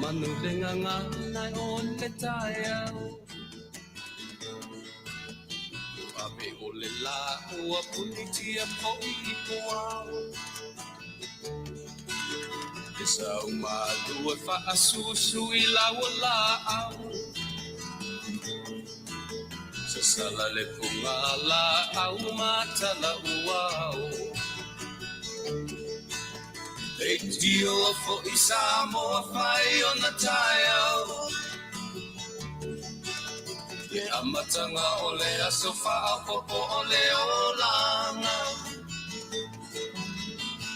manu le gagana o le taeao. Ave o le lā ua punitia foʻi i puao. E sau malu e faasusu i lau o laau. Sasala le pugalaau ma talauao. Leitio foʻi Samoa fai ona taeao. Le amataga o le aso faaopoopo o le olaga.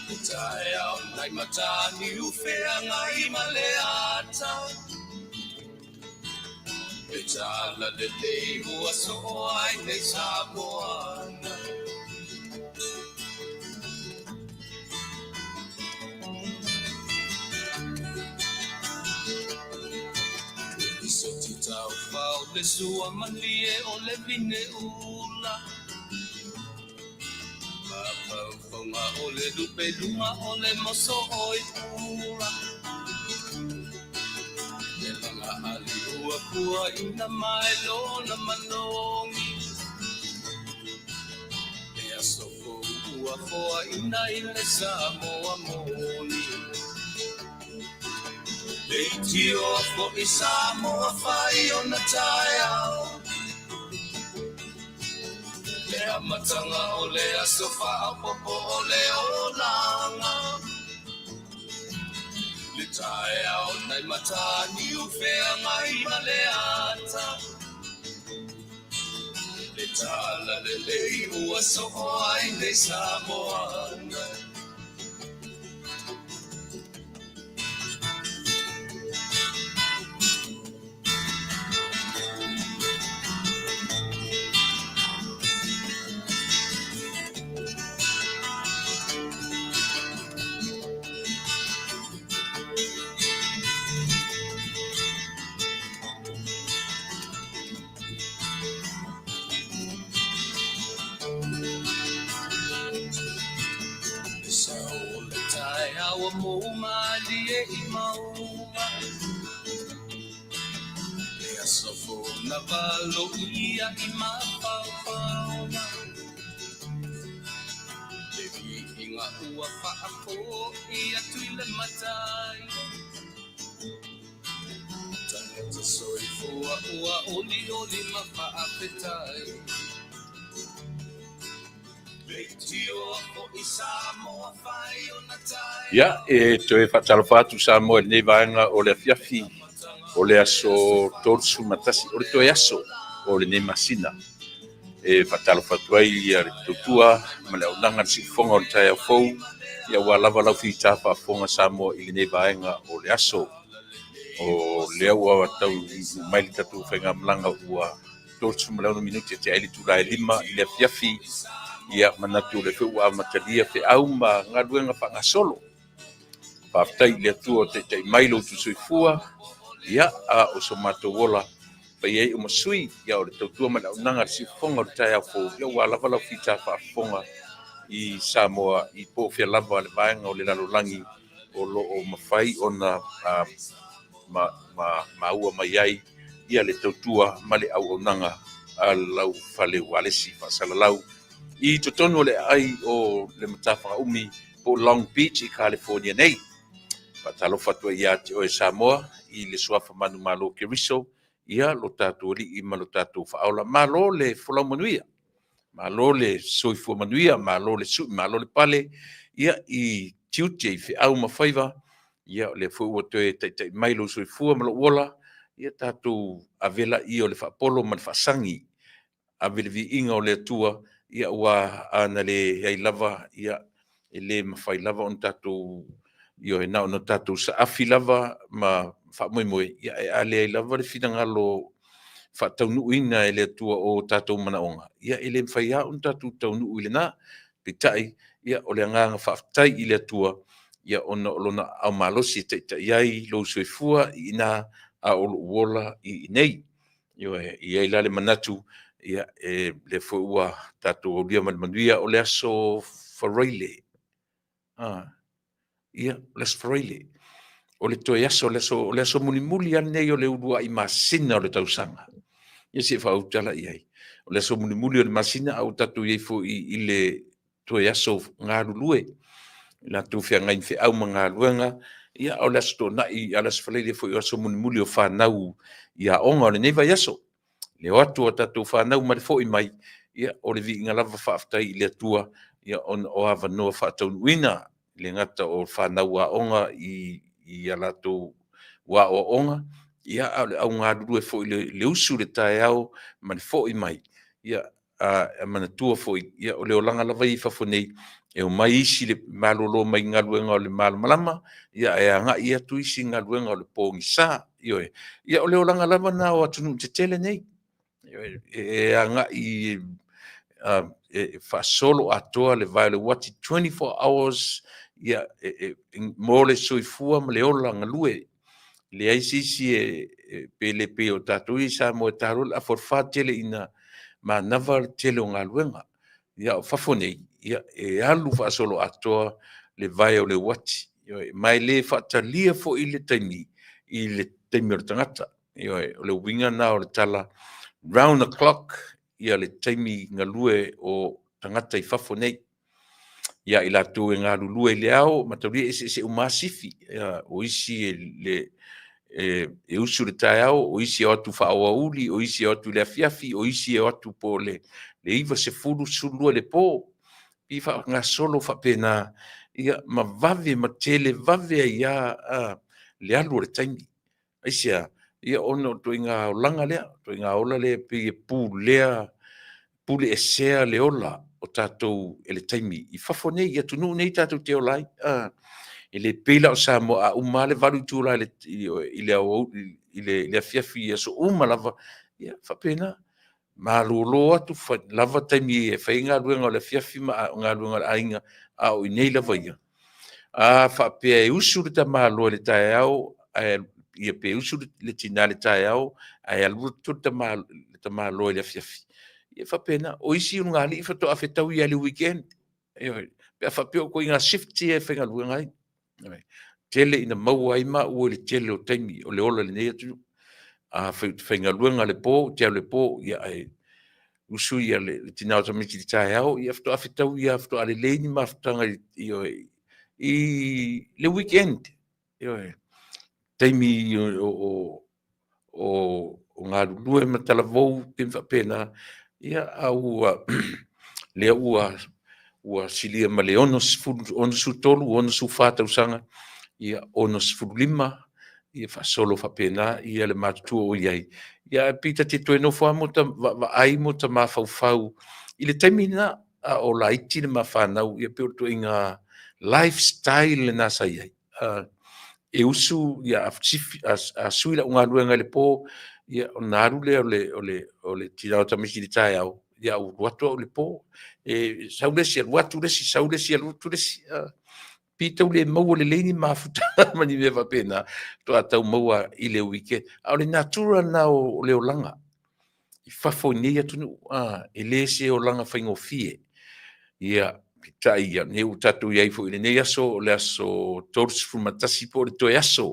Le taeao nai Mataniu feagai ma le ata. Le talalelei ua soo ai nei Samoa. Soti taufao le sua malie o le vine ula. Mafaufauga o le lupeluga o le moso o i pula. Le laga ali ua puaina mai lona manogi. Le aso fou ua foaina i le Samoa moni. Leitioa foʻi Samoa fai ona taeao. Le amataga o le aso faaopoopo o le olaga. Le taeao nai Mataniu feagai ma le ata. Le talalelei ua soo ai nei Samoa. Le sao o le taeao ua mou malie i mauga. Le aso fou na valoia i mafaufauga. Le viiga ua faafoi atu i le Matai. Tagata soifua ua olioli ma faafetai. Ia, e toe faatalofa atu Samoa i lenei vaega o le afiafi o le aso 31, o le toe aso o lenei masina. E faatalofa atu ai ia le tautua ma le auaunaga le siufofoga o le taeao fou, ia ua lava lau fita faafofoga Samoa i lenei vaega o le aso. O lea ua tau mai le tatou faigamalaga ua 36 minute tea ai le itula e 5 i le afiafi. Ia manatu o lea foi ua amatalia feau ma galuega faagasolo. Faafetai i le Atua o taitai mai lo outou soifua, ia a o so matou ola fai ai o ma sui, ia o le tautua ma le auaunaga a le siufofoga o le taeao fou, ia ua lava lau fita faafofoga i Samoa i po o fea lava le vaega o le lalolagi o lo o mafai ona ma, ma maua mai ai ia le tautua ma le auaunaga a lau fale ualesi faasalalau i totonu o le aai o le Matafagaumi po o Long Beach i California nei. Faatalofa atu ai ia te oe Samoa i le suafa manumalo o Keriso, ia lo tatou Alii ma lo tatou Faaola. Malo le folau manuia, malo le soifua manuia, malo le sui, malo le pale, ia i tiute i feau ma faiva, ia o lea foi ua toe taitai mai lou soifua ma lou ola, ia tatou ave laia o le faapolo ma le faasagi, ave le viiga o le Atua, ia ua ana leai lava, ia e le mafai lava ona tatou, ioe, na ona tatou saafi lava ma faamoemoe, ia ae a leai lava le finagalo faataunuuina e le Atua o tatou manaoga, ia e le mafai lava ona tatou taunuu i lena. Peitai, ia o le agaga faafetai i le Atua, ia ona o lona aao malosi e taitai ai lou soifua i ina a o lou ola i inei. Ioe, e i ai la le manatu, ia, e lea foi ua tatou aulia ma le manuia o le aso Faraile. Ia, o le aso Faraile. O le toe aso, o le aso, o le aso mulimuli lava lenei o le uluai masina o le tausaga. Ia se i faautala i ai. O le aso mulimuli o le masina, a ua tatou i ai foi i le toe aso galulue, latou feagai ma feau ma galuega, ia o le Aso Toonai, a o le Aso Faraile foi o aso mulimuli o fanau i aoga o lenei vaiaso. Le o atu o tatou fanau ma le foi mai, ia o le viiga lava faafetai i le Atua, ia ona o avanoa faataunuuina, e le gata o fanau aoga i a latou aoaoga, ia a o le au galulue foi i le usu i le taeao ma le foi mai, ia a manatua foi, ia o le olaga lava ia i fafo nei, e omai isi malolo mai galuega o le malamalama, ia ae agai atu isi i galuega o le pogisa. Ioe. Ia o le olaga lava lena o atunuu tetele nei, e agai e faasolo atoa le vae o le uati, 24 hours, ia, mo le soifua ma le ola galue. E leai se isi e, pe le pei o tatou ia i Samoa e ta loa le afa o le 4 tele ina manava le tele o galuega. Ia a o fafo nei, ia e alu faasoloatoa le vae o le uati, ioe, ma e le faatalia foi le taimi i le taimi o le tagata. Ioe, o le uiga lena o le tala round the clock ia le taimi galue o tagata i fafo nei. Ia i latou e galulue i le ao, mataulia e eseese uma lava sifi. Ia, o isi e, le, e, e usu i le taeao, o isi e o atu faaoauli, o isi e o atu i le afiafi, o isi e o atu po o le 9, 10, 12 i le po. I faagasolo faapena, ia ma vave ma tele vave ai lava le alu o le taimi. Aisea? Ia ona o le ituaiga olaga lea, ituaiga ola lea e pei e pulea, pule esea le ola o tatou e le taimi i fafo nei, i atunuu nei tatou te ola ai. E le pei la o Samoa a uma lava le 8 itula i le aoauli, i le afiafi i aso uma lava, ia faapena. Malolo atu, lava taimi e fai ai galuega o le afiafi ma galuega a le aiga, a o i inei lava ia. A faapea e usu le tamaloa i le taeao, ae ia pe usu le tina i le taeao ae alu atu le tamaloa i le afiafi, ia e faapena. O isi ulugalii faatoa fetaui lava i le weekend, ioe, pe a faapea o ituaiga shift ia e faigaluega ai. Ioe. Tele ina maua ai maua i le tele o taimi o le ola i lenei atunuu. Afai ou te faigaluega i le po, ou te alu i le po, ia ae usu ia le tina o tamaiti i le taeao, ia faatoa fetaui lava, faatoa lelei ni mafutaga ioe, i le weekend. Ioe. Taimi o galulue ma talavou, taimi faapena, ia a ua lea ua ua silia ma le 60, 63, 64 tausaga, ia 65, ia faasolo faapena ia le matutua ua i ai. Ia ae pei ta te toe nofo lava vaavaai ma ota mafaufau i le taimi lena a o laiti le ma fanau, ia pei o le ituaiga lifestyle lena sa i ai. E usu, ia a sui lau galuega i le po, ia ona alu lea o le tina o tamaiti i le taeao, ia ae ua alu atu au i le po. E sau le isi alu atu le isi, sau le isi alu atu le isi. Pei tau le maua lelei ni mafutaga ma ni mea faapena, faatoa tau maua i le weekend. A o le natura lena o le olaga i fafo i nei atunuu, e le se olaga faigofie. Ia, peitai ia, nei ua tatou i ai foi i lenei aso, o le aso 31 po o le toe aso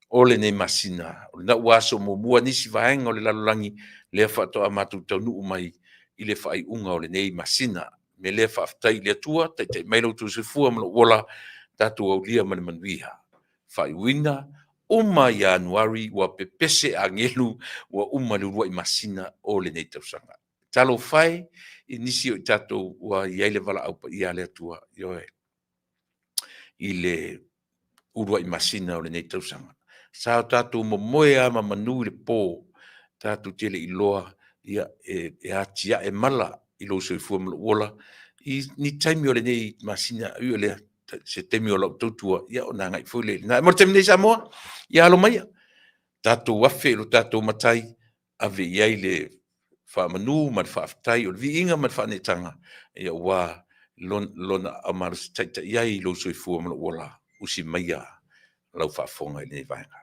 o lenei masina. O lena ua aso muamua nisi vaega o le lalolagi, lea faatoa matou taunuu mai i le faaiuga o lenei masina. O le mea lea faafetai i le Atua, taitai mai lo outou soifua ma lou ola, tatou aulia ma le manuia. Faaiuina, uma Ianuari ua pepese agelu, ua uma le uluai masina o lenei tausaga. Talofa e i nisi o i tatou ua i ai le valaau paia a le Atua, ioe, i le uluai masina o lenei tausaga. Sa o tatou momoe lava ma manu i le po, tatou te le i iloa ia, e atiae mala i lou soifua ma lou ola i ni taimi o lenei masina, ui o lea, se taimi o lau tautua, ia ona agai foi lea i ina. Mo le taimi nei Samoa, ia alo maia, tatou afe i lo tatou Matai, ave i ai le faamanu ma le faafetai, o le viiga ma le faaneetaga, ia aua Lona aao malosi taitai ai lou soifua ma lou ola. Usi maia lau faafofoga i lenei vaega.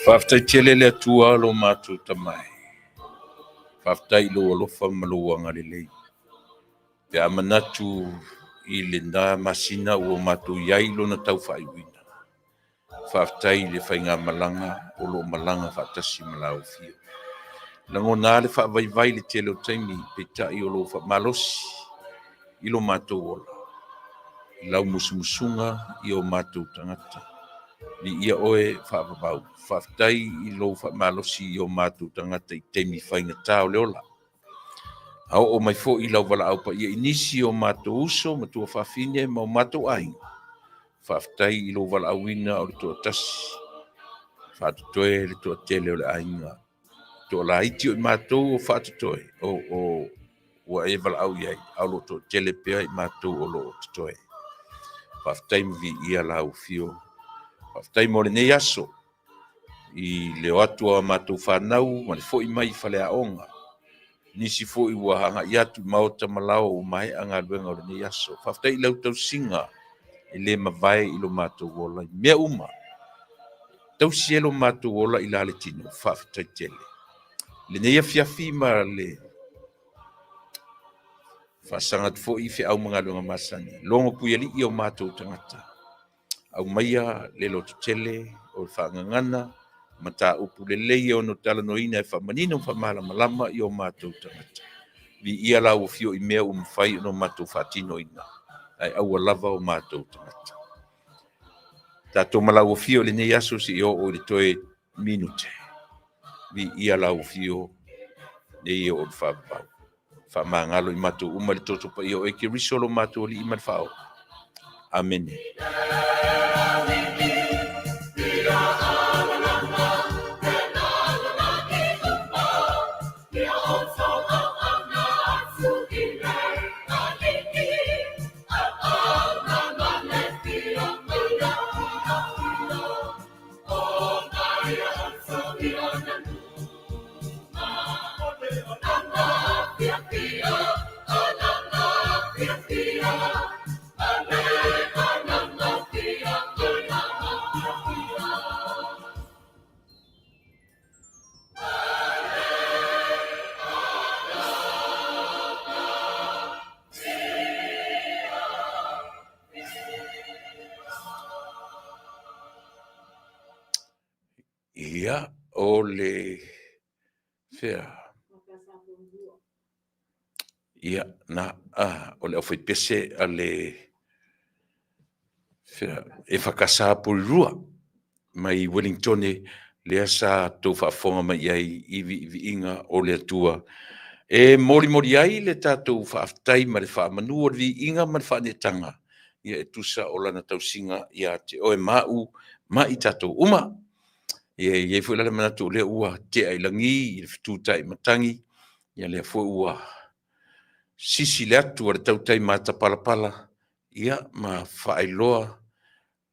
Faafetai tele le Atua lo matou Tama e. Faafetai i lou alofa ma lou agalelei. Pe a manatu i lena masina ua matou i ai i lona taufaaiuina, faafetai i le faigamalaga o lo o malaga faatasi ma lau Afio. Lagona lava le faavaivai i le tele o taimi, peitai o lou faamalosi i lo matou ola, i lau musumusuga i o matou tagata. Viia oe faavavau. Faafetai i lou faamalosi i o matou tagata i taimi faigata o le ola. A oo mai foi lau valaau paia i nisi o matou uso ma tuafafine ma o matou aiga, faafetai i lou valaauina o le toatasi, faatotoe le toatele o le aiga. Toalaiti o i matou o faatotoe, o, o, ua e valaau i ai, a o lo o toatele pea i matou o lo o totoe. Faafetai ma viia lau afio. Faafetai mo lenei aso i le o atu o a matou fanau ma le foi mai i faleaoga. Nisi foi ua agai atu i maota ma laoa ua maea galuega o lenei aso. Faafetai i lau tausiga e le mavae i lo matou ola i mea uma. Tausi e lo matou ola i la le tino. Faafetai tele. Lenei afiafi ma le faasaga atu foi i feau ma galuega masani. Logo puialii o matou tagata. Aumaia le lototele o le faagagana, mataupu lelei e ono talanoaina e faamanino ma faamalamalama i o matou tagata. Viia lau afio i mea ua mafai ona matou faatinoina, ae aua lava o matou tagata. Tatou ma lau afio i lenei aso seia oo i le toe minute. Viia lau afio nei e oo i le faavavau. Faamagalo i matou uma i le toto paia o oe Keriso lo matou Alii ma le Faaola. Amene. Ia, o le fea? Ia, na, o le aufaipese a le fea, EFKS Porirua mai Wellingtone, lea sa tou faafofoga mai i ai i viiviiga o le Atua. E molimoli ai le tatou faafetai ma le faamanu o le viiga ma le faaneetaga, ia e tusa o lana tausiga ia te oe ma au ma i tatou uma. Ia e i ai foi la le manatu o lea ua tea i lagi i le fetutai matagi, ia lea foi ua sisi le atu a le tautai matapalapala, ia ma faailoa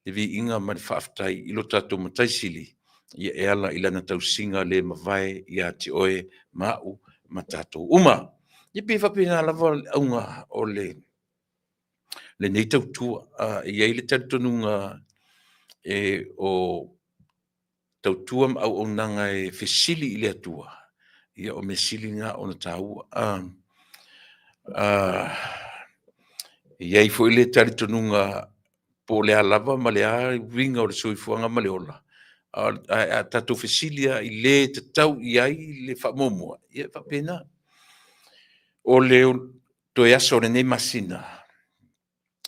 le viiga ma le faafetai i lo tatou Matai Sili, ia e ala i lana tausiga le mavae ia te oe ma au ma tatou uma. Ia pei e faapena lava le auga o le lenei tautua. E i ai le talitonuga e o tautua ma auaunaga e fesili i le Atua, ia o mea sili na ona taua. E i ai foi le talitonuga po o le a lava ma le a uiga o le soifuaga ma le ola, ae a tatou fesili lava i le tatau i ai le faamuamua, ia e faapena. O le toe aso o lenei masina,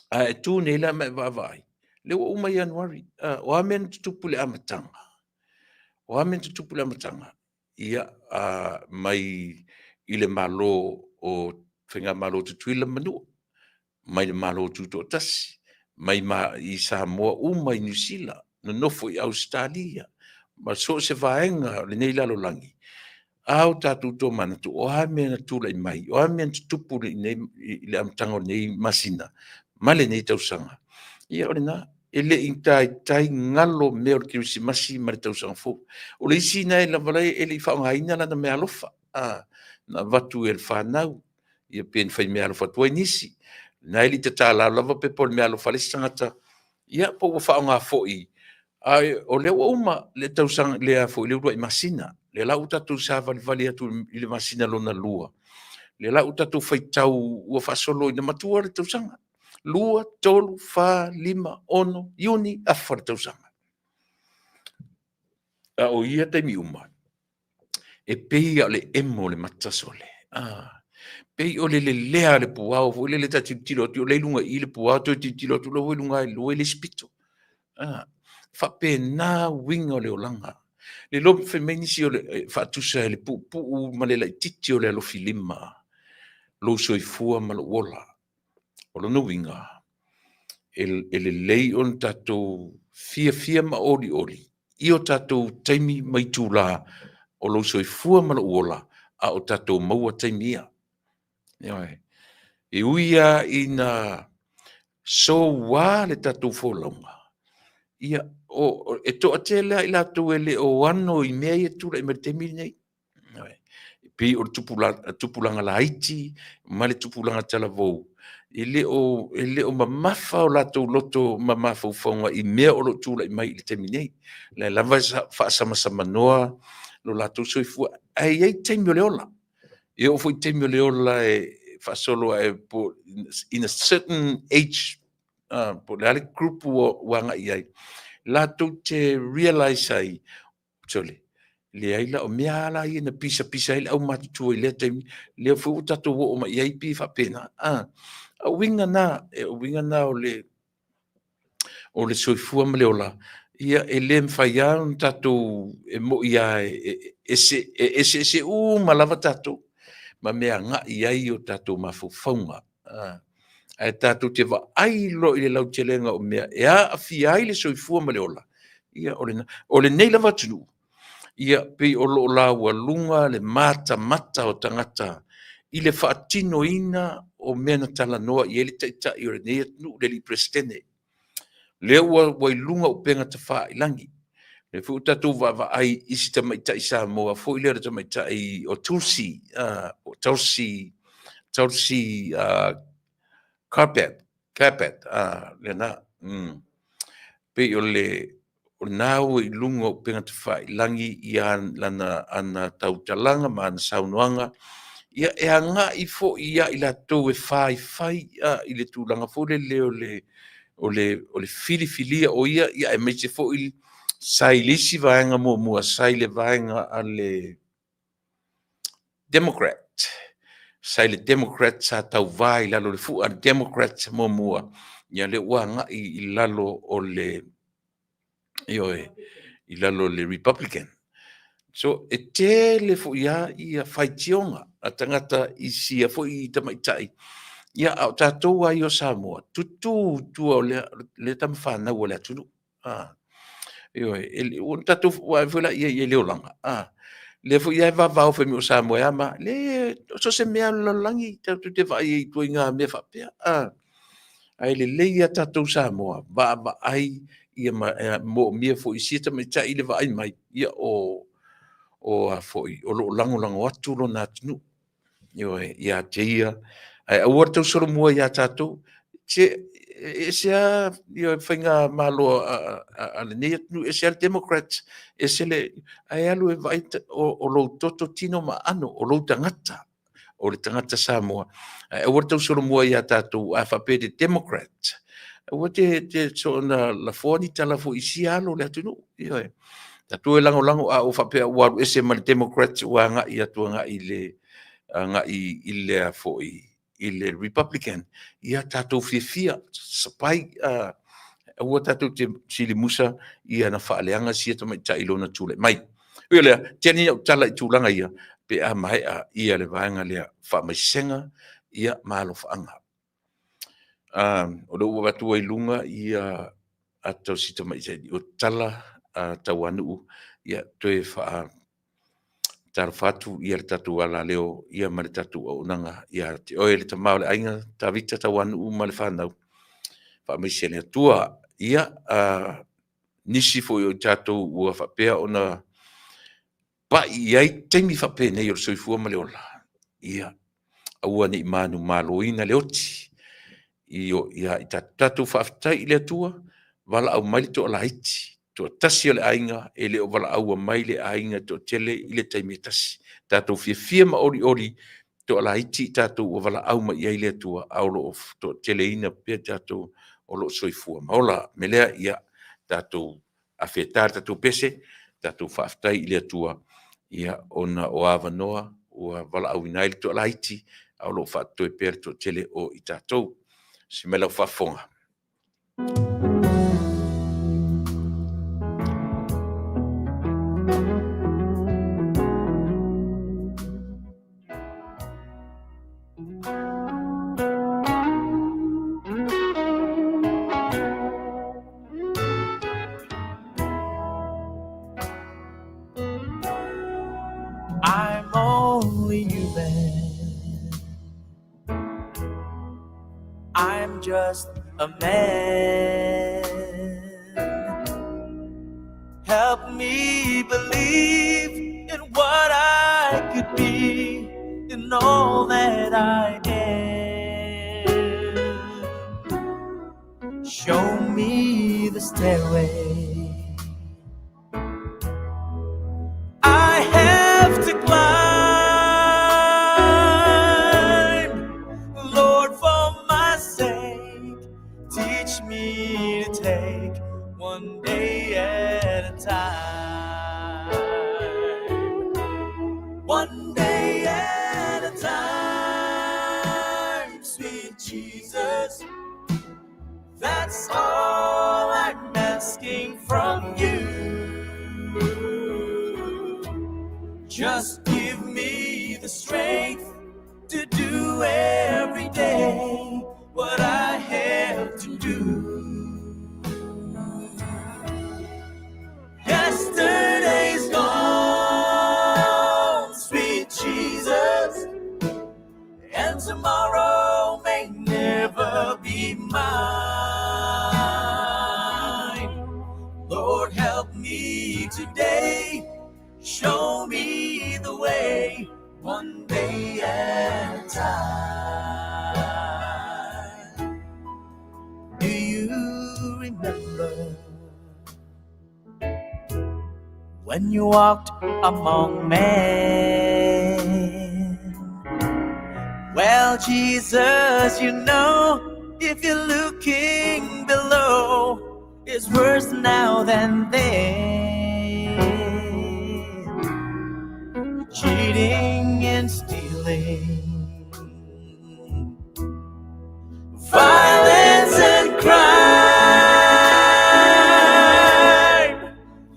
a e tu nei la ma e vaavaai, lea ua uma Ianuari, o a mea na tutupu i le amataga? O a mea na tutupu i le amataga? Ia, mai i le Malo o Faigamalo a Tutuila ma Manua, mai le Malo Tutoatasi, mai i Samoa uma i Niu Sila, nonofo i Ausetalia, ma so o se vaega o lenei lalolagi, a o tatou tomanatu, o a mea na tulai mai, o a mea na tutupu i le amataga o lenei masina ma lenei tausaga, ia o lena, e le i taitai galo mea o le Kerisimasi ma le Tausaga Fou. O le isi lena lava e le i faaaogaina lana meaalofa, na avatu e le fanau, ia pe na fai meaalofa atu ai nisi. Na e le i tatala lava pepa o le meaalofa a le isi tagata, ia po ua faaaoga foi, a o lea ua uma le tausaga, le a foi le uluai masina. Lea la ua tatou savalivali atu i le masina lona lua, lea la ua tatou faitau ua faasolo ina matua le tausaga. 2, 3, 4, 5, 6, Iuni, afa le tausaga. A o ia taimi uma, e pei lava o le emo o le mata sole. Pei o le lelea o le puao foi lele ta tilotilo atu o la e i luga i i le puao, toe tilotilo atu la ua i luga i le isi pito. Faapena uiga o le olaga. Le iloa fai mai nisi o le faatusa e le puupuu ma le laitiiti o le alofilima lou soifua ma lou ola. O lona uiga, e lelei ona tatou fiafia ma olioli i o tatou taimi ma itula o lou soifua ma lou ola, a o tatou maua taimi ia. Ioe. E ui lava ina soua le tatou folauga, ia, e toatele lava i latou e le o ano i mea ia e tulai mai i le taimi lenei. E pei o le tupulaga laiti ma le tupulaga talavou, e le o mamafa o latou loto ma mafaufauga i mea o lo o tulai mai i le taimi nei. O la e lava e faasamasamanoa lo latou soifua, ae i ai taimi o le ola. E oo foi i taimi o le ola e faasolo ae po in a certain age, po o le a le group ua agai i ai, latou te realize ai, sole, leai la, o mea lava la ia na pisapisa ai le aumatutua i lea taimi, lea foi ua tatou oo mai i ai, pei e faapena. A uiga na, e uiga na o le soifua ma le ola, ia e le mafai lava ona tatou, e moni lava e eseese uma lava tatou ma mea e agai i ai o tatou mafaufauga. Ae tatou te vaai loa i le lautelega o mea e aafia ai le soifua ma le ola, ia o lena. O lenei lava atunuu, ia pei o lo o laualuga le matamata o tagata i le faatinoina o mea na talanoa i ai le Taitai o lenei atunuu, le alii Peresetene. Lea ua i luga o upega tafailagi. Lea foi ua tatou vaavaai i si tamaitai Samoa foi lea o le tamaitai o Tulsi, Tulsi, Tulsi Gabbard, Gabbard, lena. Pei o le na ua i luga o upega tafailagi i lana ana tautalaga ma ana saunoaga, ia e agai foi ia i latou e faifai i le tulaga foi lele o le filifilia o ia, ia aemaise foi sa i le isi vaega muamua, sa i le vaega a le Democrat, sa i le Democrat sa tauvā i lalo o le fua a le Democrat muamua, ia lea ua agai i lalo o le, ioe, i lalo o le Republican. So, e tele foi lava ia faitioga a tagata i sia foi tamaitai, ia a o tatou lava ia o Samoa, tutu i tua o lea tama fanau a le atunuu. Ioe, ua tatou vaai foi la i ai i le olaga, lea foi lava e vavao fai mai o Samoa e a ma a. Le, so o se mea lava o le lalolagi tatou te vaai ai i ituaiga mea faapea. Ae lelei lava tatou Samoa vaavaai ia ma moomia foi e sia tamaitai le vaai mai, ia o a foi, o lo o lagolago atu lona atunuu, ioe, ia te ia, ae aua le tausolomua ia tatou. Se e ese lava faigamalo a lenei atunuu, ese lava le Democrats, ese le… ae alu e vaai o lou toto, tino ma aano, o lou tagata. o le tagata Samoa, ae aua le tausolomua ia tatou a faapea te Democrat, aua te soona lafoa ni tala foi i sia alo o le atunuu. Ioe. Tatou e lagolago a o faapea ua alu ese ma le Democrat ua agai atu agai i le agai i le foi i le Republican, ia tatou fiafia sapai, aua tatou te silimusa ia na faaleaga sia tamaitai i lona tulai mai. Ui o lea, tele ni au tala i tulaga ia, pe a maea ia le vaega lea, faamaisega ia ma alofaaga. O lea ua avatu ai i luga ia ata o si tamaitai o Tala Tauanuu, ia toe faa talofa atu ia le tatou alaleo ia ma le tatou auaunaga ia te oe le tama o le aiga Tavita Tauanuu ma le fanau, faamaise le Atua. Ia, nisi foi o i tatou ua faapea ona pai i ai taimi faapenei o le soifua ma le ola, ia, aua ne i manumaloina le oti, ia i tatou faafetai i le Atua, valaau mai le toalaiti, toatasi o le aiga e le o valaauina mai le aiga toatele i le taimi e tasi. Tatou fiafia ma olioli, toalaiti i tatou ua valaau mai i ai le Atua, a o lo o toateleina pea tatou o lo o soifua ma ola. O le mea lea, ia tatou afeta le tatou pese, tatou faafetai i le Atua, ia ona o avanoa ua valaauina ai le toalaiti, a o lo o faatotoe pea le toatele o i tatou. Se i mai lau faafofoga. I'm only human. I'm just a man. Help me believe in what I could be, in all that I am. Show me the stairway I have to climb. Lord, for my sake, teach me to take one day at a time. One day at a time, sweet Jesus. That's all I'm asking from you. Just give me the strength to do every day what I have to do. Yesterday's gone, sweet Jesus, and tomorrow may never be mine. Lord, help me today, show me the way, one day at a time. Do you remember when you walked among men? Well, Jesus, you know, if you're looking below, it's worse now than then. Cheating and stealing, violence and crime.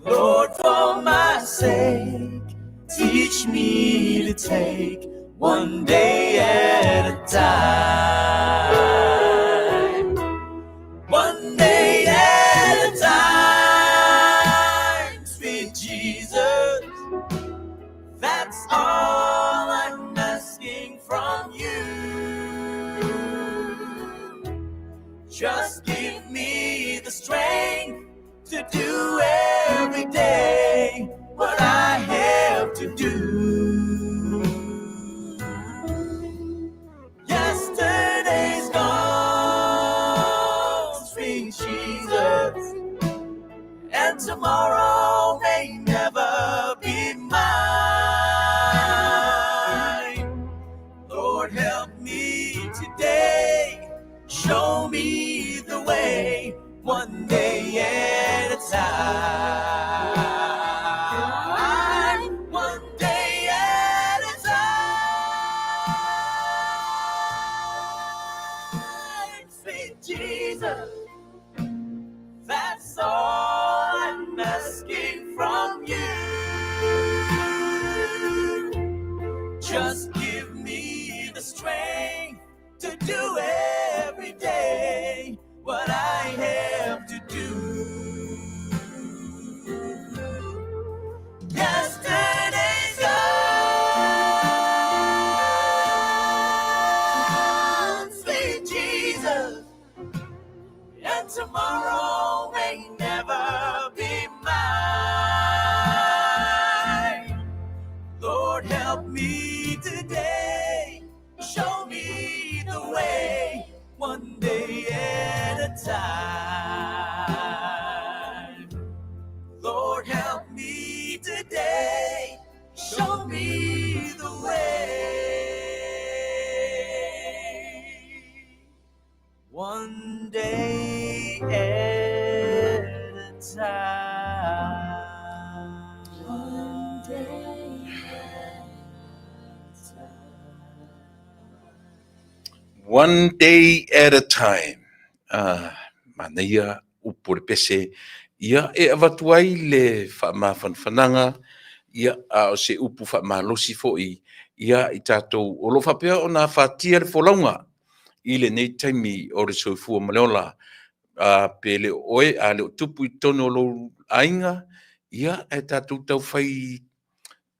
Lord, for my sake, teach me to take one day at a time. One day at a time, sweet Jesus. That's all I'm asking from you. Just give me the strength to do every day what I have to do. Yesterday's gone, sweet Jesus, and tomorrow may never be mine. One day at a time. One day at a time. Sweet Jesus, that's all I'm asking from you. Just give me the strength to do every day what I have to do. Yesterday's gone, sweet Jesus, and tomorrow may never be mine. Lord, help me today. Show me the way, one day at a time. Lord, help me today. Show me the way. One day at a time. One day at a time. One day at a time. Ah, manaia upu o le pese, ia e avatu ai le faamafanafanaga, ia a o se upu faamalosi foi ia i tatou o lo o faapea ona afatia le folauga i lenei taimi o le soifua ma le ola. A pe le o oe, a le o tupu i totonu o lou aiga, ia ae tatou taufai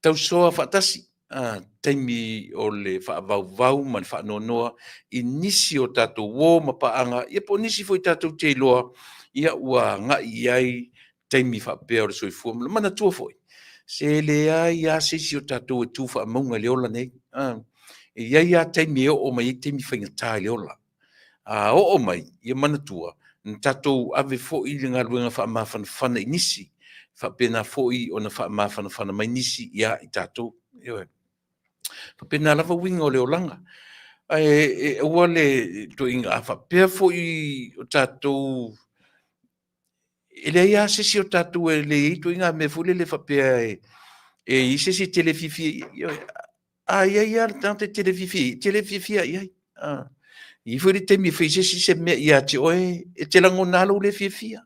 tausoa faatasi a taimi o le faavauvau ma le faanoanoa i nisi o tatou uo ma paaga, ia po o nisi foi tatou te iloa ia ua agai i ai taimi faapea o le soifua. Ma manatua foi, se leai lava se isi o tatou e tu faamauga i le ola nei. A, e i ai lava taimi e oo mai ai taimi faigata i le ola. A oo mai, ia manatua, na tatou ave foi le galuega faamafanafana i nisi, faapena foi ona faamafanafana mai nisi ia i tatou. Ioe. Faapena lava uiga o le olaga. Ae aua le tuuaiga a faapea foi o tatou e leai lava se isi o tatou e le i ai ituaiga mea foi lele faapea e i ai se isi e tele fiafia i ai. A i ai lava le tagata e tele fiafia i ai, e tele fiafia i ai. E i ai foi le taimi e fai se isi se mea ia te oe, e te lagona lava lou le fiafia.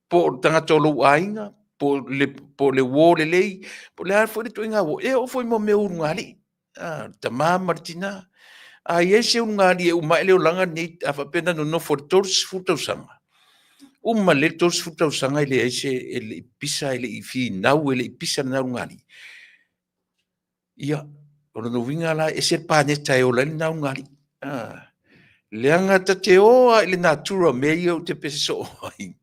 Po o le tagata o lou aiga, po o le uo lelei, po o le a foi le ituaiga uo, e oo foi mo mea o ulugalii, le tama ma le tina. A i ai se ulugalii e uma ae le olaga lenei, a faapea na nonofo i le 30 tausaga, uma lelei le 30 tausaga e leai se, e le i pisa, e le i finau, e le i pisa lena ulugalii. Ia, o lona uiga la, e ese le paneta e ola ai lena ulugalii. Leaga ta te o lava i le natura o mea ia ou te pese soo ai.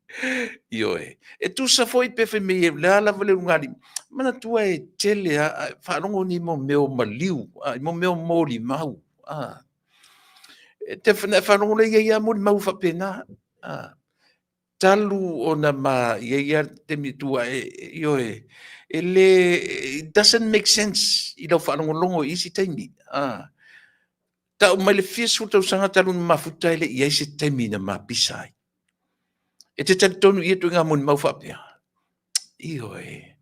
Ioe. E tusa foi pe fai mai o le a lava le ulugalii, manatua e tele lava, faalogo nei mo mea o maliu, mo mea o molimau. E te faalogo loa e i ai lava molimau faapena. Talu ona ma i ai lava le taimi e tu ae, ioe, e le, it doesn't make sense i lau faalogologo i isi taimi. Tau mai le fia sefulu tausaga talu ona mafuta e le i ai se taimi na mapisa ai. E te talitonu i ia ituaiga molimau faapea? Ioe.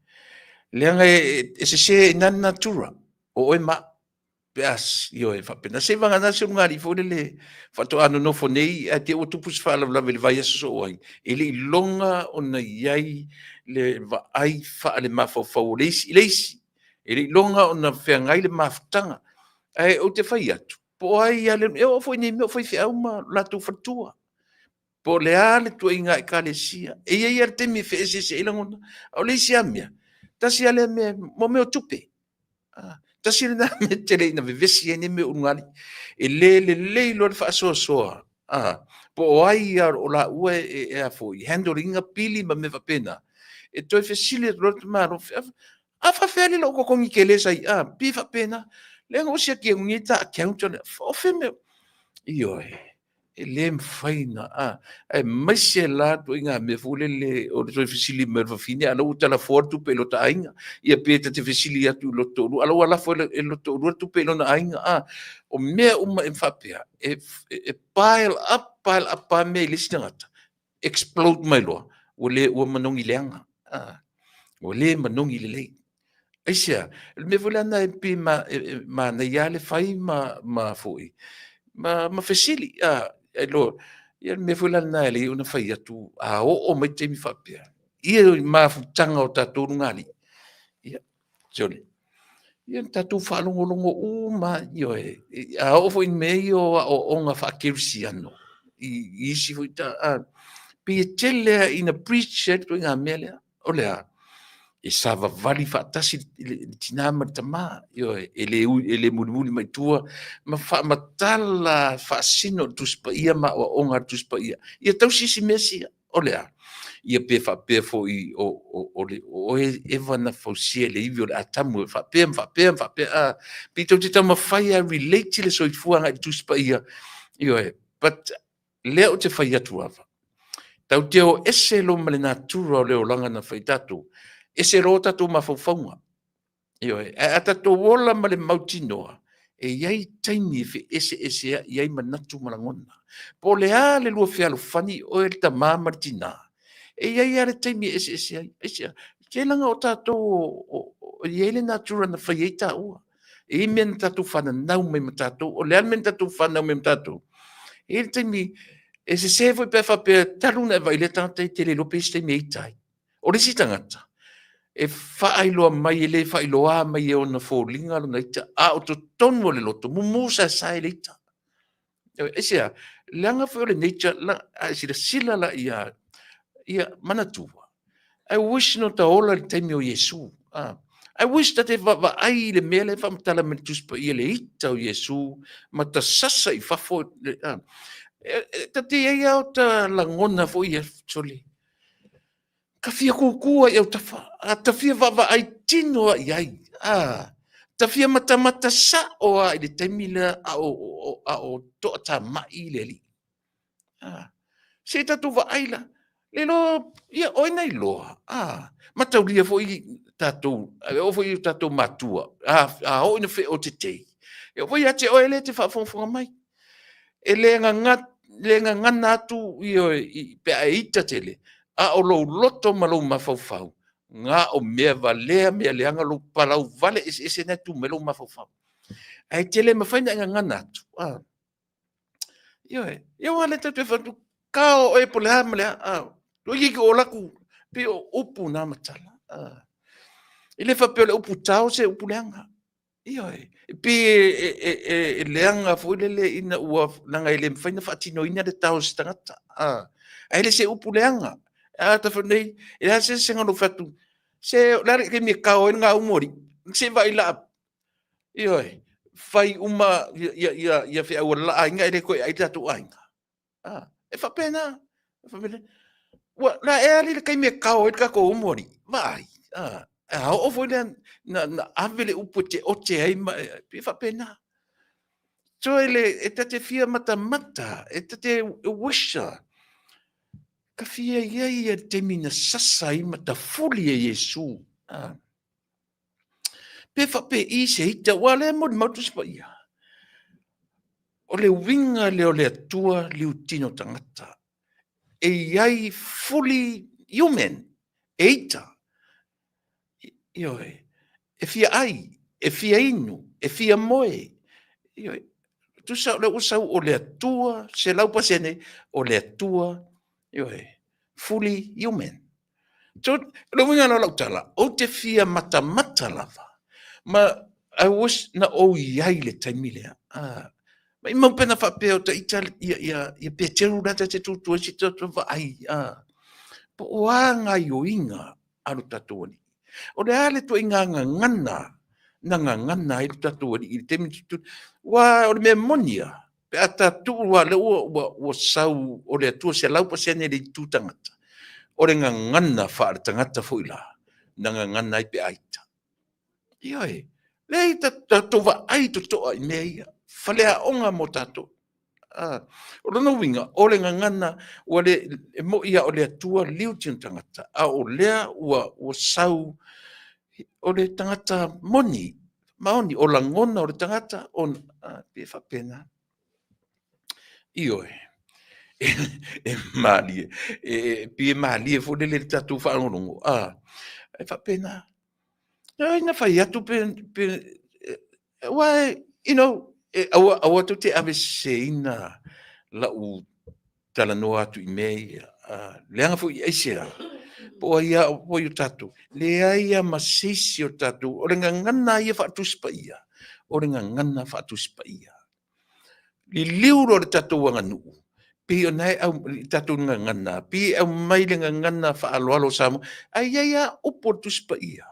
Leaga e sese i na le natura o oe ma au. Pe a, ioe, faapena. Se i vagana se ulugalii foi lele faatoa nonofo nei ae te i ua tupu se faalavelave i le vaiaso soo ai, e le i iloga ona i ai le vaai faale-mafaufau o le isi i le isi. E le i iloga ona feagai le mafutaga. Ae ou te fai atu, po o ai lava le, e oo foi i nei mea o faifeau ma latou faletua. Po o le a le tuuaiga ekalesia, e i ai lava le taimi e feeseeseai ai lagona. A o le isi lava mea, tasi lava lea mea, mo mea o tupe. Tasi lena mea tele ina vevesi ai nei mea o ulugalii. E le lelei loa le faasoasoa, po o ai lava o laua e a foi, handle ina pili ma mea faapena. E toe fesili atu loa le tamaloa, a faafefea alii lou totogi tele sa i, pei e faapena. Leaga ua siaki atu nei ta account, o fea mea, ioe. E le mafai ona, aemaise la ituaiga mea foi lele o le toe fesili mai o le fafine, a o la ua talafoa le tupe i lota aiga. Ia pe ta te fesili atu i lota toalua, a o la ua lafo e lota toalua le tupe i lona aiga. O mea uma e faapea, e pile up, pile up lava mea i le isi tagata. explode mai loa, ua le, ua manogi leaga. Ua le manogi lelei. Aisea? O le mea foi lea na e pei e manaia lava le fai ma foi, ma fesili. Ia le mea foi la lena e ala ai ona fai atu, a oo mai taimi faapea, ia mafutaga o tatou lugalii, ia, sole, ia na tatou faalogologo uma lava, ioe. A oo foi i mea ia o aoaoga faakerisiano, i isi foi pei e tele lava ina preach ai le ituaiga mea lea. O le a? E savavali faatasi le tina ma le tama, ioe, e le mulimuli mai i tua ma faamatala faasino i le Tusi Paia ma aoaoga a le Tusi Paia. Ia tausi isi mea sia. O le a? Ia pe faapea foi o oe Eva na fausia i le ivi o le Atamu e faapea ma faapea ma faapea, a, pei tou te taumafai lava e relate le soifua agai i le Tusi Paia, ioe, but lea ou te fai atu lava, tatou te o ese loa ma le natura o le olaga na fai i tatou, ese loa o tatou mafaufauga. Ioe. Ae a tatou ola ma le mautinoa, e i ai taimi e feeseeseai ai manatu ma lagona. Po o le a le lua fealofani oe le tama ma le tina, e i ai lava le taimi e eseese ai. Aisea? Se leaga o tatou e i ai le natura na fai ai taua. E i ai mea na tatou fananau mai ma tatou. O le a le mea na tatou fananau mai ai ma tatou? E i ai le taimi e sese foi pe a faapea talu ona e vaai i lea tagata e te le iloa pe i ai se taimi e ita ai. O le isi tagata, e faailoa mai, e le faailoa mai e ona foliga lona ita, a o totonu o le loto, mumu saesae le ita. Aisea? Leaga foi o le nature, a e silasila la ia, ia manatua, I wish na ta ola i le taimi o Iesu. I wish ta te vaavaai i le mea lea e faamatala mai le Tusi Paia, le ita o Iesu ma ta sasa i fafo. Ta te i ai lava o ta lagona foi ia, sole, ta fia kukū ai i autafa, a ta fia vaavaai tino lava i ai, a ta fia matamata sao lava i le taimi lea a o toatamai le Alii. A, se i tatou vaai la, le iloa, ia o ai na iloa, a, mataulia foi tatou, e oo foi i o tatou matua, a oo ina feotetei, e oo foi ia te oe lea e te faafogafoga mai. E le gagana atu pe a e ita tele, a o lou loto ma lou mafaufau, na o mea valea, mea leaga, lou palau vale eseese na e tu mai lou mafaufau. Ae te le mafai ona e gagana atu. Ioe, ia aua o lea tatou te fai atu, kao oe po o le a ma le a, toeitiiti ou alu atu, pei o upu na ma tala. E le faapea o le upu tao se upu leaga. Ioe, e pei e leaga foi lele ina ua, leaga e le mafai ona faatinoina le tao e se tagata. Ae le se upu leaga. A ta fai atu nei, e leai lava se eseesega o lou fai atu, se o le a le taimi e tao ai le gaumu a alii? Se i vaai la, ioe, fai uma ia feau a le la aiga e le toe ai le tatou aiga. E faapena. Ua la ea alii le taimi e tao ai le tatou umu alii? Vaai, a oo foi lea na ave le upu e te ote ai ma e faapena. So e le, e ta te fia matamata, e ta te wish ka fia i ai le taimi na sasa ai ma tafuli e Iesu. Pe faapei se ita, aua o lea e molimau le Tusi Paia. O le uiga lea o le Atua liutino tagata. E i ai fully human, e ita. Ioe, e fia ai, e fia inu, e fia moe. Ioe, tusa o lea ua sau o le Atua, 100% o le Atua, ioe, fully human. So, o le uiga la o lau tala, ou te fia matamata lava, ma I wish na ou i ai i le taimi lea. Ah, maumau pe ana faapea o ta ita ia Peteru la ta te tutu ai se tatou vaai, ah, po o a gaioiga a lo tatou Alii. O le a le ituaiga gagana na gagana ai lo tatou Alii i le taimi tutu. Aua o le mea moni lava, pe a ta tuu lava lea ua sau o le Atua 100% le itu tagata, o le gagana faale-tagata foi la, na gagana ai pe a ita. Ioe, leai, tatou vaai totoa i mea ia, faleaoga mo tatou. Ah, o lona uiga, o le gagana, ua le, e moi lava o le Atua liu tino tagata, a o lea ua sau o le tagata moni, maoni, o lagona o le tagata, ona, ah, e faapena. Ioe. E malie, e pei e malie foi lele i le tatou faalogologo, a, e faapena. Ai na fai atu pe, pe aua, you know, e, aua, aua tou te aveseseina lau talanoa atu i mea ia. Leaga foi aisea, po o ai lava, po o ai o tatou, leai lava ma se isi o tatou, o le gagana lava ia faa-Tusi Paia, o le gagana faa-Tusi Paia. Liliu loa i le tatou aganuu, pei o lena e i le tatou gagana, pei e aumai le gagana faaaloalo Samoa, ae i ai lava upu o le Tusi Paia,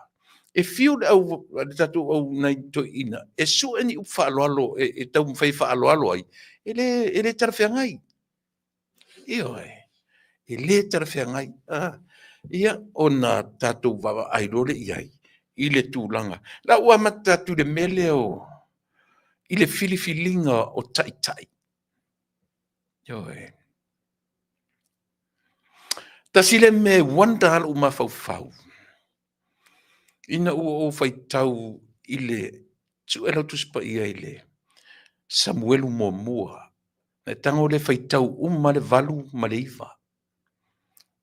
e fiu le au, le tatou au nai toeaiina e sue ni upu faaaloalo e taumafai e faaaloalo ai, e le talafeagai. Ioe, e le talafeagai. Ia, ona tatou vaavaai loa lea i ai i le tulaga. O la ua amata atu i le mea lea o i le filifiliga o taitai. Ioe. Tasi lea mea e wonder lava lou mafaufau, ina ua ou faitau i le sue lau Tusi Paia i le Samuelu muamua, na e tago lea faitau uma le 8 ma le 9.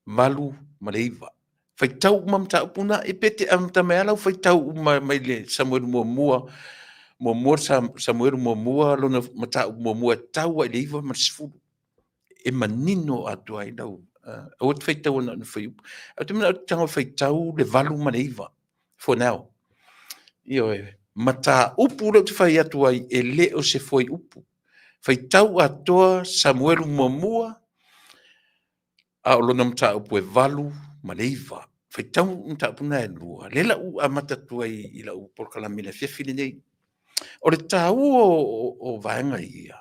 8 ma le 9. Faitau uma mataupu na, e pe te amata mai lava lau faitau uma mai le Samuelu muamua, muamua Samuelu muamua, lona mataupu muamua e tau lava i le 9 ma le 10. E manino atoa ai lau, aua te faitau na o le fuaiupu. Ae ou te manao ou te tago e faitau le 8 ma le 9, for now. Ioe, mataupu lea ou te fai atu ai, e le o se fuaiupu. Faitau atoa Samuelu muamua, a o lona mataupu e 8 ma le 9. Faitau mataupu na e lua, lea la ua amata atu ai i lau polokalame i le afiafi lenei. O le taua o vaega ia,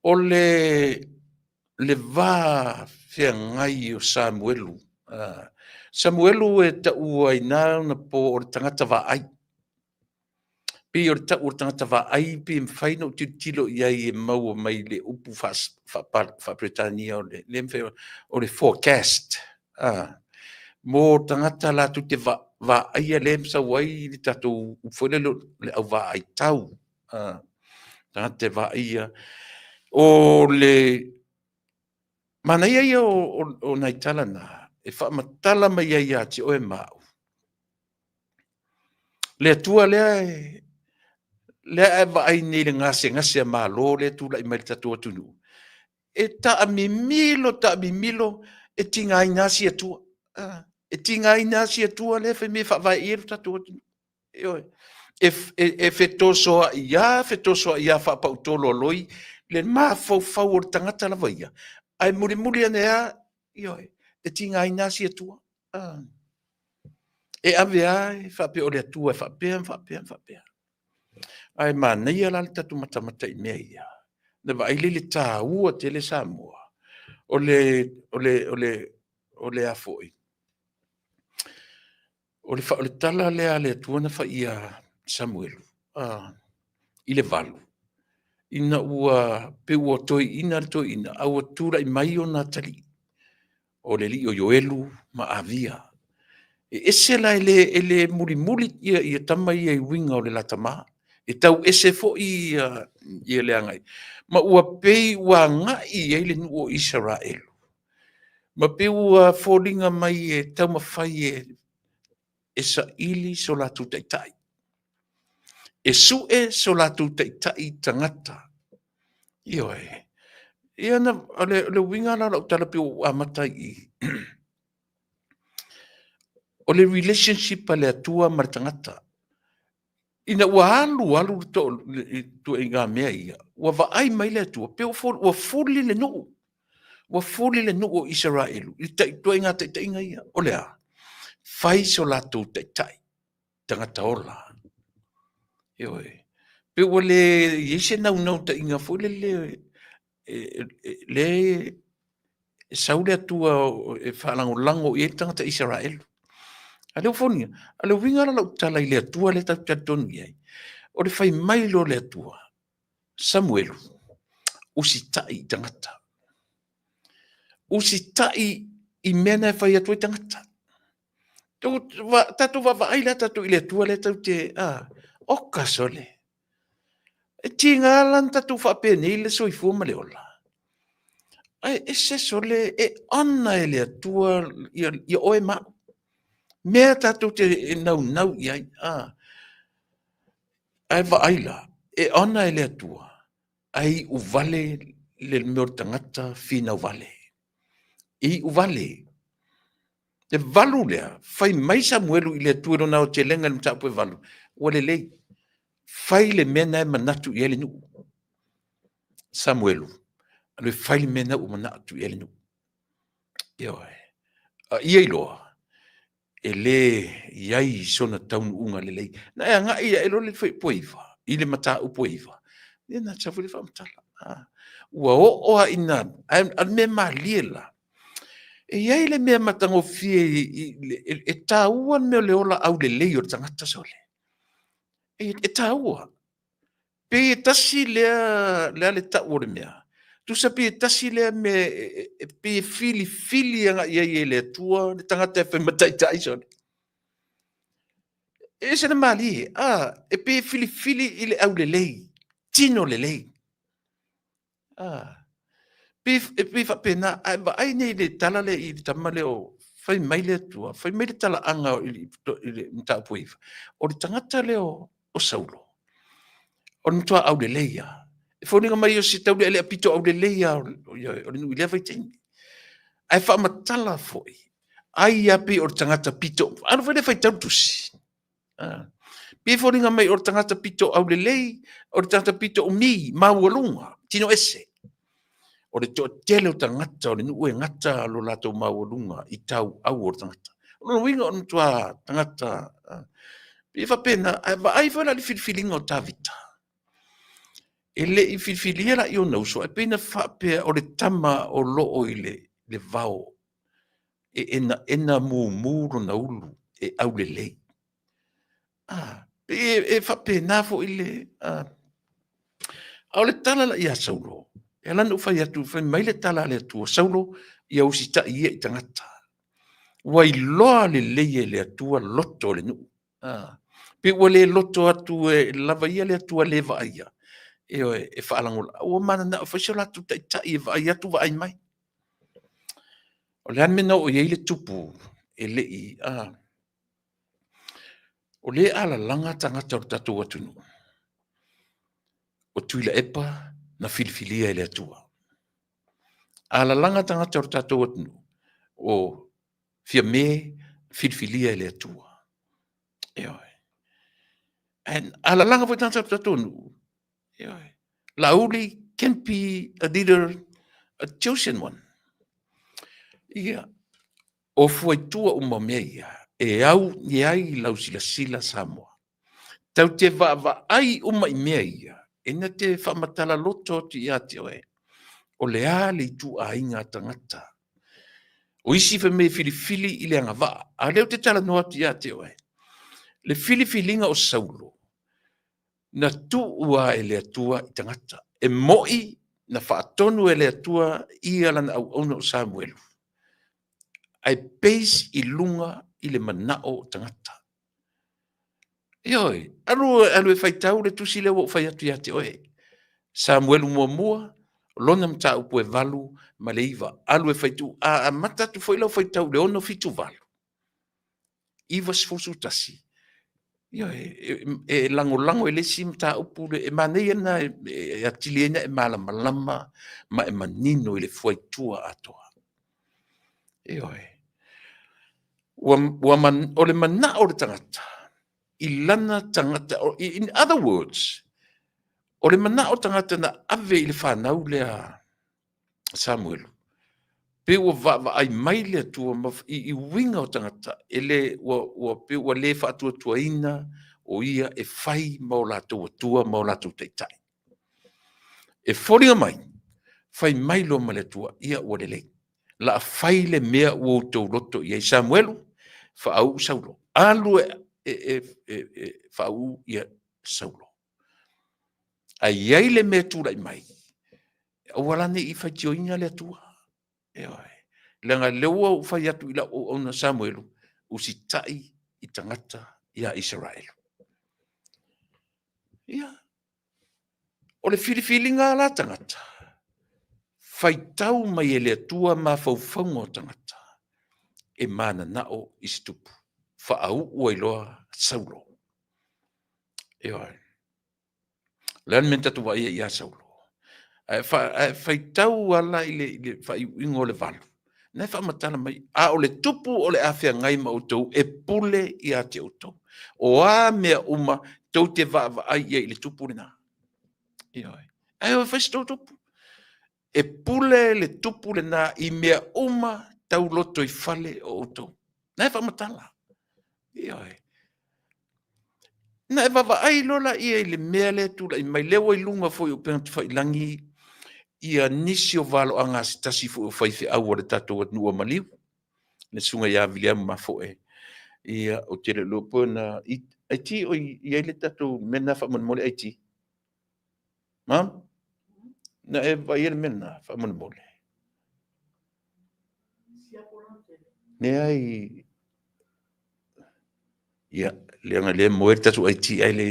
o le va feagai o Samuelu. Samuelu e taua i na ona po o le tagata vaai. Pei o le tau o le tagata vaai, pei e mafai ona ou tilotilo i ai e maua mai le upu faa-Peretania o le, le mafai o le forecast. Mo tagata latou te vaaia lea e sau ai le tatou upu foi lele o le au vaai tau. Tagata e vaaia. O le manaia ia o nai tala na e faamatala mai ai ia te oe ma au, le Atua lea e vaai nei i le gasegase a Malo lea e tulai mai i le tatou atunuu, e taamimilo, taamimilo, e tigaina lava si Atua. E tigaina lava si Atua lea fai mai e faavae i ai lo tatou atunuu. Ioe. E fetosoai lava, fetosoai lava faapautolo le mafaufau o le tagata lava ia, ae mulimuli ane lava, ioe, e tigaina lava si Atua. E ave lava e faapea o le Atua e faapea ma faapea ma faapea. Ae manaia la le tatou matamata i mea ia, ona vaai lea i le taua tele Samoa, o le a foi, o le tala lea a le Atua na fai ia Samuelu i le 8, ina ua pei ua toeaina le toeaina, a ua tulai mai ona atalii, o le alii o Ioelu ma Avia. E ese la, e le mulimuli ia tama ia i uiga o le la tama, e tau ese foi ia le agai. Ma ua pei ua agai i ai le nuu o Isaraelu, ma pei ua foliga mai e taumafai e saili so latou taitai, e sue so latou taitai tagata. Ioe. Ia na, o le uiga la o lau tala pei ua ou amata ai i i, o le relationship a le Atua ma le tagata. Ina ua alu alu le ituaiga mea ia, ua vaai mai le Atua, pei ua fuli le nuu. Ua fuli le nuu o Isaraelu i ituaiga taitaiga ia. O le a? Fai so latou taitai, tagata ola. Ioe. Pei ua le i ai se naunautaiga foi lele le e sau le Atua e faalagolago i ai le tagata Isaraelu. A lea ua foliga, a le uiga la o lau tala i le Atua lea tatou te talitonu i ai, o le fai mai loa o le Atua, Samuelu, usitai i tagata. Usitai i mea na e fai atu ai tagata. Tatou vaavaai la tatou i le Atua lea tatou te, oka sole. E tiga la na tatou faapenei le soifua ma le ola. Ae ese sole e ona e le Atua ia, ia oe ma au. Mea tatou te naunau i ai, a. Ae vaai la, e ona e le Atua, ae iu vale le mea o le tagata finau vale. E iu vale. Le valu lea, fai mai Samuelu i le Atua i lona aotelega i le mataupu e valu, ua lelei, fai le mea na e manatu i ai le nuu. Samuelu, alu e fai le mea na ua manatu i ai le nuu. Ioe. A ia iloa, e le i ai sona taunuuga lelei. Na e agai ae loa le fuaiupu e 9, i le mataupu e 9, ia na sau foi le faamatala. Ua oo lava ina, ae o le mea malie la, e i ai le mea matagofie e taua le mea o le ola aulelei o le tagata sole. E taua. Pei e tasi lea, le a le tau o le mea? Tusa pei e tasi lea mea e pei e filifili agai i ai e le Atua le tagata e fai ma taitai sole. E ese le malie, a, e pei e filifili i le aulelei, tino lelei. A, e pei faapena, ae vaai nei i le tala lea i le tama lea o fai mai le Atua, fai mai le talaaga i le mataupu e 9, o le tagata lea o Saulo, o le matua aulelei lava. E foliga mai o se taulealea pito aulelei lava o le nuu i lea vaitaimi. Ae faamatala foi, ai lava pei o le tagata pito, alu foi lea faitau le tusi. Pei e foliga mai o le tagata pito aulelei, o le tagata pito umi, maualuga, tino ese. O le toatele o tagata o le nuu e gata lo latou maualuga i tauau o le tagata. O lona uiga o le matua tagata e faapena, ae vaai foi la i le filifiliga o Tavita. E le i filifilia la i ona uso, ae pei na faapea o le tama o lo o i le vao e enaena mumu lona ulu e aulelei. Ah, e, e faapena foi le... Ah. A o le tala la ia Saulo, e ala ona ou fai atu, fai mai le tala a le Atua, Saulo, ia usitai ia i tagata. Ua iloa lelei e le Atua loto o le nuu. Ah. Pe ua le loto atu e lava ia le Atua le vaaia, ioe, e faalagolago. Ua mananao e fai so latou taitai e vaai atu vaai mai. O le a le mea na oo i ai le tupu e le i, ah, o lea e alalaga tagata o le tatou atunuu. O Tuilaepa na filifilia e le Atua. Alalaga tagata o le tatou atunuu, o Fiame filifilia e le Atua. Ioe. Ae alalaga foi tagata o le tatou nuu, ioe. Laauli can be a leader, a chosen one. Ia, o fuaitua uma o mea ia, e au i ai lau silasila Samoa. Tau te vaavaai uma i mea ia, e na te faamatala loto atu ia te oe, o le a le ituaiga tagata. O isi fai mai e filifili i le agavaa, a o lea ou te talanoa atu ia te oe, le filifiliga o Saulo, na tuu lava e le Atua i tagata. E mo'i na faatonu e le Atua ia lana auauna o Samuelu, ae base i luga i le manao o tagata. Ioe, alu, alu e faitau le tusi lea ua ou fai atu ia te oe. Samuelu muamua, lona mataupu e 8 ma le 9. Alu e faitau, a amata atu foi lau faitau i le 6, 7, 8, 9, 11, ioe, e lagolago i le isi mataupu, e manaia lena e atili ai ona e malamalama ma e manino i le fuaitua atoa. Ioe. Ua, ua man, o le manao o le tagata i lana tagata, in other words, o le manao o le tagata na ave i le fanau lea Samuelu, pe ua vaavaai mai le Atua ma, i, i uiga o tagata, e le, ua, ua, pe ua le faatuatuaina o ia e fai ma o latou atua ma o latou taitai. E foliga mai, fai mai loa ma le Atua, ia ua lelei. La fai le mea ua outou loto i ai. Samuelu, faauu Saulo. Alu e, e, e, e, e faauu ia Saulo. Ae i ai le mea e tulai mai, aua la ne i faitioina le Atua. Ioe. Leaga lea ua ou fai atu i lau auauna Samuelu, usitai i tagata ia Isaraelu. Ia. O le filifiliga a la tagata, faitau mai e le Atua mafaufauga o tagata, e mananao i se tupu, faauu ai loa Saulo. Ioe. O le a le mea na tatou vaai ai ia Saulo? Ae faitau ala i le faaiuiuga o le 8, na e faamatala mai, a o le tupu o le a feagai ma outou e pule ia te outou. O a mea uma tou te vaavaai i ai i le tupu lena. Ioe. Ae o e fai se tou tupu. E pule le tupu lena i mea uma tau lotoifale o outou. Na e faamatala. Ioe. Na e vaavaai loa laia i le mea lea e tulai mai, lea ua i luga foi o upega tafailagi ia nisi o valoaga a se tasi foi o faifeau a le tatou atunuu ua maliu, le susuga ia Viliamu Mafoe. Ia, ou te le iloa po na IT o i ai le tatou mea lena faamolemole IT. Ma'am? Na e vaaia le mea lena faamolemole? Leai. Ia, leaga lea e moe le tatou IT ae le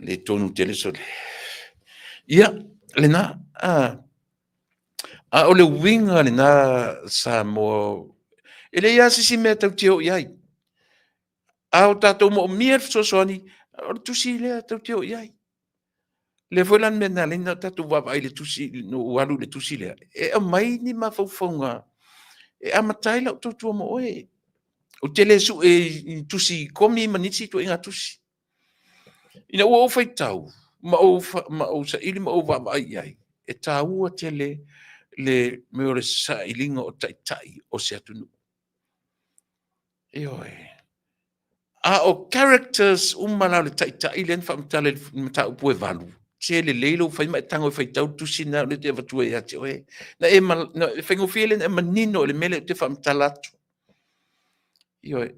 le tonu tele sole. Ia, lena, a o le uiga lena Samoa, e leai lava se isi mea tatou te o i ai. A o tatou moomia le fesoasoani, o le tusi lea tatou te o i ai. Lea foi la le mea na ala ai ona tatou vaavaai i le tusi, na ou alu i le tusi lea, e aumai ni mafaufauga e amata ai lau tautua mo oe. Ou te le sue i tusi komi ma nisi ituaiga tusi. Ina ua ou faitau ma ou saili ma ou vaavaai i ai, e taua tele le mea o le sailiga o taitai o se atunuu. Ioe. A o characters uma la o le taitai lea na faamatala i le mataupu e 8, se lelei lou fai ma e tago e faitau le tusi lena o lea ou te avatua ia te oe. Na e, na, e faigofie lea na e manino i le mea lea ou te faamatala atu. Ioe.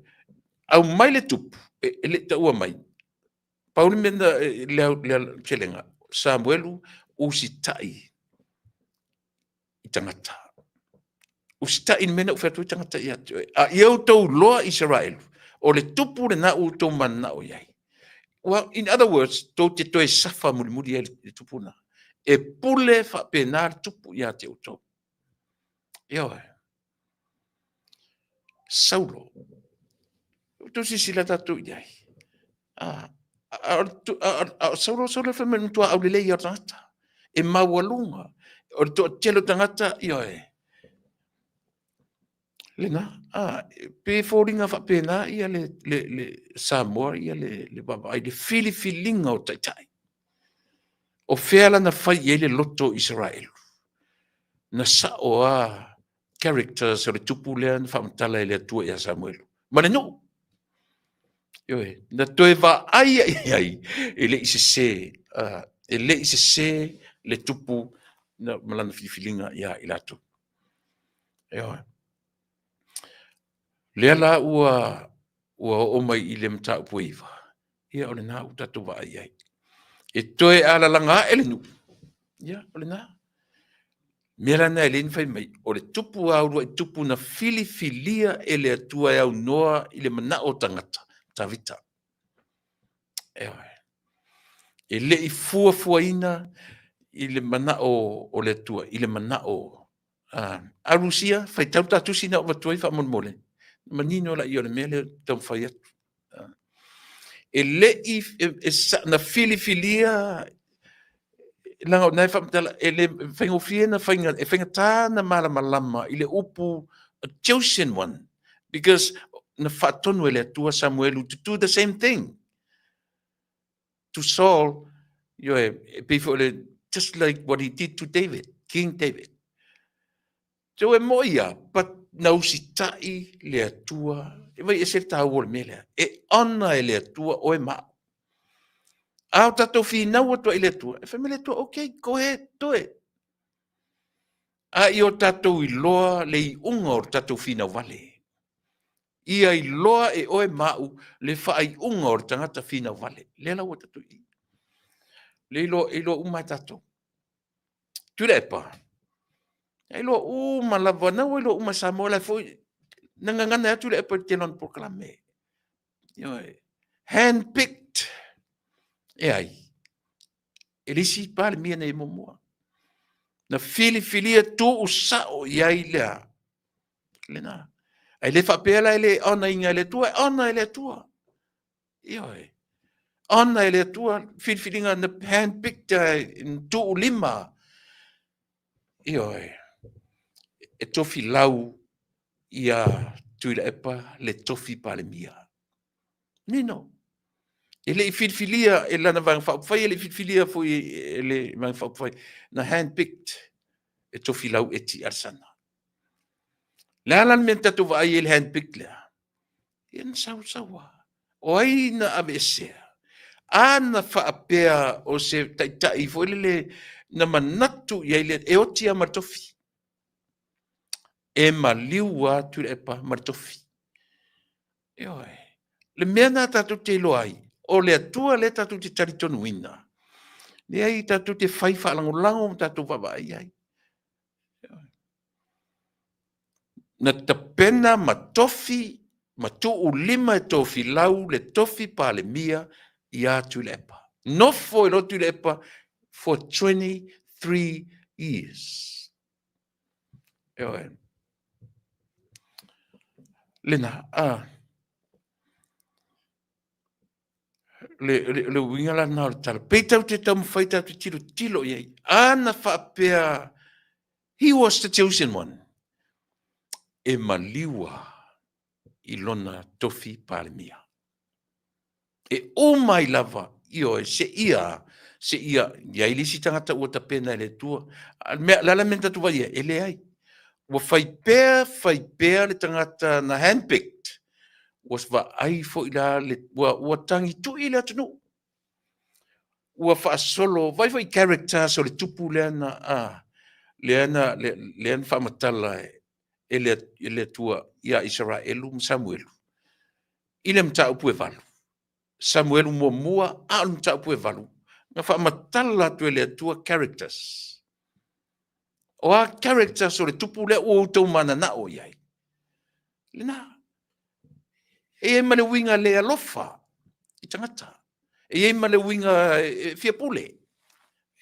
Aumai le tupu, e le i taua mai. Pau le mea na, le telega, Samuelu usitai i tagata. Usitai i le mea na ou fai atu ai tagata ia te oe. A ia outou iloa Isaraelu, o le tupu lena ua outou mananao i ai. Well, in other words, tou te toe safa mulimuli ai le tupu lena. E pule faapena le tupu ia te outou. Ioe. Saulo. Outou silasila tatou i ai. A o Saulo, Saulo fai mai le matua aulelei ia o tagata. E maualuga. O le toatele o tagata, ioe. Lena, a, pe foliga faapena ia le Samoa ia le vaavaai, le filifiliga o taitai. O fea la na fai i ai le loto o Isaraelu? Na sao a characters o le tupu lea na faamatala e le Atua ia Samuelu. Ma le nuu. Ioe, na toe vaai i ai, e le i sese, e le i sese le tupu na, ma lana filifiliga ia i latou. Ioe. Lea la ua oo mai i le mataupu e 9, ia o lena ua tatou vaai i ai. E toe alalaga ae le nuu, ia o lena. Mea la na e le na fai mai, o le tupu a uluai tupu na filifilia e le Atua e aunoa i le manao o tagata, Tavita. Ioe. E le i fuafuaina i le manao o le Atua, i le manao a Rusia, faitau ta tusi na ou avatu ai faamolemole, manino la ia o le mea lea ou te taumafai atu. E le i na filifilia leaga o lena e faamatala, e le faigofie na faiga, e faigata na malamalama i le upu a chosen one, because na faatonu e le Atua Samuelu to do the same thing to Saul, ioe, e pei foi o le, just like what he did to David, King David. So e moi ia, but na usitai le Atua, e vai ese le taua o le mea lea, e honor e le Atua oe ma au. A o tatou finau atu ai i le Atua, e fai mai le Atua, okay, go ahead, do it. A ia o tatou iloa le iuga o le tatou finau vale. Ia iloa e oe ma au le faaiuga o le tagata finau vale. Lea la ua tatou i. Le iloa, iloa uma e tatou. Tuilaepa, e iloa uma lava, na ua iloa uma e Samoa la foi, na gagana atu Tuilaepa i le tele o ana polokalame. Ioe. Handpicked. E ai. E le isi Palemia nei muamua. Na filifilia tuu sao i ai lea. Lena. Ae le faapea la e le honour ina e le Atua, e honour e le Atua. Ioe. Honour e le Atua filifiliga na handpicked e tuulima. Ioe. E tofilau ia Tuilaepa le tofi Palemia. Nino. E le i filifilia e lana Vaega Faaupufai, e le i filifilia foi e le Vaega Faaupufai, na handpicked e Tofilau Eti Alesana. Le a la le mea na tatou vaai ai i le handpicked lea? Ia na sausaua. O ai na aveesea? A na faapea o se taitai foi lele na manatu i ai le, e oti lava ma le tofi. E maliu lava Tuilaepa ma le tofi. Ioe. Le mea lena tatou te iloa ai, o le Atua lea tatou te talitonuina, leai, tatou te fai faalagolago ma tatou vaavaai i ai. Na tapena ma tofi ma tuulima e Tofilau le tofi Palemia ia Tuilaepa. Nofo ai loa Tuilaepa for 23 years. Ioe. Lena, a. Le, le, le uiga la lena o le tala. Pei tau te taumafai tatou te tilotilo i ai. A na faapea, he was the chosen one. E maliua i lona tofi Palemia. E uma ai lava, ioe, seia, seia i ai le isi tagata ua tapena e le Atua. A le mea, le a le mea na tatou vaai ai? E leai. Ua fai pea, fai pea le tagata na handpicked, ua vaai foi la, le, ua, ua tagitui le atunuu. Ua faasolo, vaai foi i characters o le tupu lea na, a, lea na, lea, lea na faamatala e le, e le Atua ia Isaraelu ma Samuelu i le mataupu e valu. Samuelu muamua, a o le mataupu e valu, na faamatala atu e le Atua characters. O a characters o le tupu lea ua outou mananao i ai? Lena. E i ai ma le uiga le alofa i tagata. E i ai ma le uiga e fia pule.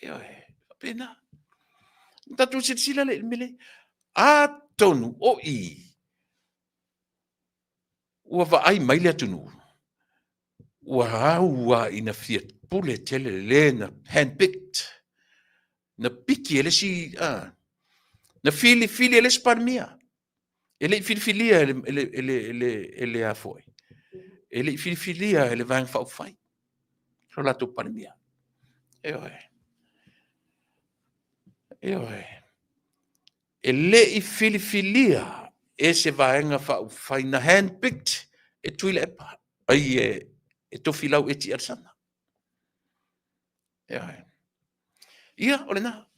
Ioe, faapena. Tatou silasila le i le mea lea. Atonu o i, ua vaai mai le atunuu, ua au lava ina fia pule tele le na handpicked, na piki e le isi, na filifili e le isi Palemia. E le i filifilia e le, e le, e le, e le, e le a foi. E le i filifilia e le Vaega Faaupufai lo latou Palemia. Ioe. Ioe. E le i filifilia e se Vaega Faaupufai na handpicked e Tuilaepa, ai e Tofilau Eti Alesana. Ioe. Ia, o lena.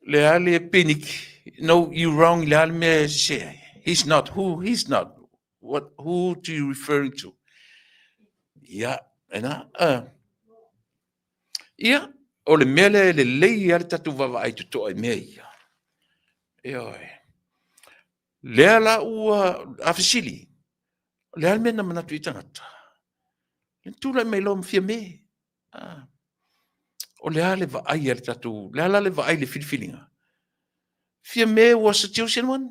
Le a le peniki. No, you wrong i le a le mea e sese ai. He's not. Who? He's not. What, who do you referring to? Ia, ena. Ia, o le mea lea e lelei lava le tatou vaavaai totoa i mea ia. Ioe. Lea la ua, a fesili, o le a le mea na manatu i tagata? E tulai mai loa ma Fiame. Ah. O le a le vaai a le tatou, le a la le vaai i le filifiliga? Fiame was a chosen one.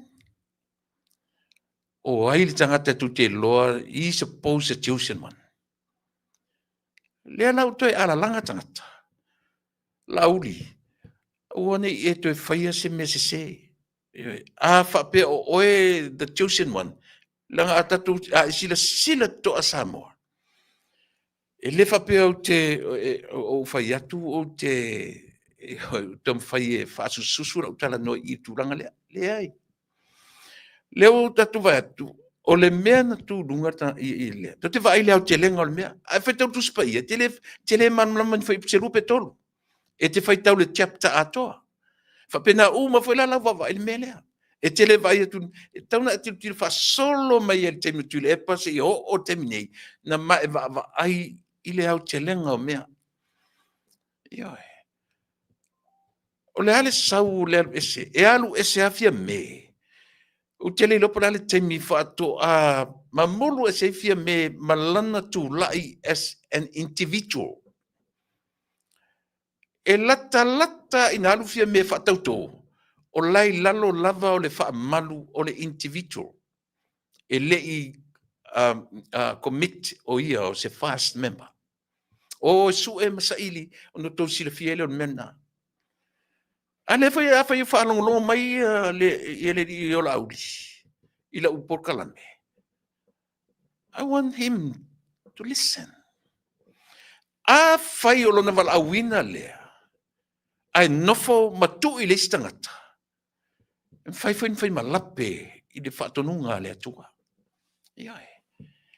O ai le tagata tou te iloa, he supposed a chosen one. Lea la ua toe alalaga tagata. Laauli, aua ne i e toe faia se mea sese. A faapea o oe the chosen one, leaga a tatou, a e silasila totoa Samoa, e le faapea ou te, ou fai atu ou te taumafai e faasususu lau talanoa i le tulaga lea. Leai. Lea ua tatou vaai atu, o le mea na tu luga i lea. Tou te vaai i le aotelega o le mea. A e faitau le Tusi Paia, e te le, te le malamalama i ni fuaiupu se lua pe tolu. E te faitau le chapter atoa. Faapena uma foi la lau vaavaai i le mea lea. E te le vaai atu, e tatau ona e tilotilo faasolo mai ai i le taimi o Tuilaepa seia oo i le taimi nei, na ma e vaavaai i le aotelega o mea. Ioe. O le a le sau o le alu ese? E alu ese lava Fiame. Ou te le iloa po o le a le taimi faatoa mamulu ese ai Fiame ma lana tulai as an individual. E latalata ina alu Fiame e faatautō, o la e i lalo lava o le faamalu o le individual. E le i commit o ia o se FAST member. O e sue ma saili ona outou silafia ai lea o le mea lena. A lea foi afai o faalogologo mai le alii o Laauli i lau polokalame, I want him to listen. Afai o lona valaauina lea, ae nofo ma tuu i le isi tagata, e mafai foi ona fai malape i le faatonuga a le Atua. Ioe.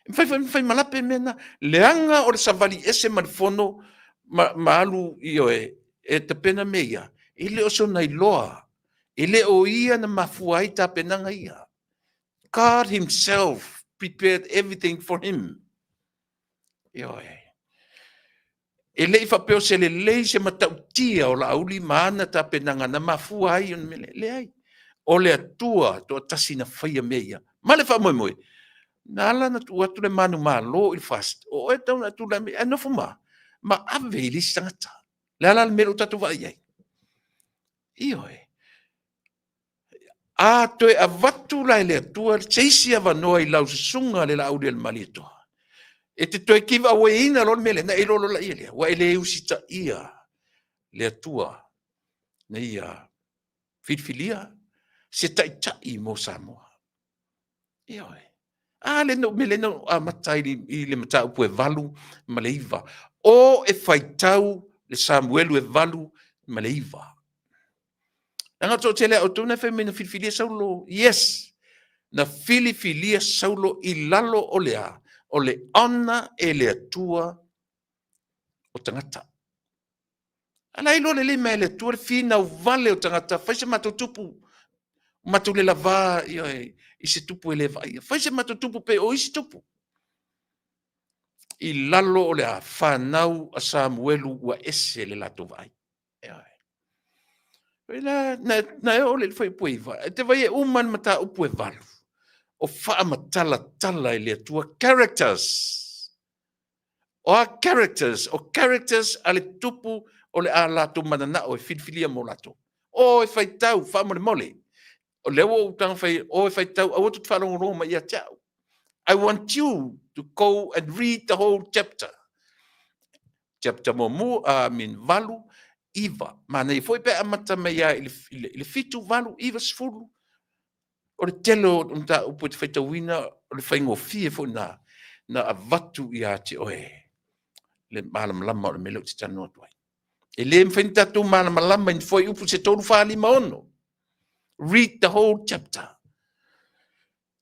E mafai foi ona fai malape mea na. Leaga o le savali ese ma le fono ma alu, ioe, e tapena mea ia, e le o sona iloa, e le o ia na mafua ai tapenaga ia. God himself prepared everything for him. Ioe. E le i faapea o se lelei se matautia o Laauli ma ana tapenaga na mafua ai ona mea lea. Leai. O le Atua toatasi na faia mea ia. Ma le faamoemoe, na ala ona tuu atu le manumalo i le FAST, o oe e tatau ona e tulai mai ae nofo ma ave i le isi tagata. O le a la le mea lea ua tatou vaai i ai? Ioe. A toe avatu la e le Atua se isi avanoa i lau susuga le Laaulialemalietoa, e te toe give away ina loa le mea lea, ona e iloa loa laia lea, ua e le usitaia le Atua na ia filifilia se taitai mo Samoa. Ioe. A le no mea lea na ou amata ai i le mataupu e 8 ma le 9. O e faitau le Samuelu e 8 ma le 9. Leaga o le toatele a outou na fai mai na filifilia Saulo. Yes, na filifilia Saulo i lalo o le a? O le ona e le Atua o tagata. A la iloa lelei mai e le Atua le finau vale o tagata, fai se matou tupu, matou le lavā i se tupu e le vaaia. Fai se matou tupu pei o isi tupu. I lalo o le a? Fanau a Samuelu ua ese le latou vaai. Na e oo lea i le fuaiupu e 9, e te vaai e uma le mataupu e 8, o faamatalatala e le Atua characters. O a characters? O characters a le tupu o le a latou mananao e filifilia mo latou. O e faitau, faamolemole. O lea ua ou tago fai, o e faitau, aua tou te faalogologo mai ia te au. I want you to go and read the whole chapter. Chapter muamua, I mean, 8, 9. Manaia foi pe amata mai lava i le 7, 8, 9, 10. O le tele o mataupu e te faitauina, o le faigofie foi na avatu ia te oe le malamalama o le mea lea ou te talanoa atu ai. E le mafai ona tatou malamalama i ni fuaiupu se 3, 4, 5, 6. Read the whole chapter.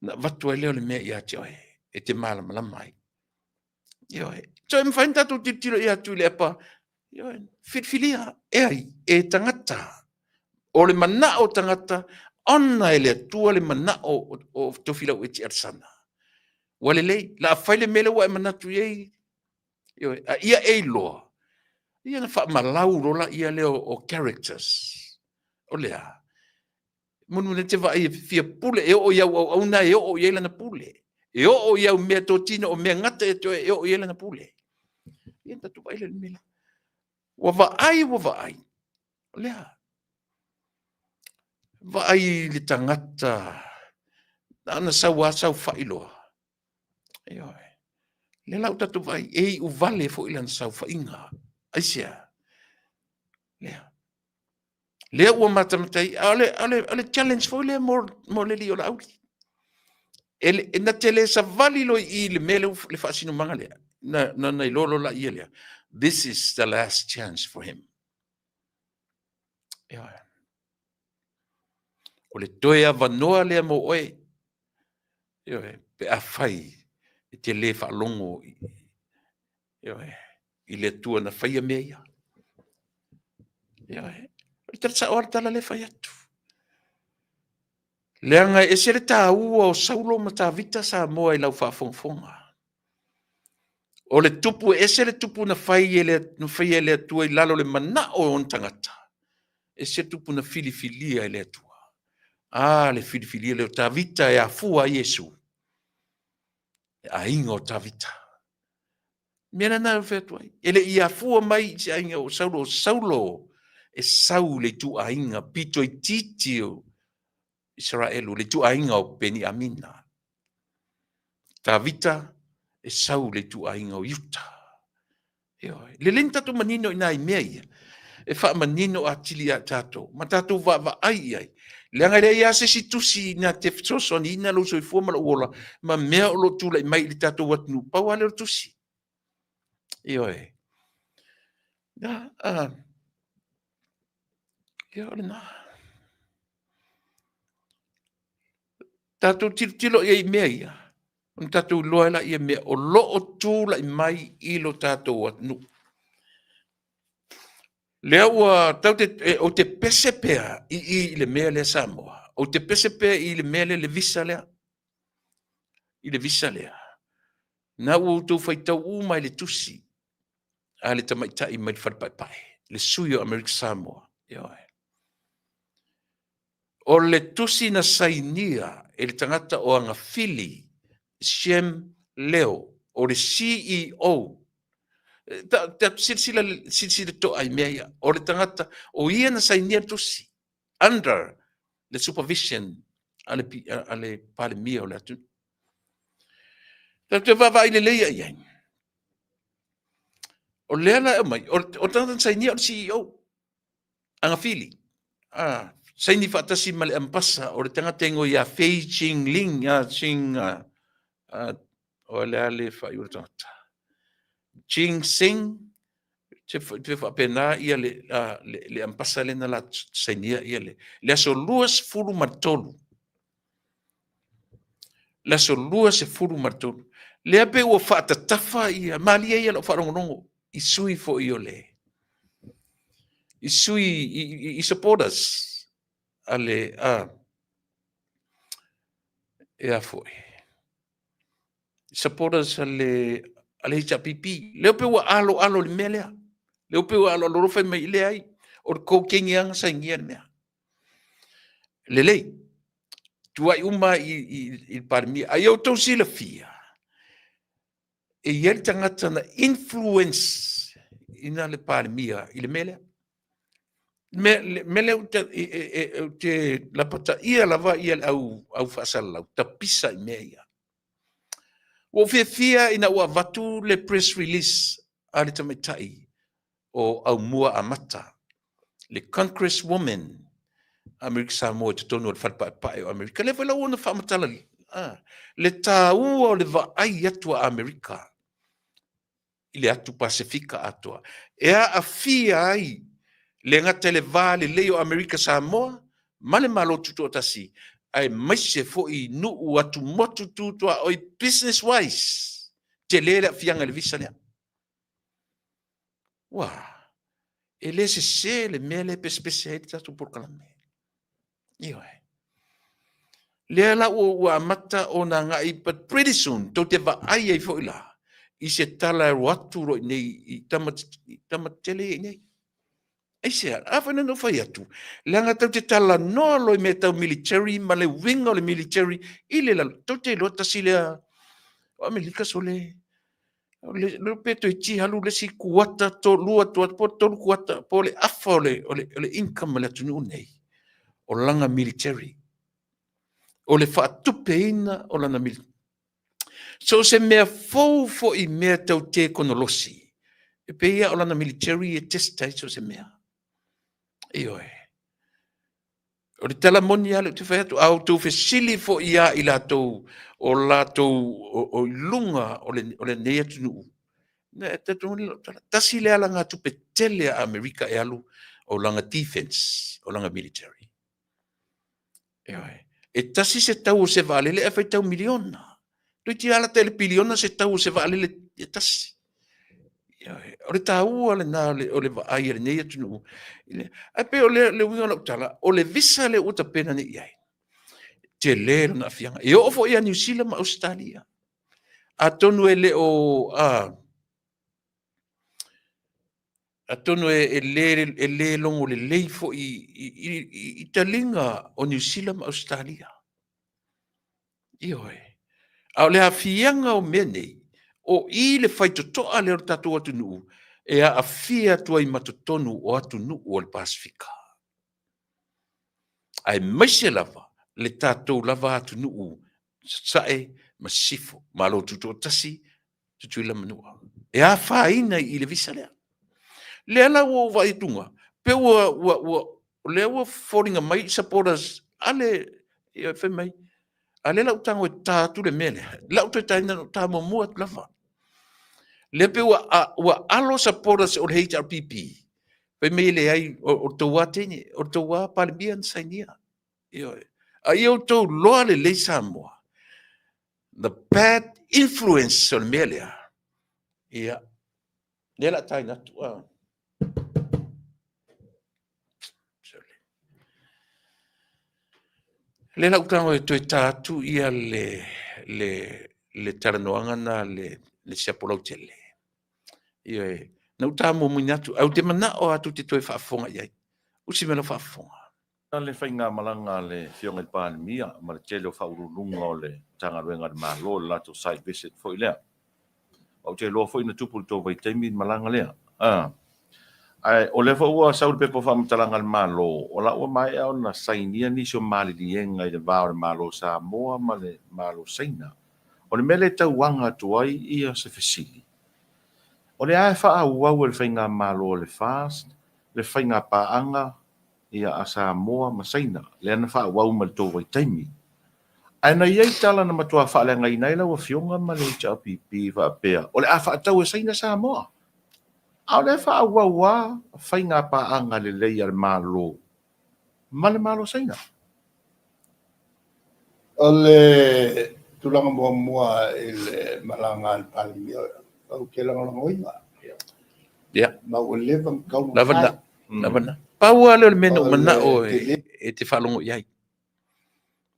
Na avatu ai lea o le mea ia te oe e te malamalama ai. Ioe. So e mafai ona tatou tilotilo ia Tuilaepa, ioe, filifilia e ai e tagata. O le manao o tagata, ona e le Atua le manao o Tofilau Eti Alesana. Ua lelei, la fai le mea lea ua e manatu i ai, ioe, a ia e iloa, ia na faamalau loa laia lea o characters. O le a? Mulimuli te vaai e fia pule, e oo i au auauna e oo i ai lana pule. E oo i au mea totino o mea gata ia te oe e oo i ai lana pule. Ia tatou vaai lea i le mea lea. Ua vaai, ua vaai. O lea. Vaai i le tagata, na ona sau lava saofai loa. Ioe. Lea la ua tatou vaai, e iu vale foi lana saofaiga. Aisea? Lea. Lea ua matamata ai, a o le challenge foi lea mo le alii o Laauli. E na te le savali loa i i le mea lea, le faasinomaga lea, na iloa loa laia lea. This is the last chance for him. Ioe. O le toe avanoa lea mo oe, ioe, pe afai e te le faalogo ioe, i le Atua na faia mea ia. Ioe, o le tala sao lava le tala lea e fai atu. Leaga e ese le taua o Saulo ma Tavita Samoa i lau faafogafoga. O le tupu e ese le tupu na fai e le, na faia e le Atua i lalo o le manao o ona tagata. Ese le tupu na filifilia e le Atua. A, le filifilia lea o Tavita e afua ai Iesu. Le aiga o Tavita. Mea lena e fai atu ai. E le i afua mai i se aiga o Saulo, o Saulo e sau i le ituaiga pito itiiti o Isaraelu, le ituaiga o Peniamina. Tavita e sau i le ituaiga o Iuta. Ioe. Lelei ona tatou manino i nai mea ia, e faamanino atili ia tatou, ma tatou vaavaai i ai. Leaga e leai lava se isi tusi na te fesoasoaniina lou soifua ma lou ola ma mea o lo o tulai mai i le tatou atunuu, pau lava lea o le tusi. Ioe. Ia, ia o lena. Tatou tilotilo i ai i mea ia, ona tatou iloa ai lea mea o lo o tulai mai i lo tatou atunuu. Lea ua tau te, ou te pese pea i i i le mea lea Samoa. Ou te pese pea i le mea lea le visa lea. I le visa lea. Na ua outou faitau uma i le tusi a le tamaitai mai le Fale Paepae, le sui o Amerika Samoa. Ioe. O le tusi na sainia e le tagata o Agafili, Shem Leo, o le CEO. Ta silasila, silasila toa i mea ia. O le tagata, o ia na sainia le tusi, under the supervision a le, a le Palemia o le atunuu. Tatou te vaavaai lelei i ai. O lea la e aumai, o le tagata na sainia o le CEO. Agafili, a, saini faatasi ma le ambasa o le tagata e igoa ia Fei Ching Ling, a, Ching, a, a, o le a le faaiu o le tagata. Ching Sing, te, te faapena ia le, a, le, le ambasa lena la sainia ia le, le aso 23. Le aso 23. Lea pe ua faatatafa ia, malie ia lau faalogologo i sui foi o le, i sui, i, i supporters a le, a, e a foi, supporters a le, a le HRPP. Lea pe ua aloalo i le mea lea. Lea pe ua aloalo fai mai, leai, o le cocaine lava na sainia le mea. Lelei, tuai uma i, i, i le Palemia. A ia outou silafia, e i ai le tagata na influence ina le Palemia i le mea lea. Me, le mea lea ou te lapataia lava ia le au, au faasalalau, tapisa i mea ia. Ua ou fiafia ina ua avatu le press release a le tamaitai o Aumua Amata, le Congresswoman Amerika Samoa i totonu o le Fale Paepae o Amerika. Lea foi la ua ona faamatala le taua o le vaai atu a Amerika i le atu Pasefika atoa, e aafia ai le gata i le va lelei o Amerika Samoa ma le Malo Tutoatasi, aemaise foi nuu atumotu tutuaoi business wise, tele le aafiaga i le visa lea. Ua, e le sese le mea lea e pesepese ai le tatou polokalame. Ioe. Lea la ua, ua amata ona agai, but pretty soon, tou te vaai ai foi la, i se tala e alu atu loa i inei i tama, i tama tetele ia i inei. Aisea? A foi na fai atu, leaga tou te talanoa loa i mea tau military ma le uiga o le military i le lalo, tou te iloa tasi lea o Amerika sole, le, le pe toeitiiti alu le isi kuata, to, lua tuata, po o le tolu kuata, po o le afa o le, o le, o le income a le atunuu nei, o lana military. O le faatupeina o lana military. So o se mea fou foi i mea tau tekonolosi, e pei lava o lana military e test ai so o se mea. Ioe. O le tala moni lava lea ou te fai atu, a outou fesili foi ia i latou o latou o i luga o le, o lenei atunuu, na e talitonu lau tala, tasi lea alagatupe tele a Amerika e alu o lana defense, o lana military. Ioe. E tasi se tau o se vaalele ae faitau miliona. Toeitiiti lava lata i le piliona se tau o se vaalele e tasi. Ioe. O le taua lena o le, o le vaai a lenei atunuu. Ae pei o le, le uiga o lau tala, o le visa lea ua tapena nei i ai, tele lona aafiaga. E oo foi ia Niu Sila ma Ausetalia. Atonu e le o, Atonu e, e, le, e le logo lelei foi i, i, i, i taliga o Niu Sila ma Ausetalia. Ioe. A o le aafiaga o mea nei, O i le faitotoa lea o le tatou atunuu e aafia atu ai ma totonu o atunuu o le Pasefika, aemaise lava le tatou lava atunuu Sasae ma Sisifo, Malo Tutoatasi, Tutuila ma Manua. E afaina i le visa lea. Lea la ua ou vaai atuga, pe ua, ua, ua, lea ua foliga mai supporters a le, ia, fai mai, a lea la ou tago e ta atu le mea lea, la ou toe taina, na ou ta muamua atu lava. Lea pei ua, a, ua alo supporters o le HRPP, fai mai e leai, o le tou lava teine, o le tou lava Palemia na sainia. Ioe. A ia outou loa lelei Samoa, the bad influence o le mea lea, ia, lea la taina atu. Ah. Sorry. Lea la utago e toe ta atu ia le talanoaga na le siapo lautele. Ioe, na uta muamuina atu, au te manao atu te toe faafofoga i ai. Usi me lau faafofoga. Le faigamalaga a le Afioga i le Palemia ma le tele o faauluuluga o le Matagaluega a le Malo i le latou site visit foi lea. Ou te iloa foi na tupu i le tou vaitaimi le malaga lea. Ae o lea foi ua sau le pepa o faamatalaga a le Malo, o la ua maea ona sainia nisi o maliliega i le va o le Malo o Samoa ma le Malo o Saina. O le mea lea e tauaga atu ai ia se fesili, o le a e faaauau e le faigamalo a le FAST le faigapaaga ia a Samoa ma Saina, lea na faaauau mai le tou vaitaimi. Ae na i ai tala na matua faaleagaina ai lau Afioga ma le HRPP faapea, o le a faatau e Saina Samoa. A o lea e faaauau lava faigapaaga lelei a le Malo ma le Malo Saina. O le tulaga muamua i le malaga a le Palemia, ou te lagolagoina. Ma ua leva ona tatau ona Lava na, lava na. Pau lava lea o le mea na ou manao e te faalogo i ai.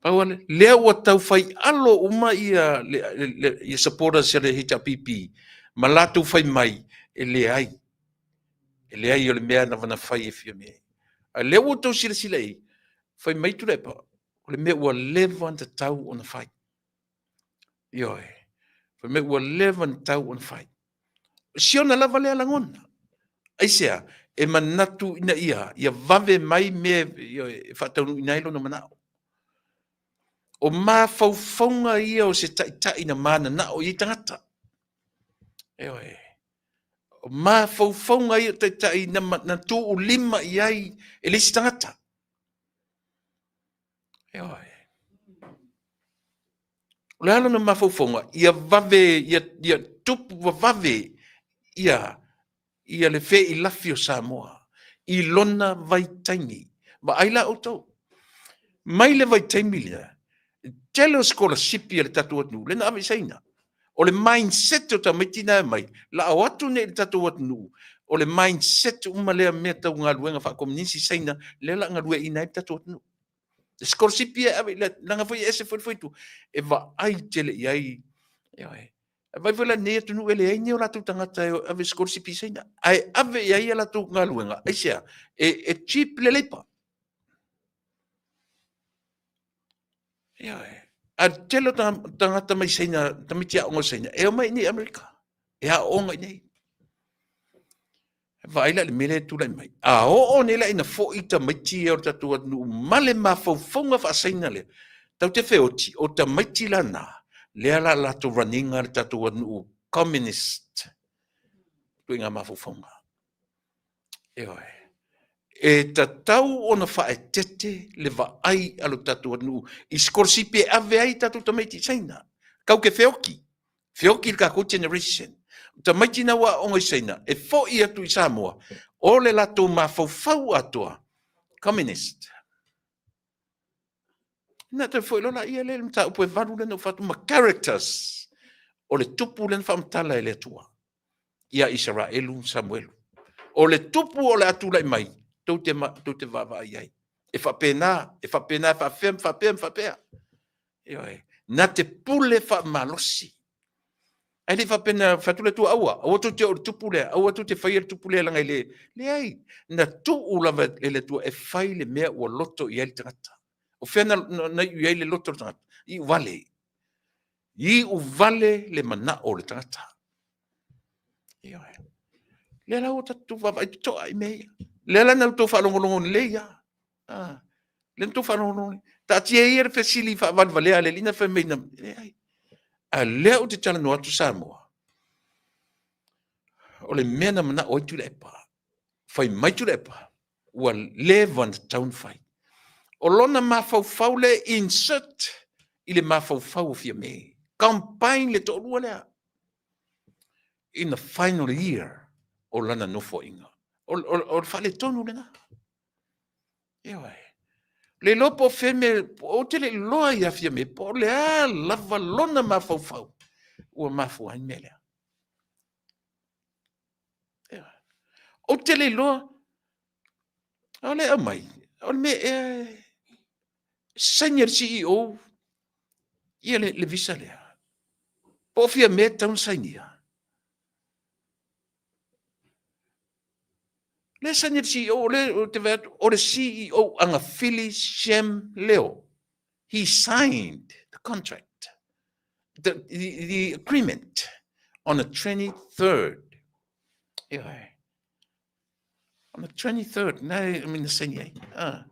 Pau lava lea, lea ua tau fai alo uma ia, le, supporters a le HRPP ma latou fai mai e leai. E leai o le mea na na fai e fia mea. A lea ua outou silasila i ai, fai mai Tuilaepa, o le mea ua leva ona tatau ona fai. Ioe. Fai mai ua leva ona tatau ona fai. Siona lava lea lagona. Aisea? E manatu ina ia, ia vave mai mea e faataunuuina ai lona manao. O mafaufauga ia o se taitai na mananao i ai tagata. Ioe. O mafaufauga ia o taitai na tuulima i ai e le isi tagata. Ioe. O le a lona mafaufauga? Ia vave, ia tupu vavave ia le feilafi o Samoa i lona vaitaimi. Vaai la outou, mai le vaitaimi lea, tele o sikolasipi a le tatou atunuu lea na ave i Saina. O le mindset o tamaiti na e mai, la o atu nei i le tatou atunuu, o le mindset uma lea mea tau galuega faakomunisi Saina, lea la galueaiina ai le tatou atunuu. Le sikolasipi e ave, leaga foi e ese foi le foitu, e vaai tele i ai, ioe. E vaai foi la lenei atunuu e leai ni o latou tagata e ave sikolasipi i Saina, ae ave i ai a latou galuega, aisea? E cheap le leipa. Ioe. A tele o tagata mai Saina, tamaiti aoga o Saina, e omai i nei Amerika, e aooga i nei. Vaai la i le mea lea e tulai mai. A oo nei la ina foi tamaiti ia o le tatou atunuu ma le mafaufauga faasaina lea, tatou te feoti, o tamaiti la na, lea la latou run ina le tatou atunuu communist ituaiga mafaufauga. Ioe. E tatau ona faaeteete le vaai a lo tatou atunuu i sikolasipi e ave ai tatou tamaiti i Saina. Kau ke feoki, feoki le tatou generation. O tamaiti na ua aooga i Saina, e foi atu i Samoa, o le latou mafaufau atoa, communist. Na toe foi loa laia lea i le mataupu e 8 lea na ou fai atu ma characters o le tupu lea na faamatala e le Atua ia Isaraelu ma Samuelu. O le tupu o le a tulai mai, tou te vaavaai ai. E faapena, e faapena, e faapea, ma faapea, ma faapea. Ioe. Na te pule faamalosi. Ae le i faapea na fai atu le Atua, aua, aua tou te oo i le tupu lea, aua tou te faia le tupu lea leaga e le, leai, na tuu lava e le Atua e fai le mea ua loto i ai le tagata. O fea na iu i ai le loto o le tagata? Iu vale. Iu vale le manao o le tagata. Ioe. Lea la ua tatou vaavaai totoa i mea ia. Lea la na outou faalogologo lelei lava. Ah, lea na outou faalogologo lelei. Taatia ia le fesili faavalevalea a le alii na fai mai na, leai. A o lea ou te talanoa atu Samoa, o le mea na manao ai Tuilaepa, fai mai Tuilaepa, ua leva ona tatau ona fai. O lona mafaufau lea insert i le mafaufau o Fiame. Combine le toalua lea in the final year o lana nofoaiga. O le faaletonu lena. Ioe. Le iloa po o fea mea, ou te le iloa ia Fiame po o le a lava lona mafaufau ua mafua ai le mea lea. Ou te le iloa, o le aumai, o le mea ea e saini e le CEO ia le visa lea. Po o Fiame e tatau ona sainia. Lea e saini e le CEO, o lea ou te vaai atu, o le CEO Agafili Shem Leo. He signed the contract, the agreement on the 23rd. Ioe. On the 23rd, na e mina saini ai. Ah.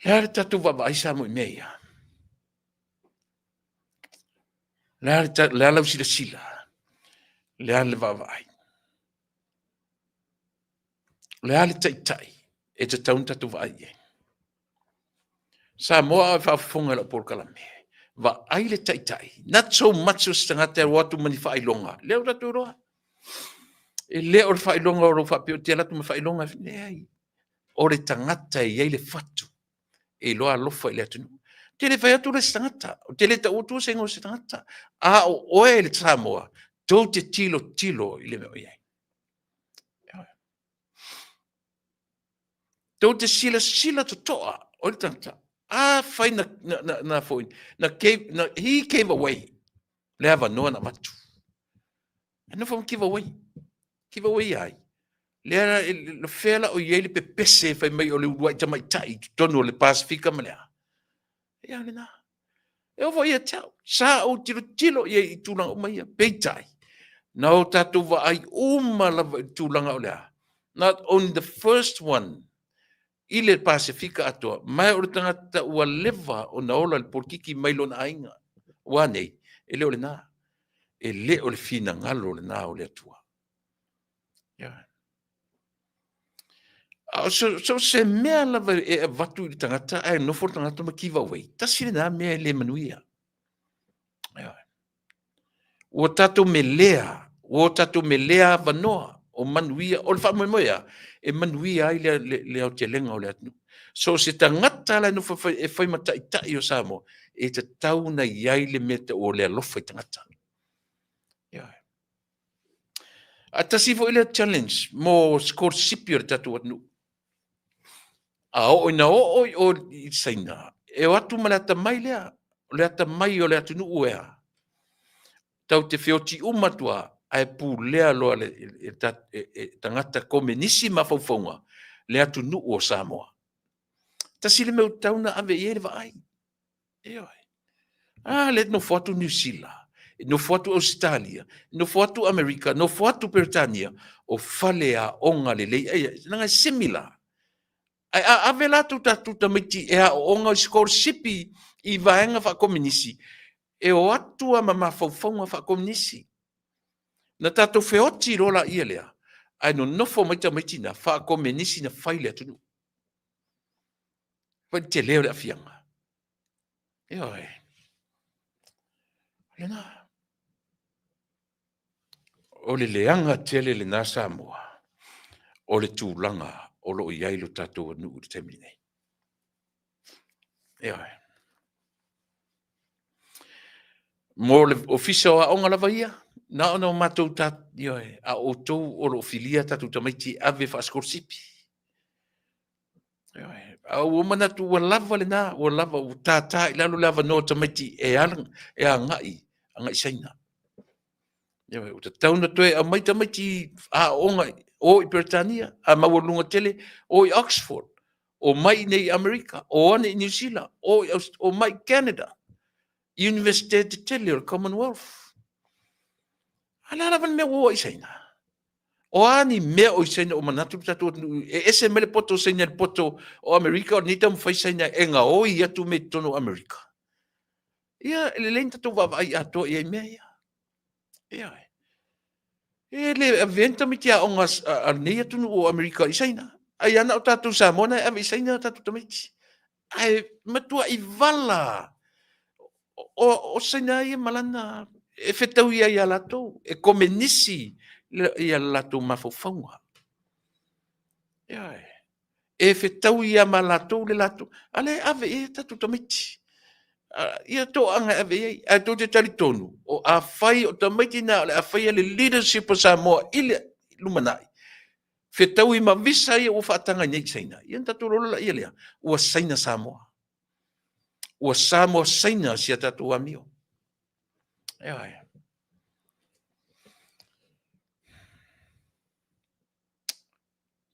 Le a le tatou vaavaai sa mo i mea ia. Le a lau silasila, le a le vaavaai. O le a le taitai e tatau ona tatou vaai i ai? Samoa a o faafofoga i lau polokalame, vaai le taitai, not so much o se tagata e o atu ma ni faailoga, lea ua tatou iloa. E le o le faailoga o lo o faapea ou te alu atu ma faailoga, leai. O le tagata e i ai le fatu, e iloa alofa i le atunuu. Ou te le fai atu le isi tagata, ou te le tau atua se igoa o se tagata, a o oe le Samoa, tou te tilotilo i le mea o i ai. Tou te silasila totoa, o le tagata, afai na, na, na, na foi, na gave, na, he gave away le avanoa na avatu. E nofo ma give away. Give away ai. Lea, le fea la o i ai le pepese fai mai o le uluai tamaitai i totonu o le Pasefika ma le a. Ia lena. E oo foi ia te au. Sa ou tilotilo i ai i tulaga uma ia. Peitai, na o tatou vaai uma lava i le tulaga o le a? Not only the first one i le Pasefika atoa, ma o le tagata ua leva ona ola i le polokiki mai lona aiga. Ua nei, e le o lena. E le o le finagalo lena o le Atua. Yeah. A o so, so se mea lava e avatu i le tagata ae nofo le tagata ma give away, tasi lena mea e le manuia. Ioe. Ua tatou melea, ua tatou melea avanoa o manuia, o le faamoemoe a, e manuia ai le, le, le aotelega o le atunuu. So se tagata la e nofo e fai ma taitai o Samoa, e tatau ona i ai le mea tau o le alofa i tagata. Ioe. A tasi foi lea challenge mo sikolasipi o le tatou atunuu. A oo ina oo i o i Saina, e o atu ma le atamai lea, o le atamai o le atunuu ea. Tau te feoti uma atu lava, ae pulea loa e, e, e, e tagata komenisi mafaufauga le atunuu o Samoa. Tasi le mea ua tatau ona ave i ai le vaai. Ioe. A lea e nofo atu Niu Sila, nofo atu Ausetalia, nofo atu Amerika, nofo atu Peretania, o fale aoga lelei, ai, leaga e similar. Ae a ave latou tatou tamaiti e aooga i sikolasipi i vaega faakominisi, e o atu lava ma mafaufauga faakominisi. Na tatou feoti loa laia lea, ae nonofo mai tamaiti na faakominisi na fai le atunuu. Vaai le tele o le aafiaga. Ioe. O lena. O le leaga tele lena Samoa, o le tulaga o lo o i ai lo tatou atunuu i le taimi lenei. Ioe. Mo le Ofisa o Aoga lava ia, na ona o matou ta, ioe, a outou o lo o filia tatou tamaiti e ave faasikolasipi. A ua manatu ua lava lena, ua lava, ua tātā i lalo le avanoa o tamaiti e ala, e agai, agai Saina. Ioe, ua tatau ona toe aumai tamaiti aooga o i Peretania, a maualuga tele, o i Oxford, o mai i nei i Amerika, o ane i Niu Sila, o, i, o mai i Canada. Universite tetele o le Commonwealth. A le a lava le mea ua oo i Saina? O a ni mea o i Saina ua manatu le tatou atunuu e ese mai le poto o Saina i le poto o Amerika, o lenei taumafai Saina e gaoi atu mea i totonu o Amerika. Ia, e lelei ona tatou vaavaai atoa i ai i mea ia. Ioe. E le avea ni tamaiti aoga a lenei atunuu o Amerika i Saina. Ai lava na o tatou Samoa na e ave i Saina o tatou tamaiti. Ae matuai vala o Saina ia ma lana e fetaui ai ia latou, e komenisi ia latou mafaufauga. Ioe. E fetaui ia ma latou le latou, a lea e ave i ai tatou tamaiti. Ia toaga e ave i ai. Ae tou te talitonu, o afai o tamaiti na o le a faia le leadership o Samoa i le lumanai, fetaui ma visa ia ua faataga nei i Saina, ia ona tatou iloa laia lea, ua Saina Samoa. Ua Samoa Saina si a tatou amio. Ioe.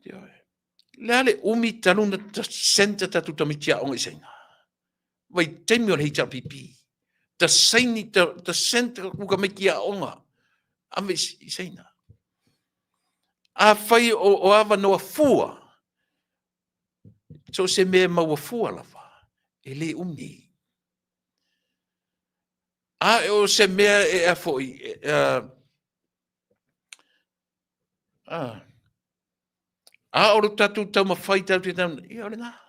Ioe. Le a le umi talu na send a tatou tamaiti aoga i Saina. Vaitaimi o le HRPP. Ta saini, ta send tatou tamaiti aoga ave i Saina. Afai o avanoa fua, so o se mea e maua fua lava, e le umi. A o se mea e a foi, a o lo tatou taumafai tatou te tau, ia o lena.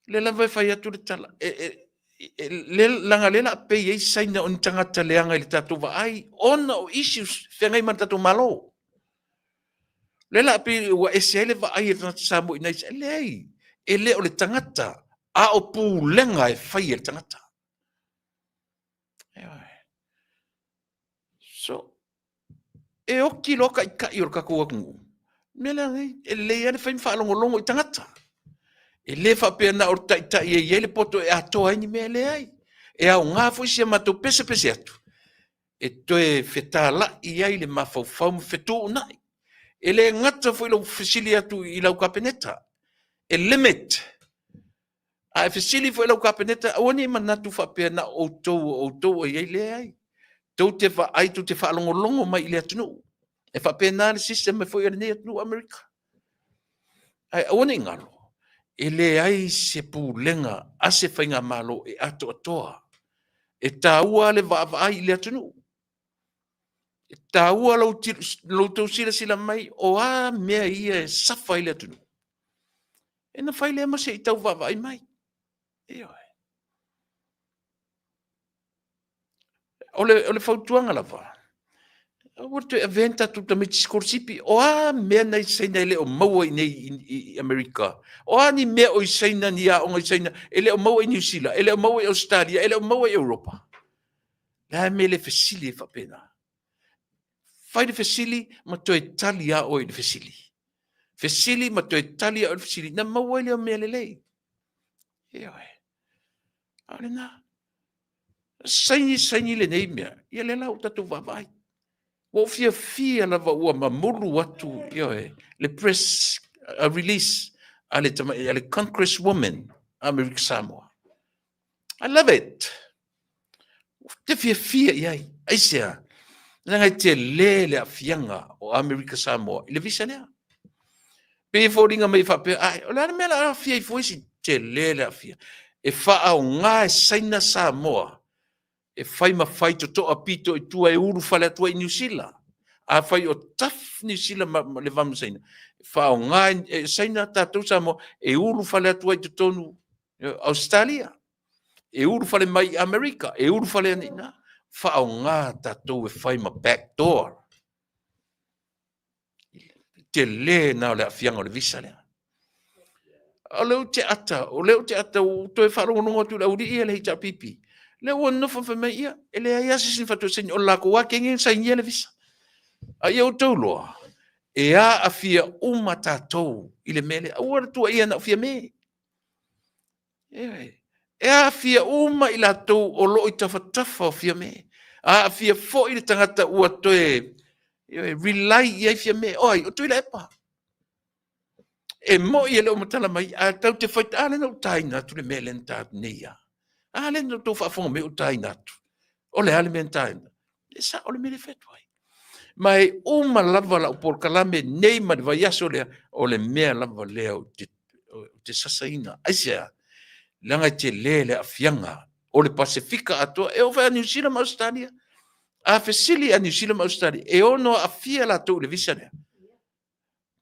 Lea lava e fai atu le tala, leaga lea o le a pei ai Saina o ni tagata leaga i le tatou vaai ona o issues feagai ma le tatou Malo. Lea o le a pei ua ese ai le vaai a le tagata Samoa i nai, leai, e le o le tagata, a o pulega e fai e le tagata. So, e oti loa taitai o le tatou atunuu, mea lea nei, e lelei lava le fai ma faalogologo i tagata. E le faapea na o le taitai e i ai le poto e atoa ai ni mea, e leai. E aoga foi si a matou pesepese atu, e toe fetalai ai le mafaufau ma fetuunai. E le gata foi lou fesili atu i lau Kapeneta, e limit. A e fesili foi i lau Kapeneta, aua ne i manatu faapea na o outou o outou o i ai, leai. Tou te vaai, tou te faalogologo mai i le atunuu. E faapena le system foi a lenei atunuu o Amerika. Ae aua ne i galo, e leai se pulega a se faigamalo e atoatoa. E taua le vaavaai i le atunuu. E taua lo outou silasila mai o a mea ia e safa ai le atunuu. E na fai lea ma se i tau vaavaai mai. Ioe. O le fautuaga lava, aua le toe avea ni tatou tamaiti sikolasipi. O a mea na i Saina e le o maua i nei i Amerika? O a ni mea o i Saina, ni aoga i Saina e le o maua i Niu Sila, e le o maua i Ausetalia, e le o maua i Europa? Le a mea le fesili e faapena? Fai le fesili ma toe tali a oe i le fesili. Fesili ma toe tali a oe i le fesili, na maua ai lea o mea lelei. Ioe. A o lena. Saini, saini lenei mea, ia lea la ua tatou vaavaai. Ua ou fiafia lava ua mamulu atu, ioe, le press release a le, a le Congresswoman Amerika Samoa. I love it. Ou te fiafia i ai. Aisea? Leaga e tele le aafiaga o Amerika Samoa i le visa lea. Pei e foliga mai faapea, ai, o le a le mea o le a aafia ai fua isi? Tele le aafia. E faaaoga e Saina Samoa e fai ma fai totoa pito i tua e ulufale atu ai i Niu Sila. Afai o tough Niu Sila ma le va ma Saina, e faaaoga e Saina tatou Samoa e ulufale atu ai i totonu Ausetalia, e ulufale mai i Amerika, e ulufale ane i ina, faaaoga tatou e fai ma back door. Tele na o le aafiaga o le visa lea. O lea ou te ata, o lea ou te ata, ua toe faalogologo atu i le aualii ia le HRPP. Lea ua nofo fai mai, ia, e leai lava se isi na faatoa saini, o le latou lava kegi na sainia le visa. A ia outou iloa, e aafia uma tatou i le mea lea. Aua le tuuaia na o Fiame. E aafia uma i latou o lo o i tafatafa o Fiame. Aafia foi le tagata ua toe rely i ai Fiame. O ai? O Tuilaepa. E moi e le o matala mai, ae tatou te fai, a lea na ou taina atu le mea lea na ta atu nei ia. A lea na outou faafofoga mai o taina atu. O le a le mea na taina? E sao le mea lea e fai atu ai. Ma e uma lava lau polokalame nei ma le vaiaso lea, o le mea lava lea ou te, ou te sasaina. Aisea? Leaga e tele le aafiaga o le Pasefika atoa, e oo foi a Niu Sila ma Ausetalia. A fesili a Niu Sila ma Ausetalia, e ono aafia latou i le visa lea.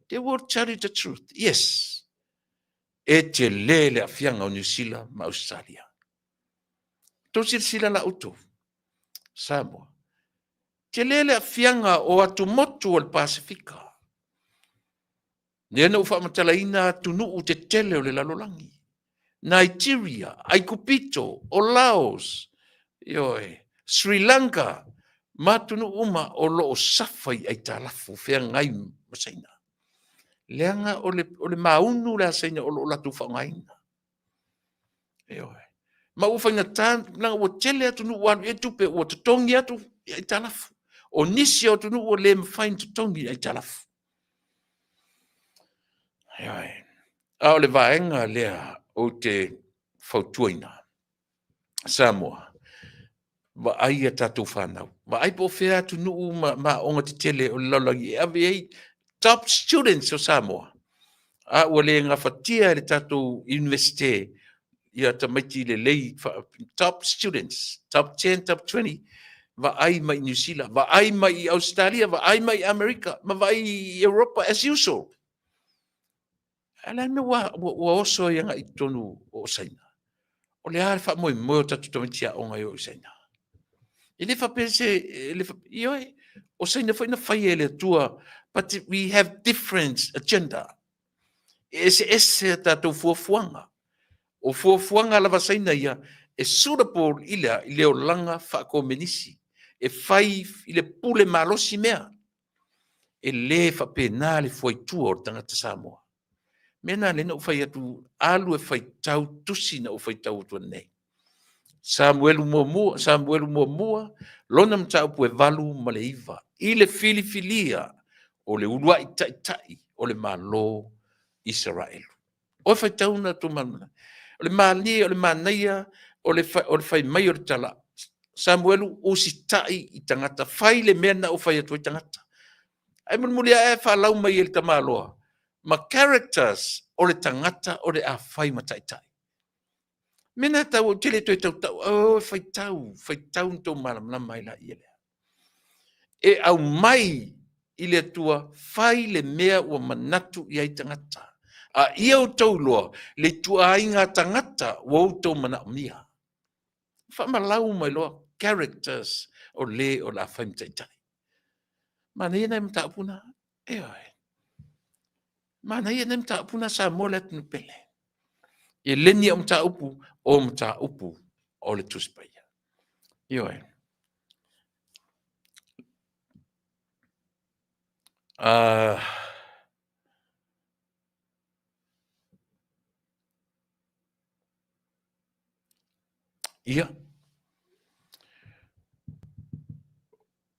They will tell you the truth. Yes. E tele le aafiaga o Niu Sila ma Ausetalia. Tou silasila la outou, Samoa. Tele le aafiaga o atumotu o le Pasefika. Lea na ou faamatalaina atunuu tetele o le lalolagi. Nigeria, Aikupito, o Laos, ioe, Sri Lanka, ma atunuu uma o lo o safa i aitalafu feagai ma Saina. Leaga o le, o le maunu le a Saina o lo o latou faaaogaina. Ioe. Ma ua faigata, leaga ua tele atunuu ua alu i ai tupe, ua totogi atu i aitalafu. O nisi o atunuu ua le mafai ona totogi i aitalafu. Ioe. A o le vaega lea ou te fautuaina, Samoa, vaai a tatou fanau, vaai po o fea atunuu ma, ma aoga tetele o le lalolagi e ave ai top students o Samoa, a ua le gafatia e le tatou Iunivesite ia tamaiti lelei, top students, top 10, top 20, vaai mai i Niu Sila, vaai mai i Ausetalia, vaai mai i Amerika, ma vaai i Europa as usual. A le a le mea ua, ua, ua oso ai agai i totonu o Saina? O le a le faamoemoe o tatou tamaiti aoga e o i Saina? E le faapea se, e le faapea, ioe, o Saina foi na faia e le Atua, but we have different agenda. E eseese a tatou fuafuaga. O fuafuaga lava a Saina ia, e suitable i le a? I le olaga faakomenisi. E fai i le pule malosi mea. E le faapena le fuaitua o le tagata Samoa. Mea na lea na ou fai atu, alu e faitau tusi na ou faitau atu nei. Samuelu muamua, Samuelu muamua, lona mataupu e 8 ma le 9, i le filifilia o le uluai taitai o le Malo Isaraelu. O e faitau na tou malamalama. O le malie, o le manaia, o le, o le fai mai o le tala, Samuelu usitai i tagata, fai le mea na ou fai atu ai tagata. Ae mulimuli ae faalau mai e le tamaloa, ma characters o le tagata o le a fai ma taitai. Mea na tau ou te le toe tautau, oh, faitau, faitau na tou malamalama ai laia lea. E aumai i le Atua, fai le mea ua manatu i ai tagata. A ia outou iloa le ituaiga tagata ua outou manaomia. Faamalau mai loa characters o le o le a fai ma taitai. Manaia nai mataupu na. Ioe. Manaia nai mataupu na Samoa le atunuu pele. E le ni au mataupu o mataupu o le Tusi Paia. Ioe. Ia,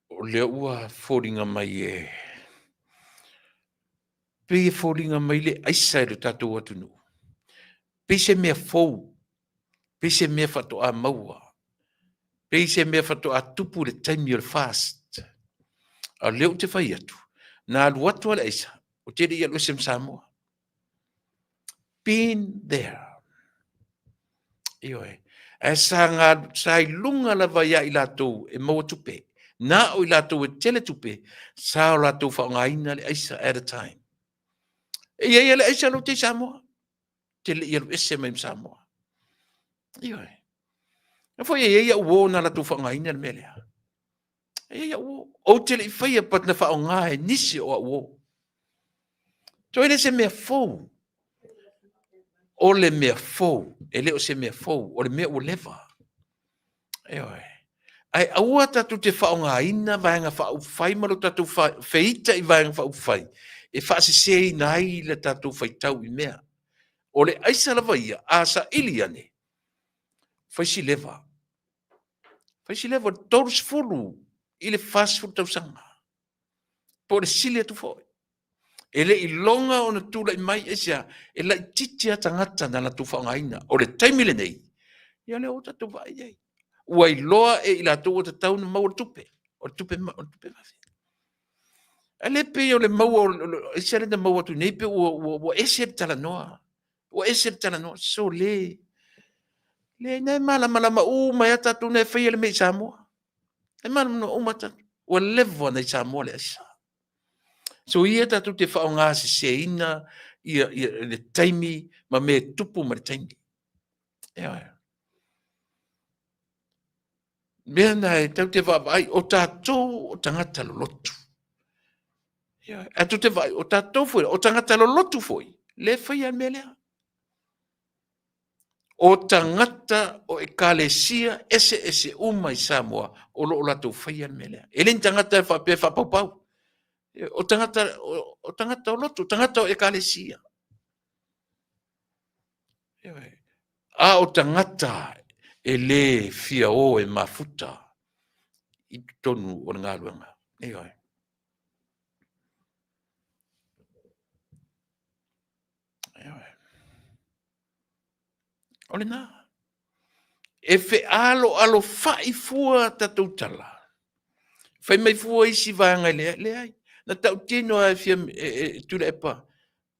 o lea ua foliga mai e pei e foliga mai le aisa i lo tatou atunuu, pei se mea fou, pei se mea faatoa maua, pei se mea faatoa tupu i le taimi o le FAST. A o lea ou te fai atu, na alu atu lava le aisa, ou te le i alu ese ma Samoa. Been there. Ioe. Ae sa, nga, sa i luga lava ia i latou e maua tupe. Na o i latou e tele tupe, sa o latou faaaogaina le aisa at a time. E i ai le aisa lau te i Samoa. Te le i alu ese mai ma Samoa. Ioe. Na foi e i ai au uo na latou faaaogaina le mea lea. E i ai au uo. Ou te le i faia but na faaaoga e nisi o au uo. Toe le se mea fou. O le mea fou. E le o se mea fou. O le mea ua leva. Ioe. Ae aua tatou te faaaogaina vaega faaupufai ma lo tatou feita i vaega faaupufai e faaseseina ai le tatou faitau i mea. O le aisa lava ia, a saili ane, fai si leva. Fai si leva, 30 i le 40 tausaga. Po o le sili atu foi. E le i loga ona tulai mai, aisea, e laitiiti lava tagata na latou faaaogaina. O le taimi lenei, Ia lea ua tatou vaai i ai. Ua iloa e i latou ua tatau ona maua le tupe, o le tupe, o le tupe vave. Ae le pei o le maua o le aisa lea na maua atu nei pei ua ese le talanoa. Ua ese le talanoa. Sole! Leai, na e malamalama uma ai lava tatou na e faia le mea i Samoa. E malamalama uma tatou. Ua leva ona i Samoa le aisa. So ia tatou te faaaoga seseina ia, ia, le taimi ma mea e tupu ma le taimi. Ioe. Mea na e tau te vaavaai, o tatou o tagata lolotu. Ioe. Ae tou te vaai, o tatou foi, o tagata lolotu foi, le faia le mea lea. O tagata o ekalesia eseese uma i Samoa o lo o latou faia le mea lea. E le ni tagata e faapea e faapaupau. O tagata, o tagata o lotu, o tagata o ekalesia. A o tagata e le fia o e mafuta i totonu o le galuega. Ioe. Ioe. O lena. E fealoalofa'i fua tatou tala. Fai mai fua isi vaega e leai, leai. Na tautino lava e fia e Tuilaepa,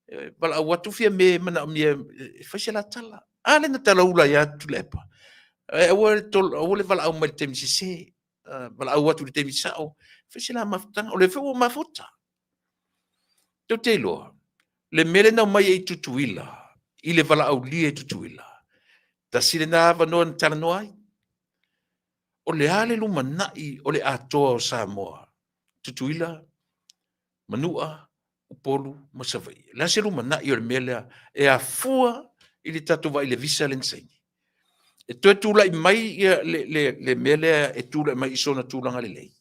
e valaau atu Fiame e manaomia e fai se la tala. A lea na talaula ai lava Tuilaepa. Ae aua le aua le valaau mai i le taimi sese. Valaau atu i le taimi sao, fai se la mafutaga. O lea foi ua mafuta. Tou te iloa, le mea lea na omai ai i Tutuila, i le valaaulia i Tutuila, tasi lena avanoa na talanoa ai. O le a le lumanai o le atoa o Samoa? Tutuila, Manua, Upolu ma Savaii. O le a se lumanai o le mea lea e afua i le tatou vaai i le visa lea na saini? E toe tulai mai ia le, le, le mea lea e tulai mai i sona tulaga lelei.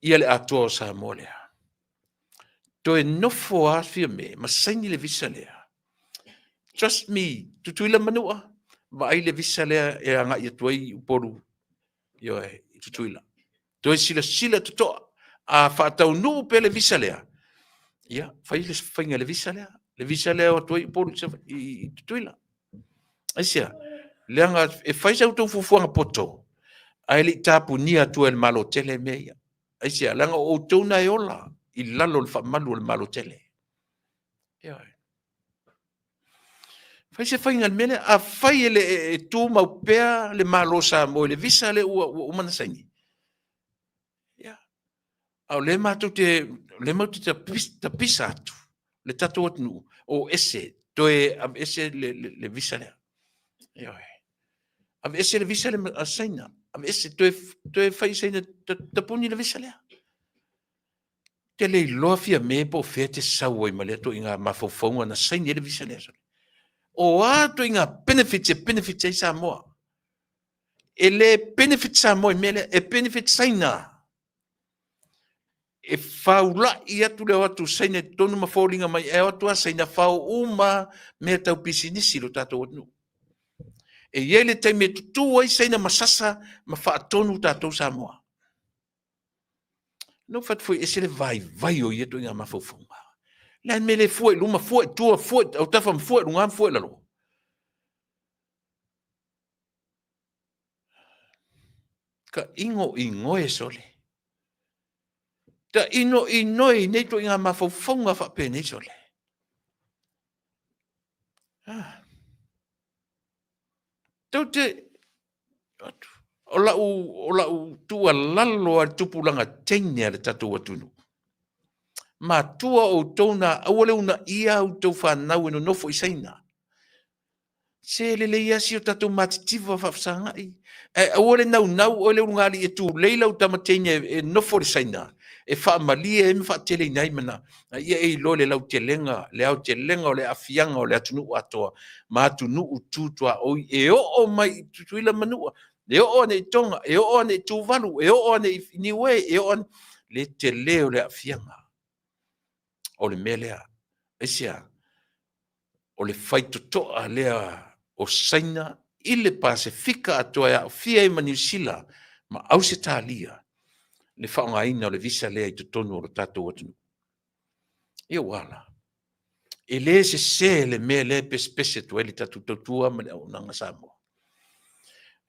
Ia le atoa o Samoa lea. Toe nofo a Fiame ma saini le visa lea. Trust me, Tutuila Manua, vaai le visa lea e agai atu ai i Upolu, ioe, i Tutuila. Toe silasila totoa, a faataunuu pea le visa lea, ia, fai le faiga i le visa lea. Le visa lea e o atu ai Upolu i Tutuila. Aisea? Leaga e fai sa outou fuafuaga poto, ae le i tapunia atua e le Malo tele mea ia. Aisea? Leaga o outou na e ola i lalo o le faamalu o le Malo tele. Ioe. Fai se faiga i le mea lea. Afai e le e tumau pea le Malo o Samoa i le visa lea ua uma ona saini, ia, a o lea matou te, o lea matou te tapisa atu le tatou atunuu, o ese, toe aveese le, le, le visa lea. Ioe. Aveese le visa lea a Saina, aveese, toe, toe fai Saina tapuni le visa lea. Te le iloa Fiame po o fea e te sau ai ma lea ituaiga mafaufauga na saini ai le visa lea. O a ituaiga benefits e benefits ai Samoa? E le benefit Samoa i mea lea, e benefit Saina. E faula'i atu le o atu o Saina i totonu ma foliga mai e o atu a Saina fao uma mea tau pisinisi i lo tatou atunuu. E i ai le taimi e tutū ai Saina ma sasa ma faatonu tatou Samoa. Na ou fai atu foi, ese le vaivai o ia ituaiga mafaufauga. Le a le mea le fua i luma, fua i tua, fua i autafa ma fua i luga ma fua i lalo. Ka inoinoe sole. Ta inoinoe i nei ituaiga mafaufauga faapenei sole. Ah. Tou te atu. O lau, o lau tuualalo a le tupulaga teine a le tatou atunuu. Matua outou na aua le uunaia a outou fanau e nonofo i Saina. Se lelei lava si o tatou matitiva faafesaga'i, ae aua le naunau oe le ulugalii e tulei lau tama teine e nofo i le Saina e faamalie ai ma faateleina ai mana a ia e iloa le lautelega, le aotelega o le aafiaga o le atunuu atoa ma atunuu tu tuaoi e oo mai i Tutuila ma Manua, e oo ane i Tonga, e oo ane i Tuvalu, e oo ane i Niue, e oo ane le tele o le aafiaga o le mea lea. Aisea? O le faitotoa lea o Saina i le Pasefika atoa e aofia ai ma Niu Sila ma Ausetalia le faaaogaina o le visa lea i totonu o lo tatou atunuu. Ia ua ala. E le sese le mea lea e pesepese atu ai le tatou tautua ma le auaunaga Samoa.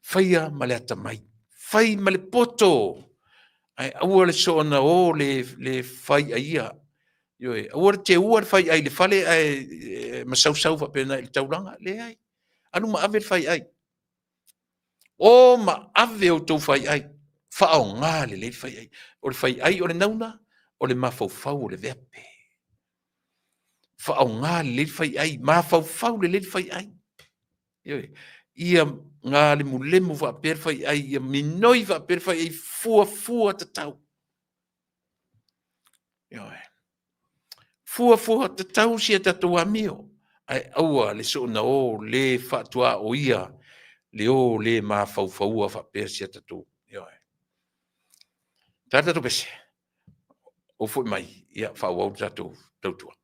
Faia ma le atamai, fai ma le poto, ae aua le soona o le, le fai aia. Ioe, aua le teua le fai ai le fale ae e, masausau faapena i le taulaga. Leai, alu ma ave le fai ai. O ma ave outou fai ai, faaaoga lelei le fai ai. O le fai ai o le nauna, o le mafaufau o le veape. Faaaoga lelei le fai ai, mafaufau lelei le fai ai. Ioe, ia galemulemu faapea le fai ai, ia minoi faapea le fai ai, fuafua tatau. Ioe. Fuafua tatau si a tatou amio, ae aua le soona o le faatuaoia le o le mafaufaua faapea si a tatou. Ioe. Ta tatou pese, o foi mai, ia faaauau le tatou tautua.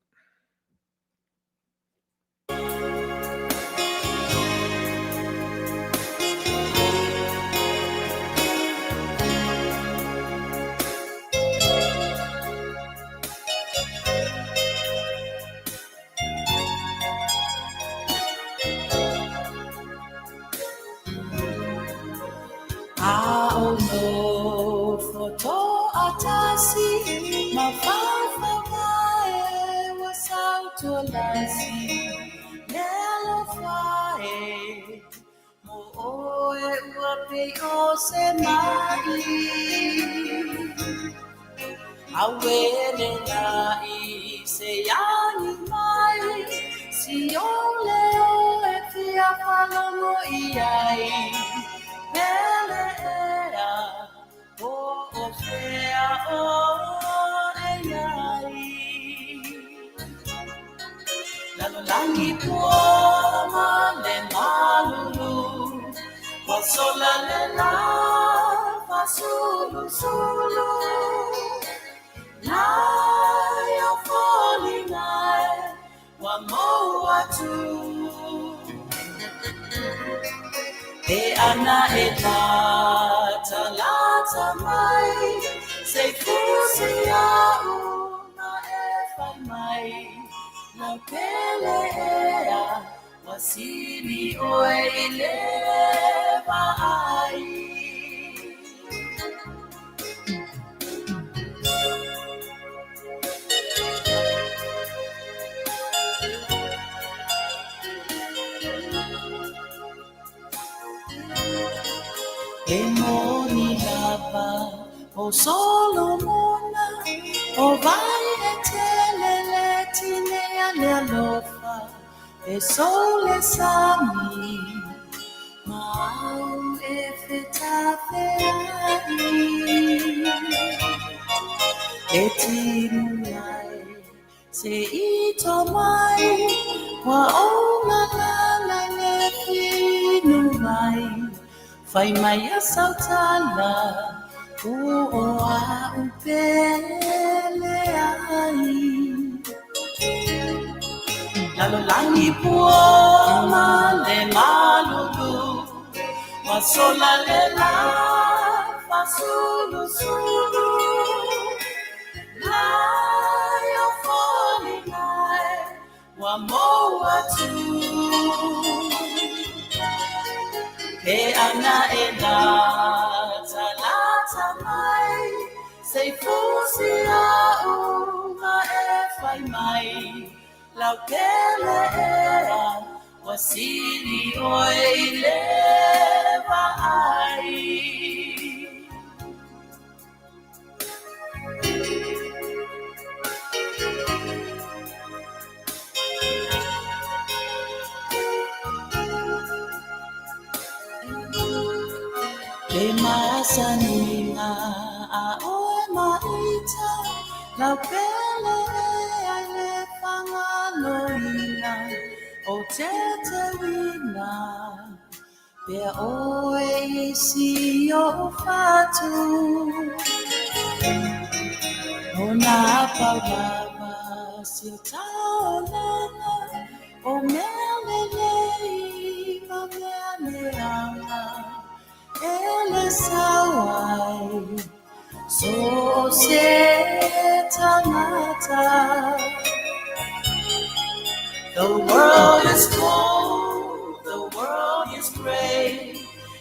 The world is cold, the world is gray.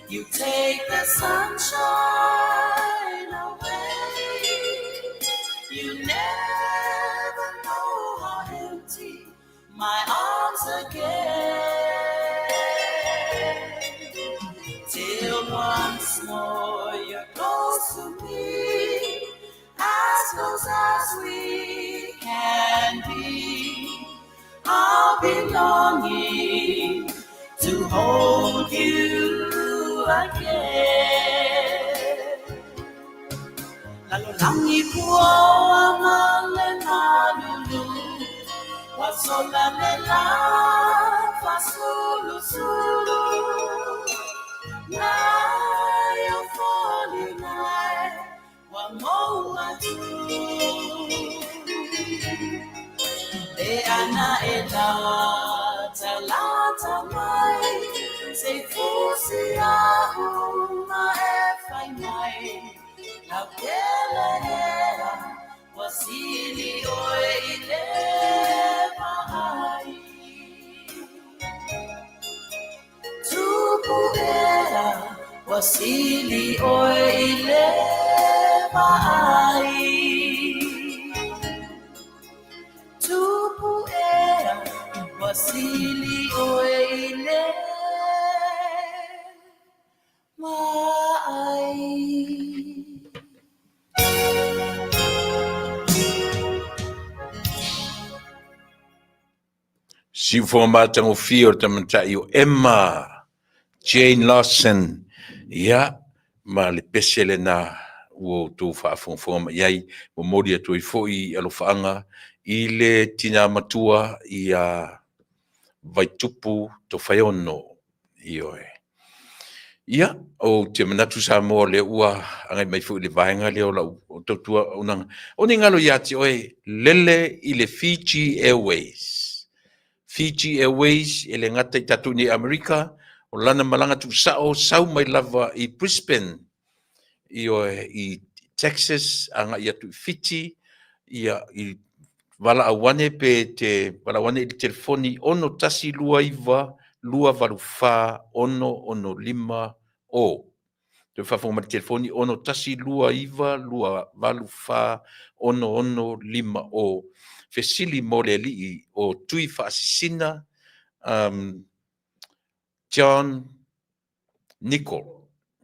You take the sunshine away. You never know how empty my arms again. Till once more you're close to me, as close as we can be. I'll be longing to hold you again. Lalolagi pua ma le malulu, wa sola le la fasulusulu. Nai o foliga ua mou atu. Le ana e latalata mai, se i fusi a'u ma e fai mai. Lau tele ea, ua sili oe i le vaai. Tupu ea, ua sili oe i le vaai. Tupu ea, ua sili oe i le vaai. Siufoga matagofie o le tamatai o Emma Jane Lawson, ia, ma le pese lena ua outou faafogafoga mai ai, momoli atu ai foi alofaaga i le tina matua ia Vaitupu Tofaeono. Ioe. Ia, ou te manatu Samoa o lea ua agai mai foi i le vaega lea o lau tautuaunaga. O ni galo ia te oe, lele i le Fiji Airways. Fiji Airways e le gata i tatou nei Amerika, o lana malaga tuusao sau mai lava i Brisbane, ioe, i Texas, agai atu i Fiti, ia, i valaau ane pe te valaau ane i le telefoni 6129 284 665 o. Toe faafofoga mai le telefoni 6129 284 665 o. Fesili mo le alii o Tui Faasisina um, John Nicol.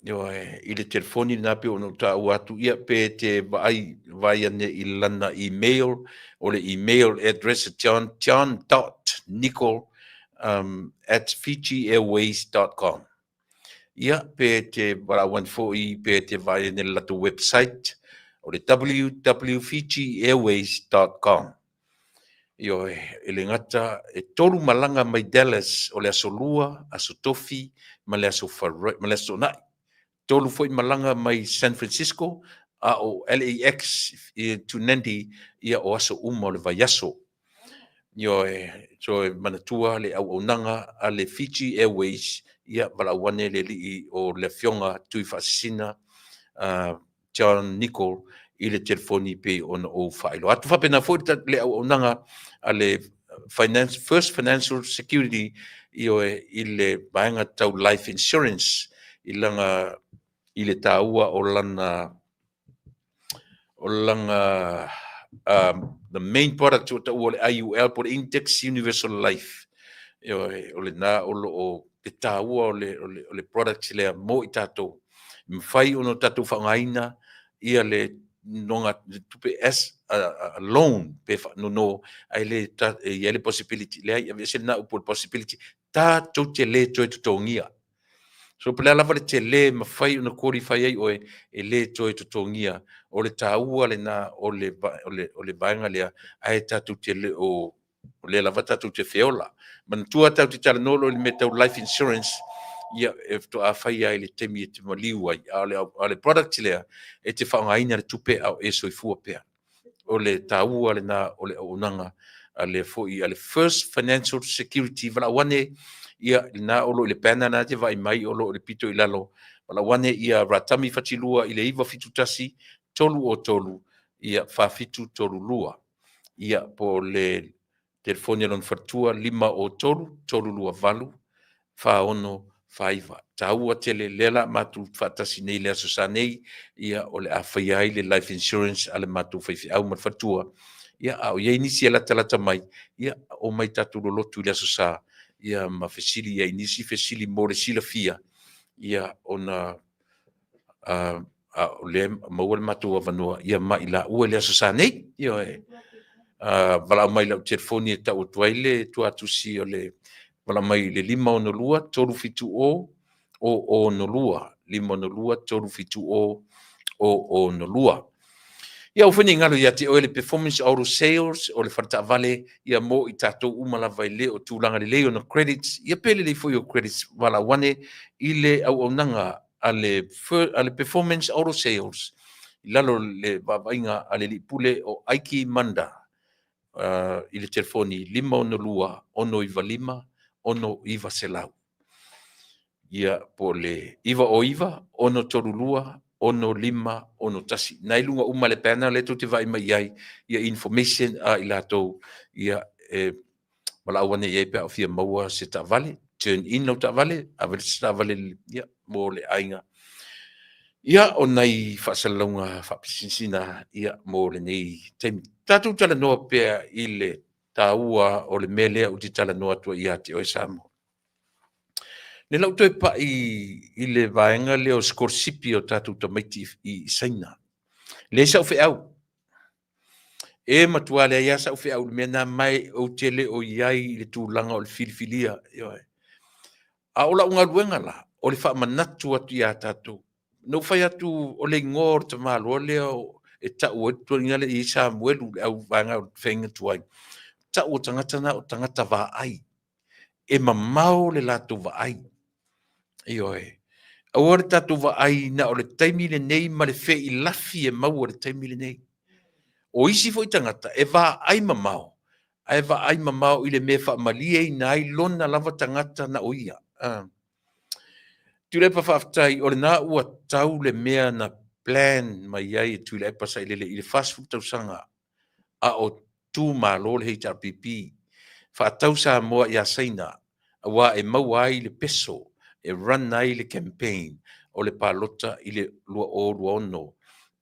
Ioe, i le telefoni lena pei ona ou taua atu, ia pe te vaai, vaai ane i lana email, o le email address a John, john.nicol um, at fijiairways.com. Ia, pe te valaau ane foi, pe te vaai ane i le latou website, o le www.fijiairways.com. Ioe, e le gata, e tolu malaga mai Dallas o le Aso Lua, Aso Tofi ma le Aso Farae, ma le Aso Toonai. Tolu foi malaga mai San Francisco, a o LAX to Nandi, ia o aso uma o le vaiaso. Ioe, so e manatua le auaunaga a le Fiji Airways, ia valaau ane le alii o le Afioga Tuifaasisina, uh, John Nicol i le telefoni pei ona ou faailoa atu. Faapena foi le auaunaga a le Finance, First Financial Security ioe i le vaega tau life insurance i lana i le taua o lana o lana um, the main product o taua o le IUL po le Index Universal Life. Ioe, o lena o lo o te taua o le, o le, o le product lea mo i tatou. E mafai ona tatou faaaogaina ia le noga tupe as a, a loan pe faanono ae le ta, e i ai le possibility leai aveese lena upu o le possibility tatou te le toe totogia. So po o le a lava le tele mafai ona qualify ai oe e le toe totogia. O le taua lena o le, o le, o le vaega lea ae tatou te le o o lea lava tatou te feola. Manatua tatou te talanoa loa i le mea tau life insurance, ia e faatoa fai lava i le taimi e te maliu ai. A o le, a o le product lea, e te faaaogaina le tupe a o e soifua pea. O le taua lena o le auaunaga a le foi a le First Financial Security valaau ane ia lena o lo o i le banner na te vaai mai o lo o i le pito i lalo valaau ane ia Ratami Fatilua i le 971 303 ia 4732 ia po o le Telefoni a lona faletua 503 328 4649. Taua tele lea la matou faatasi nei le Aso Sa nei, ia o le a faia ai le life insurance a le matou faifeau ma le faletua. Ia a o i ai nisi e latalata mai, ia omai tatou lolotu i le Aso Sa, ia ma fesili i ai nisi fesili mo le silafia, ia ona a o lea maua le matou avanoa ia ma i laua i le Aso Sa nei. Ioe. Valaau mai i lau telefoni e tau atu ai le tuatusi o le valaau mai i le 562 370 062 562 370 062. Ia aua foi ne i galo ia te oe le Performance Auto Sales o le faletaavale ia mo i tatou uma lava e le o tulaga lelei ona credits ia pe lelei foi o credits valaau ane i le auaunaga a le, a le Performance Auto Sales i lalo le vaavaiga a le alii pule o Aiki Manda i le telefoni 562 695 6900. Ia, po o le 909 632 6561. Na i luga uma le banner lea tou te vaai mai i ai, ia information a i latou, ia e valaau ane i ai pe a o fia maua se taavale, turn in lau taavale, ave le taavale ia, mo le aiga. Ia, o nai faasalalauga faapisinisi na ia, mo lenei taimi. Tatou talanoa pea i le taua o le mea lea ou te talanoa atu ai ia te oe Samoa. Le lau toe pai i le vaega lea o sikolasipi o tatou tamaiti i Saina. Leai sau feau. E matua leai lava sau feau i le mea lena, ma ou te le o i ai i le tulaga o le filifilia. Ioe. A o lau galuega la, o le faamanatu atu ia tatou. Na ou fai atu o le igoa o le tamaloa lea e tau ai le tuuaiga lea i Samuelu, le au vaega o le feagaiga tuai. Tau o tagata na o tagata vaai. E mamao le latou vaai. Ioe. Aua le tatou vaai na o le taimi lenei ma le feilafi e maua i le taimi lenei. O isi foi tagata e vaai mamao, ae vaai mamao i le mea e faamalieina ai lona lava tagata na o ia. Tuilaepa faafetai, o lena ua tau le mea na plan mai ai e Tuilaepa Sailele i le 40 tausaga a o tu malo le HRPP, faatau Samoa ia Saina aua e maua ai le peso e run ai le campaign o le palota i le 2026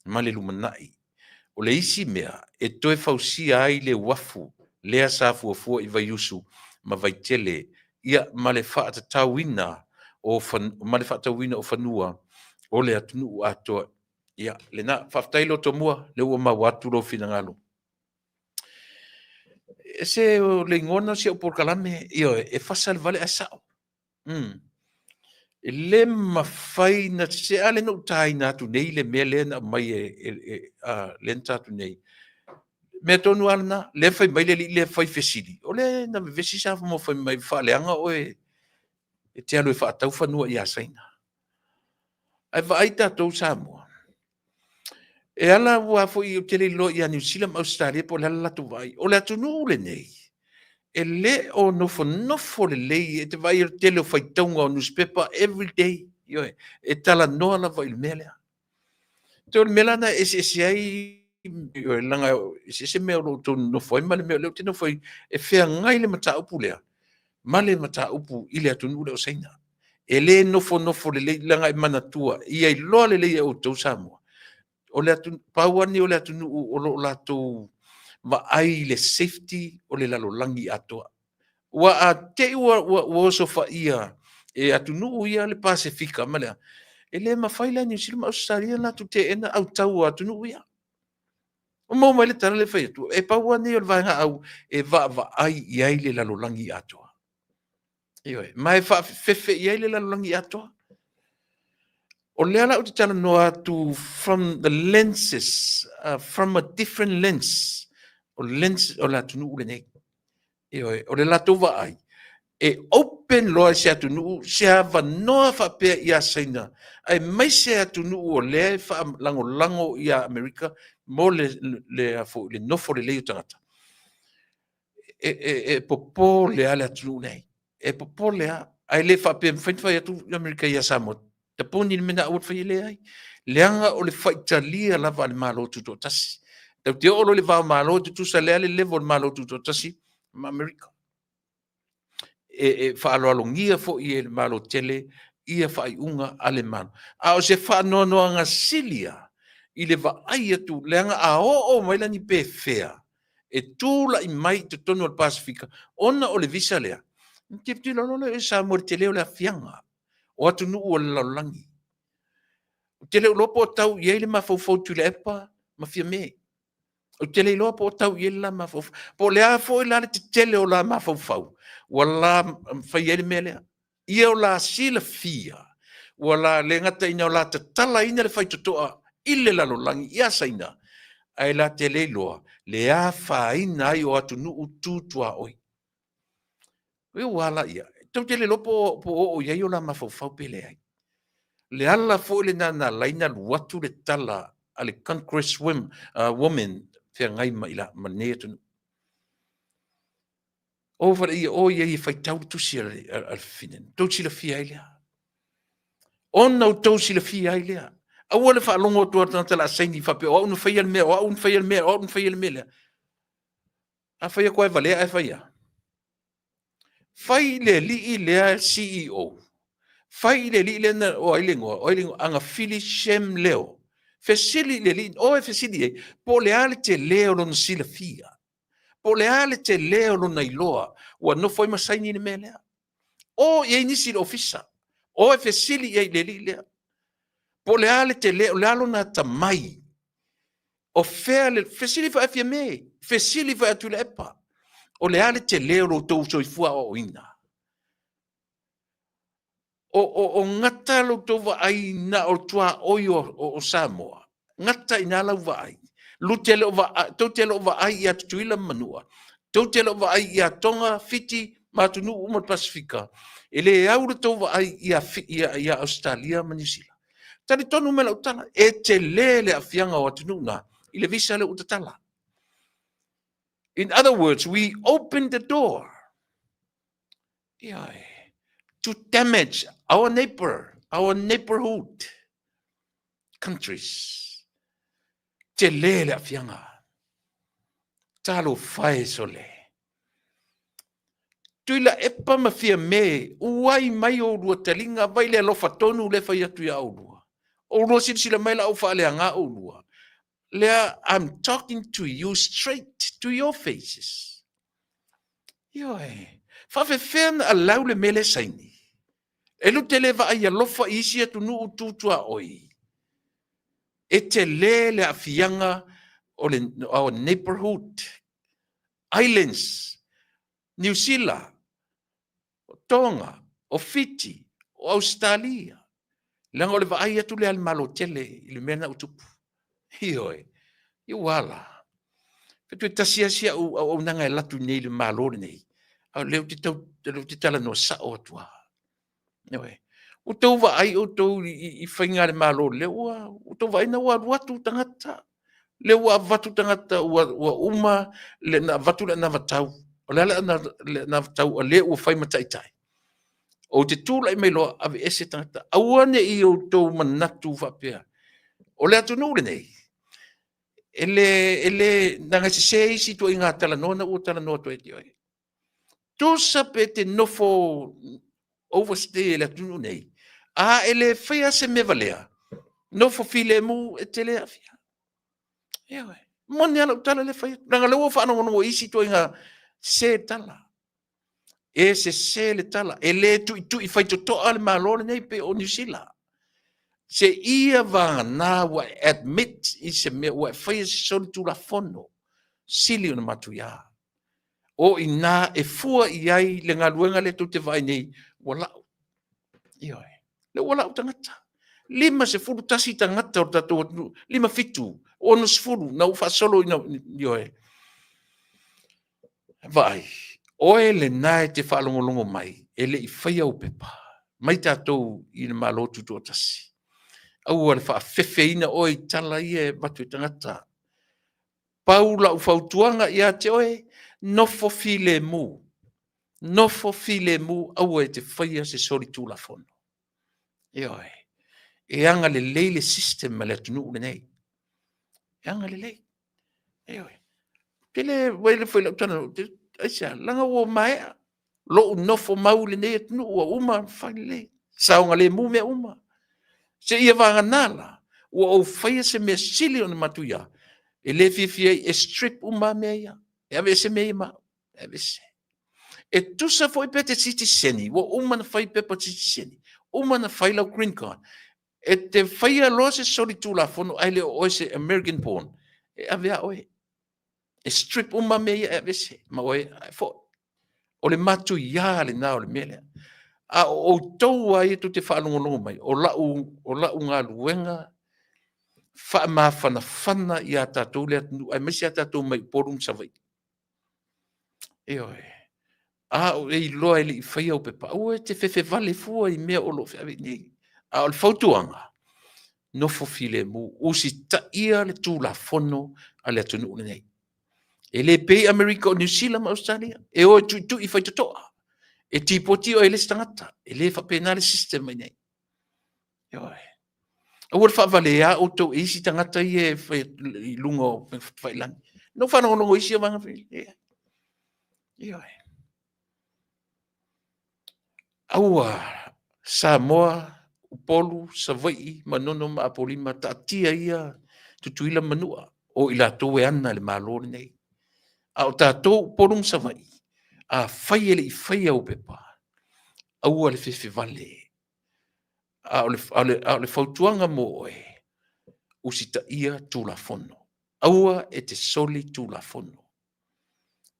ma le lumanai. O le isi mea e toe fausia ai le uafu lea sa fuafua i Vaiusu ma Vaitele ia ma le faatatauina o ma le faatauina o fanua o le atunuu atoa. Ia, lena, faafetai Lotomua, lea ua maua atu lou finagalo. E se o le igoa lena o si au polokalame, ioe, e fasa le vale ae sao. E le mafai na se a le na ou taina atu nei le mea lea na aumai e, e, e a, lea na ta atu nei. Mea tonu lava lena, lea fai mai le alii lea fai fesili, o lea na vevesi Samoa fai mai faaleaga oe e te alu e faatau fanua ia Saina. Ae vaai tatou Samoa, e ala aua foi ou te le iloa ia Niu Sila ma Ausetalia po o le a le latou vaai. O le atunuu lenei, e le o nofonofo lelei, e te vaai i le tele o faitauga o newspaper every day, ioe, e talanoa lava i le mea lea. Toe o le mea la lena e eseese ai, ioe, leaga e eseese mea o lo o outou nonofo ai ma le mea o lea ou te nofo ai, e feagai le mataupu lea ma le mataupu i le atunuu lea o Saina. E le nofonofo lelei, leaga e manatua, ia iloa lelei e outou Samoa, o le atunuu, pau lava lenei o le atunuu o lo o latou vaai i le safety o le lalolagi atoa. Ua a te i ua, ua, ua osofaia e atunuu ia le Pasefika ma le a, e le mafai la e Niu Sila ma Ausetalia ona latou teena autau o atunuu ia. Ua maua mai le tala lea e fai atu, e pau lava lenei o le vaega au e vaavaai i ai le lalolagi atoa. Ioe, ma e faafefefe i ai le lalolagi atoa. O lea la ou te talanoa atu from the lenses, from a different lens, o lens o le atunuu lenei. Ioe, o le latou vaai, e open loa i se atunuu se avanoa faapea ia Saina, aemaise atunuu o lea e faalagolago ia Amerika mo le, le, le, le nofo lelei o tagata. E, e, e popole lava le atunuu nei. E popole lava. Ae le faapea e mafai ona fai atu Amerika ia Samoa, tapuni le mea na aua le faia, leai. Leaga o le faitalia lava a le Malo Tutoatasi. Tatou te oo loa i le va o Malo, e tutusa lea le level o le Malo Tutoatasi. ma Amerika. E faaaloalogia foi e le Malo tele ia faaiuga a le Malo. A o se faanoanoaga sili lava i le vaai atu, leaga a oo mai la ni pefea e tulai mai i totonu o le Pasefika ona o le visa lea, ona tilotilo loa lea o Samoa i le tele o le aafiaga o atunuu o le lalolagi. Ou te le o iloa po o tau i ai le mafaufau o Tuilaepa ma Fiame. Ou te le iloa po o tau i ai le la mafaufau. Po o le a foi la le tetele o la mafaufau ua la faia ai le mea lea. Ia o la silafia, ua la le gata ina o la tatalaina le faitotoa i le lalolagi ia Saina, ae la te le iloa le afaina ai o atunuu tu tuaoi. Ua ala ia, tou te le iloa po o oo i ai o la mafaufau pe leai. Le ala foi lena na ala ai ona alu atu le tala a le Congress Women feagai ma ila ma lenei atunuu. O fale ia o ia e faitau le tusi a le fafine. Tou silafia ai lea. Ona outou silafia ai lea. Aua le faalogo atu o le tagata o le a saini faapea o au na faia le mea, o au na faia le mea, o au na faia le mea lea. A fai atu lava e valea ae fai a? Fai i le alii lea CEO. Fai i le alii lea na, o ai le igoa? O ai le igoa? Agafili Shem Leo. Fesili i le alii, o e fesili i ai, po o le a le tele o lona silafia? Po o le a le tele o lona iloa ua nofo ai ma saini le mea lea? O i ai nisi i le ofisa, o e fesili i ai i le alii lea. Po o le a le tele, o le a lona atamai? O fea le, fesili foi a Fiame, fesili foi a Tuilaepa, o le a le tele o lo outou soifua aoaoina? O gata lo outou vaai na o tuaoi o Samoa, gata i ina lau vaai. Lute le o vaai, tou te le o vaai ia Tutuila ma Manua, tou te le o vaai ia Tonga, Fiti ma atunuu uma o le Pasefika, e le au le tou vaai ia Ausetalia ma Niu Sila. Talitonu mai lau tala, e tele le aafiaga o atunuu na i le visa lea ua tatala. In other words, we open the door ioe, to damage our neighbor, our neighborhood countries. Tele le aafiaga. Talofa e sole. Tuilaepa ma Fiame, uai mai oulua taliga, vai le alofa tonu lea e fai atu ia oulua. Oulua silasila mai la ou faaleaga oulua. Lea, I'm talking to you straight to your faces. Ioe, faafefea na allow le mea lea saini? E lute le vaai alofa i isi atunuu tu tuaoi. E tele le aafiaga o le our neighborhood islands, Niu Sila, o Tonga, o Fiti, o Ausetalia. Leaga o le vaai atu lea a le Malo tele i le mea lena ua tupu. Ioe, ia ua ala. Fe toe tasi lava si au auaunaga e alu atu nei i le Malo lenei, a o lea ou te tau, lea ou te talanoa sao atu lava. Ioe. Ua outou vaai outou i faiga a le Malo lea ua outou vaai na ua alu atu tagata, lea ua avatu tagata ua uma le na avatu le anavatau. O le a le anavatau a le ua fai ma taitai? Ou te tulai mai loa aveese tagata. Aua ne i outou manatu faapea, o le atunuu lenei, e le, leaga e sese isi ituaiga talanoa na ua talanoa atu ai oe. Tusa pe te nofo overstay e le atunuu nei, a e le faia se mea valea, nofo filemu e te le aafia. Ioe. Moni lava lau tala lea e fai atu. Leaga o lea ua faalogologo i isi ituaiga sese tala. E sese le tala. E le tuitui faitotoa le Malo lenei pei o Niu Sila. Se ia vagana ua e admit i se mea ua e faia se solitulafono sili ona matuia. O i ina e fua i ai le galuega lea tou te vaai nei ua lau. Ioe. Lea ua lau tagata. 51 tagata o le tatou atunuu, 57, 60 na ua faasolo ina, ioe. Vaai, oe lena e te faalogologo mai, e le i faia ou pepa, mai tatou i le Malo Tutoatasi. Aua le faafefeina oe i tala ia e avatu e tagata. Pau lau fautuaga ia te oe, nofo filemu. Nofo filemu, aua e te faia se solitulafono. Ioe. E agalelei le system a le atunuu lenei. E agalelei. Ioe. Te le, vai le fai lau tala, Aisea? Leaga ua maea lou nofo mau i lenei atunuu ua uma ona fai lelei, saogalemu mea uma. Seia vagana la, ua ou faia se mea sili ona matuia, e le fiafia ai e strip uma mea ia, e aveese mea ia ma au, e aveese. E tusa foi pe te sitiseni, ua uma ona fai pepa sitiseni, uma ona fai lau green card, e te faia loa se solitulafono ae le o oe se American born, e ave lava oe. E strip uma mea ia e aveese ma oe ae foi. O le matuia lena o le mea lea. A o outou lava ia tou te faalogologo mai, o lau galuega faamafanafana ia tatou le atunuu, aemaise a tatou mai Upolu ma Savaii. Ioe. A o e iloa e le i faia au pepa, aua e te fefevale fua i mea o lo o feaveai nei. A o le fautuaga, nofo filemu, usitaia le Tulafono a le atunuu lenei. E le pei Amerika o Niu Sila ma Ausetalia, e o e tuitui faitotoa, e tipoti oe e le isi tagata, e le faapena le system i inei. Ioe. Aua le faavalea outou e isi tagata ia e fai i luga o upegatafailagi. Na ou faalogologo i isi vaega fai, e, ioe. Aua Samoa, Upolu, Savaii, Manono ma Apolima, taatia ia Tutuila ma Manua, o i latou e ana le Malo lenei. A o tatou Upolu ma Savaii, afai e le i faia ou pepa, aua le fefevale. A o le fautuaga mo oe, usitaia Tulafono. Aua e te soli Tulafono.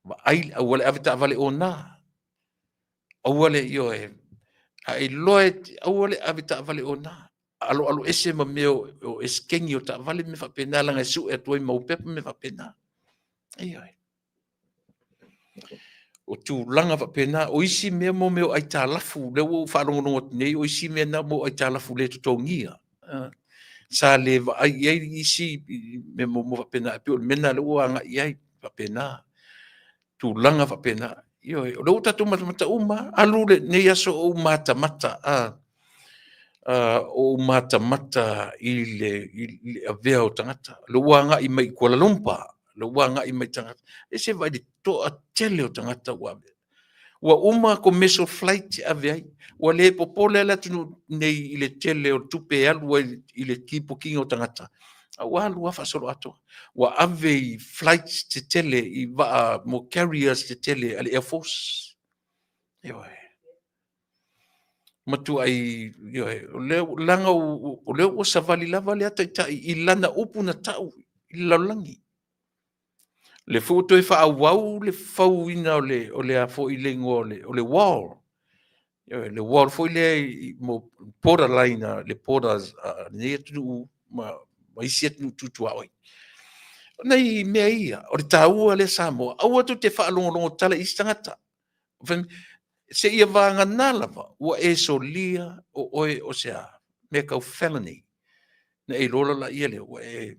Vaai, aua le avetaavale ona. Aua le, ioe, a e iloa e, aua le avetaavale ona. Aloalo ese ma mea o esekeni o taavale ma mea faapena, leaga e sue atu ai ma ou pepa ma mea faapena. Ioe. O tulaga faapena, o isi mea mo mea o aitalafu, lea ua ou faalogologo atu nei, o isi mea na mo aitalafu le totogia. Sa le vaai i ai isi mea mo faapena, e pei o le mea lena lea ua agai i ai, faapena, tulaga faapena. Ioe, o lea ua tatou matamata uma, alu lenei aso o ou matamata, o ou matamata i le avea o tagata. O lea ua agai mai i Kuala Lumpur, lea ua agai mai tagata. E se vaai i le toatele o tagata ua ave. Ua uma commercial flight e ave ai. Ua le popole le atunuu nei i le tele o tupe e alu ai i le tipotiina o tagata, a ua alu lava faasoloatoa. Ua ave i flights tetele i vaa mo carriers tetele a le Air Force. Ioe. Matuai, ioe, o lea, leaga o lea ua savali lava lea taitai i lana upu na tau i le lalolagi. Le foi ua toe faaauau le fauina o le, o le a foi le igoa o le, o le wall. Ioe, le wall foi lea mo borderline, le borders a lenei atunuu ma isi atunuu tu tuaoi. O nai mea ia, o le taua lea Samoa, aua tou te faalogologo tala i isi tagata. Seia vagana lava ua e solia o oe o se a, mea tau felony. Na e iloa la ia lea, ua e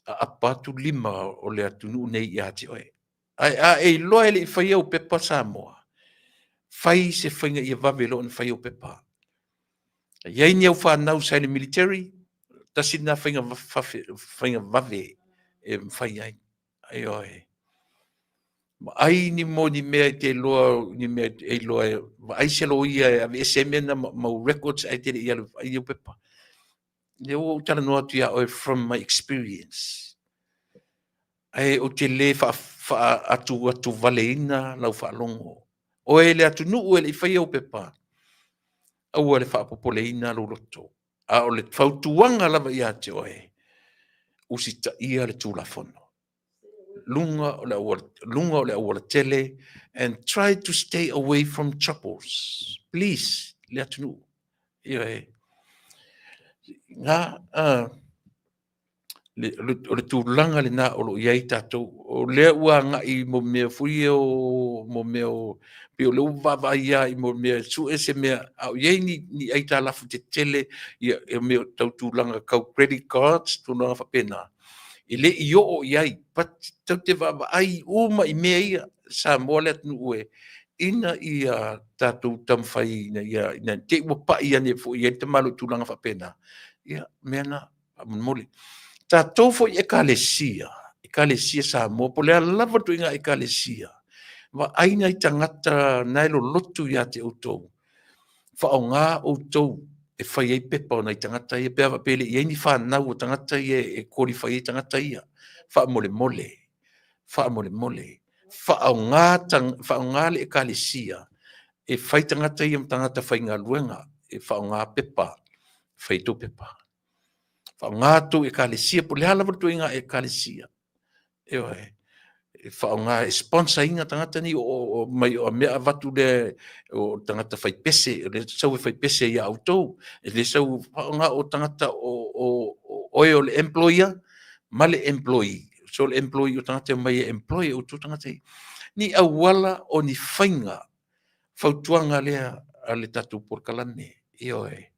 aapa atu lima o le atunuu nei ia te oe. Ae a e iloa e le i faia au pepa Samoa, fai se faiga ia vave loa ona fai au pepa. E i ai ni au fanau sa i le military, tasi lena faiga, faiga vave e mafai ai. Ioe. Vaai ni mo ni mea e te iloa, ni mea e iloa e vaai se loia e aveese ai mea na mau records ae te le i alu e vaai au pepa. Lea ua ou talanoa atu ia oe from my experience. Ae ou te le faaatuatuvaleina lau faalogo. Oe le atunuu e le i faia au pepa, aua le faapopoleina lou loto. A o le fautuaga lava ia te oe, usitaia le Tulafono. Luga o le auala, luga o le aualatele and try to stay away from troubles. Please, le atunuu. Ioe. Nga, o le tulaga lena o lo o i ai tatou. O lea ua agai mo mea foi ia o mo mea o pei o lea ua vaavaai lava i mo mea e sue se mea, a o i ai ni aitalafu tetele ia e mea tau tulaga tau credit cards, tulaga faapena, e le i oo i ai, but tatou te vaavaai uma i mea ia. Samoa le atunuu e ina ia tatou taumafai ina ia ina te i ua pai ane foi i ai le tamaloa i tulaga faapena, ia mea na faamolemole. Tatou foi Ekalesia, Ekalesia Samoa, po o le a lava le ituaiga Ekalesia, Vaai nai tagata na e lolotu ia te outou. Faaaoga outou e fai ai pepa o nai tagata ia, pe a faapea e le i ai ni fanau o tagata ia e qualify ai tagata ia. Faamolemole, faamolemole, faaaoga, faaaoga le ekalesia e fai tagata ia ma tagata faigaluega e faaaoga pepa, fai tou pepa. Faaaoga tou ekalesia, po o le a lava le ituaiga ekalesia. Ioe. E faaaoga e sponsor ina tagata nei o mai o mea avatu lea o tagata fai pese, o lea sau e fai pese ia outou, e le sau faaaoga o tagata o oe o le employer ma le employee. So le employee o tagata e omai e employ e outou tagata ia. Ni auala o ni faiga fautuaga lea a le tatou polokalame. Ioe.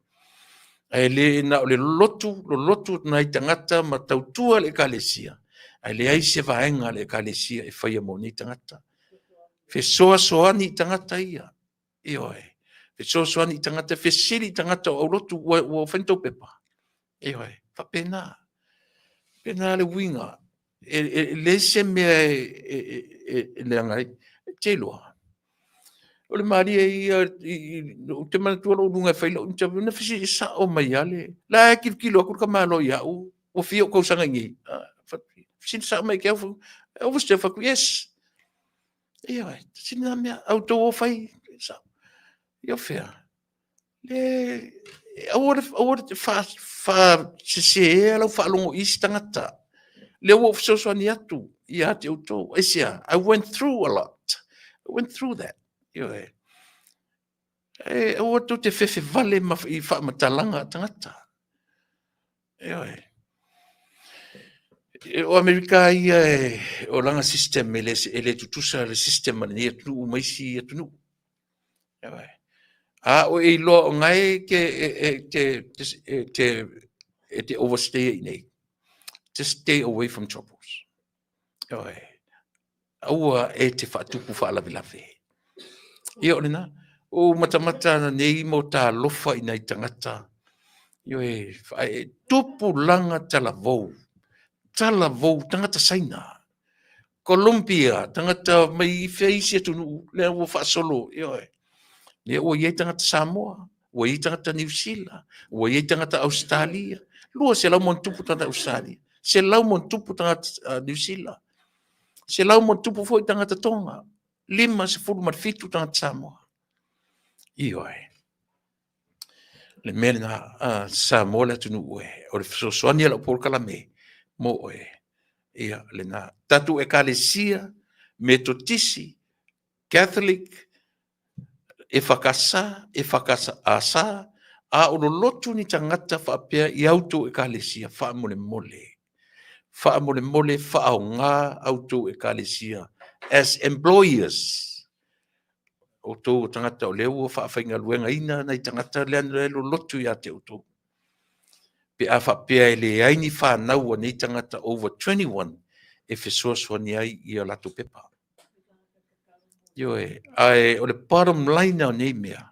Ae le na o le lolotu, lolotu nai tagata ma tautua le ekalesia, ae leai se vaega a le ekalesia e faia mo nei tagata. Fesoasoani i tagata ia. Ioe. Fesoasoani i tagata, fesili i tagata o aulotu ua, ua fai ni tou pepa. Ioe. Faapena. Faapena le uiga. E, e, e leai se mea e, e, e, e leaga ai. E te iloa. O le malie ia, ou te manatua lou luga e fai lau interview, na fesili sao mai lava le, la e tilotilo atu le tamaloa ia au, ua fia ou tausaga i nei. Fesili sao mai ke au, overstay, fai atu, yes. Ioe, tasi lena mea, a outou o fai, sao. Ia o fea? Le, aua le, aua le faasesea lau faalogo i isi tagata. Lea ua ou fesoasoani atu ia te outou. Aisea? I went through a lot. I went through that. Ioe. E, aua tou te fefe vale ma i faamatalaga a tagata. Ioe. O Amerika ia e, o lana system e le, e le tutusa le system a lenei atunuu ma isi atunuu. Ioe. A o e iloa o na e te, e, e, te, e te, e te overstay i nei. Just stay away from troubles. Ioe. Aua e te faatupu faalavelave. Ia o lena, o matamata ana nei mo talofa i nai tagata. Ioe, e tupulaga talavou, talavou, tagata Saina, Colombia, tagata mai i fea isi atunuu, lea ua faasolo, ioe. Lea ua i ai tagata Samoa, ua i ai tagata Niu Sila, ua i ai tagata Ausetalia, 200 ma tupu tagata Ausetalia, 100 ma tupu tagata Niu Sila, 100 ma tupu foi tagata Tonga, 57 tagata Samoa. Ioe. Le mea lena, Samoa le atunuu e, o le fesoasoani a lau polokalame mo oe. Ia, lena. Tatou ekalesia, Metotisi, Catholic, EFKS, EFKS, a o lolotu ni tagata faapea i a outou ekalesia, faamolemole. Faamolemole faaaoga a outou ekalesia as employers. Outou o tagata o lea ua faafaigaluegaina nai tagata lea e lolotu ia te outou. Pe a faapea e leai ni fanau a nei tagata over 21 e fesoasoani ai i a latou pepa. Ioe, ae o le bottom line o nei mea,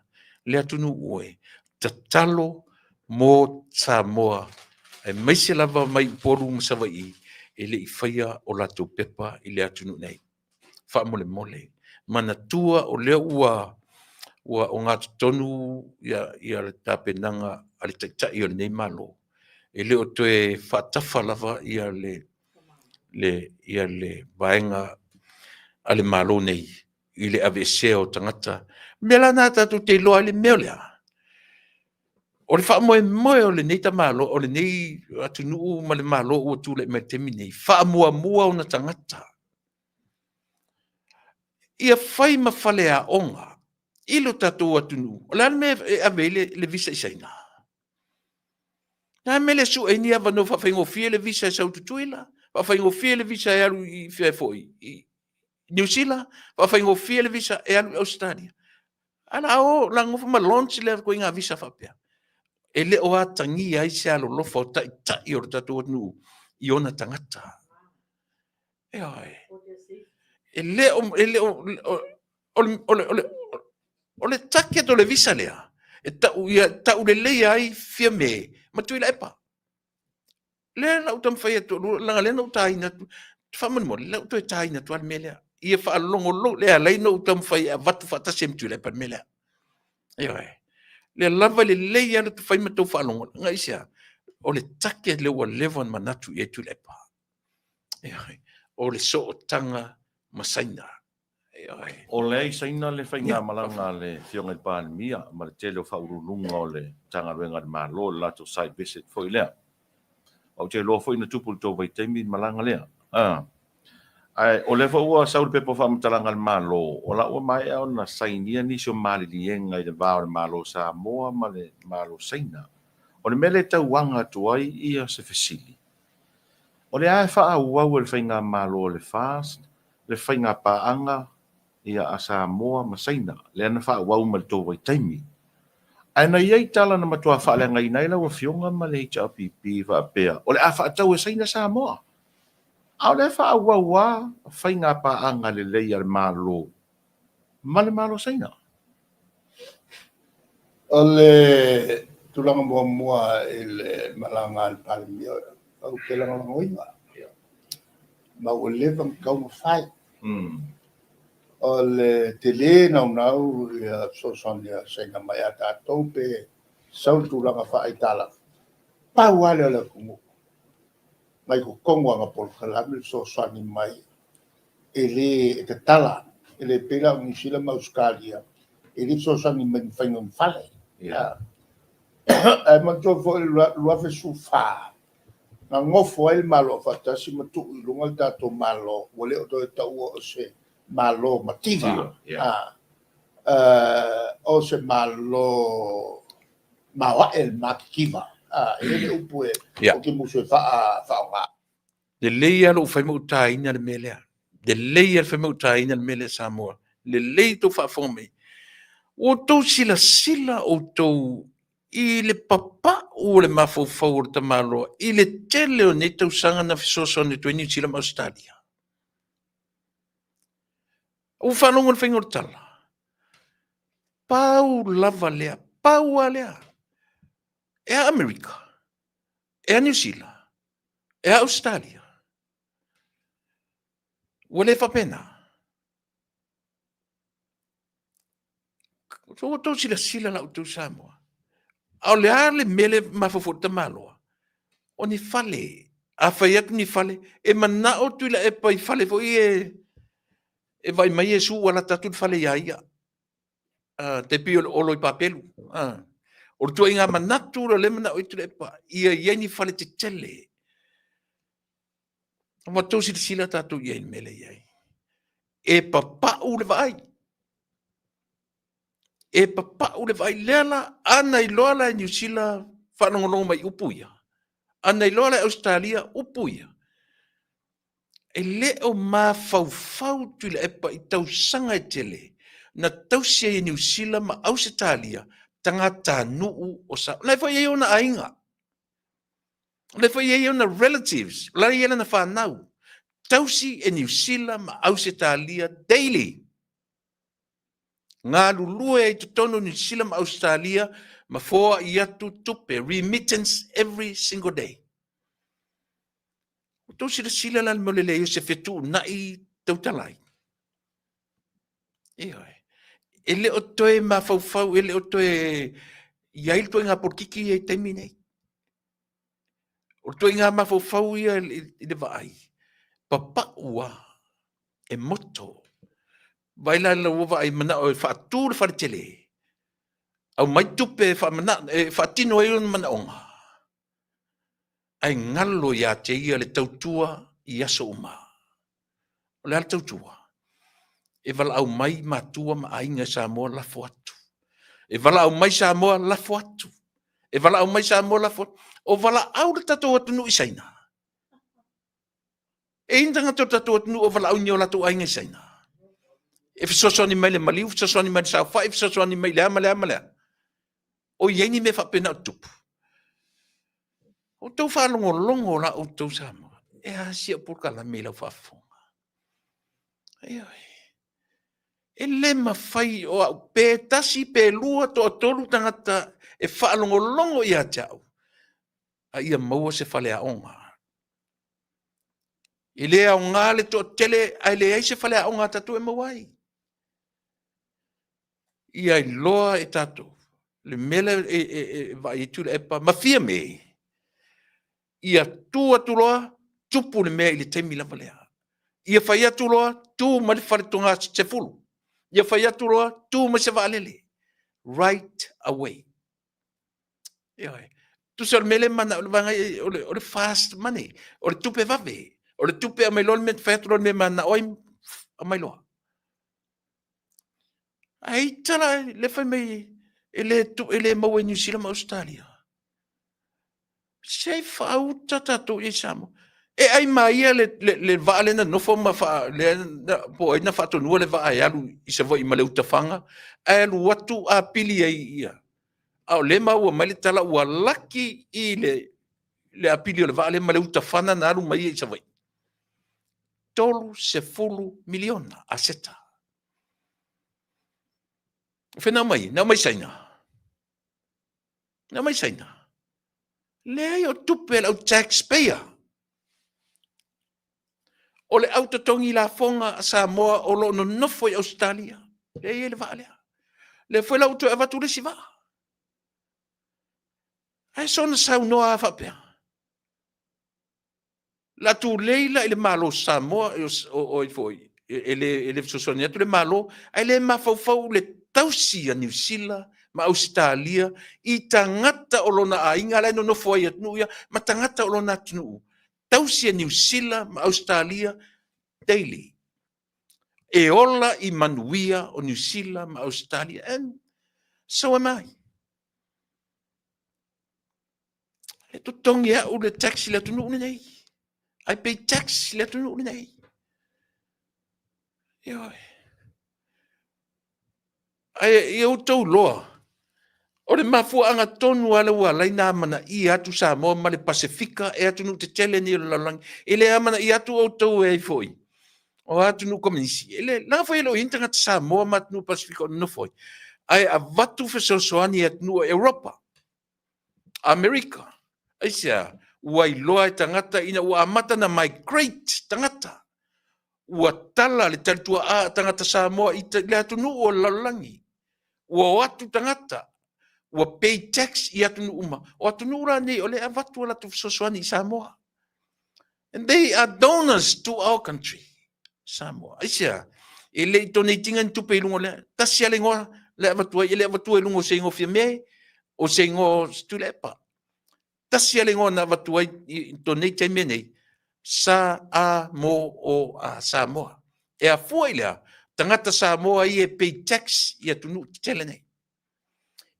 le atunuu oe, tatalo mo Samoa, aemaise lava mai Upolu ma Savaii e le i faia o latou pepa i le atunuu nei. Faamolemole, manatua o lea ua ua ogatotonu ia, ia le tapenaga a le Taitai o lenei Malo, e le o toe faatafa lava ia le le, ia le vaega a le Malo nei i le aveesea o tagata. O mea la na tatou te iloa ai le mea lea. O le faamoemoe o lenei tamalo, o lenei atunuu ma le Malo ua tulai mai i le taimi nei, faamuamua ona tagata. Ia fai ma faleaoga i lo tatou atunuu. O le a le mea e ave ai le, le visa i Saina? Na mea le sue ai ni avanoa faafaigofie le visa e sau i Tutuila, faafaigofie le visa e alu i fea foi, i Niu Sila, faafaigofie le visa e alu i Ausetalia. Ae la o, la nofo ma launch le ituaiga visa faapea. E le o atagia ai se alolofa o taitai o le tatou atunuu i ona tagata. Ioe. E le o, e le o, o, le, o, le, o, le, o le target o le visa lea, e tau, ia, tau lelei ai Fiame ma Tuilaepa. Lea la ou taumafai atu, leaga lea na ou taina atu, faamolemole, la ou toe taina atu lava le mea lea. Ia faalogologo, lea e ala ai ona ou taumafai e avatu faatasi ai ma Tuilaepa le mea lea. Ioe. Lea lava e lelei lava le fai ma tou faalogo, aisea? O le target lea ua leva ona manatu i ai Tuilaepa. Ioe. O le sootaga ma Saina. Ioe. O lea i Saina le faigamalaga a le Afioga i le Palemia ma le tele o faauluuluga o le Matagaluega a le Malo i le latou site visit foi lea. Ou te iloa foi na tupu i le tou vaitaimi le malaga lea. Ae o lea foi ua sau le pepa o faamatalaga a le Malo, o la ua maea ona sainia nisi o maliliega i le va o le Malo o Samoa ma le Malo o Saina. O le mea lea e tauaga atu ai ia se fesili, o le a e faaauau e le Faigamalo a le FAST le faigapaaga ia a Samoa ma Saina, lea na faaauau mai le tou vaitaimi. Ae na i ai tala na matua faaleagaina ai lau Afioga ma le HRPP faapea, o le a faatau e Saina Samoa. A o lea e faaauau lava faigapaaga lelei a le Malo ma le Malo o Saina. O le tulaga muamua i le malaga a le Palemia, ou te lagolagoina. Ma ua leva ona tatau ona fai. O le tele naunau ia fesoasoani a Saina mai ia tatou pe sau le tulaga faaaitalafu, pau lava lea o le atunuu mai totonu o ana polokalame le fesoasoani mai e le e tatala, e le pei la o Niu Sila ma Ausetalia, e le fesoasoani mai i le faiga o ni fale. Ae manatua foi le 2014, na nofo ai le Malo Aufaatasi ma tuu i luga le tatou Malo, ua le o toe taua o se Malo mativa, o se Malo maoae le matitiva. E i ai le upu e ou te musu e faaaoga. Lelei lava lou fai ma ou taina le mea lea. Lelei lava le fai ma ou taina le mea lea Samoa. Lelei tou faafofoga mai. Ua outou silasila outou i le papau o le mafaufau o le tamaloa i le tele o nei tausaga na fesoasoani atu ai Niu Sila ma Ausetalia. Ua faalogo i le faiga o le tala. Pau lava lea, pau lava lea. E a Amerika? E a Niu Sila? E a Ausetalia? Ua le faapena. Ua outou silasila la outou Samoa. A o le a le mea lea e mafaufau i le tamaloa? O ni fale. A fai atu ni fale, e manao Tuilaepa i fale foi ia e vaai mai Iesu ua lata atu le fale ia ia. Tai pei o le olo i Papelu. O le tuaiga manatu lea o lea e manao ai Tuilaepa, ia i ai ni fale tetele. Ua outou silasila tatou i ai i le mea lea e i ai. E papau le vaai. E papau le vaai. Lea la, a na iloa la e Niu Sila faalogologo mai i upu ia, a na iloa la e Ausetalia upu ia, e le o mafaufau Tuilaepa i tausaga e tele na tausi ai e Niu Sila ma Ausetalia tagatanuu o Samoa. O la e foi e i ai ona aiga. O la e foi e i ai ona relatives, o la e i ai lana fanau. Tausi e Niu Sila ma Ausetalia daily. Galulue ai i totonu o Niu Sila ma Ausetalia ma foai atu tupe, remittance every single day. Ua outou silasila la i le mea o le leai o se fetuunai tautala ai? Ioe. E le o toe mafaufau, e le o toe i ai le ituaiga polokiki ia i taimi nei. O le ituaiga mafaufau ia i le vaai, papau lava, e moto. Vaai la i lau vaai manao e faatu le fale tele, aumai tupe e e faatino ai ona manaoga, ae galo ia te ia le tautua i aso uma. O le a le tautua? E valaau mai matua ma aiga i Samoa lafo atu. E valaau mai Samoa lafo atu. E valaau mai Samoa lafo atu. O valaau le tatou atunuu i Saina. E i ai ni tagata o le tatou atunuu o valaau i ni o latou aiga i Saina. E fesoasoani mai le maliu, fesoasoani mai le saofai, fesoasoani mai le a ma le a ma le a. O i ai ni mea faapena o tutupu? Outou faalogologo la outou Samoa, e a si au polokalame i lau faafofoga? Ioe. E le mafai o au pe tasi pe lua toatolu tagata e faalogologo ia te au, a ia maua se faleaoga. E le aoga le toatele ae leai se faleaoga a tatou e maua ai. Ia iloa e tatou le mea lea e vaai ai Tuilaepa ma Fiame, ia tu atu loa, tupu le mea i le taimi lava lea. Ia fai atu loa, tu mai le fale toga-10. Ia fai atu loa, tu mai se vaalele. Right away. Ioe. Tusa o le mea lea e manao le vaega o le fast money, o le tupe vave, o le tupe aumai loa le mea, fai atu loa le mea e manao ai, aumai loa. Ae ita la le fai mai e le, e le maua i Niu Sila ma Ausetalia. Se i faauta tatou i Samoa. E ai ma ia le vaa lea na nofo ma faa, lea na, po o ai na faatonua le vaa e alu i Savaii ma le Utafaga, ae alu atu apili ai ia. A o lea maua mai le tala ua laki i le apili o le vaa lea ma le Utafana na alu mai ia i Savaii. 30 miliona aseta. O fea na aumai? Na aumai Saina. Na aumai Saina. Leai, o tupe a le au taxpayer. O le au totogi lafoga a Samoa o lo o nonofo i Ausetalia. Lea e i ai le vaa lea. Lea foi la ua toe avatu le isi vaa. Ae soona saunoa lava faapea. La tulei la i le Malo o Samoa, o ai foi, e le fesoasoani atu le Malo, ae le mafaufau le tausi a Niu Sila ma Ausetalia i tagata o lona aiga la e nonofo ai i atunuu ia, ma tagata o lona atunuu. Tausi e Niu Sila ma Ausetalia daily. E ola i manuia o Niu Sila ma Ausetalia. And so am I. E totogi au le tax i le atunuu lenei. I pay tax i le atunuu lenei. Ioe. Ae ia outou loa, o le mafuaaga tonu lava lea ua ala ai ona amanaia atu Samoa ma le Pasefika e atunuu tetele nei o le lalolagi. E le amanaia atu outou e ai foi, o atunuu komenisi. E le, leaga foi e le o i ai ni tagata Samoa ma atunuu Pasefika o nonofo ai. Ae avatu fesoasoani i atunuu o Europa, Amerika. Aisea? Ua iloa e tagata ina ua amata ona migrate tagata. Ua tala le talituaa a tagata Samoa i le atunuu o le lalolagi. Ua o atu tagata, ua pay tax i atunuu uma. O atunuu la nei o lea e avatu a latou fesoasoani i Samoa. And they are donors to our country, Samoa. Aisea? E le i donate ina ni tupe i luga o lea. Tasi lava le igoa le avatu ai, e le avatua i luga o se igoa Fiame, o se igoa o Tuilaepa. Tasi lava le igoa na avatu ai i donate ai mea nei, Sa A Mo O A, Samoa. E afua i le a? Tagata Samoa ia e pay tax i atunuu tetele nei.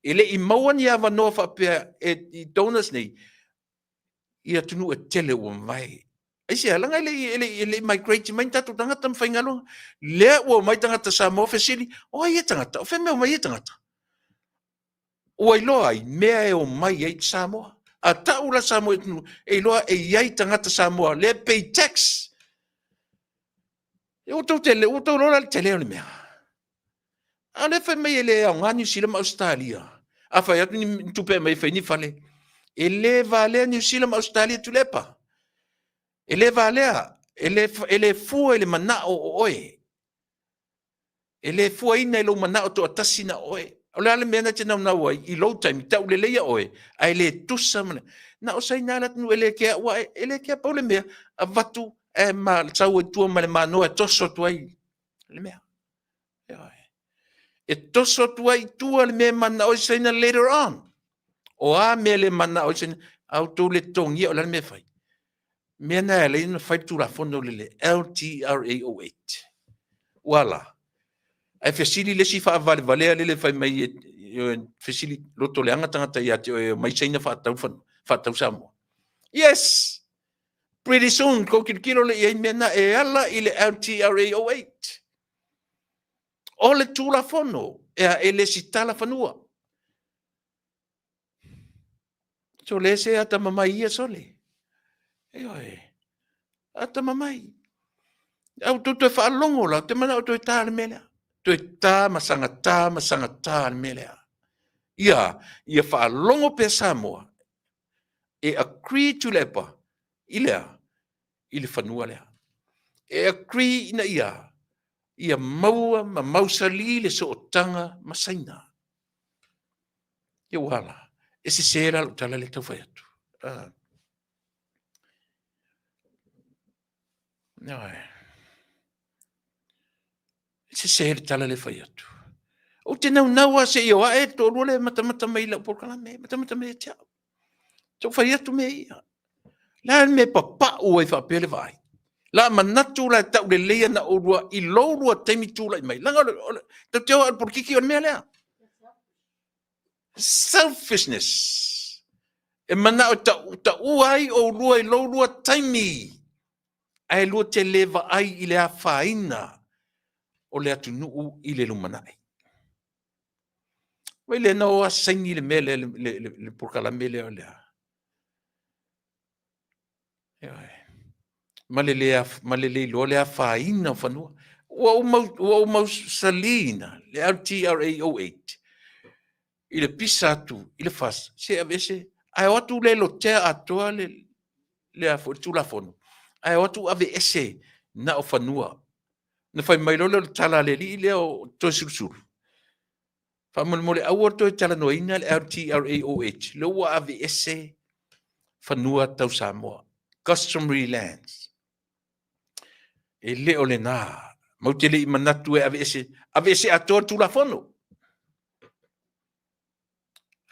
E le i maua ni avanoa faapea e i donors nei i atunuu e tele ua mavae. Aisea, leaga e le i migrate mai ni tatou tagata ma faigaluega. Lea ua omai tagata Samoa fesili, o ai ia tagata? O fea mea omai ia tagata? Ua iloa ai mea e omai ai Samoa. A tau la Samoa i atunuu, e iloa e i ai tagata Samoa lea pay tax. E ua tou tele, ua tou iloa la le tele o le mea. A o lea fai mai e le aoga Niu Sila ma Ausetalia. A fai atu ni tupe aumai e fai ni fale, e le valea Niu Sila ma Ausetalia Tuilaepa. E le valea, e le fua i le manao o oe. E le fuaina i lou manao toatasi na oe. O le a le mea na te naunau ai i lou taimi, tau leleia oe, ae le tusa ma le... Na o Saina le atunuu e le kea ua e le kea pau le mea, avatu ae ma sau ai tua ma le manoa e toso atu ai le mea. E toso atu ai i tua le mea e manao ai Saina later on. O a mea le manao ai Saina, a outou le totogia o le a le mea e fai? Mea na e ala ai ona fai le Tulafono le LTRA 08. Ua la. Ae fesili le isi faavalevalea lele fai mai e fesili loto leaga tagata ia te oe e omai Saina faatau faatau Samoa. Yes! Pretty soon, kou tilotilo lea i ai mea na e ala i le LTRA 08. O le Tulafono e a e lesitala fanua. Sole se atamamai ia sole. Ioe. Atamamai. Au tou toe faalogo la, te manao toe tā le mea lea. Toe tā ma sagatā ma sagatā le mea lea. Ia, ia faalogo pea Samoa e agree Tuilaepa i lea, i le fanua lea. E agree ina ia ia maua ma mausali le sootaga ma Saina. Ia ua ala, e sese la lou tala lea tau fai atu. Ah. E sese le tala lea fai atu. Ou te naunau lava se i o ae le toalua lea e matamata mai i lau polokalame, matamata mai ia te au. Tau fai atu mea ia. Le a le mea e papau ai faapea le vaai? La manatu la e tauleleia na oulua i lou lua taimi tulai mai. Leaga o le, tatou te o lava i le polokiki o le mea lea. Selfishness. E manao e tau, taua ai oulua i lou lua taimi. Ae lua te le vaai i le afaina o le atunuu i le lumanai. Vai lea na o a saini le mea lea, le polokalame lea o le a. Ma le le, ma le le iloa le afaina o fanua. Ua ou mau, ua ou mausaliina le LTRA 08 i le pisa atu i le FAST, se aveese, ae o atu le lotea atoa le, le, a foi, le Tulafono, ae o atu aveese na o fanua. Na fai mai loa lea o le tala a le alii lea o Toeolesulusulu, faamolemole aua le toe talanoaina le LTRA 08, lea ua aveese fanua tau Samoa, customary lands. E le o lena, matou te le i manatu e aveese, aveese atoa le Tulafono.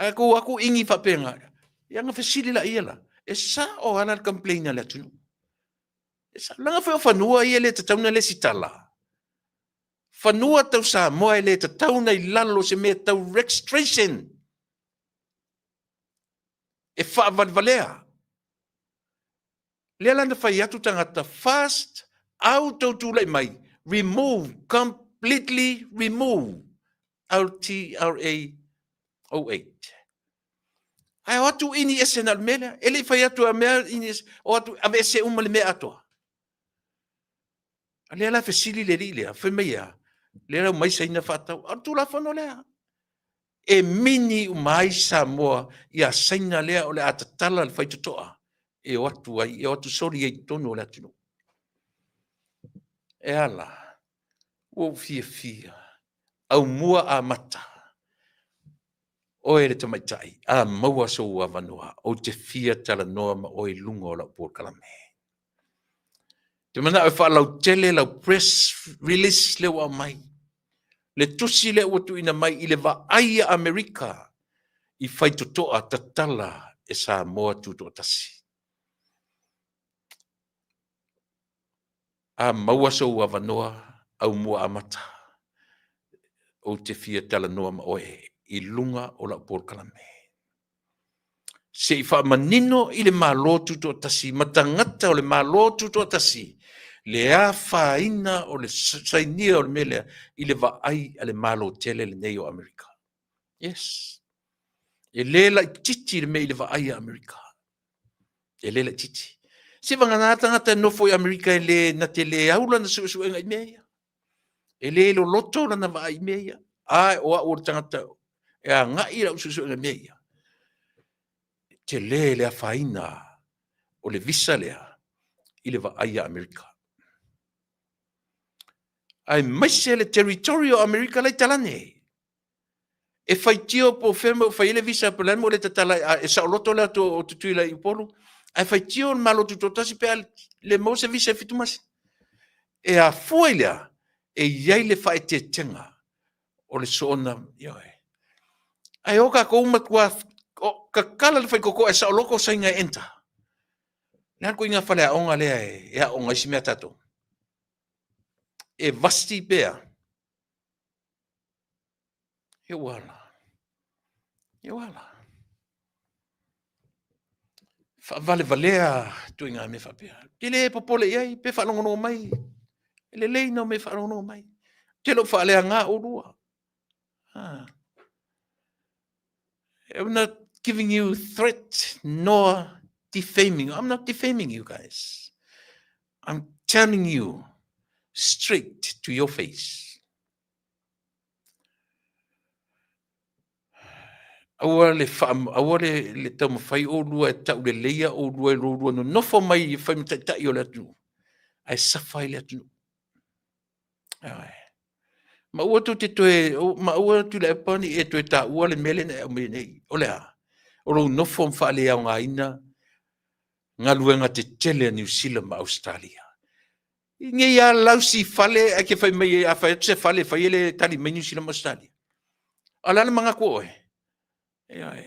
Ae tuu atu ini faapena, ia ona fesili laia la, e sao lava la le complain a le atunuu. E sao, leaga foi o fanua ia e le tatau ona lesitala. Fanua tau Samoa e le tatau ona i lalo o se mea tau registration e faavalevalea. Lea la na fai atu tagata first au tou tulai mai remove completely remove LTRA 08. Ae o atu ini ese na o le mea lea. E le i fai atu a mea ini ese, o atu aveese uma le mea atoa. A lea la fesili le alii lea, fai mai e a? Lea la omai Saina faatau. A o le Tulafono lea. E mini uma ai Samoa ia Saina lea o le a tatala le faitotoa e o atu ai, e o atu soli ai i totonu o le atunuu. E a la, ua ou fiafia, aumua amata, oe le tamaitai, a maua sou avanoa, ou te fia talanoa ma oe i luga o lau polokalame. Ou te manao e faalautele lau press release lea ua aumai, le tusi lea ua tuuina mai i le vaai a Amerika i faitotoa tatala e Samoa Tutoatasi. A maua sou avanoa aumua amata, ou te fia talanoa ma oe i luga o lau polokalame. Se i faamanino i le Malo Tutoatasi ma tagata o le Malo Tutoatasi le afaina o le sainia o le mea lea i le vaai a le Malo tele lenei o Amerika. Yes. E le laititi le mea i le vaai a Amerika. E le laititi. Se vagana tagata e nofo i Amerika e le, na te le au lana suesuega i mea ia. E le loloto lana vaai i mea ia. A o au o le tagata e agai lau suesuega i mea ia. E tele le afaina o le visa lea i le vaai a Amerika. Aemaise le territory o Amerika la i talane. E faitio po o fea mea ua fai ai le visa po o le a le mea ua le tatala ai, e saoloto le atu o Tutuila i Upolu, ae faitio le Malo Tutoatasi pe a le maua se visa e 7 masina. E afua i le a? E i ai le faaeteetega o le soona, ioe. Ae o tatou matua tatala le faitotoa e saoloto Saina e enter. Le a le ituaiga faleaoga lea e aoga ai si mea a tatou? E vasti pe a? E ua ala. E ua ala. Faavalevalea ituaiga mea faapea. Te le popole i ai, pe faalogologo mai. E lelei nau mea faalogologo mai. Te le o faaleaga oulua. Ah. I'm not giving you threat nor defaming. I'm not defaming you guys. I'm telling you straight to your face. Aua le faa, aua le, le taumafai oulua e tauleleia oulua i lo oulua nonofo mai e fai ma taitai o le atunuu. Ae safa ai le atunuu. Ioe. Ma aua tou te toe, ma aua Tuilaepa ne i e toe taua le mea lea na e aumaia nei. O le a? O lou nofo ma faaleaogaina galuega tetele a Niu Sila ma Ausetalia. I nei lava lausi fale ae te fai mai a fai atu se fale e fai e le tali mai Niu Sila ma Ausetalia. A o le a le manatu o oe? Ioe.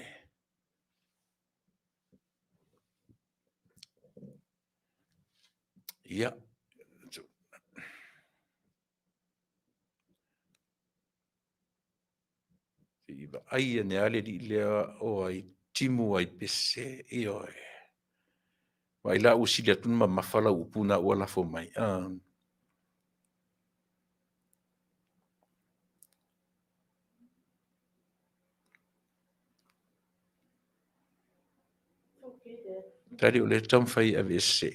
Ia. Se i vaai ane lava le alii lea o ai timu ai pese, ioe. Vaai la ua sili atu ona mamafa lau upu na ua lafo mai. Tali o lea e taumafai e aveese.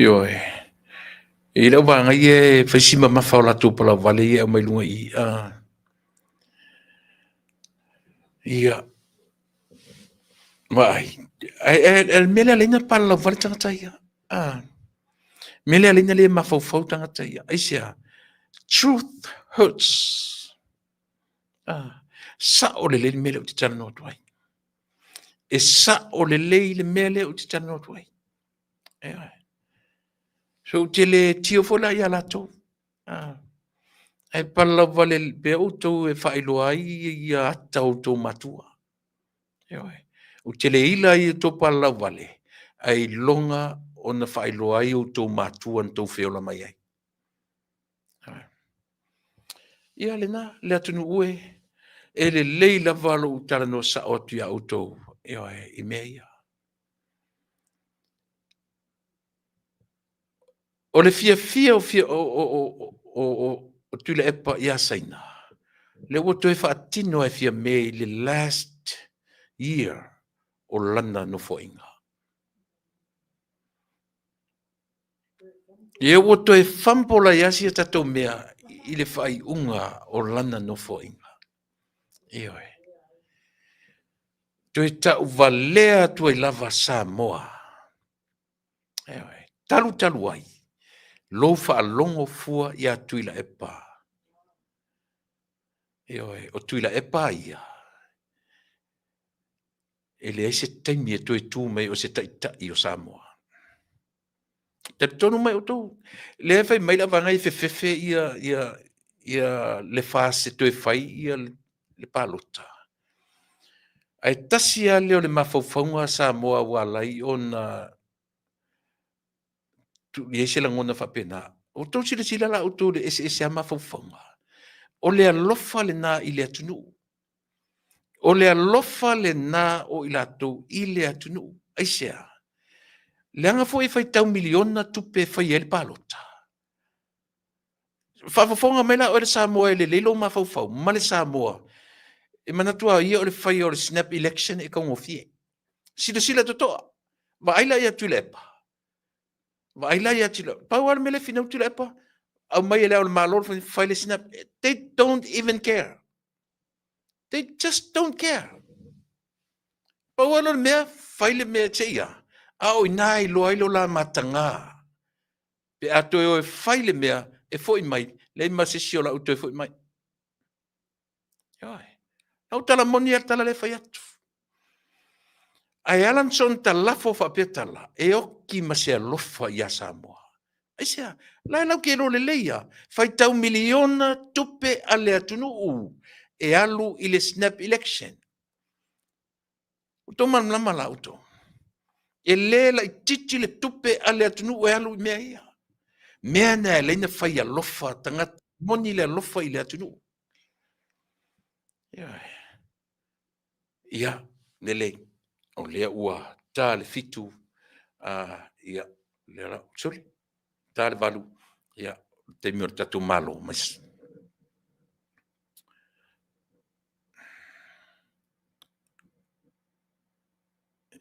Ioe. E i ai lau vaega ia e fai si mamafa o latou palauvale ia e aumai i luga i i. Ia, vaai, ae o le mea lea e ala ai ona palalauvale tagata ia. O le mea lea e ala ai ona le mafaufau tagata ia. Aisea? Truth hurts. Sao lelei le mea lea ou te talanoa atu ai. E sao lelei le mea lea ou te talanoa atu ai. Ioe. So ou te le tio foi la ia latou. Ae palalauvale pea outou e faailoa ai ia ata o outou matua. Ioe. Ou te le ila ai i outou palalauvale, ae iloga ona faailoa ai outou matua na tou feola mai ai. Ia lena, le atunuu e, e lelei lava lou talanoa sao atu iā outou, ioe, i mea ia. O le fiafia o, o, o, o, o Tuilaepa ia Saina, lea ua toe faatino e Fiame i le last year o lana nofoaiga. Ia ua toe fumble ai lava sia tatou mea i le faaiuga o lana nofoaiga. Ioe. Toe tauvalea atu ai lava Samoa. Ioe. Talu talu ai lou faalogo fua ia Tuilaepa. Ioe, o Tuilaepa ia e leai se taimi e toe tu mai o se taitai o Samoa. Talitonu mai outou, lea e fai mai le avaga e fefefe ia, ia, ia le FAST e toe fai ia le palota. Ae tasi lava lea o le mafaufauga a Samoa ua ala ai ona i ai se lagona faapena. Ua outou silasila la outou i le eseese lava mafaufauga. O le alofa lena i le atunuu. O le alofa lena o i latou i le atunuu. Aisea? Leaga foi e faitau miliona tupe e fai ai le palota. Faafofoga mai la oe le Samoa e lelei lou mafaufau ma le Samoa e manatu lava ia o le faia o le snap election e taugofie. Silasila totoa, vaai la ia Tuilaepa, vaai la ia Tuilaepa. Pau lava le mea lea e finau Tuilaepa, aumai e le Ao o le Malo fai le snap. They don't even care. They just don't care. Pau lava le mea, fai le mea se ia, a o i ina e iloa ai lo la mataga. Pe a toe o e fai le mea, e foi mai, leai ma se isi o lau toe foi mai. Ioe. Lau tala moni a tala le fai atu. Ae ala na soona talafo faapea tala, e oki ma se alofa iā Samoa. Aisea? La e lau ke iloa lelei a, faitau miliona tupe a le atunuu e alu i le snap election. Ua outou malamalama la outou. E le laitiiti le tupe a le atunuu e alu i mea ia. Mea na e ala ai ona fai alofa tagata, moni le alofa i le atunuu. Ioe. Ia, lelei, o lea ua ta le 7, ia, lea la, sorry, ta le 8, ia, o le taimi o le tatou malo mai.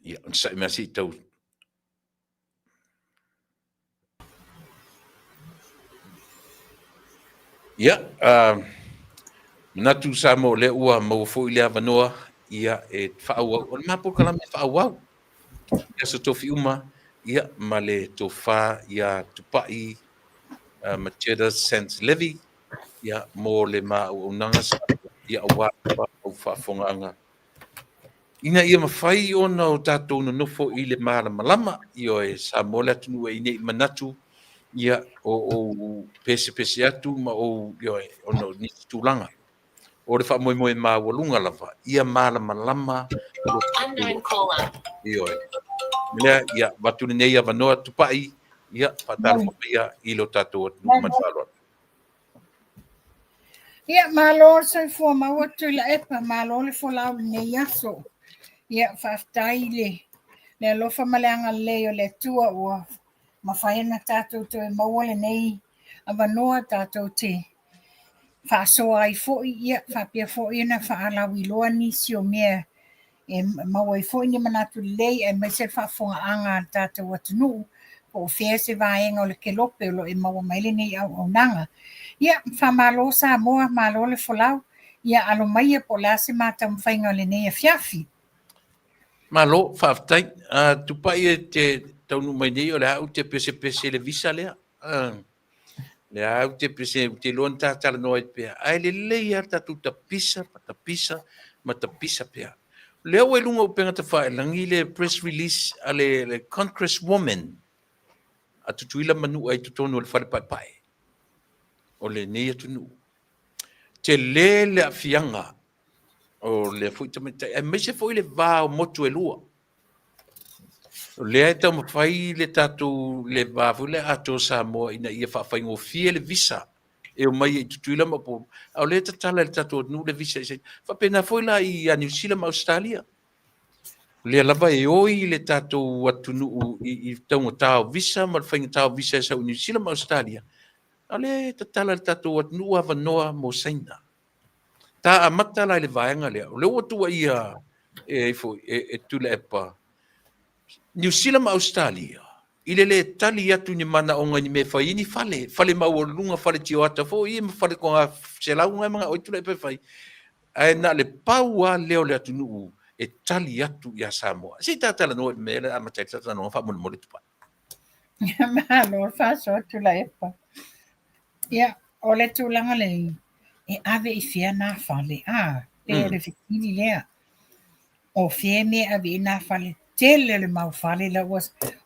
Ia, onosai mai se i tau. Ia, manatu Samoa o lea ua maua foi le avanoa ia e faaauau. O le ma polokalame e faaauau i aso tofi uma, ia, ma le tofa ia Tupai Macheta Sands Levy, ia, mo le ma auaunaga Samoa, ia, aua lava au faafofogaaga ina ia mafai ona o tatou nonofo i le malamalama. Ioe, Samoa le atunuu e nei manatu, ia, o ou pesepese atu ma ou, ioe, ona o nisi tulaga. O le faamoemoe maualuga lava, ia malamalama lo Unknown caller. Ioe. Lea, ia, avatu lenei avanoa Tupai, ia, faatalofa maia i lo tatou atunuu ma le faaaloalo. Ia, malo le soifua maua Tuilaepa, malo le folau i lenei aso. Ia, faafetai i le, le alofa ma le agalelei o le Atua ua mafai ona tatou toe maua lenei avanoa tatou te faasoa ai foi, ia faapea foi ona faalauiloa nisi o mea e maua ai foi ni manatu lelei aemaise le faafofogaaga a le tatou atunuu po o fea se vaega o le kelope o lo o e maua mai lenei auaunaga. Ia, faamalo Samoa, malo le folau. Ia, alo maia po o le a se ma taumafaiga o lenei afiafi. Malo, faafetai. Tupai e te taunuu mai nei o le a ou te pesepese i le visa lea. Lea ou te pese, ou te iloa na ta talanoa ai pea. Ae lelei lava le tatou tapisa ma tapisa ma tapisa pea. O lea ua i luga o upega tafailagi le press release a le, le Congresswoman a Tutuila Manua i totonu o le Fale Paepae o lenei atunuu. Tele le aafiaga o lea foi tamaitai, aemaise foi le va o motu e lua. O lea e taumafai le tatou le va foi lea Atoa Samoa ina ia faafaigofie le visa e omai ai i Tutuila ma Upolu, a o lea e tatala e le tatou atunuu le visa i Saina. Faapena foi la ia Niu Sila ma Ausetalia. O lea lava e oi le tatou atunuu i taugata o visa ma le faigata o visa e sau i Niu Sila ma Ausetalia, a o lea e tatala e le tatou atunuu avanoa mo Saina. Ta amata la i le vaega lea, o lea ua tuuaia e ifo e Tuilaepa Niu Sila ma Ausetalia i le lē tali atu i ni manaoga i ni mea e fai ai ni fale, fale maualuluga, fale tioata foi ia ma fale toga 100 na e manao ai Tuilaepa e fai, ae na o le pau lava lea o le atunuu e tali atu ia Samoa. Se i ta talanoa i le mea lea e amata ai le talanoaga faamolemole Tupai. Malo le faasoa Tuilaepa. Ia, o le tulaga lea, e ave i fea nā fale, a, pei o le fesili lea. O fea mea e ave i nā fale, tele o le mau fale la ua,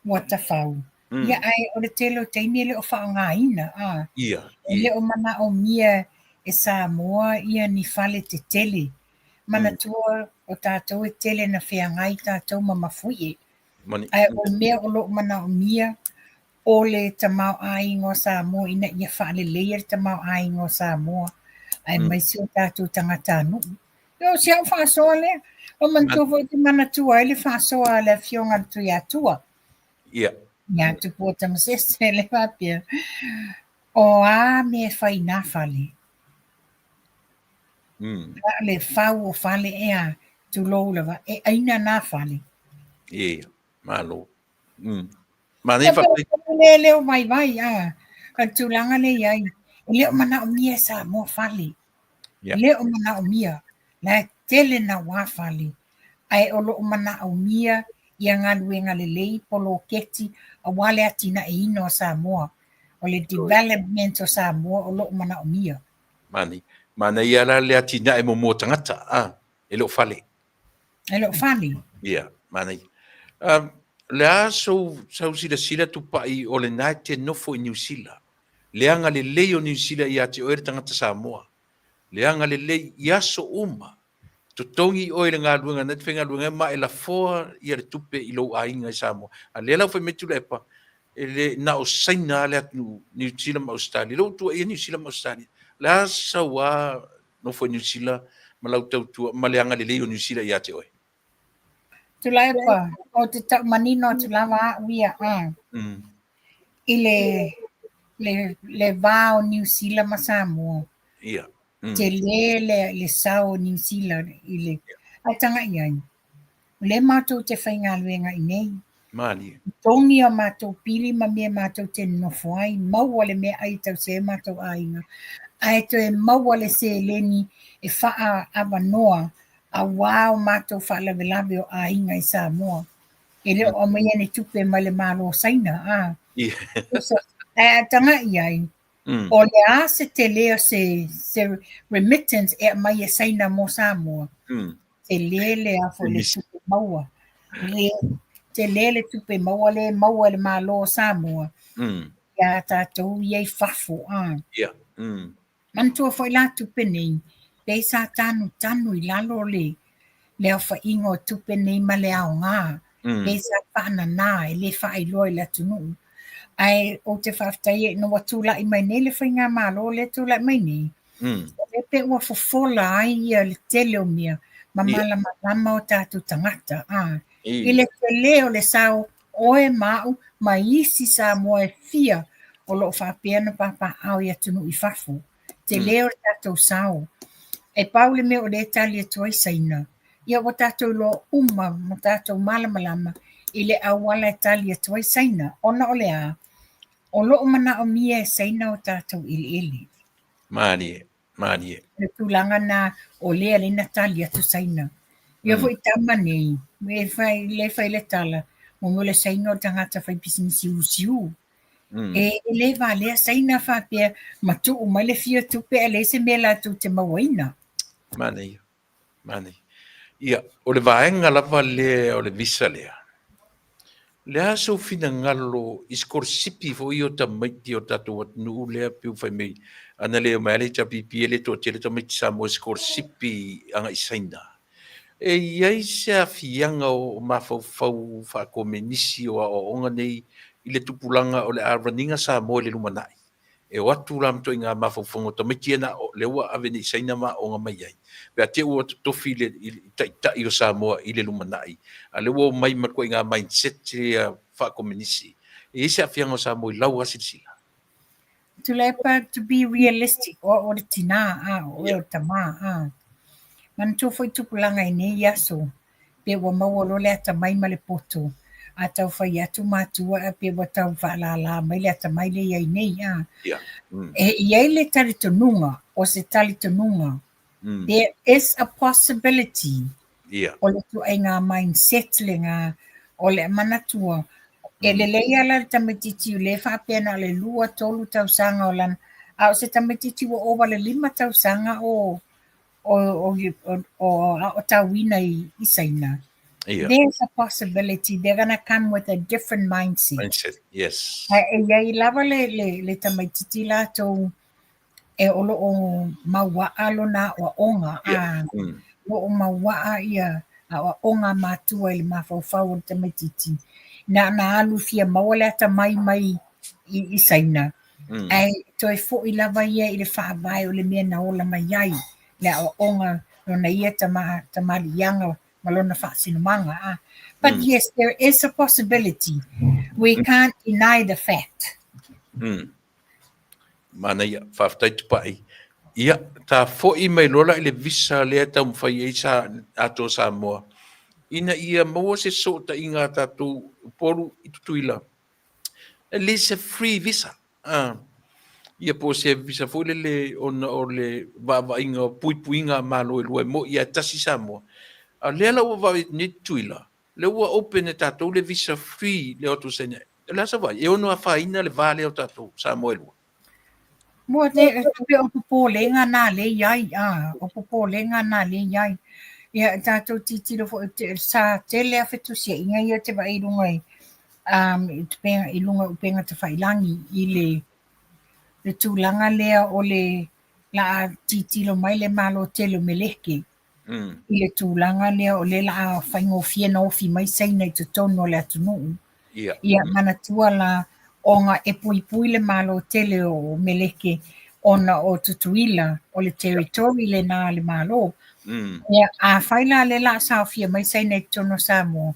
ua tafau. Ia, ae o le tele o taimi e le o faaaogaina, a. Ia, E le o manaomia e Samoa ia ni fale tetele. Manatua o tatou e tele na feagai tatou ma mafuie. Ae o le mea o lo o manaomia, o le tamaoaiga o Samoa ina ia faaleleia le tamaoaiga o Samoa aemaise o tatou tagatanuu. Ia, o si au faasoa lea. O manatua foi te manatua ai le faasoa a le Afioga a le Tuiatua. Ia. Ia Tupua Tamasese le faapea, o a mea e fai i nā fale? Le fau o fale ea, tulou lava, e aina nā fale. Ia, malo. Manaia faafetai. Le leo vaivai, a, o le tulaga lea i ai, e le o manaomia e Samoa fale. Yeah. E le o manaomia, la e tele nauā fale, ae o lo o manaomia ia galuega lelei, poloketi, aua le atinaeina o Samoa. O le development o Samoa o lo o manaomia. Manaia. Manaia la le atinae muamua o tagata, a, e le o fale. E le o fale. Ia, manaia. O le a sou, sau silasila Tupai o lena e te nofo i Niu Sila. Le agalelei o Niu Sila ia te oe le tagata Samoa. Le agalelei i aso uma. Totogi oe i le galuega na e te faigaluega ai ma e lafoa ia le tupe i lou aiga i Samoa. A lea la ua fai mai Tuilaepa, e le na o Saina lava le atunuu, Niu Sila ma Ausetalia. Lea ua tuuaia Niu Sila ma Ausetalia. O le a sau lava nofo i Niu Sila ma lau tautua ma le agalelei o Niu Sila ia te oe? Tuilaepa, ou te tau manino atu lava au ia, a. I le, le, le va o Niu Sila ma Samoa. Ia. Tele le, le sao o Niu Sila i le, ae tagai ai. O lea matou te faigaluega i nei. Malie. Togi a matou pili ma mea matou te nonofo ai, maua le meaai e tausi ai matou aiga, ae toe maua le seleni e faaavanoa aua o matou faalavelave o aiga i Samoa. E le o aumaia ni tupe mai le Malo o Saina, a. Ae a tagai i ai, o le a se tele o se, se remittance e aumai e Saina mo Samoa, tele le a foi le tupe maua. Le, tele le tupe maua le maua e le Malo o Samoa iā tatou ia i fafo. A. Manatua foi la tupe nei, pei sa tanutanu i lalo le le aofaiga o tupe nei ma le aoga, pei sa faanana e le faailoa i le atunuu. Ae ou te faafetai ina ua tulai mai nei le faigamalo lea e tulai mai nei, o lea pei ua fofola ai ia le tele o mea ma malamalama o tatou tagata, a, i le tele o le sao oe ma au ma isi Samoa e fia o lo o faapea ona papaaao i atunuu i fafo. Tele o le tatou sao. E pau le mea o lea e tali atu ai Saina, ia ua tatou iloa uma ma tatou malamalama i le auala e tali atu ai Saina, ona o le a? O lo o manaomia e Saina o tatou eleele. Malie, malie. Le tulaga na o lea lea na tali atu Saina. Ia foi tama nei, e fai, le fai le tala, mo mo le Saina o tagata fai pisinisi usiu. E le valea Saina faapea matuu mai le fia tupe ae leai se mea latou te mauaina. Manaia, manaia. Ia, o le vaega lava lea o le visa lea, le a sou finagalo i sikolasipi foi o tamaiti o tatou atunuu lea pei ua fai mai ana le omai lava le HRPP e le toatele tamaiti Samoa e sikolasipi agai Saina. E i ai se aafiaga o mafaufau faakomenisi o aoaoga nei i le tupulaga o le a run ina Samoa i le lumanai? E o atu la ma ituaiga mafaufauga o tamaiti ia na lea ua ave nei i Saina ma aooga mai ai, pe a te i ua totofi le taitai o Samoa i le lumanai, a o lea ua omai ma ituaiga mindset ia faakomenisi. E i ai se aafiaga o Samoa i lau lava silasila? Tuilaepa, to be realistic, o au o le tinā, a, o oe o le tamā, a. Manatua foi tupulaga i nei aso, pe ua maua loa le atamai ma le poto, a tau fai atu matua ae pe ua tau faalālā mai le atamai lea i ai nei, a. E i ai le talitonuga, o se talitonuga, there is a possibility o le ituaiga mindset lena o le manatua, e lelei lava la le tamaitiiti o lea e faapea na o le 2, 3 tausaga o lana, a o se tamaitiiti ua ova i le 5 tausaga o o aotauina i Saina. There's a possibility they're gonna come with a different mindset. Mindset, yes. E i ai lava le tamaitiiti latou e o lo o mauaa lona aoaoga, a o lo o mauaa ia aoaoga a matua i le mafaufau o le tamaitiiti. Na ona alu fia maua le atamai mai i Saina, ae toe foi lava ia i le faavae o le mea na ola mai ai, le aoaoga lona ia tamaliiaga ma lona faasinomaga. A. But yes, there is a possibility. We can't deny the fact. Manaia, faafetai Tupai. Ia, ta foi mai loa la i le visa lea e taumafai ai sa atoa Samoa, ina ia maua se sootaiga a tatou Upolu i Tutuila, at least se free visa. Ah, ia po o se visa foi lele ona o le vaavaaiga o puipuiga a Malo e lua e moi ae tasi Samoa. A o lea la ua vaai atu nei Tutuila, lea ua open e tatou le visa free le o atu Saina. O le a sau vaai? E ono afaina le va lea o tatou Samoa e lua. Mo te pe o popolega na le i ai, a, o popolega na le i ai. Ia, tatou titilo foi, sa tele a fetusiaiga ia te vaai i luga i, um, i luga upega tafailangi i le tulaga lea o le la titilo mai le Malo tele o Meleke i le tulaga lea o lea la a faigofie na ofi mai Saina i totonu o le atunuu. Ia manatua la ona e puipui le Malo tele o Meleke ona o Tutuila o le territory lena a le Malo. Ia, afai la lea o le a saofia mai Saina i totonu o Samoa,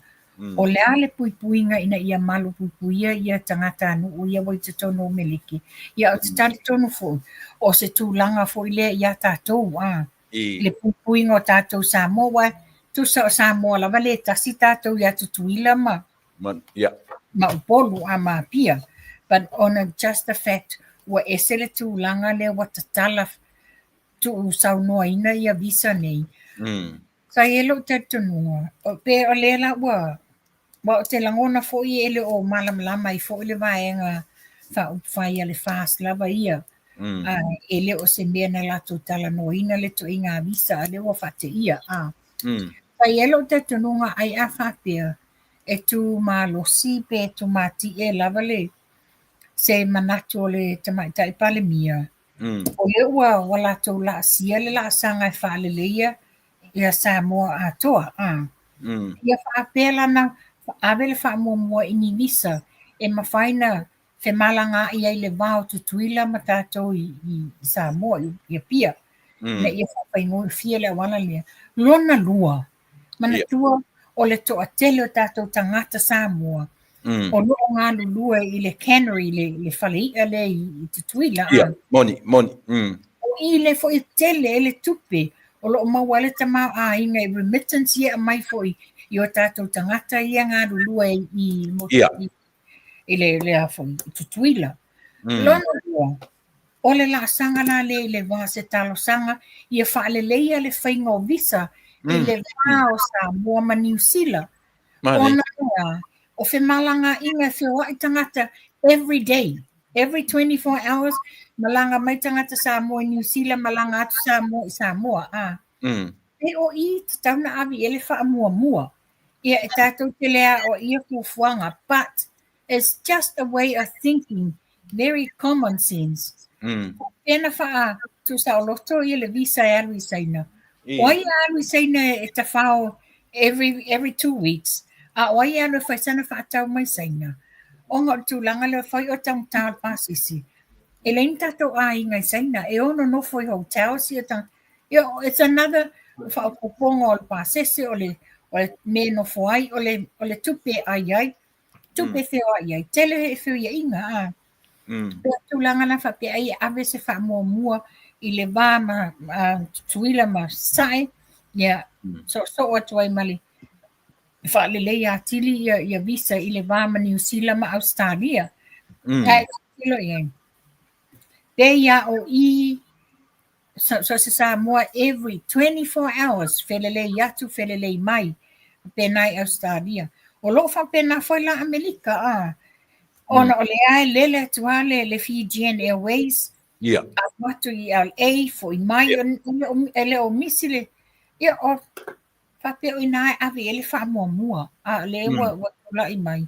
o le a le puipuiga ina ia malupuipuia ia tagatanuu ia ua i totonu o Meleki? Ia, ou te talitonu foi, o se tulaga foi lea ia tatou, a, le puipuiga o tatou Samoa, aua tusa o Samoa lava le tasi tatou ia Tutuila ma ma Upolu a ma Apia. But on a just the fact ua ese le tulaga lea ua tatala tuusaunoaina ia visa nei. Sa i ai lou talitonuga, pe o lea la ua, aua ou te lagona foi e le o malamalama ai foi le vaega faaupufai a le FAST lava ia. E le o se mea na latou talanoaina le ituaiga visa a lea ua faateia. Sa i ai lou talitonuga ai a faapea e tu malosi pe tumatie lava le se manatu o le Tamaitai Palemia, o lea ua latou laasia le laasaga e faaleleia ia Samoa atoa. Ia faapea la na ave le faamuamua i ni visa e mafai na femalagaai ai le va o Tutuila ma tatou i Samoa, i Apia, ina ia faafaigofie le auala lea. Lona lua, manatua o le toatele o tatou tagata Samoa o lo o galulue i le cannery, le fale i'a lea i Tutuila. Ia, moni, moni. O i lea foi e tele ai le tupe o lo o maua ai le tamaoaiga i remittance ia e aumai foi i o tatou tagata ia galulue i le foi i Tutuila. Lona lua, o le laasaga la lea i le va se talosaga ia faaleleia le faiga o visa i le va o Samoa ma Niu Sila. Ona ea, o femalagaaiga e feoai tagata every day, every 24 hours, malaga mai tagata Samoa i Niu Sila, malaga atu Samoa i Samoa. E o i tatau na ave i ai le faamuamua. Ia e tatou te le aoaia fuafuaga, but it's just a way of thinking, very common sense. Faapea na faa-tuusaoloto ia le visa e alu i Saina. O ai e alu i Saina e tafao every 2 weeks, a o ai e alu e fai sana faatau mai Saina? Ona o le tulaga lea, fai o taugata o le pasese. E leai ni tatou aiga i Saina, e ono nofo i hotels ia tagata. Ia, it's another faaopoopoga o le pasese, o le mea e nofo ai, o le tupe e ai ai, tupe e feoai ai, tele e feuiaiga. A. Pe o tulaga la faapea ai e ave se faamuamua i le va ma Tutuila ma Sasae, ia soosoo atu ai ma le faaleleia atili ia visa i le va ma Niu Sila ma Ausetalia. Ae tilotilo i ai. Pe ia o i so se Samoa every 24 hours, felelei atu, felelei mai, pena i Australia. O loo faapena foi la Amerika, a. Ona o lea e lele atu lava le Fijian Airways, alu atu i LA, foi mai, e le o misi le, ia o faapea o ina e ave i ai le faamuamua, a o lea ua tulai mai,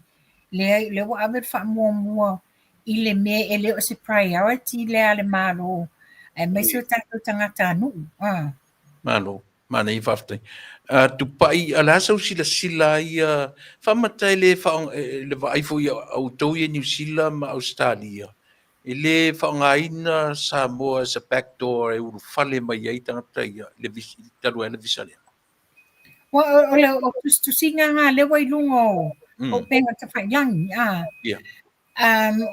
lea ua ave le faamuamua i le mea e le o se priority lea a le Malo, aemaise o tatou tagatanuu. A. Malo, manaia, faafetai. Tupai, a le a sau silasila ia, faamata e le, le vaai foi a outou ia Niu Sila ma Ausetalia, e le faaaogaina Samoa as a backdoor e ulufale mai ai tagata ia, le talu ai le visa lea? Ua o le o tusitusiga nga lea ua i luga o upega tafailagi. A.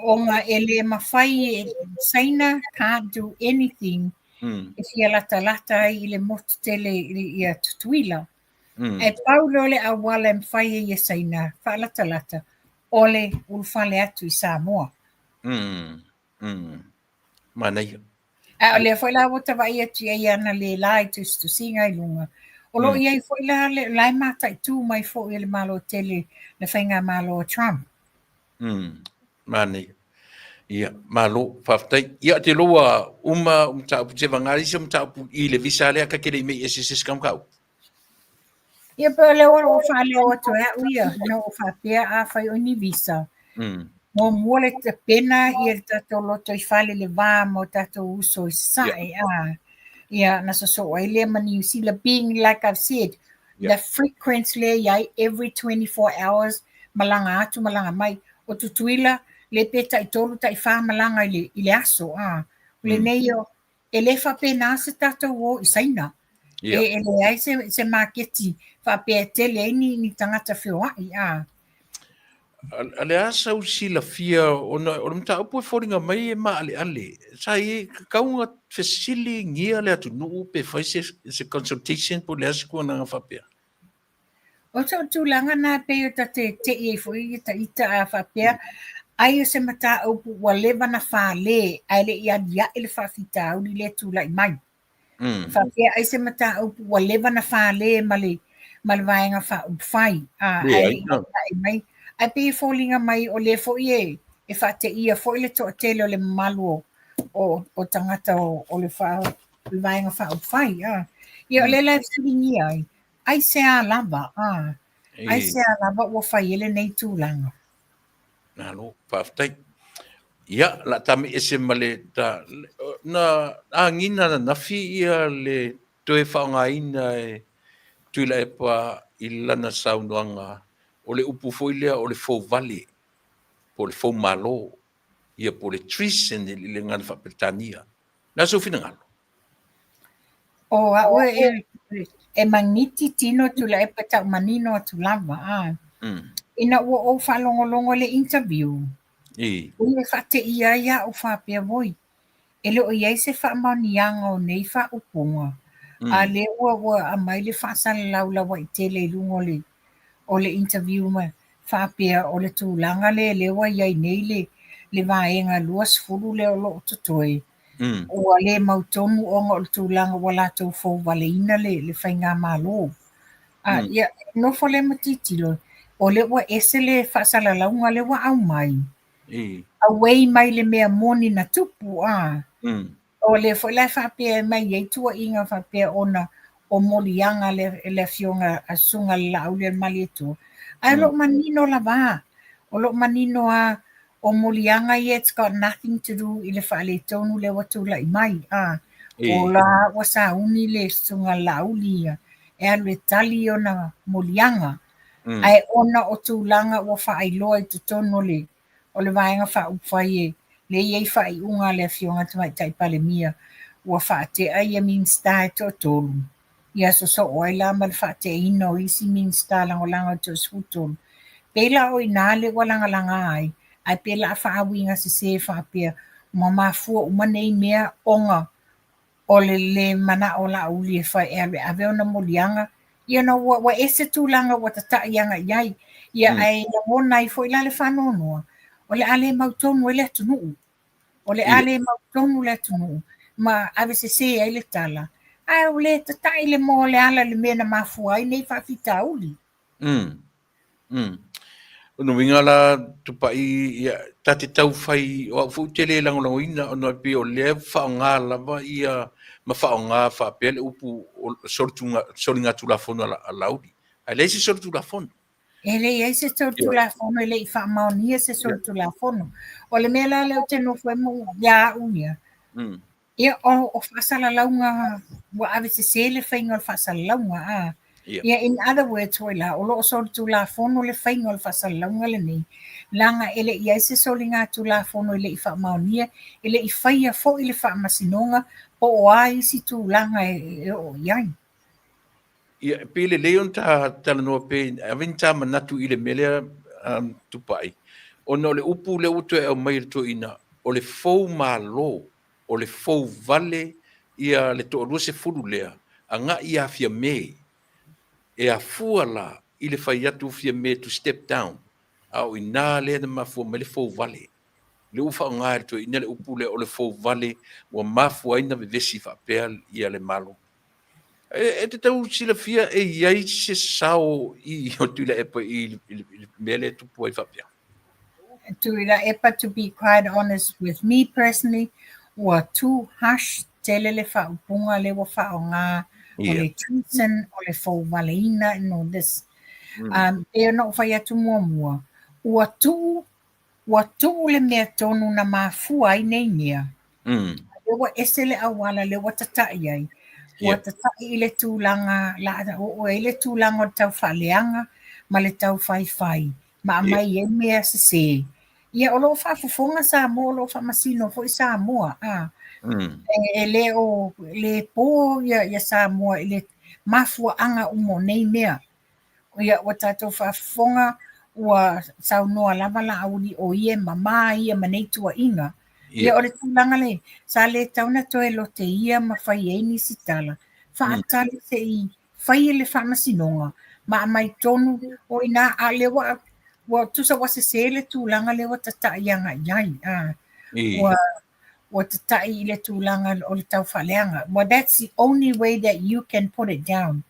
Ona e le mafai, Saina can't do anything e fia latalata ai i le motu tele ia Tutuila. Ae pau lea o le auala e mafai ai e Saina faalatalata o le ulufale atu i Samoa. Manaia. A o lea foi la ua tavaai atu i ai ana le la i tusitusiga i luga. O lo o i ai foi la la e mataitu mai foi e le Malo tele le faigamalo a Trump. Manaia. Ia, malo, faafetai. Ia, te loa uma mataupu te vanga isi mataupu i le visa lea ka kele i mei SSS ka mataupu. Ia pe o lea ua faaleo atu e au ia, na o faapea a fai o ni visa. Muamua le tapena ia le tatou lotoifale le va ma o tatou uso i Sasae. A, ia na sosoo ai lea ma Niu Sila, being like I've said, the frequency lea i ai every 24 hours, malaga atu, malaga mai. O Tutuila, le pe tai 3, tai 4 malaga i le aso. A. O lenei o, e le faapena se tatou o i Saina. E, e leai se, se maketi faapea e tele ai ni, ni tagata feoai. A. A le a sau silafia ona o le mataupu e foliga mai e maaleale. Sa i tatau ona fesiligia le atunuu pe fai se, se consultation po o le a se tulaga faapea. O sou tulaga na pei o ta te te'i ai foi ia ita a faapea ai o se mataupu ua leva na fale ae le i aliae le faafitauli lea e tulai mai. Faapea ai se mataupu ua leva na fale ma le ma le Vaega Faaupufai, a ae le i aliae mai. Ae pei e foliga mai o lea foi e e faateia foi le toatele o le mamalu o o o tagata o o le faa le Vaega Faaupufai, a. Ia o lea la e fesiligia ai, aisea lava, a, aisea lava ua fai ai lenei tulaga? Malo, faafetai. Ia, la tami ese ma le ta, na agina ananafi ia le toe faaaogaina e Tuilaepa i lana saunoaga o le upu foi lea o le fouvale po o le foumalo, ia po o le treason i le gagana faa-Peretania. O le a sou finagalo? O a'u e e magiti tino Tuilaepa e tau manino atu lava a. Ina ua ou faalogologo i le interview, ua faateia ai a'u faapea, voi, e le o i ai se faamaoniaga o nei faaupuga, a lea ua ua aumai le faasalalau lauaitele i luga o le o le interview ma faapea o le tulaga lea lea ua i ai nei le le vaega 20 lea o lo o totoe, ua le mautonu ona o le tulaga ua latou fouvaleina le le faigamalo. A ia, nofo lea ma tilotilo, o lea ua ese le faasalalauga lea ua aumai, auei mai le mea moni na tupu, a. O lea foi la e faapea mai ai tuuaiga faapea ona o moliaga le, le afioga a Susuga le Laaulialemalietoa, ae o lo o manino lava, o lo o manino lava o moliaga ia it's got nothing to do i le faaletonu lea ua tulai mai, a. O la ua sauni le Susuga le Laauli ia e alu e tali ona moliaga, ae ona o tulaga ua faailoa i totonu o le o le Vaega Faaupufai e lea e i ai faaiuga a le Afioga i le Tamaitai Palemia ua faatea ia Minisita e toatolu, ia sosoo ai la ma le faateaina o isi Minisita lagolago e toa-13. Pei la o i ina lea ua lagalaga ai, ae pei o le a faauiga sese faapea ua mafua uma nei mea ona o le lē manao o Laauli e fai e alu e ave ona moliaga, ia ona ua, ua ese tulaga ua tata'i agai i ai. Ia ae lagona ai foi la le faanoanoa, o le a le mautonu ai le atunuu. O le a le mautonu le atunuu ma ave sesē ai le tala, ae ua le tata'i le moa o le ala i le mea na mafua ai nei faafitauli. O lona uiga la Tupai, ia, ta te tau fai, o au foi ou te le lagolagoina ona e pei o lea e faaaoga lava ia ma faaaoga faapea le upu o soligatulafono a Laauli. Ae leai se solitulafono. E leai se solitulafono, e le i faamaonia se solitulafono. O le mea la lea ou te nofo ai ma ia au ia, Ia, o, o faasalalauga, ua ave sesē le faiga o le faasalalauga, a. Ia, in other words foi la, o lo o solitulafono le faiga o le faasalalauga lenei, leaga e le i ai se soligatulafono e le i faamaonia, e le i faia foi le faamasinoga po o a isi tulaga e, e oo i ai. Ia, e pei lelei ona ta talanoa pe ave ni ta manatu i le mea lea Tupai, ona o le upu lea ua toe aumai e le toeaina, o le fou malo o le fouvale ia le toalua sefulu lea agai ia Fiame, e afua la i le fai atu o Fiame to step down, a o i ina lea na mafua mai le fouvale. Lea ua faaaoga e le toeaina le upu lea o le fouvale ua mafua ai na vevesi faapea ia le Malo. E te tau silafia e i ai se sao i o Tuilaepa i le mea lea e tupu ai faapea? Tuilaepa, to be quite honest with me personally, ua too harsh tele le faaupuga lea ua faaaoga o le treason, o le fouvaleina and all this. Pei ona ou fai atu muamua, ua tuu Ua tuu le mea tonu na mafua ai nei mea. Lea ua ese le auala lea ua tata'i ai. Ua tata'i i le tulaga la oo ai le tulaga o le tau faaleaga ma le tau faifai ma aumai ai mea sesē. Ia o lo o faafofoga Samoa, o lo o faamasino foi Samoa, a. E le o le po ia Samoa i le mafuaaga uma o nei mea. Ia ua tatou faafofoga ua saunoa lava Laauli o ia e mama ia ma nei tuuaiga. Ia o le tulaga lea, sa le tatau ona toe loteia ma fai ai nisi tala, faatali se i fai le faamasinoga ma aumai tonu o i ina, a o lea ua ua tusa ua sese le tulaga lea ua tatai agai i ai. Ua ua tatai i le tulaga o le taufaaleaga. Well, that's the only way that you can put it down.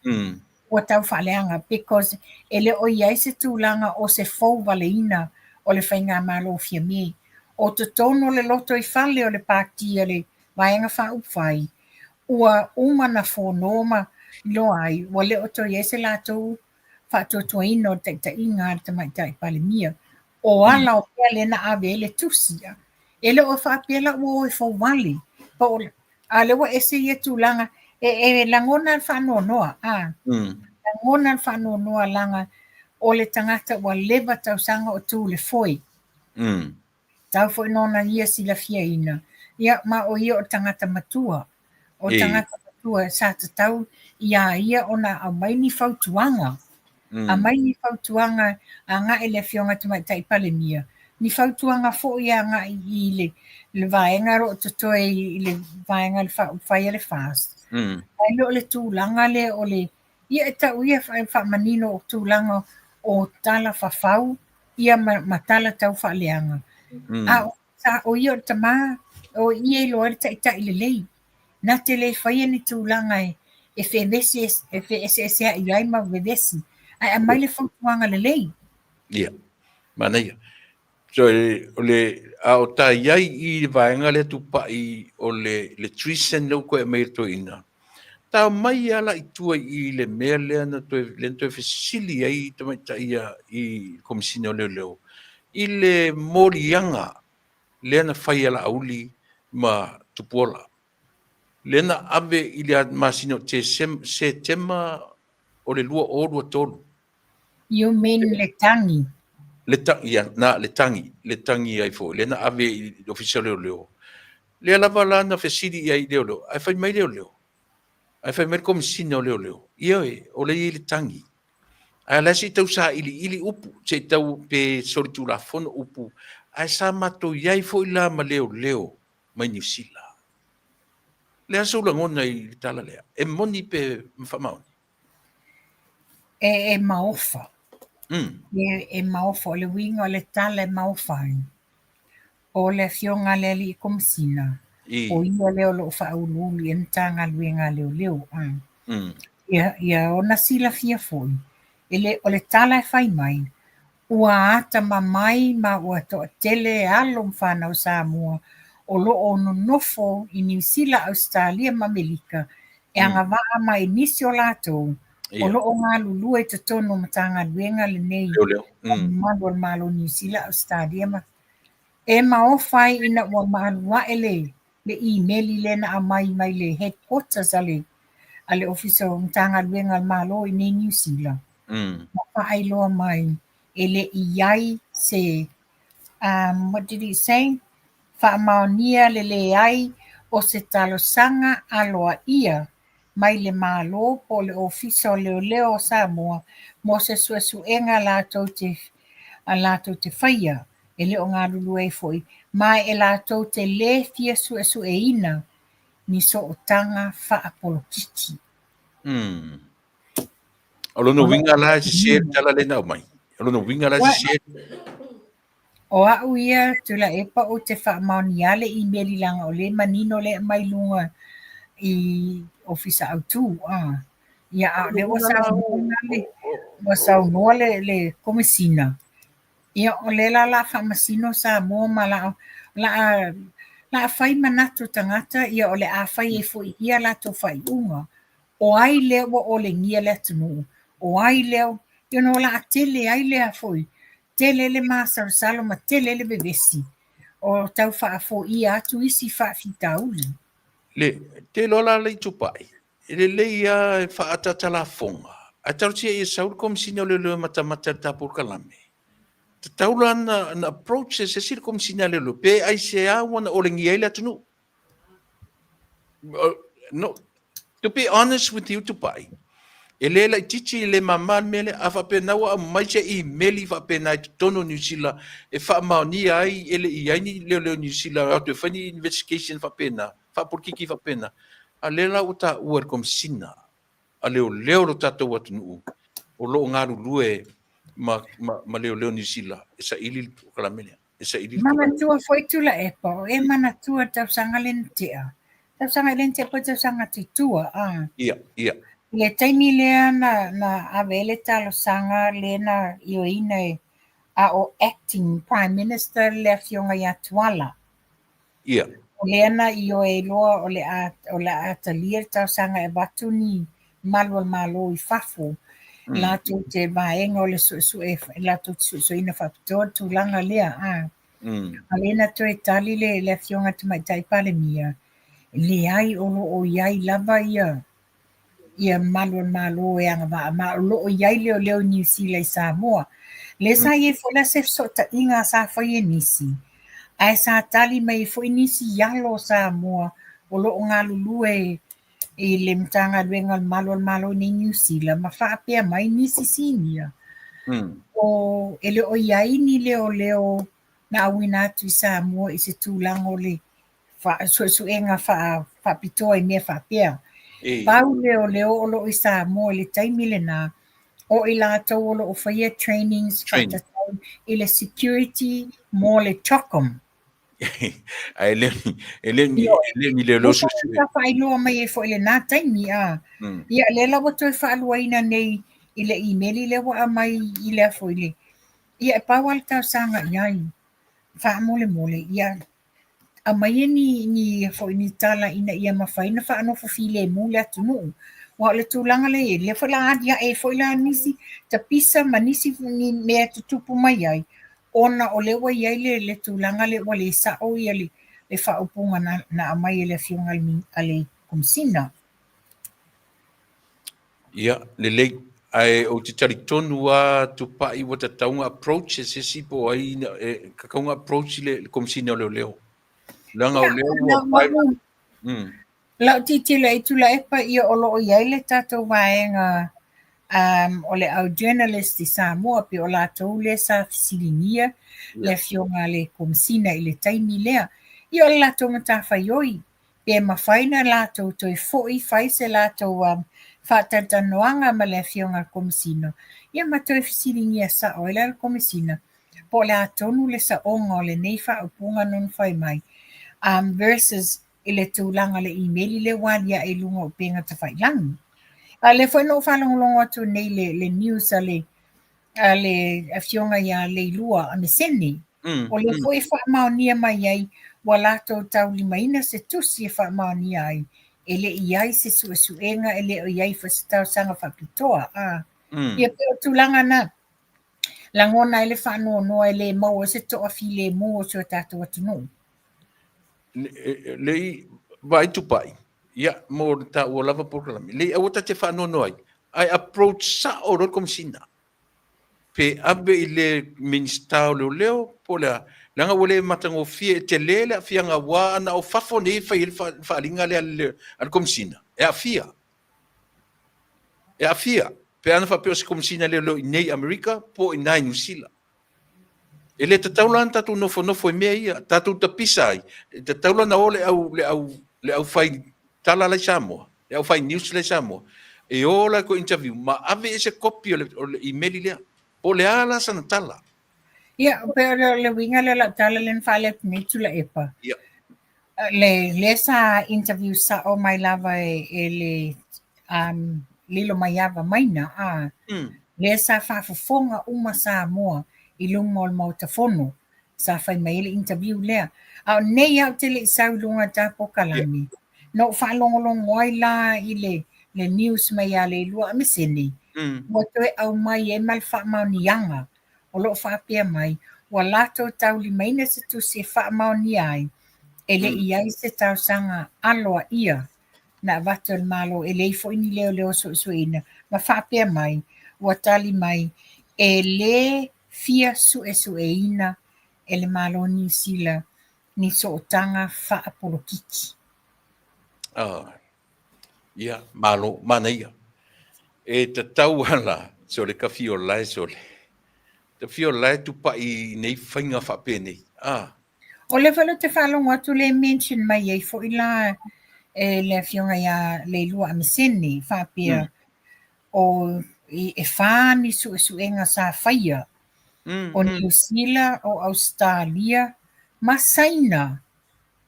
Ua taufaaleaga because e le o i ai se tulaga o se fouvaleina o le Faigamalo Fiame. O totonu o le lotoifale o le Pati a le Vaega Faaupufai, ua uma na fono ma iloa ai ua le o toe i ai se latou faatuatuaina o le taitaiga a le Tamaitai Palemia. O ala o mea lea na ave ai le tusi. E le o faapea la ua o e fouvale. A o lea ua ese ia tulaga, e lagona le faanoanoa. Lagona le faanoanoa leaga o le tagata ua leva tausaga o tu i le foe. Tau foi nona ia silafiaina, ia ma o ia o le tagata matua. O le tagata matua sa tatau iā ia ona aumai ni fautuaga. Aumai ni fautuaga agai i le Afioga Tamaitai Palemia, ni fautuaga foi agai i le le vaega o lo o totoe i le vaega fai a le FAST. Ae le o le tulaga lea o le ia e tau ia faamanino o tulaga o tala fafau ia ma tala tau faaleaga. A o sa o ia o le tama, o ia e iloa ai le taitai lelei. Na te le faia ni tulaga e fevesi e feeseeseai ai ma vevesi, ae aumai le fautuaga lelei. Ia, manaia. So, o le, a o ta i ai i le vaega lea tupai o le treason lea ua toe aumai e le toeaina, ta omai lava la i tua i le mea lea na toe, lea na toe fesili ai tamaitai ia i le Komesina o Leoleo i le moliaga lea na fai e Laauli ma Tupuola, lea na ave i le masina o Setema o le 2023. You mean le tagi? Le tagi, ia, na, le tagi, le tagi ai foi, lea na ave i le Ofisa o Leoleo. Lea lava la na fesili i ai i Leoleo, ae fai mai Leoleo, ae fai mai le Komesina o Leoleo, ioe, o lea e i ai le tagi. Ae o la e se i tau sailiili upu, se i tau pe solitulafono upu, ae sa matou i ai foi la ma Leoleo mai Niu Sila. O le a sou lagona i le tala lea? E moni pe faamaoni? E maofa. E maofa. O le uiga o le tala e maofa ai, o le Afioga a le Alii Komesina, o ia lea o lo o faauluulu i ai le Matagaluega a Leoleo. Ia ona silafia foi, e le, o le tala e fai mai, ua atamamai ma ua toatele alo ma fanau Samoa o lo o nonofo i Niu Sila, Ausetalia ma Amerika e agavaa mai nisi o latou o lo o galulue i totonu o Matagaluega lenei mamalu o le Malo o Niu Sila, Ausetalia ma e maofa ai ina ua malu ae le le imeli lea na aumai mai le headquarters a le a le Ofisa o Matagaluega a le Malo i nei Niu Sila. Ma faailoa mai e le i ai se what did he say? Faamaonia le leai o se talosaga aloaia mai le Malo po o le Ofisa o Leoleo o Samoa mo se suesuega latou te latou te faia e le o galulue ai foi, ma e latou te lē fia suesueina ni sootaga faapolokiki. O lona uiga la e sese le tala lea na aumai. O lona uiga la e sese. O au ia Tuilaepa ou te faamaonia le imeli leaga o lea e manino lea e aumai luga i Ofisa Autu. Ia a o lea ua saunoa le, ua saunoa le Komesina. Ia o lea la o le a faamasino Samoa ma la a la fai manatu o tagata, ia o le a fai ai foi i ia latou faaiuga. O ai lea ua olegia le atunuu? O ai lea, you know, o le a tele ai lea foi, tele le masalosalo ma tele le vevesi o tau faafoia atu isi faafitauli. Le, te iloa la le itupai, e lelei lava e faaataata lafoga, ae talosia ia sau le Komesina o Leoleo e matamata i le ta polokalame. Tatau la na approach e se isi le Komesina a Leoleo, pe aisea ua na olegia ai le atunuu. No, to be honest with you, Tupai, e le laitiiti, e le mama le mea lea. A faapena ua aumai se imeli faapena i totonu o Niu Sila e faamaonia ai e le i i ai ni leoleo Niu Sila e o atu e fai ni investigation faapena, faapolokiki faapena, a o lea la ua taua e le Komesina a leoleo lo tatou atunuu o lo o galulue ma, ma, ma leoleo Niu Sila e saili le polokalame lea. E saili le Manatua foi Tuilaepa, o e manatua le tausaga lea na tea. Tausaga lea na tea po o tausaga atu i tua, a. Ia, ia. I le taimi lea na, na ave ai le talosaga lea na ioeina e a o acting Prime Minister le afioga ia Tuala. Ia. O lea na ioe ai loa o le a, o le a talia le talosaga e avatu ni malu o le Malo i fafo, latou te vaega o le suesue, latou te suesueina faapitoa le tulaga lea, a. A lea na toe tali le, le Afioga i le Tamaitai Palemia, leai o lo o i ai lava ia, ia malu o le Malo e agavaa, ma o lo o i ai leoleo i Niu Sila i Samoa. Lea sa i ai foi la se fesootaiga sa fai e nisi, ae sa tali mai ai foi nisi i alo o Samoa o lo o galulue i le Matagaluega o le Malu o le Malo i Niu Sila ma faapea mai nisi sinia. O, e le o i ai ni leoleo na auina atu i Samoa i se tulaga o le suesuega faapitoa i mea faapea. Pau leoleo o lo o i Samoa i le taimi lena, o i latou o lo o faia trainings faatatau i le security mo le CHOGM. Ae le e le ni e le ni leoleo suesue. Sa faailoa mai ai foi i lena taimi, a. Ia, lea la ua toe faaluaina nei i le imeli lea ua aumai i le foi le. Ia, e pau lava le talosaga i ai, faamolemole, ia aumaia ni, ni, foi ni tala ina ia mafai ona faanofo filemu le atunuu. Aua o le tulaga lea e i ai, lea foi la aliae ai foi la nisi tapisa ma nisi ni mea e tutupu mai ai, ona o lea ua i ai le, le tulaga lea ua le sao ia le, le faaupuga na, na aumai e le Afioga a le Komesina. Ia, lelei. Ae ou te talitonu lava Tupai ua tatau ona approach e se isi po o ai e tatau ona approach le Komesina o Leoleo. Leaga o lea ua Lau tilotilo i Tuilaepa ia o lo o i ai le tatou vaega um, o le au journalist i Samoa pei o latou lea sa fesiligia le afioga a le Komesina i le taimi lea. Ia o le latou matafaioi pe mafai na latou toe foi fai se latou um, faatalatalanoaga ma le afioga a le Komesina, ia ma toe fesiligia sao ai la le Komesina po o le a tonu le saoga o lenei faaupuga na ona fai mai um, versus i le tulaga o le imeli lea ua aliae i luga o upega tafailagi. A o lea foi na ou faalogologo atu nei le, le news a le, a le afioga ia Leilua Amesene. O lea foi e faamaonia mai ai ua latou taulimaina se tusi e faamaonia ai e le i ai se suesuega, e le o i ai foi se talosaga faapitoa. A. Ia pei o tulaga na lagona ai le faanoanoa e le maua ai se toafilemu o si o tatou atunuu. Le i vaai Tupai, ia, mo le taua lava polokalame, le i aua ta te faanoanoa ai, ae approach sao loa le Komesina. Pe ave i le Minisita o Leoleo po o le a, leaga ua le matagofie, e tele le aafiaga aua ana o fafo nei e fai ai le faaaliga lea a le Komesina, e aafia. E aafia. Pe ana faapea o se Komesina Leoleo i inei i Amerika po o i ina i Niu Sila. E le tatau la ona tatou nofonofo i mea ia, tatou tapisa ai, e tatau la ona o le au, le au, le au fai tala la i Samoa, le au fai news la i Samoa, e o la e toe interview ma ave i ai se kopi o le, o le imeli lea. Po o le a la sana tala. Ia, pe o le, le uiga lea o lau tala lea na faaali atu nei Tuilaepa. Ia. Le, lea sa interview sao mai lava e, e le um, Lilomaiava Maina, a, lea sa faafofoga uma Samoa i luma o le Maota Fono, sa fai mai ai le interview lea. A o nei lava ou te le i sau i luga o le ta polokalame, na ou faalogologo ai la i le, le news mai ia Leilua Amesene, ua toe aumai ai ma le faamaoniaga o lo o faapea mai, ua latou taulimaina se tusi e faamaonia ai, e le i ai se talosaga aloaia na avatu e le Malo, e leai foi ni leoleo suesueina, ma faapea mai, ua tali mai, e le fia suesueina e le Malo o Niu Sila ni sootaga faapolokiki. Ah, ia, malo, manaia. E tatau ala, sole ka fio lae sole. Ta fio lae tupai nei faiga faapenei. Ah. O lea foi ou te faalogo atu lea e mention mai ai foi la e le afioga ia Leilua Amiseni faapea o e whā ni suesuega sa whaia o Niu Sila, o Ausetalia ma Saina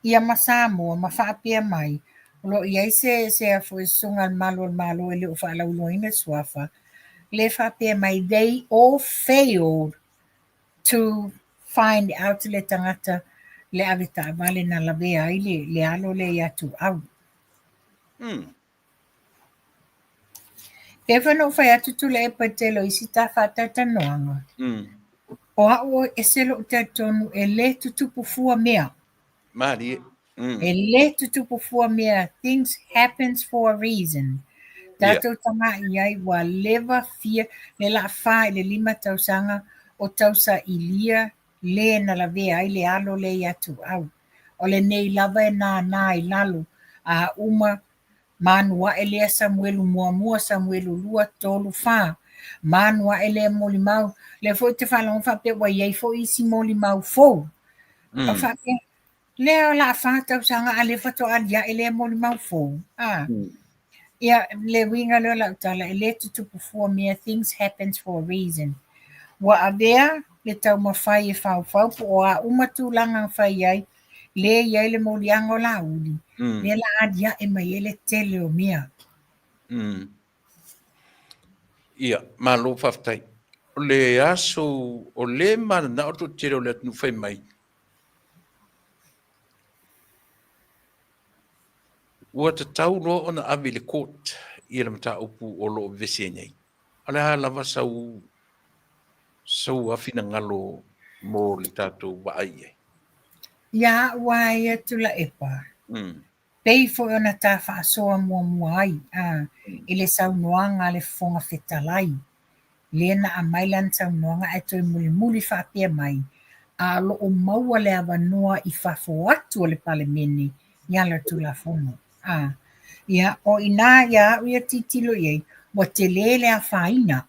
ia ma Samoa ma faapea mai o lo o i ai se se a foi susuga a le Malu o le Malo e le o faalauiloaina le suafa le faapea mai they all failed to find out le tagata le ave taavale na lavea ai le, le alo lea ia Tuuau. Pei foi ona ou fai atu Tuilaepa i tele o isi ta faatalatalanoaga. O au ese lou talitonu e le tutupu fua mea. Malie. E le tutupu fua mea. Things happens for a reason. Tatou taga'i ai ua leva fia le la fa i le 5 tausaga o tausailia le na lavea ai le alo lea ia Tuuau. O lenei lava e nānā i lalo a uma manu aʻe lea Samuelu muamua, Samuelu 2, 3, 4. Manu aʻe lea molimau. Lea foi ou te faalogo faapea ua i ai foi isi molimau fou. O faapea, lea o le a 4 tausaga a lea faatoa aliae lea molimau fou. A. Ia, le uiga lea o lau tala, e le tutupu fua mea, things happens for a reason. Ua avea le taumafai e faufau po o a uma tulaga na fai ai, lea e i ai le moliaga o Laauli, lea la aliae mai ai le tele o mea. Ia, malo faafetai. O le aso, o le mananao le toatele o le atunuu fai mai, ua tatau loa ona ave i le court ia le mataupu o lo o vevesi ai nei. O le a lava sau sau finagalo mo le tatou vaai i ai? Ia au lava ia Tuilaepa, pei foi ona ta faasoa muamua ai a i le saunoaga a le Fofoga Fetalai, lea na aumai lana saunoaga ae toe mulimuli faapea mai, a o lo o maua le avanoa i fafo atu o le Palemene i ala o le Tulafono. A, ia, o i ina ia au ia tilotilo i ai, ua tele le afaina.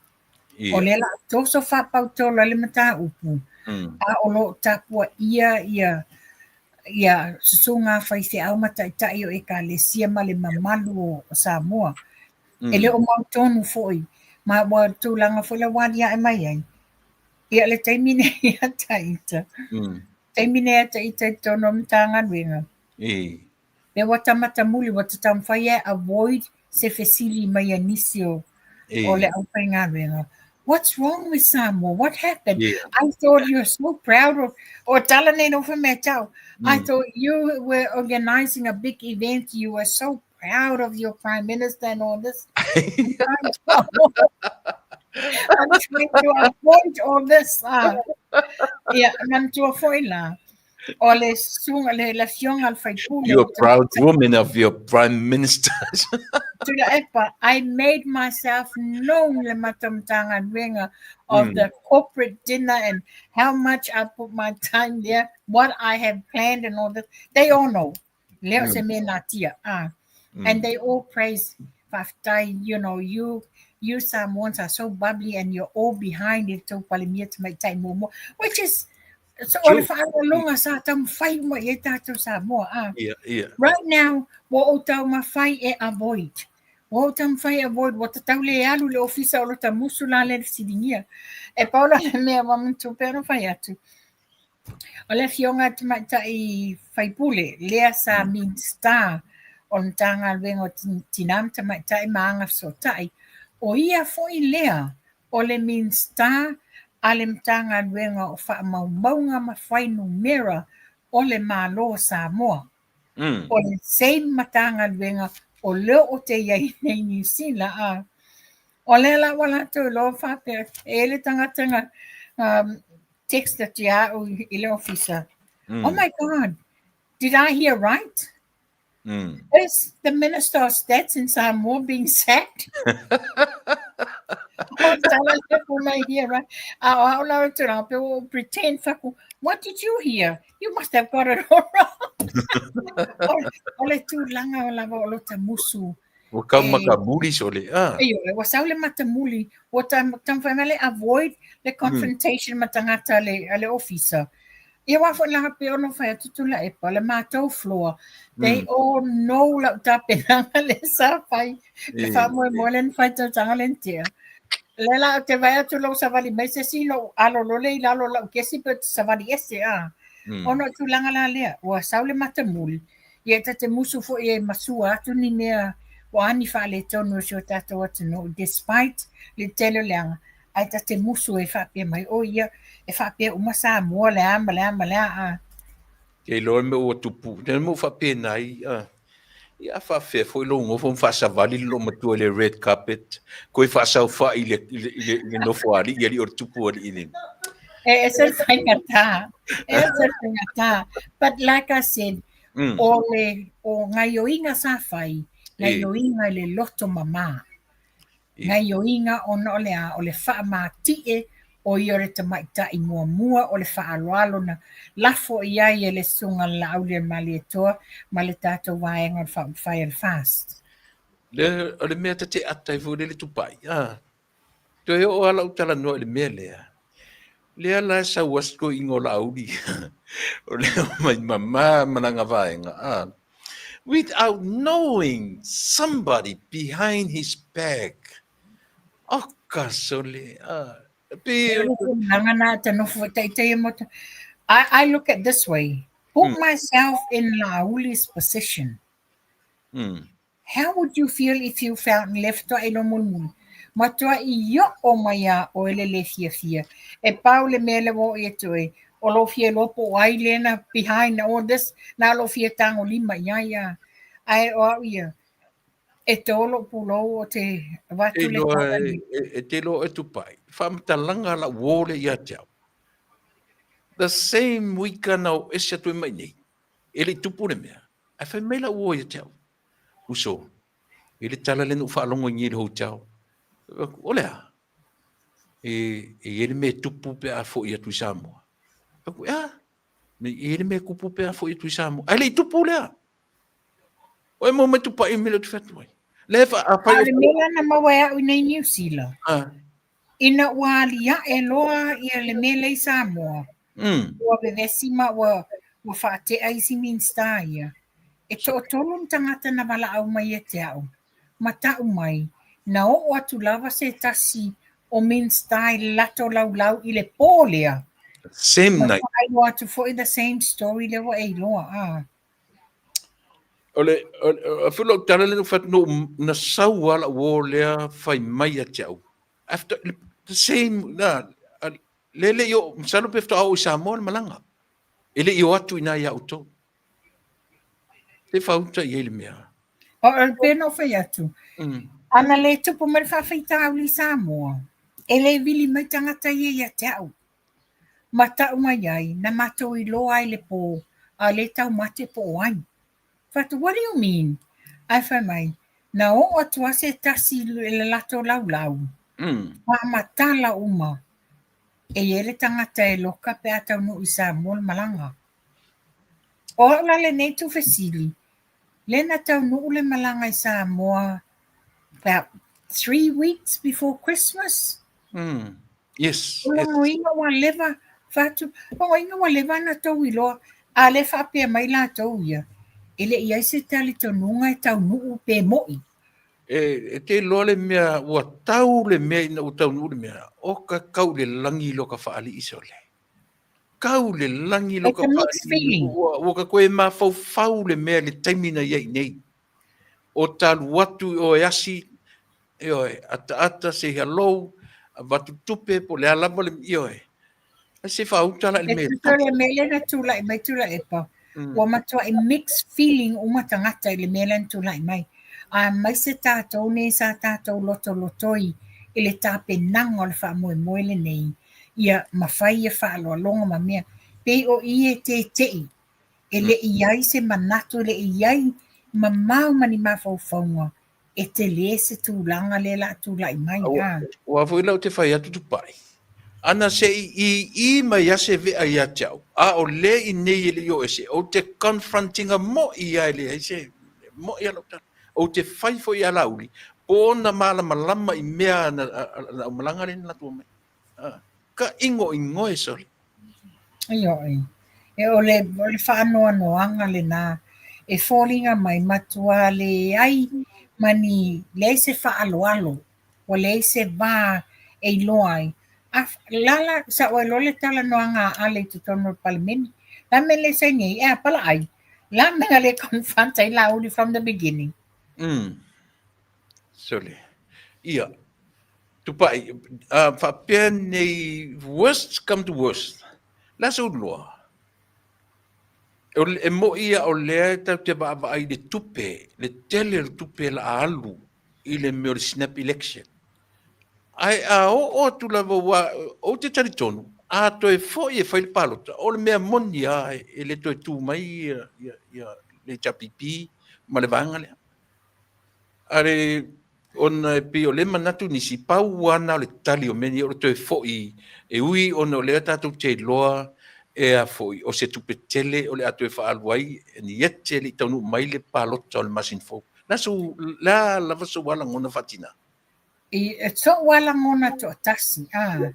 O lea la toso faapautolo ai le mataupu, a o lo o tapuaia ia ia susuga faifeau ma taitai o ekalesia ma le mamalu o Samoa. E le o mautonu foi, ma ua tulaga foi la ua aliae mai ai. Ia le taimi nei a Taita, taimi nei a Taita i totonu o Matagaluega. Pe ua tamatamuli, ua taumafai e avoid se fesili mai a nisi o, o le aufaigaluega. What's wrong with Samoa? What happened? I thought you were so proud of, o tala nei no mea tau. I thought you were organizing a big event. You were so proud of your prime minister and all this. I'm trying to avoid all this. Yeah, manatua foi la. O le susuga, le, le afioga a le faipule. You're a proud woman of your prime minister. Tuilaepa, I made myself known le matou Matagaluega of the corporate dinner and how much I put my time there, what I have planned and all this. They all know. Lea o se mea natia. Ah. And they all praise faafetai, you know, you you Samoans are so bubbly and you're all behind it tou Palemia Tamaitai muamua, which is so o le faaaloaloga sa taumafai uma i ai tatou Samoa. Ah. Right now, ua ou taumafai e avoid. Ua ou taumafai e avoid, ua tatau le alu i le ofisa o lo ta musu la le fesiligia. E pau la le mea ua manatua pea ona fai atu. O le afioga a Tamaitai Faipule, lea sa Minisita o le Matagaluega o Tina ma Tamaitai ma Agafesootai, o ia foi lea o le Minisita a le Matagaluega o Faamaumauga ma Fuainumera o le Malo o Samoa. O le same Matagaluega o lea o te i ai nei Niu Sila. A. O lea la ua latou iloa faapea, e i ai le tagata na text atu ia au i le ofisa. Oh my God, did I hear right? Is the Minister of Stats in Samoa being sacked? O tala le po mai hear right. A o au la atu rā, pe o pretend faku, What did you hear? You must have got it all wrong. O le tulaga o lava o lota musu. Ua kau matamuli sole. Ah. Ioe, ua sau le matamuli, ua taumafai mai le avoid le confrontation ma tagata a le, a le ofisa. Ia aua foi la pei ona fai atu Tuilaepa, le matou floor, they all know lau tapenaga le sa fai, le faamoemoe le na fai tausaga le na tea. Lea la ou te vaai atu lou savali mai se isi lou alo lole i lalo o lau kesi pe ou te savali ese a. Ona o tulaga la lea, ua sau le matamuli, ia e ta te musu foi e masua atu ni mea ua a ni faaletonu o si o tatou atunuu despite le tele o leaga, ae ta te musu e faapea mai, oh ia, e faapea uma Samoa le a ma le a ma le a a. Ke iloa le mea ua tupu, le mea ua faapena ai, a. Ia a faafefea foi lou nofo ma faasavali le loomatua i le red carpet, koe faasaofai i le, i le, i le, i le nofoalii alii o le tupu alii le. E ese le faigata. E ese le faigata. But like I said, o le o gaioiga sa fai, gaioiga i le loto mama. Gaioiga ona o le a? O le faamati'e o ia o le tamaitai muamua o le faaaloalo na lafo i ai e le Susuga a le Laaulialemalietoa ma le tatou vaega o le Faaupufai a le FAST. Le, o le mea ta te ata ai foi lele tupai, a. Toe oo lava lau talanoa i le mea lea, lea la e sau ai si toeaina o Laauli, o le omai mama ma lana vaega, a. Without knowing somebody behind his back. Oka sole, a. Pe... Tulaga na ta nofo taitaia mo I look at this way. Put myself in Laauli's position. How would you feel if you found le fetoai lo mulimuli? Matuai o'o mai iā oe le lē fiafia. E pau le mea lea ua oo ia te oe, o lou fia iloa po o ai lea na behind all this, na o lou fia tagolima i ai a. Ae o au ia, e tō lou pulou o te avatu le tala nei. E te iloa e Tupai, faamatalaga lau uō lea ia te au. The same week na o ese atu ai mai nei, e le i tupu le mea, ae fai mai lau uō ia te au. Uso, i le tala lea na ou faalogo ai nei i le hotel. O le a? E, e i ai le mea e tupu pe a foi atu i Samoa. Aku, e a? Me i ai le mea e tupu pe a foi atu i Samoa. Ae le i tupu lea. O e mo mai tupai me le tu whatu ai. Le fa a fai. Le mea na maua e au i nei New Zealand. Ah. Ina ua alia'e loa ia le mea lea i Samoa, ua vevesi ma ua ua faate'a isi Minista ia. E toatolu ni tagata na valaau mai ia te a'u, ma ta'u mai, na oo atu lava se tasi o Minista i le latou laulau i le pō lea. Same night. Ma faailoa atu foi the same story lea ua e iloa, a. O le, o, o, o lou tala lea na fai atu, na sau lava lau uo lea fai mai ia te au. After, the same, na, le le i o, masalo pe faatoa oo i Samoa le malaga. E le i o atu i ina ia outou. Te whauta i ai le mea. O, pei ona ou fai atu, ana le tupu mai le faafitauli i Samoa, e le vili mai tagata ia ia te au. Ma tau mai ai, na matou iloa ai le pō, a le taumate po o ai. Fai atu, what do you mean? Ae fai mai, na oo atu a se tasi i le latou laulau, faamatala uma, e i ai le tagata e loka pe a taunuu i Samoa le malaga. O au la lenei tuufesili, lea na taunuu le malaga i Samoa about 3 weeks before Christmas. Yes. O logoina ua leva fatu, logoina ua leva na tou iloa, a le faapea mai latou ia, e le i ai se talitonuga e taunuu pe mo'i. E te iloa le mea, ua tau le mea ina ua taunuu le mea, o ka kau i le lagi lo ka faalii sole. Kau i le lagi lo ka faalii. Ua ka koe mafaufau le mea i le taimi na i ai nei. O talu atu i oe asi, ioe, ataata, say hello, avatu tupe, po o le a lava le, ioe. Ae se faauta la i le mea. E tusa le mea lea na tulai mai Tuilaepa, ua matuai mixed feeling uma tagata i le mea lea na tulai mai. Aemaise tatou nei sa tatou lotolotoi i le tapenaga o le faamoemoe lenei, ia mafai ia faaaloaloga ma mea. Pei o i e tete'i E le i ai se manatu, e le i ai mamao ma ni mafaufauga e tele se tulaga lea la a tulai mai. Aua foi la ou te fai atu Tupai. Ana se i ī mai a se vea ia te au, a o le i nei e le i o ese, ou te confrontinga mo'i ia e leai se mo'i a lau tala. Ou te fai foi ia Laauli, po ona malamalama i mea na aumalaga lea na latou omai. Ka igoigoe sole. Ioe. E o le, o le faanoanoaga lena e foliga mai matuā leai ma ni, leai se faaaloalo, ua leai se va e iloa ai. A, lala, sa ua iloa le talanoaga a Ale i totonu o le Palemene. La mea le saini ai, e a palaai. La mea le confront ai Laauli from the beginning. Sole. Ia, Tupai, a faapea nei worst come to worst, le a sou iloa? E mo'i ia o lea e tatou te vaavaai i le tupe, le tele o le tupe o le a alu i le mea o le snap election. Ae a oo atu lava aua ou te talitonu, a toe foi e fai le palota, o le mea moni lava e le toe tu mai le HRPP ma le vaega lea. Are ona e pei o lea e manatu nisi, pau lava na o le tali o mea nei o le toe foi e ui ona o lea tatou te iloa e a foi o se tupe tele o le a toe faaalu ai and yet e le i taunuu mai le palota o le masina fou. Le a sou, le a lava sou lava lagona faatina? I so'u lava lagona to'atasi, a.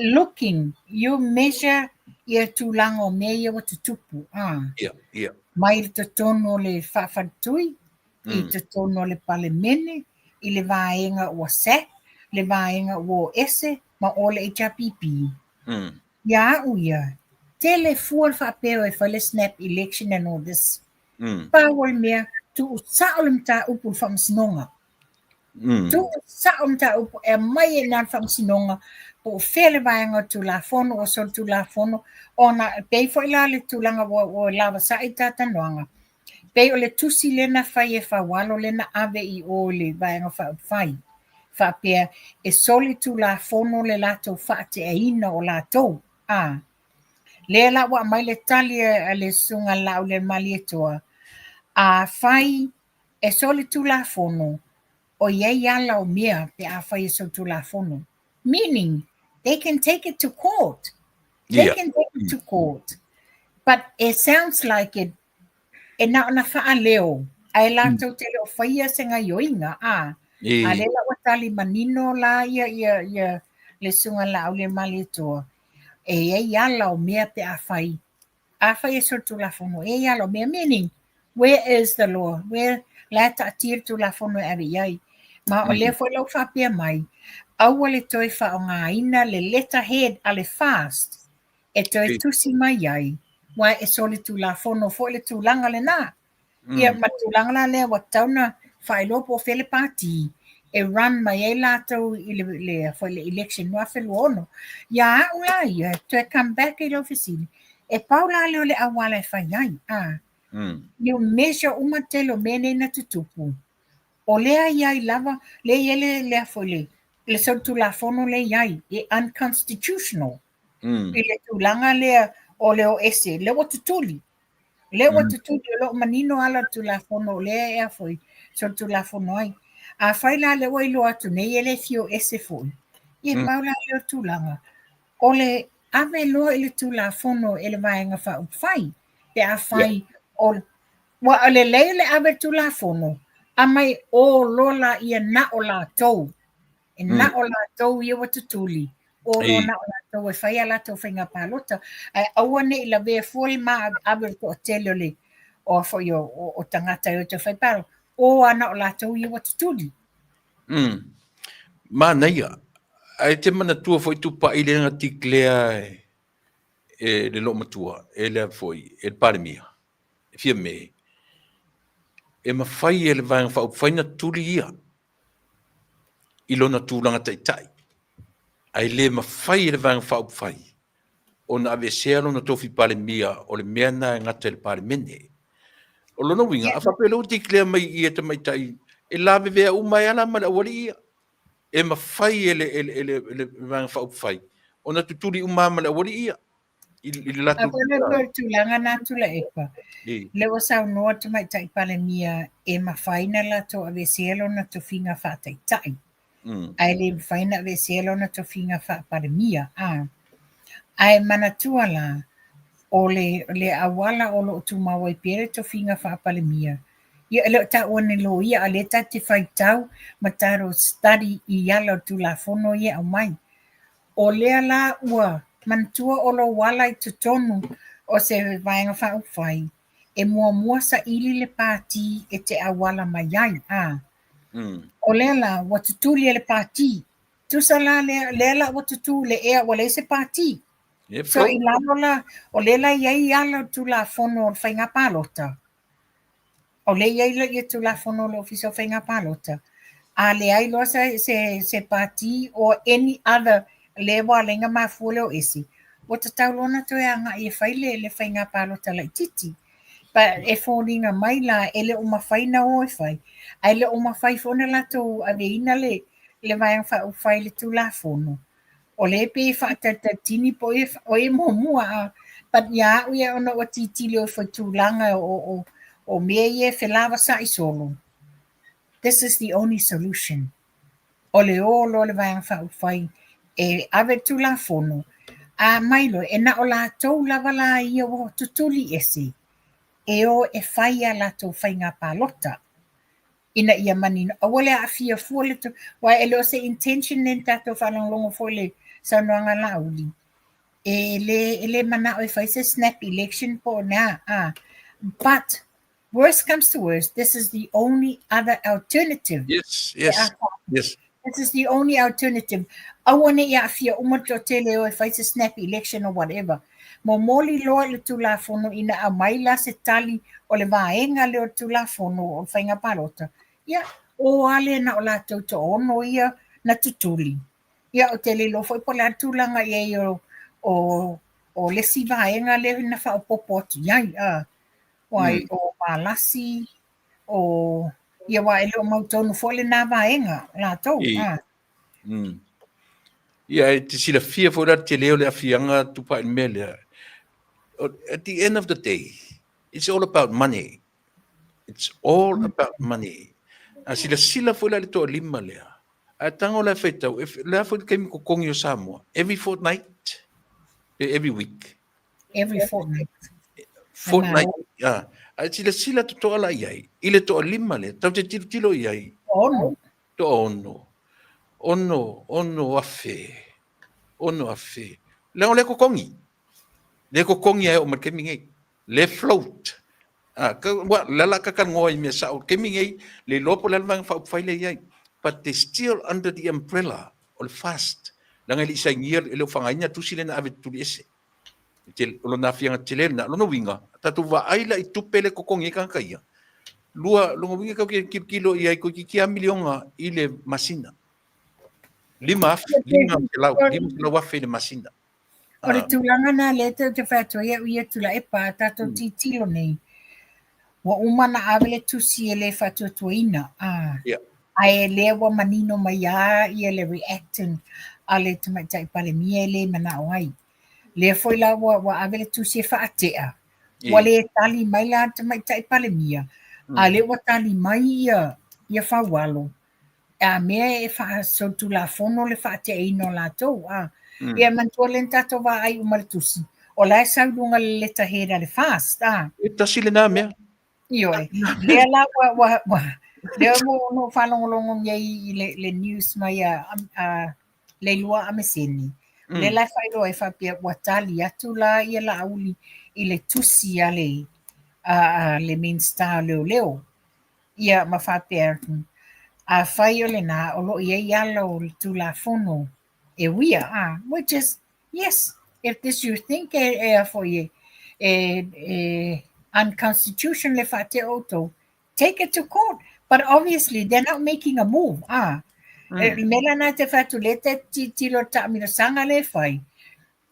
Looking, you measure ia tulaga o mea ia ua tutupu, a. Ia, ia. Mai le totonu o le faafaletui, i totonu o le Palemene, i le vaega ua sack, le vaega ua o ese, ma o le HRPP. Ia a'u ia, tele fua le faapea e fai le snap election and all this. Pau o le mea, tuu sa'o le mataupu i le faamasinoga. Tuu sa'o mataupu e aumai ai i ina le faamasinoga po o fea le vaega o le Tulafono ua solitulafono ona e pei foi la le tulaga ua lavasa'i le talanoaga. Pei o le tusi lea na fai e Faualo lea na ave i o i le Vaega Faaupufai faapea e solitulafono le latou faateaina o latou. A lea la ua aumai le tali a le Susuga a Laaulialemalietoa, afai e solitulafono, o i ai ala o mea pe afai e solitulafono. Meaning, they can take it to court. They can take it to court. But it sounds like it, e na ona faaleo, ae latou te le o faia se gaioiga, a. A lea la ua tali manino la ia, ia, ia le Susuga Laaulialemalietoa, e i ai ala o mea pe afai Afai e solitulafono, e i ai ala o mea, meaning, where is the law? Where, la e taatia le Tulafono e ave i ai. Ma o lea foi la ua faapea mai, aua le toe faaaogaina le letterhead a le FAST e toe tusi mai ai, aua e solitulafono foi le tulaga lena. Ia ma le tulaga la lea ua tatau ona faailoa po o fea le pati e run mai ai latou i le, le, foi le election 2026. Ia a'u la ia, toe come back i lau fesili, e pau la lea o le auala e fai ai, a. You measure uma tele o mea nei na tutupu. O lea i ai lava, lea i ai le, lea foi le, le solitulafono lea i ai, e unconstitutional. I le tulaga lea o le o ese, lea ua tutuli. Lea ua tutuli, o lo o manino ala o le Tulafono o lea e a foi, solitulafono ai. Afai la lea ua iloa atu nei e le fia o ese foi, ia pau la lea o le tulaga, o le ave loa i le Tulafono e le Vaega Faaupufai, pe afai o ua o lelei le ave i le Tulafono, aumai o loa laia na o latou. E na o latou ia ua tutuli, o loa na o latou e fai a latou faiga palota, ae aua ne i lavea fua le maaveave o le toatele o le o foi o, o tagata e o e fai palota, o lava na o latou ia ua tutuli. Manaia. Ae te manatua foi Tupai lea na declare e le loomatua, e le foi, e le Palemia, e Fiame, e mafai e le Vaega Faaupufai na tuli ia i lona tulaga taitai, ae le mafai e le Vaega Faaupufai ona aveesea lona tofi Palemia, o le mea lena e gata i le Palemene. O lona uiga, a faapea lea ua declare mai i i e tamaitai, e lavevea uma ai lava la ma le aualii ia. E mafai e le, e le, e le, e le Vaega Faaupufai ona tutuli uma lava ma le aualii ia. I le latou tulaga. O le tulaga na Tuilaepa, lea ua saunoa le Tamaitai Palemia e mafai na latou aveesea lona tofiga faataitai. Ae le mafai ona aveesea lona tofiga faa-Palemia. Ae manatua la, o le le auala o lo o tumau ai pea le tofiga faa-Palemia, ia e le o taua ni loia, a o lea tatou te faitau ma tatou study i ala o le Tulafono ia e aumai. O lea la ua manatua o lou ala i totonu o se Vaega Faaupufai, e muamua saili le pati e te auala mai ai. O lea la ua tutuli e le pati. Tusa la lea, lea la ua tutū le ea ua leai se pati. So i lalo la, o lea la e i ai ala o le Tulafono o le Faiga Palota, o lea e i ai ia Tulafono o le Ofisa o Faiga Palota, a leai loa se, se, se pati or any other lea ua ala ai ona mafua le o ese, ua tatau loa ona toe agai e fai le, le faiga palota laitiiti. But e foliga mai la e le o mafai ona o e fai, ae le o mafai foi ona latou aveina le, le Vaega Faaupufai i le Tulafono, o lea e pei e faatalitalitini po o ai e muamua a but ia au ia ona ua tilotilo ifo i tulaga o mea ia e felavasa'i solo, this is the only solution. O le o loa le Vaega Faaupufai e ave le Tulafono, a mai loa, e na o latou lava la ia ua tutuli ese e o e fai a latou faiga palota. Ina ia manino, aua le aafia fua le aua e le o se intention lea na tatou faalogologo foi i le saunoaga a Laauli, e le, e le manao e fai se snap election po o le a, a. But worst comes to worst, this is the only other alternative. Yes. This is the only alternative. Aua ne i aafia uma le toatele e o e fai se snap election or whatever. Momoli loa le Tulafono ina aumai la se tali o le vaega lea o le Tulafono o le Faiga Palota, ia, o lava lea na o latou toaono ia na tutuli. Ia, ou te le iloa foi po o le a le tulaga i ai o, o, o le isi vaega lea na faaopoopo atu i ai, a, wai, o Valasi, o, ia, aua e le o mautonu foi lena vaega latou, a. Ia, e te silafia foi la le tele o le aafiaga tupa i le mea lea. At the end of the day, it's all about money. It's all about money. A silasila foi la i le toalima lea, ae tago la e faitau, e le a foi le taimi totogi o Samoa? Every fortnight? Pe every week? Every fortnight. Fortnight, ah. Ae silasila totoa la i ai, i le toalima lea, tatou te tilotilo i ai. Ono. Toaono, ono, ono afe, ono afe. Leaga o lea totogi, lea totogi e oo mai le taimi nei, lea float. Ah, ka, ua, le ala ka talanoa i mea sao, le taimi nei, le iloa po o le a le Vaega Faaupufai lea e i ai. But they still under the umbrella o le FAST, leaga e le i sainia, e le o faaaogaina tusi lea na ave e Tuliese. O lona aafiaga tele lena. O lona uiga, tatou vaai la i tupe lea e totogi ai tagata ia. Lua, lona uiga tatou te tilotilo i ai toeitiiti lava miliona i le masina. 5,000, 500, 500,000 i le masina. O le tulaga lena lea tou te fai atu ai au ia Tuilaepa, a tatou tilotilo nei, ua uma ona ave le tusi e le faatuatuaina. Ae lea ua manino mai lava ia le reaction a le Tamaitai Palemia e le manao ai. Lea foi la ua, ua ave le tusi e faatea, ua le tali mai la le Tamaitai Palemia, a lea ua tali mai ia, ia Faualo, a mea e faasolitulafono le faateaina o latou. A. Ia manatua lea na tatou vaai uma i le tusi, o la e sau i luga o le letterhead a le FAST. A. E tasi lena mea. Ioe. Lea la ua, ua, ua, lea ua na ou faalogologo nei i le, le news mai a, a Leilua Ameseni. Lea la e faailoa ai faapea ua tali atu la ia Laauli i le tusi a le, a, a le Minisita o Leoleo. Ia ma faapea atu, afai o lena o lo o i ai ala o le Tulafono e uia, a, which is, yes, if this you think e, e a foi e, e, e unconstitutional le faatea outou, take it to court. But obviously, they're not making a move. Ah. E, me la na te fai atu le te tilotilo taamilosaga le fai.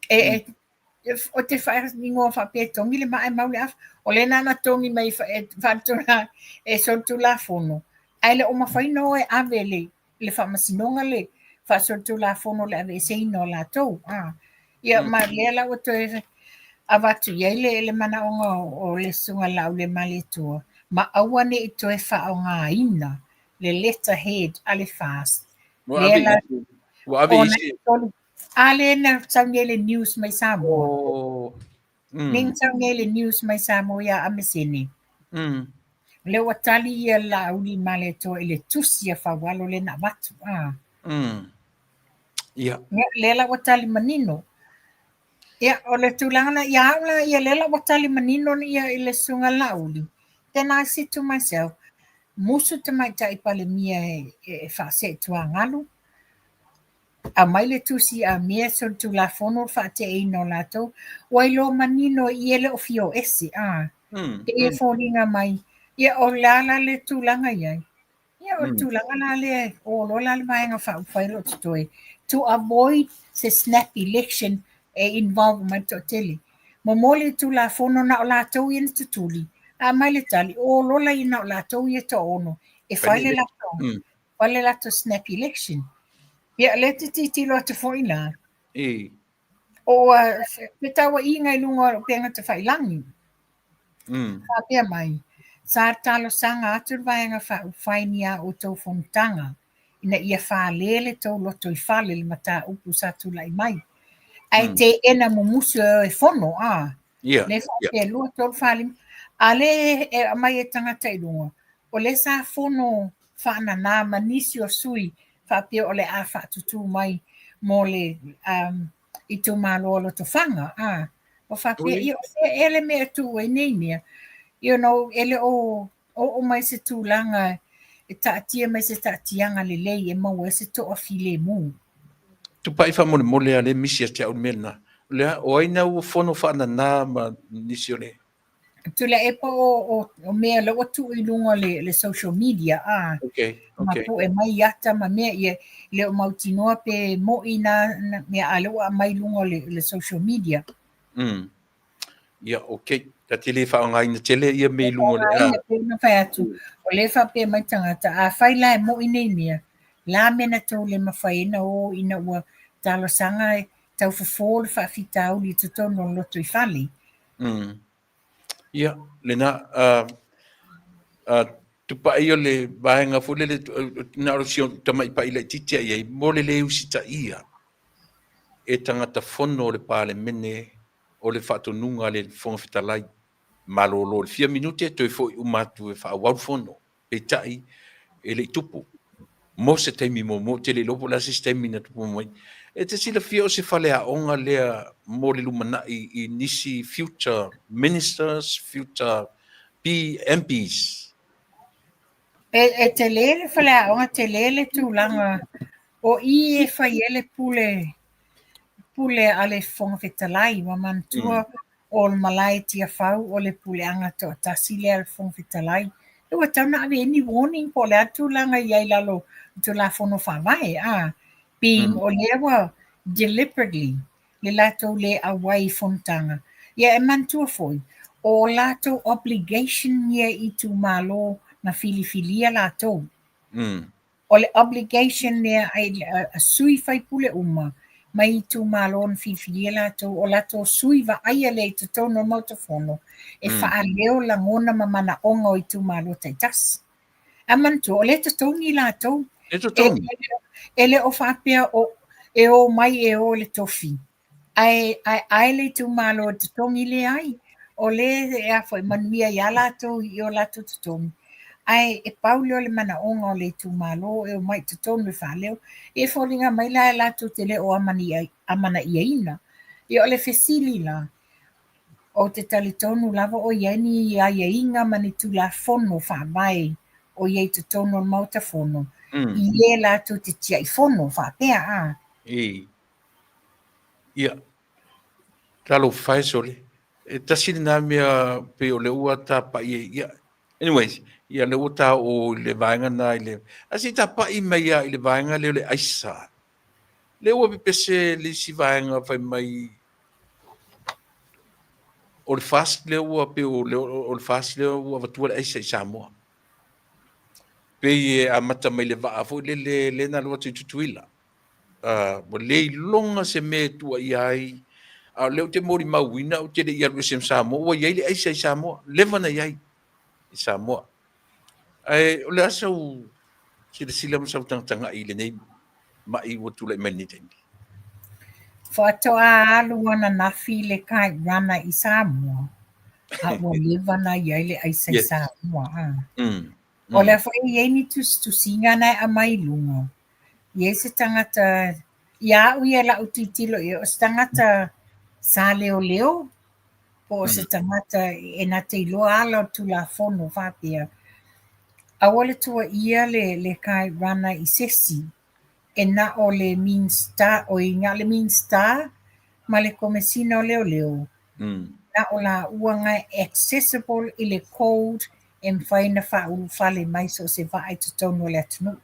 E, e, o te whaingoa whaapea tongi le maa e mau le afa. O le nana tongi mai e whaatula e solitulafono. Ae le o mafai no e ave le le faamasinoga le faasolitulafono le aveeseina o latou. A. Ia, ma lea la ua toe avatu i ai le, le manaoga o, o le Susuga Ua ave Lea la ua ave ona isi. tolu. A lea na sau nei le news mai Samoa. Oh. Lea na sau nei le news mai Samoa ia Amesene. Lea ua tali ia Laauli Malietoa i le tusi a Faualo lea na avatu. Ah. Ia. Ia, lea la ua tali manino. Ia, o le tulaga na ia au la, ia lea la ua tali manino ia i le susuga Laauli. Then I said to myself, musu tamaitai Palemia e, e, e faaseetuagalu, aumai le tusi a mea solitulafono le faateaina o latou, ua iloa manino i e le o fia o ese, a. E foliga mai, ia o le a la le tulaga i ai. Ia o le tulaga la lea, o loa la le Vaega Faaupufai o lo o totoe, to avoid se snap election e involve mai le toatele. Momoli le Tulafono na o latou ia na tutuli, a aumai le tali, o loa la ia na o latou ia toaono e fai le latou, fai le latou snap election. Ia lea te tilotilo atu foi la. O fetāua'iga i luga o le upega tafailagi. Faapea mai, sa talosaga atu le Vaega Faaupufai ni a outou fonotaga ina ia fālē le tou lotoifale le mataupu sa tula'i mai, ae teena mumusu e o e fono, a. Lea faapea, 2, 3, 4, 5, a lea e aumai e tagata i luga, o lea sa fono faananā ma nisi o sui faapea o le a faatutū mai mo le um, itumalo o Lotofaga. A, ua faapea, ia o fea ea le mea e tuu ai nei mea? You know, e le o oo mai se tulaga e taatia mai se taatiaga lelei e maua ai se toafilemu. Tupai faamolemole a le misi ia te au le mea lena. O le a, o ai na ua fono faanana ma nisi o le... Tuilaepa o, o, o mea la ua tuu i luga o le, le social media, a. Okay, okay. Ma pu'e mai ata ma mea ia, le o mautinoa pe mo'i na, na mea, a le ua aumai i luga o le, le social media. Ia, okay. Ta te le faaaogaina tele ia mea i luga o le... Faaaogaina, pei ona fai atu, o lea e faapea mai tagata, afai la e mo'i nei mea, la mea na tou le mafai ai na o ina ua talosaga e tau fofo le faafitauli i totonu o le lotoifale. Ia, lena, tupai o le vaega foi lele, na o si tamaipai laitiiti a i ai, mo le le usitaia e tagata fono o le Palemene o le faatonuga a le Fofoga Fetalai. Malolo i le fia minute toe foi uma atu e faaauau le fono. Peitai, e le i tupu. Mo se taimi muamua, ou te le iloa po o le a se isi taimi na tupu mai. E te silafia o se faleaoga lea mo le lumanai i nisi future ministers, future MPs. E, e tele le faleaoga, tele le tulaga o i e fai ai le pule pule a le Fofoga Fetalai. Ua manatua o le malae Tiafau o le puleaga toatasi lea a le Fofoga Fetalai. E ua tatau ona ave i ai ni warning po o le a le tulaga i ai i lalo o Tulafono Faavae, a? Being o lea ua deliberately le latou le auai i fonotaga. Ia e manatua foi, o latou obligation ia i itumalo na filifilia latou. O le obligation lea a sui faipule uma mai itumalo na filifilia latou, o latou sui vaaia lea i totonu o le Maota Fono e faaleo lagona ma manaoga o itumalo taitasi. Ae manatua, o lea e totogi latou. E totogi. E le o faapea o e o mai e o le tofi. Ae ae le itumalo e totogi leai. O lea e a foi manuia ia latou i o latou totogi. Ae e pau lea o le manaoga o le itumalo e omai i totonu e faaleo. E foliga mai la e latou te le o amanaiaina. Ia o le fesili la, ou te talitonu lava o i ai ni aiaiga ma ni Tulafono Faavae o i ai i totonu o le Maota Fono, i e latou te tiaifono faapea a. Ia, talofa e sole. E tasi lena mea pei o lea ua tapa'i ai. Ia, anyways, ia lea ua ta oo i le vaega lena i le... Ae se i tapa'i mai lava i le vaega lea o le aisa. Lea ua pepese le isi vaega fai mai o le FAST lea ua pei o le FAST lea ua avatua le aisa i Samoa. Pei e amata mai le vaa foi lele lea na alu atu i Tutuila. Ua le iloga se mea e tuuaia ai, a o lea ou te molimauina ou te le i alu ese ma Samoa, ua i ai le aisa i Samoa, leva ona i ai i Samoa. Ae o le a sau silasila ma sau tagatagai i lenei ma'i ua tulai mai lenei taimi. Faatoa alu ananafi le kite runner i Samoa, a ua leva ona i ai le aisa i Samoa. O lea foi e i ai ni tusitusiga na e aumai i luga, e i ai se tagata, ia au ia lau tilotilo i ai, o se tagata sa leoleo, po o se tagata e na te iloa ala o le Tulafono faapea, aua le tuuaia le kite runner i se isi, e na o le Minisita, oi, na o le Minisita ma le Komesina o Leoleo, na o laua na e accessible i le code e mafai ona faaulufale mai so o se vaa i totonu o le atunuu.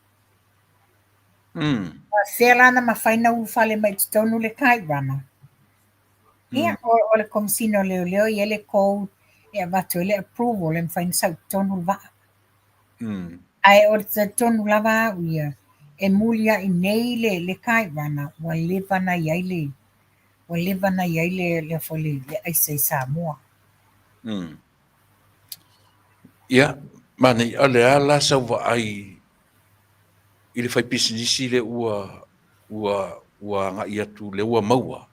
Faapefea la ona mafai ona ulufale mai i totonu le kite runner? Ia, o le Komesina o Leoleo e i ai le code e avatu ai le approval e mafai ona sau i totonu le vaa. Ae o le talitonu lava au ia, e muliai nei le kite runner ua leva ona i ai le ua leva ona i ai le le foi le le aisa i Samoa. Ia, manaia, o le a la sau vaai i le faipisinisi lea ua ua ua agai atu lea ua maua,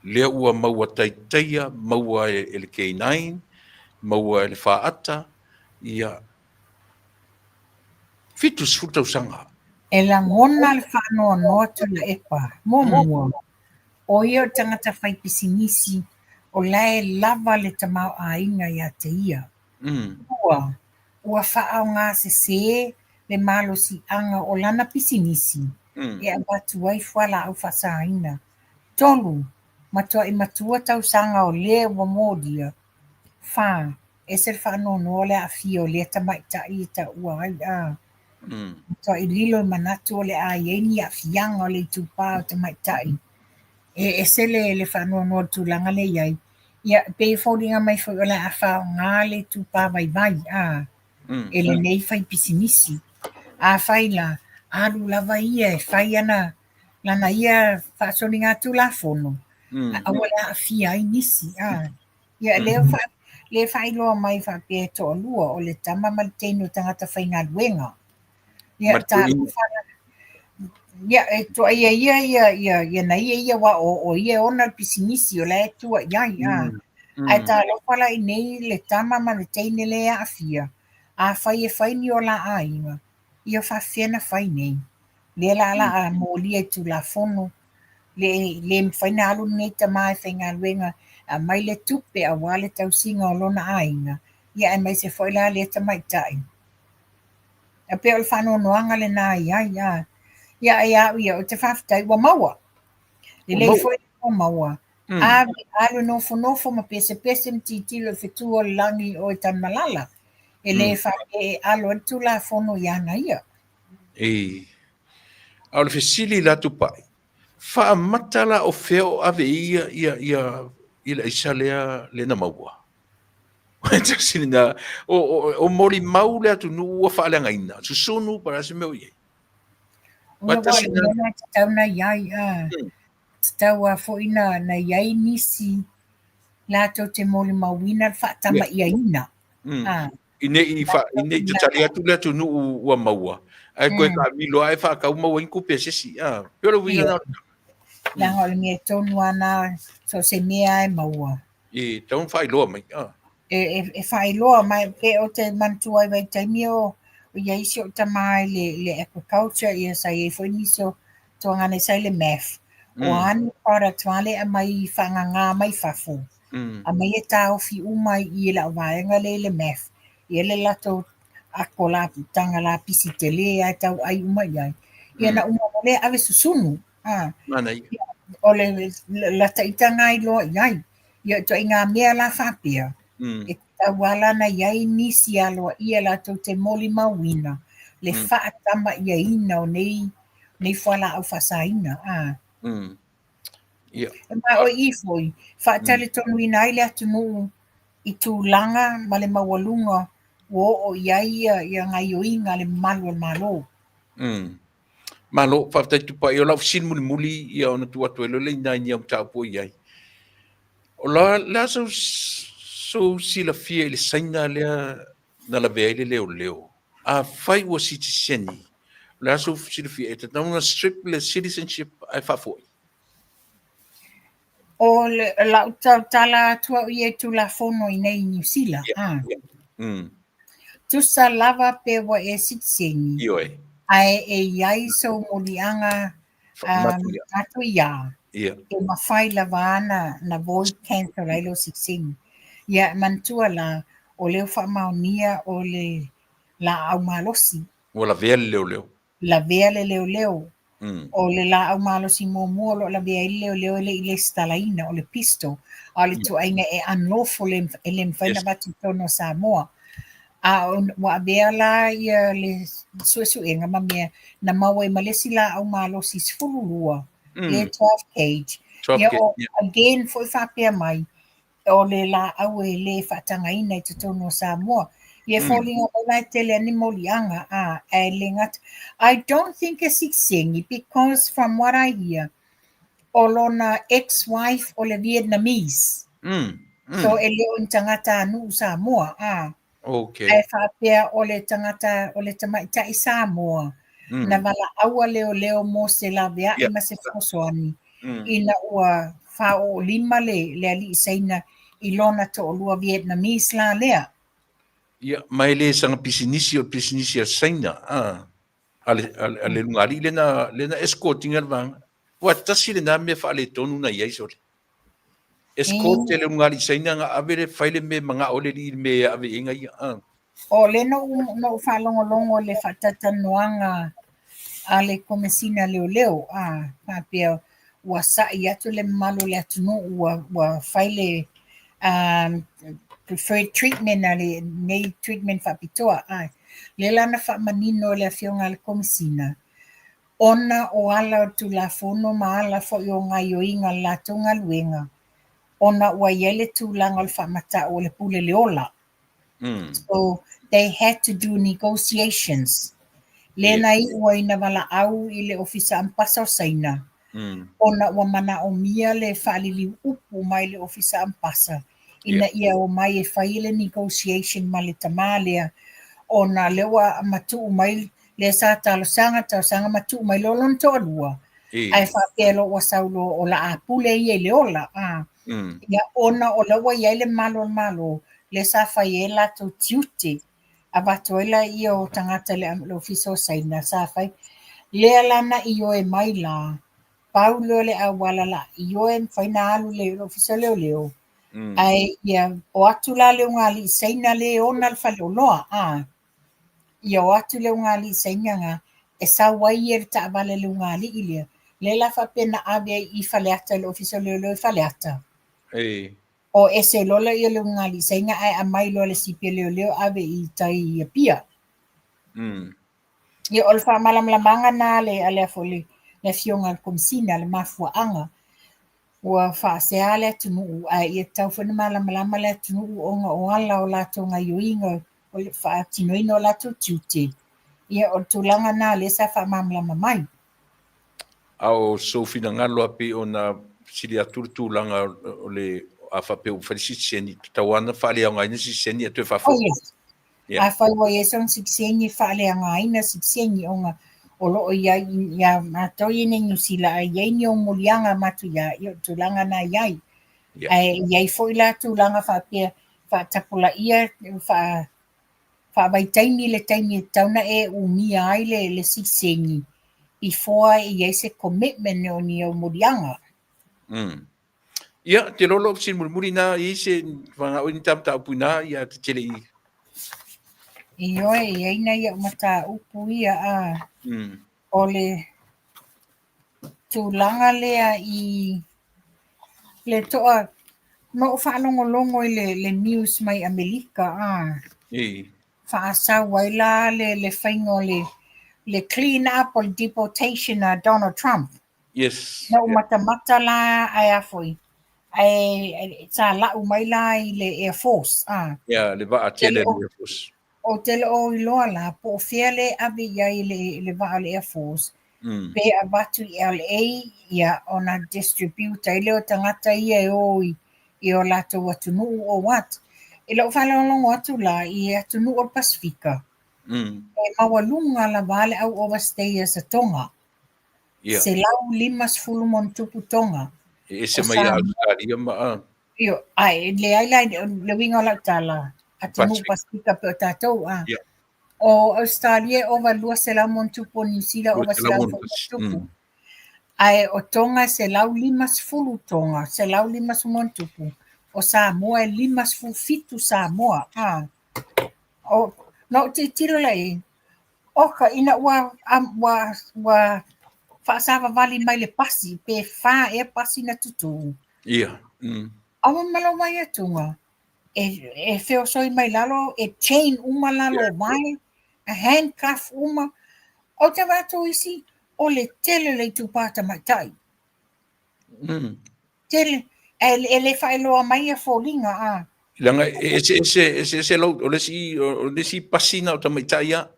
lea ua maua taitaia, maua e le K9, maua e le faata, ia 70 tausaga. E lagona le faanoanoa Tuilaepa. Muamua, o ia o le tagata faipisinisi o la e lava le tamaoaiga ia te ia. Lua, ua faaaogasese le malosiaga o lana pisinisi e avatu ai fualaau faasaina. Tolu, matuai matua tausaga o le ua molia. Fa, ese le faanoanoa o le aafia o lea tamaitai e taua ai, a matuai lilo i manatu o le a i ai ni aafiaga o le itupa o tamaitai. E ese le faanoanoa o le tulaga lea e i ai. Ia, e pei e foliga mai foi o le a faaaoga le itupa vaivai, a e lenei faipisinisi. Afai la, alu lava ia e fai ana lana ia faasoligatulafono, aua le aafia ai nisi. A ia, lea lea faailoa mai faapea e toalua, o le tama ma le teine o tagata faigaluega. Ia, talofa ia, e tuuaia ia ia ia ia na ia ia aua o ia e ona le pisinisi o la e tua i ai. A. Ae talofa la i nei le tama ma le teine lea e aafia, afai e fai ni o la aiga, ia faafefea ona fai nei. Lea la la a molia i Tulafono, le le mafai ona alu lenei tama e faigaluega e aumai le tupe aua le tausiga o lona aiga, ia aemaise foi la lea tamaitai. E pei o le faanoanoaga lena i ai, a. Ia ae ia au ia, ou te faafetai ua maua. Lelei foi ua maua. Ave, alu e nofonofo ma pesepese ma tilotilo i fetu o le lagi o Tanumalala. E le faapea e alo ai le Tulafono i ana ia. E. A o le fesili la Tupai, faamata la o fea o ave i ia ia ia i le aisa lea lea na maua? Tasi lena, o, o, o molimau le atunuu ua faaleagaina, susunu po o le a se mea o i ai. Ua tasi lena tatau na i ai, a. Tatau lava foi na, na i ai nisi latou te molimauina le faatama'iaina. A. I ne i, fa, i ne i tatali atu le atunuu ua maua, ae toe taamilo ae faatau maua ai ni tupe a se isi. A, pei o le uiga lena o le tala. Leaga o le mea tonu lava na, so o se mea lava e maua. E tatau ona faailoa mai. A. E faailoa mai, pe ou te manatua ai vaitaimi o i ai si ou tama i le agriculture, ia sa i ai foi nisi o tuagana sa i le MAF. O a ni product ma le aumai faagaga mai fafo, aumai e taofi uma i i lau vaega lea i le MAF. Ia le latou ako la, taga lapisi tele lava e tau ai uma i ai. Ia na uma loa lea ave susunu. Manaia. O le lata ita lena iloa i ai. Ia ituaiga mea la faapea, e tatau lava la ona i ai nisi aloaia latou te molimauina le faatama'iaina o nei nei fualaau faasaina. A. Ia. Ma o i foi, faatalitonuina ai le atunuu i tulaga ma le maualuga ua oo i ai ia gaioiga a le mamalu o le Malo. Malo, faafetai Tupai. O lau fesili mulimuli ia ona tuu atu ai loa lea i nai ni au mataupu o i ai. O la, le a sou silafia i le Saina lea na lavea ai le leoleo? Afai ua sitiseni, O le a sou silafia, e tatau ona strip le citizenship ae faafoi? O le, lau tautala atu au ia i Tulafono i nei i Niu Sila. Yeah, ah. Yeah. Tusa lava pe ua e sitiseni. Ioe. Ae e i ai sou moliaga matuia. Yeah. E mafai lava ana na void cancel ai lou sitiseni. Ia, manatua la, o lea ua faamaonia o le laau malosi. Ua lavea le leoleo. Lavea le leoleo. O le laau malosi muamua o lo o lavea ai le leoleo e le i lesitalaina, o le pistol. A o le ituaiga e unlawful e le mafai ona avatu i totonu o Samoa. A ua avea la ia le suesuega ma mea na maua ai ma le isi laau malosi 12, le 12 gauge. 12 gauge, yeah. Again foi faapea mai, o le laau e le faatagaina i totonu o Samoa. Ia e foliga mai la e tele lava ni moliaga, a, ae le gata. I don't think e sitiseni because from what I hear, o lona ex-wife o le Vietnamese. So e le o ni tagatanuu Samoa, a. Okay. Ae faapea o le tagata, o le tamaitai Samoa, na valaau a leoleo mo se laveai ma se fesoasoani, ina ua faaoolima le, le alii Saina i lona toalua Vietnamese la lea. Ia, ma e le saga pisinisi o le pisinisi a Saina, a, a le, a le, a le lugalii lea na, lea na escort ina le vaega. Ua tasi lena mea faaletonu na i ai sole. Escort e le lugalii Saina na ave le fai le mea manao le alii i le mea e ave i ai ia, a. O lea na ou, na ou faalogologo i le faatalatalanoaga a le Komesina Leoleo, a, faapea ua sa'i atu le mamalu o le atunuu ua, ua fai le preferred treatment a lenei treatment faapitoa. A, lea la na faamanino e le Afioga a le Komesina, ona o ala o le Tulafono ma ala foi o gaoioiga o le latou galuega, ona ua i ai le tulaga o le faamata'u o le pule le ola. So they had to do negotiations. Lea na iu ai na valaau i le Ofisa Ampasa o Saina, ona ua manaomia le faaliliu upu mai le Ofisa Ampasa ina ia omai e fai le negotiation ma le tamā lea, ona lea ua matuu mai lea sa talosaga talosaga matuu mai loa lona toalua, ae faapea loa ua sau loa o le a pule ia i le ola, a. Ia, ona o la ua i ai le malu o le Malo, lea sa fai ai latou tiute, avatu ai laia o tagata i le Ofisa o Saina sa fai. Lea la na ioe mai la, pau lea o le auala la ioe mafai ona alu le Ofisa o Leoleo, ae ia o atu la le ulugalii Saina lea e ona le faleoloa, a. Ia o atu le ulugalii Saina na, e sau ai ia i le taavale a le ulugalii lea, lea la faapea na ave ai i Faleata i le Ofisa o Leoleo i Faleata. O ese loa lea le ulugalii Saina ae aumai loa le sipi a leoleo ave i tai i Apia. Ia o le faamalamalamaga na a le a le foi le afioga i le Komesina le mafuaaga ua faasea le atunuu ae ia tatau foi ona malamalama le atunuu ona o ala o latou gaoioiga o le faatinoina o latou tiute. Ia o le tulaga na lea sa faamalamalama mai. A o sou finagalo a pei ona fesili atu le tulaga o le a faapea ua fai le sitiseni, tatau lava ona faaleaogaina sitiseni ae toe faafoi. Oh yes. Yeah. Afai ua i ai sona sitiseni, faaleaogaina sitiseni ona o lo o i ai ia matou i inei i Niu Sila a i ai ni ou moliaga matuia, ia o le tulaga na i ai. Yeah. Ae i ai foi la tulaga faapea faatapulaia faa faavaitaimi le taimi e tatau ona e umia ai le, le sitiseni before e i ai se commitment o ni au moliaga. Ia, te lolo fesili mulimuli na i se whangao i ni tā mataupu ina, ia te tele i. Ioe, e i ai nai au mataupu ia a o le tulaga lea i le toa na ou faalogologo i le, le news mai Amerika a faasau ai la le, le faiga o le, le clean up o le deportation a Donald Trump. Yes. Na ou matamata la ae a foi ae sa lau mai la i le Air Force a. Yeah, le vaa tele le Air Force. Ou te le o iloa la po o fea le ave i ai le, le vaa o le Air Force pe avatu i LA ia ona distribute ai lea o tagata ia e o i, i o latou atunuu or what. I lou faalogologo atu la i atunuu o le Pasefika. E maualuga lava le au overstayers a Tonga. Ia. 150 ma ona tupu Tonga. E ese mai ia Australia ma a. Io, ae leai la le uiga o lau tala, atunuu Pasifika pei o tatou a. Ia. O Australia e ova 200 ma ona tupu, o Niu Sila ova 100 foi ma ona tupu. Ae o Tonga e 150 Tonga, 150 ma ona tupu. O Samoa e 57 Samoa. A. O, na ou tilotilo la i ai, oka, ina ua, ua, ua faasavavali mai le pasi, pe fa ea pasi na tutū. Ia. Aua ma lou vaai atuga, e feosoi mai lalo, e chain uma lalo o vae, e handcuff uma. Ou te vaai atu isi, o le tele o le itupa tamaitai. Tele, e le faailoa mai ia foliga, a. Leaga e eseese, eseese lau, o le isi, o le isi pasi na o tamaitai lava.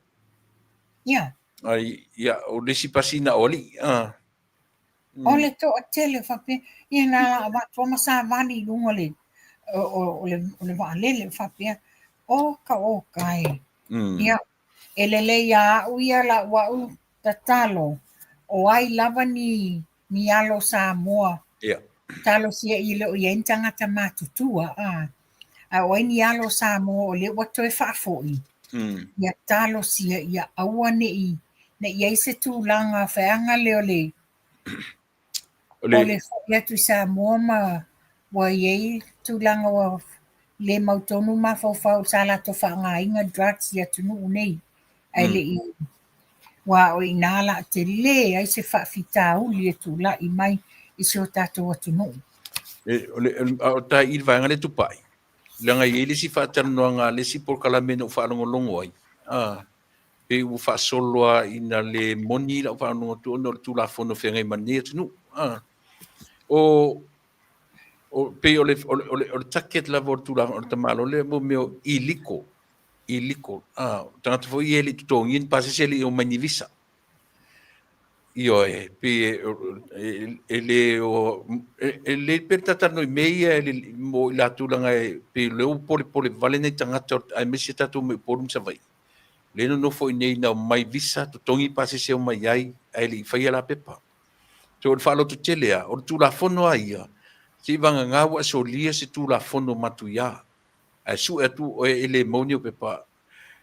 Ia. Ai, ia, o le isi pasi na o alii, a. O le toatele faapea, ia na la avatu lava ma savali i luga o le, o, o, le, o le vaalele faapea, oka oka e. Ia, e lelei ia au ia lau au tatalo, o ai lava ni, ni alo Samoa. Ia. Talosia i le o i ai ni tagata matutua, a. A o ai ni alo Samoa o lea ua toe faafoi. Ia talosia ia aua ne i ai se tulaga feaga lea o le, O le, o le foi atu i Samoa ma ua i ai tulaga ua le mautonu mafaufau sa latou faaaogaina drugs i atunuu nei. Ae le i ua o i ina la tele ai se faafitauli e tulai mai i si o tatou atunuu. E, o le, a o tai i le vaega lea Tupai, leaga e i ai le isi faatalanoaga a le isi polokalame na ou faalogologo ai, a, pei ua faasolo lava ina le moni lau faalogo atu ona o le Tulafono feagai ma lenei atunuu. A, o, o, pei o le, o le, o le, o le target lava o le Tulafono o le tamaloa lea mo mea o illegal, illegal. A, o tagata foi ia e le i totogia ni pasese e le i omai ni visa. Ioe, pei e, e le o, e le pe talanoa i mea ia e mo i latou leaga e pei o lea ua polepole vale nai tagata aemaise tatou mai Upolu ma Savaii. Lea e nonofo i inei na omai visa, totogi pasese e omai ai, ae le i faia la pepa. So o le faalototele lava, o le Tulafono lava ia, seivagana ua e solia se Tulafono matuia, ae sue atu oe e le maua ni ou pepa,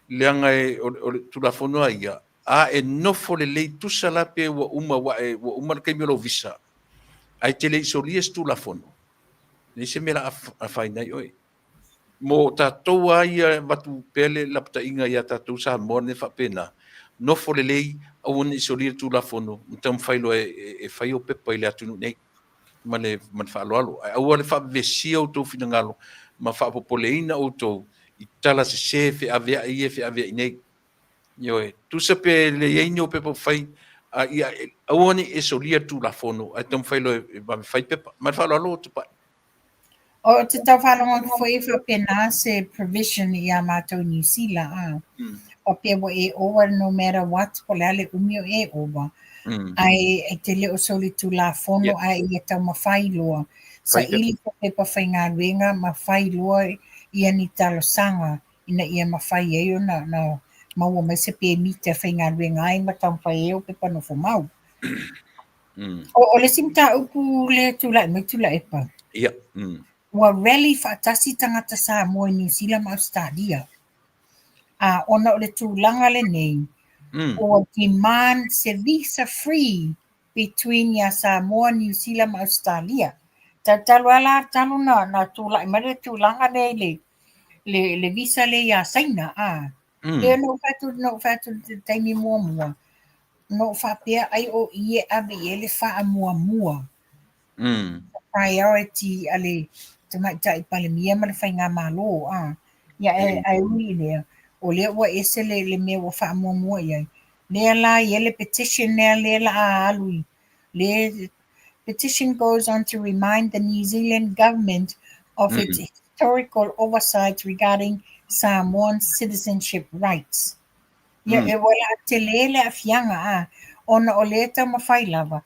leaga e, o le Tulafono lava ia, a e nofo lelei tusa la pe ua uma ua e ua uma le taimi o lou visa, ae e te le i solia se Tulafono, leai se mea o le a afaina ai oe. Mo tatou lava ia e avatu pea le lapataiga ia tatou Samoa nei faapena, nofo lelei, aua ne i solia le Tulafono, ma taumafai loa e fai ou pepa i le atunuu nei ma le ma le faaaloalo. Ae aua le faavevesia outou finagalo ma faapopoleina outou i tala sese feaveai ia e feaveai nei. Ioe, tusa pe le i ai ni ou pepa ua fai, a ia aua ne i e solia le Tulafono ae taumafai loa e vave fai pepa. Ma le faaaloalo Tupai. O te tau faalogo atu foi e faapena se provision iā matou i Niu Sila a. Faapea ua e ova no matter what po o le a le umi o e ova. Ae e te le o solitulafono ae ia taumafai loa. Saili se pepa faigaluega ma fai loa ia ni talosaga ina ia mafai ai ona maua mai se pemita e faigaluega ai ma taumafai ai ou pepa nofomau. O le isi mataupu lea tulai mai Tuilaepa. Ia. Ua rally faatasi tagata Samoa i Niu Sila ma Ausetalia. A ona o le tulaga lenei, ua demand se visa free between ia Samoa, Niu Sila ma Ausetalia. Talu lava la talu na tulai mai le tulaga lea i le le visa lea ia Saina. A. Lea na ou fai atu, na ou fai atu i le taimi muamua, na ou faapea ai o i e ave i ai le faamuamua. Priority a le Tamaitai Palemia ma le Faigamalo. A. Ia ae, ae ui i lea, o lea ua ese le, le mea ua faamuamua i ai. Lea la e i ai le petition lea, lea la a alu i le petition goes on to remind the New Zealand government of its historical oversight regarding Samoan citizenship rights. Ia, e ua laa tele le aafiaga, a, ona o lea e taumafai lava,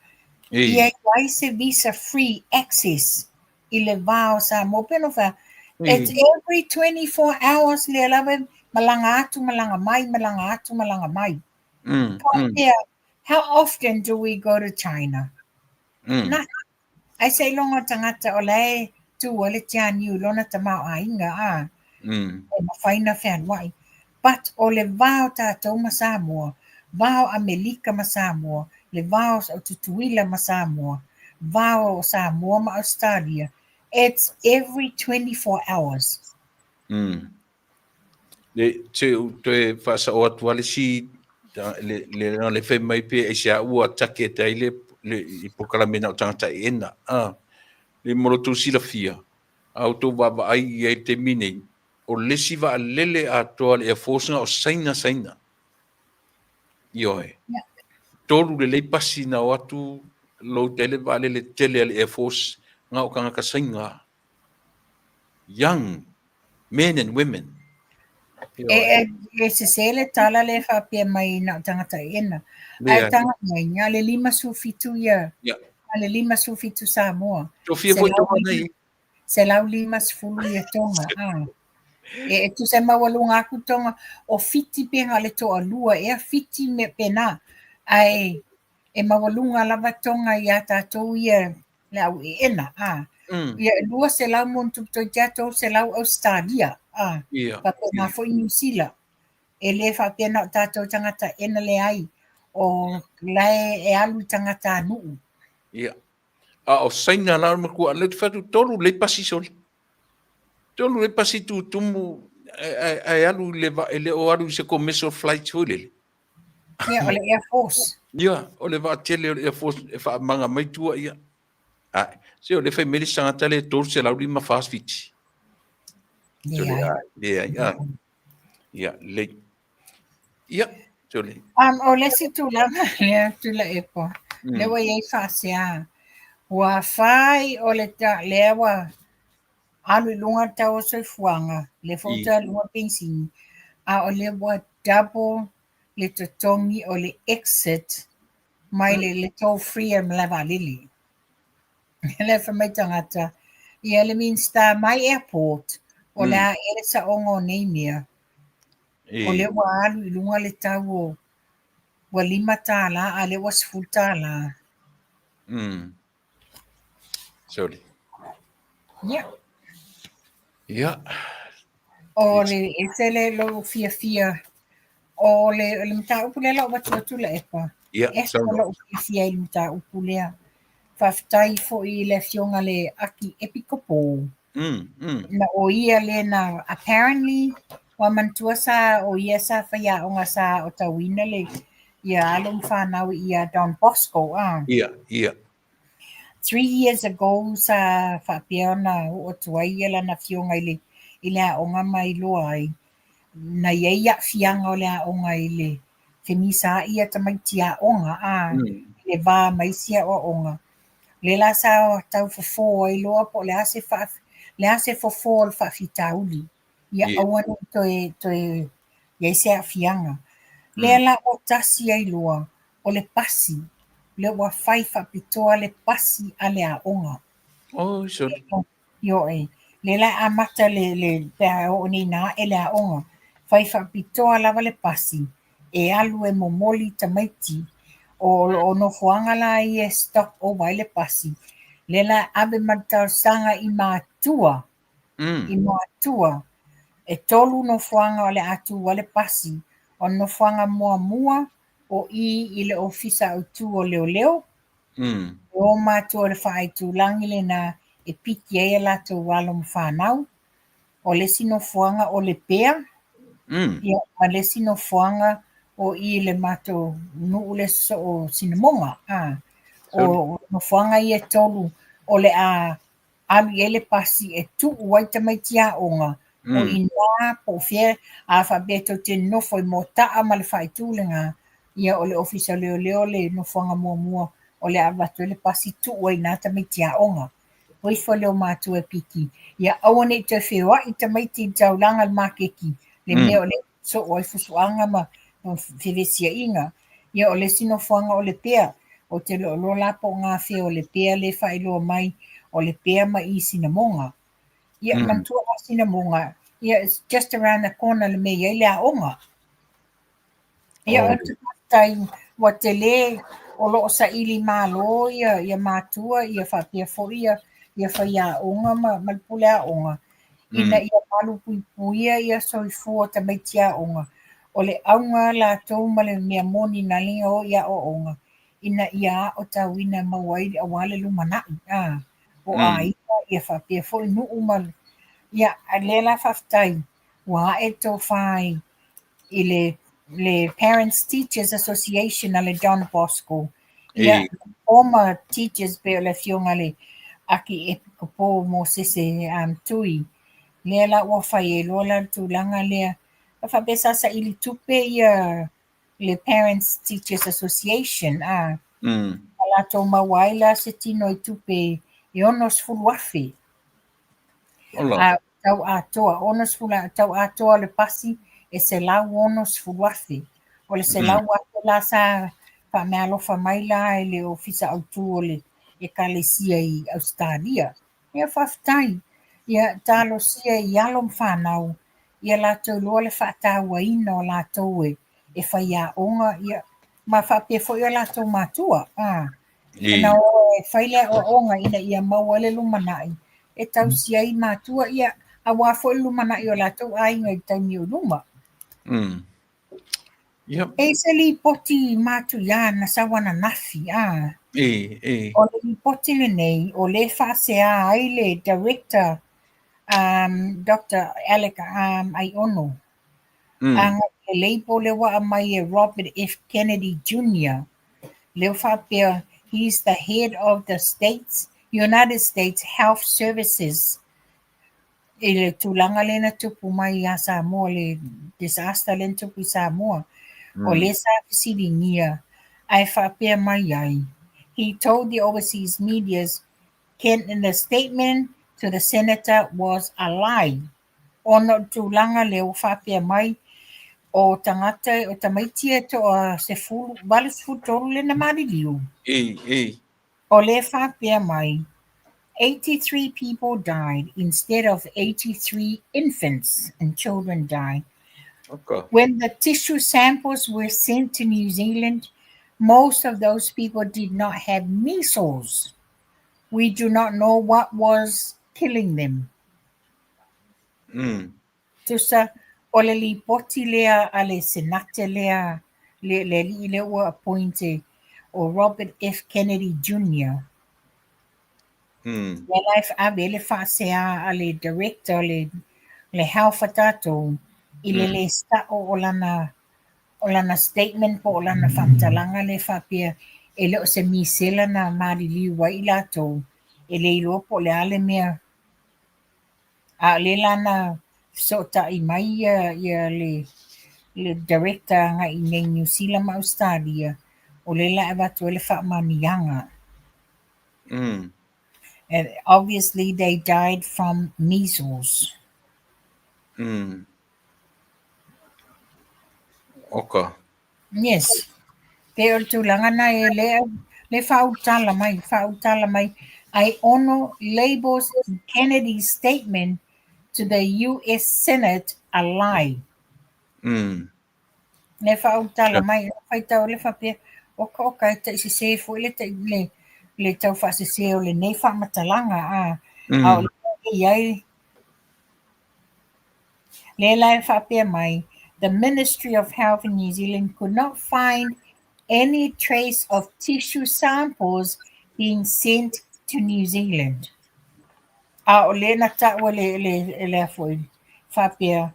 ia i ai se visa free access i le va o Samoa. Pei ona ou fai atu, it's every 24 hours lea lava e Malaga atu, malaga mai, malaga atu, malaga mai. Faapea, how often do we go to China? Na, ai seiloga o le tagata o la e tu ai le tianiu i lona tamaoaiga, a, e mafai ona fealuai. But o le va o tatou ma Samoa, va o Amelika ma Samoa, le va o Tutuila ma Samoa, va o Samoa ma Ausetalia, it's every 24 hours. Le, se u toe faasao atu a le si, le, le, le fai mai pe aisea ua target ai le, le, i polokalame na o tagata eena. A, le mo lo tou silafia, a outou vaavaai i ai i le taimi nei, o le isi vaalele atoa a le Air Force na o Saina Saina. Ioe. 3 lelei pasi na o atu load ai le vaalele tele a le Air Force na o tagata Saina. Young men and women. E, e, e sese le tala le faapea mai na o tagata eena. Ae taga mai, na le 57 ia. Na le 57 Samoa. Tofia foi tonga nei. 150 ia tonga. A. E, e tusa e maualuga atu tonga o Fiti pe na o le toalua ea Fiti me pena. Ae e maualuga lava tonga iā tatou ia le au eena. A. Ia e 200 ma ona tupu toeitiiti 300 Ausetalia. A. Faapena foi Niu Sila. E le faapea na o tatou tagata eena leai. O la e alu i tagatanuu. Ia. A o Saina la o le matua, lea ou te fai atu, 3 lelei pasi sole. 3 lelei pasi tutumu ae alu i le vaa, e le o alu i se commercial flight foi lele. Ia, o le Air Force. Ia, o le vaa tele o le Air Force e faamaga mai tua ia. Ae, se o lea fai mai le isi tagata lea e 354 Fiti. Leai. Leai, a. Ia, lelei. Ia, sole. O le isi tulaga lea Tuilaepa, lea ua i ai faasea, ua fai o le ta, lea ua alu i luga le tau o le soifuaga, lea foi ua toe alu i luga le penisini, a o lea ua double le totogi o le exit mai le toll free a le malae vaalele. Lea fai mai tagata, ia le Minisita mai airport, o le a ea le saoga o nei mea? O lea ua alu i luga le tau o ua $5 a o lea ua $10. Sorry. Ia. Ia. O le ese le lou fiafia o le, le mataupu lea la ua avatu atu Tuilaepa. Ia, Ese lou fiafia i le mataupu lea. Faafetai foi i le afioga le Aki Epikopo. Na o ia lea na apparently ua manatua sa o ia sa faiaoga sa aotauina le ia alo ma fanau ia Don Bosco a. Ia, ia. 3 years ago sa faapea ona oo atu ai ia lana afioga i le i le aoga ma iloa ai na i ai aafiaga o le aoga i le femisaai ia tamaiti aoga a i le va ma isi aoaoga. Lea la sa tau fofo ai loa po o le a se le a se fofo o le faafitauli ia aua ne i toe toe i ai se aafiaga. Lea la ua tasi ai loa o le pasi, lea ua fai faapitoa le pasi a le aoga. Oh, sorry. Ioe. Lea la e amata le, le, pe a oo nei ina ae le aoga, fai faapitoa lava le pasi e alu e momoli tamaiti o, o nofoaga la ia e stop over ai le pasi. Lea la e ave ma le talosaga i matua, i matua, e 3 nofoaga o le a tu ai le pasi. O le nofoaga muamua o i i le ofisa autu o leoleo, e o matua o le faaitulagi lena e piki ai a latou alo ma fanau. O le isi nofoaga o Lepea, ia ma le isi nofoaga o i le matou nuu le sosoo o Sinamoga. A, o nofoaga ia e 3 o le a alu i ai le pasi e tuu ai tamaiti aoga, o ina po o fea, a faapea tou te nofo i Moataa ma le faaitu lena, ia o le ofisa o leoleo le nofoaga muamua o le a avatu ai le pasi tuu ai i ina tamaiti aoga. O ifo lea o matua e piki, ia aua ne i toe feoai tamaiti i le taulaga i le maketi, le mea o lea e soo ai fusuaga ma fevesiaiga. Ia o le isi nofoaga o Lepea, ou te le o iloa la po o gafea o Lepea lea e faailoa mai o Lepea ma i Sinamoga. Ia manatua la Sinamoga, Ia, it's just around the corner le mea i ai le aoga. Ia, o te faafetai ua tele o lo o saili malo ia ia matua ia faapea foi ia ia faiaoga ma ma le pule aoga ina ia malupuipuia ia soifua o tamaiti aoga. O le auga latou ma le mea moni na ala ai ona o i aoaoga ina ia aotauina e maua ai aua le lumanai o aiga ia faapea foi nuu ma ia a lea la faafetai ua ae tofa i i le le Parents Teachers Association a le Don Bosco ia former teachers pei o le afioga le Akiepikopo Mosese Tui lea la ua fai ai loa la le tulaga lea faapea sa saili tupe ia le Parents Teachers Association a a latou maua ai la se tino i tupe e 60,000. Ola. A tau atoa, 60 tau atoa le pasi e 160,000. O le 100,000 la sa faameaalofa mai la e le Ofisa Autu o le Ekalesia i Ausetalia. Ia faafetai. Ia talosia i alo ma fanau ia latou iloa le faatauaina o latou e faiaoga ia ma faapea foi o latou matua. Ona o e fai le aoaoga ina ia maua le lumanai e tausi ai matua ia aua foi le lumanai o latou aiga i taimi o luma. Yep. E i se lipoti matuia na sau ananafi, a. E, e. O le lipoti lenei, o le faasea ai le Director Dr. Alec Aiono. Agai i le label lea ua aumai e Robert F. Kennedy Jr. Lea ua faapea, he is the head of the States, United States Health Services i le tulaga lea na tupu mai ia Samoa, le disaster lea na tupu i Samoa. O lea sa fesiligia ae faapea mai ai, he told the overseas medias Ken, the statement to the senator was a lie. Ona o le tulaga lea ua faapea mai o tagata o tamaiti e toa 10, 83 lea na maliliu. E, e. O lea faapea mai 83 people died instead of 83 infants and children died. When the tissue samples were sent to New Zealand, most of those people did not have measles. We do not know what was killing them. Tusa, o le lipoti lea a le Senate lea, le alii lea ua appointed o Robert F. Kennedy Jr. Lea la e ave ai le faasea a le director le health a tatou i le le sa'o o lana statement po o lana faamatalaga lea faapea e le o se misela na maliliu ai i latou e le iloa po o le a le mea a o lea la na fesootai mai ia le director agai i nei New Zealand ma Australia o lea la e avatu ai le faamaoniaga. And obviously they died from measles. Oka. Yes. Pe o le tulaga na e le le faaulutala mai, faaulutala mai. Aiono labels Kennedy's statement to the US Senate a lie. Le faaulutala mai, faitau le faapea, oka oka e taisese foi le tai le le tau faasese o lenei faamatalaga a. A o le i ai lea la e faapea mai, the Ministry of Health in New Zealand could not find any trace of tissue samples being sent to New Zealand. A o lea na taua le foi faapea,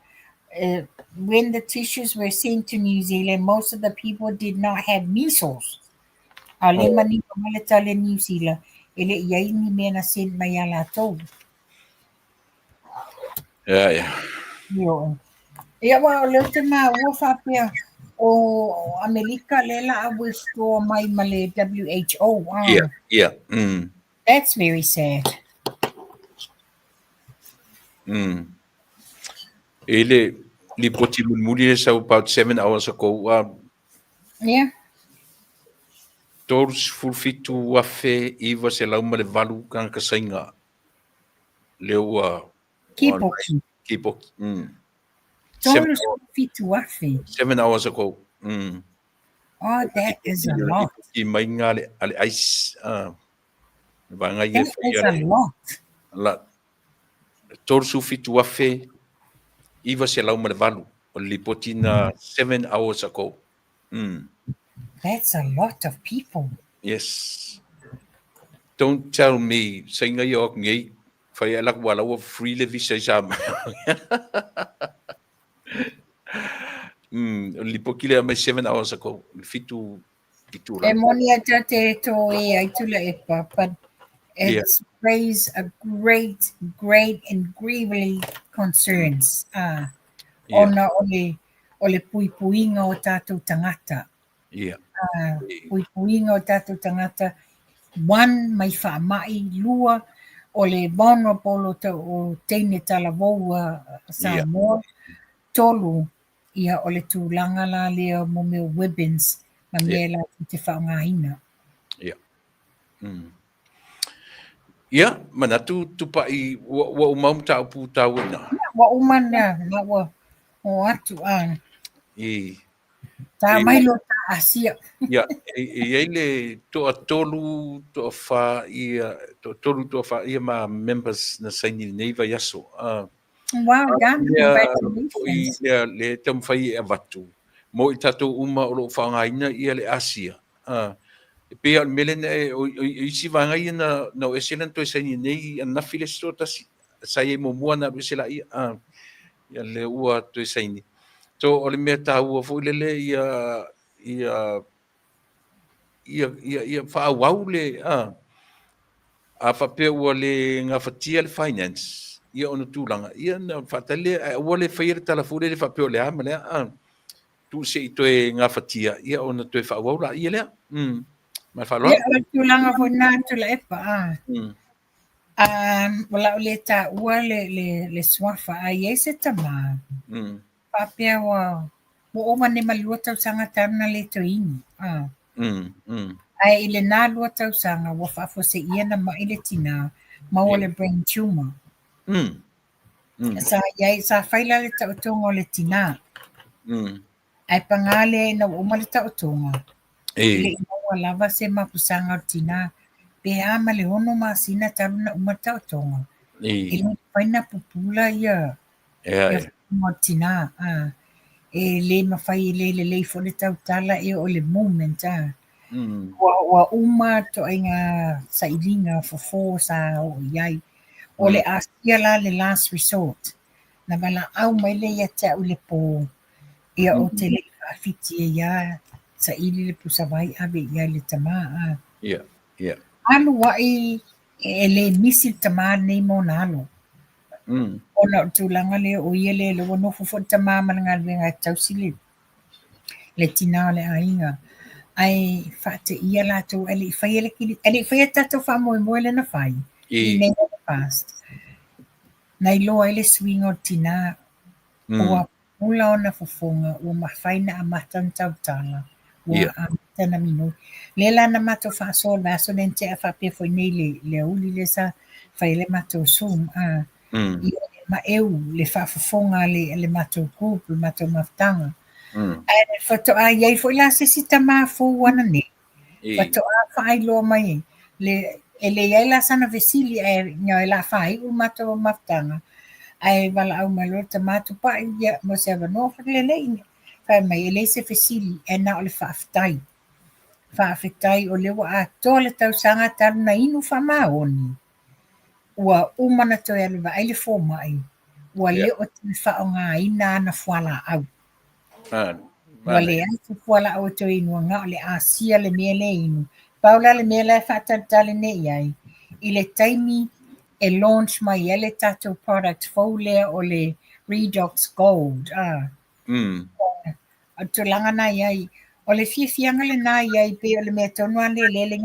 when the tissues were sent to New Zealand, most of the people did not have measles. A le manino mai le tali a New Zealand, e le i ai ni mea na send mai ia latou. Ia, ia. Io. Ia wa o lea te maua faapea o Amerika lea la a withdraw mai ma le WHO. Ah, Ia. That's very sad. E le lipoti mulimuli le sau about 7 hours ago. 37,908 tagata saiga lea ua Keep. Lipoti. 37,000. 7 hours ago. Oh, that is a lot. I mai ngā le, a le ICE. Vaega ia That is a lot. La, 37,908 o le lipoti na 7 hours ago. That's a lot of people. Yes. Don't tell me, sainga ia o ngei, whai ala wala ua free le visa i sa o le lipoti lea mai 7 hours ago, le 7 itu E moni a te tō e ai Tuilaepa, but it's raised a great, great and grievely concerns. Ona o le puipuiga o tātou tangata. Puipuiga o tātou tangata, one, mai faamai, lua, o le vulnerable o, o teine talavou a Samoa, tolu, ia o le tulaga la lea mo mea weapons ma mea la te whaongaina. Yeah. Ia, manatu tupai ua uma mataupu tāua ina. Ua uma na, na ua o atu a I, tā mai lo tā asia. Ia, e ai le toa tolu, toa wha ia, toa tolu, toa wha ia ma members na saini nei vai aso. Wow, done. Ia, Congratulations. Ia, le taumafai e avatu. Mo i tātou uma o loo whaangaina ia le Asia. E pea o le mele na e, o isi vaega ia na o ese lana toe saini nei anafi le isi tasi. Sa i muamua na alu ese la ia. Ia le ua toe saini. So o le mea tāua foi lele ia whaawau le a whapea ua le ngafatia le finance ia ona tulaga ia na faatali ae aua le faia le tala foi lele faapea o le a ma lea tuu se i toe gafatia ia ona toe faaauau laia lea ma le faaaloalo. Ia, o le tulaga foi na Tuilaepa. O lau le tāua le suafa, a i ai se tamā. Faapea ua ova nei ma le 2 tausaga talu na le toe inu. Ae i lena 2 tausaga ua faafuaseia na mai le tinā maua le brain tumor. Sa iai sa fai la le taotoga o le tinā. Ae pagā lea ina ua uma le taotoga. Le i maua lava se mapusaga o le tinā. Pe a ma le 6 masina talu na uma le taotoga. E le mafai na pupula ia ia o le tinā. E le mafai e le lelei foi le tautala e o le movement. Ua uma toaiga sailiga fofo sa oo i ai. O le asia la le last resort. Na valaau mai le ia te au i le pō. Ia o te lei faafiti e ia saili le pusavai ave i ai le tamā. Ia, ia. Alu ai e le misi le tamā nei mo na alo. Ona o le tulaga lea o ia le ua nofo foi le tamā ma le galuega e tausi le tinā o le aiga. Ae faateia latou e le i faia le kili, e le i faia tatou faamoemoe le na fai. I nei le past. Na iloa ai le suiga o le tinā. Ua pula ona fofoga, ua mafai na amata ona tautala. Ua amata na minoi. Le la na matou faasoa le vaiaso lea na tea faapea foi nei le auli lea sa fai le matou Zoom. Ia maeu le faafofoga le matou group, le matou mafutaga. Ae faatoa iai foi la se isi tamā fou ana nei. Faatoa faailoa mai le e le iai la sana fesili ae e la faaiu le matou mafutaga. Ae valaau mai loa le tamā tupai ia mo se avanoa lelei. Fai mai e leai se fesili e na o le faafetai. Faafetai o lea ua atoa le tausaga talu na inu faamaoni. Ua uma na toe alu vaai le fomai. Ua le o toe faaaogaina ana fualaau. Ua leai se fualaau e toe inua na o le asia le mea le inu. Pau la le mea la e faatalitali nei ai. I le taimi e launch mai ai le tatou product fou lea o le Redox Gold. O tulaga na iai. O le fiafiaga lena iai pe o le mea tonu a le lele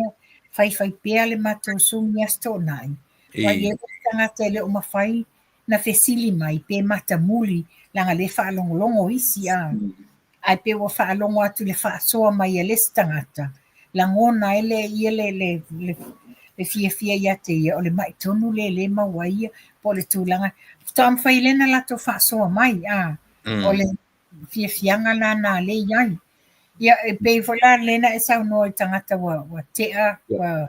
faifai pea le matou Zoom i aso toonai. Ua i ai tagata e le o mafai na fesili mai pe matamuli laga le faalogologo isi a. Ae pe ua faalogo atu le faasoa mai a le isi tagata. Lagona ai le ia le Le fiafia ia te ia, o le ma'i tonu lea e le maua ai ia, po o le tulaga, faatoa mafai lea ona latou faasoa mai, a, o le fiafiaga la na lea e i ai. Ia, e pei foi la lea na e saunoa i tagata ua, ua tea, ua,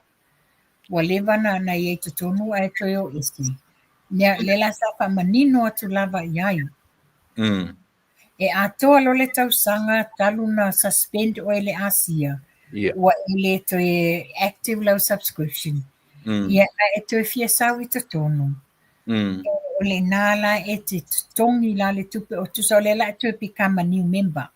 ua leva na, na i ai i totonu ae toe o ese. Ia, lea la sa faamanino atu lava i ai. E atoa loa le tausaga talu na suspend oe le asia, ua e le toe active lau subscription. Ia, ae e toe fia sau i totonu. O lena la e te totogi la le tupe o tusa o lea la e toe become a new member.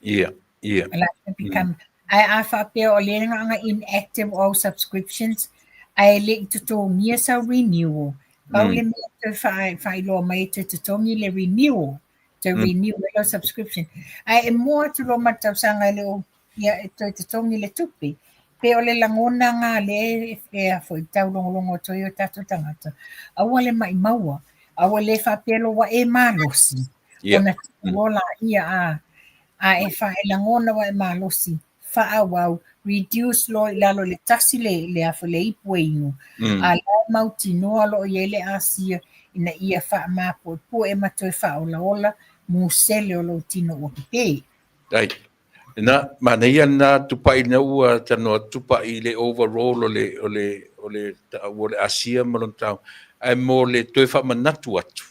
Ia, ia. La e become, ae a faapea o lea na inactive all subscriptions, ae le i totogia sau renewal, pau le mea toe faailoa mai e toe totogi le renewal, toe renew ai lau subscription. Ae e mua atu loa ma le tausaga e le o, ia, e toe totogi le tupe. Pe o le lagona ngā le e a foi taulogologo atu ai o tatou tagata, aua le maʻimaua, aua le faapea loa ua e malosi, ona tupu loa laia a, a e fa e lagona ua e malosi, faaauau, reduce loa i lalo i le tasi le, le a foi le ipu e inu, a la e mautinoa o lo o i ai le asia ina ia faamapuepue ma toe faaolaola musele o lou tino ua pepe. Ai. Na, manaia lena tupai lena ua talanoa tupai i le overall o le, o le, o le taua o le asia ma lona tau. Ae mo le toe faamanatu atu,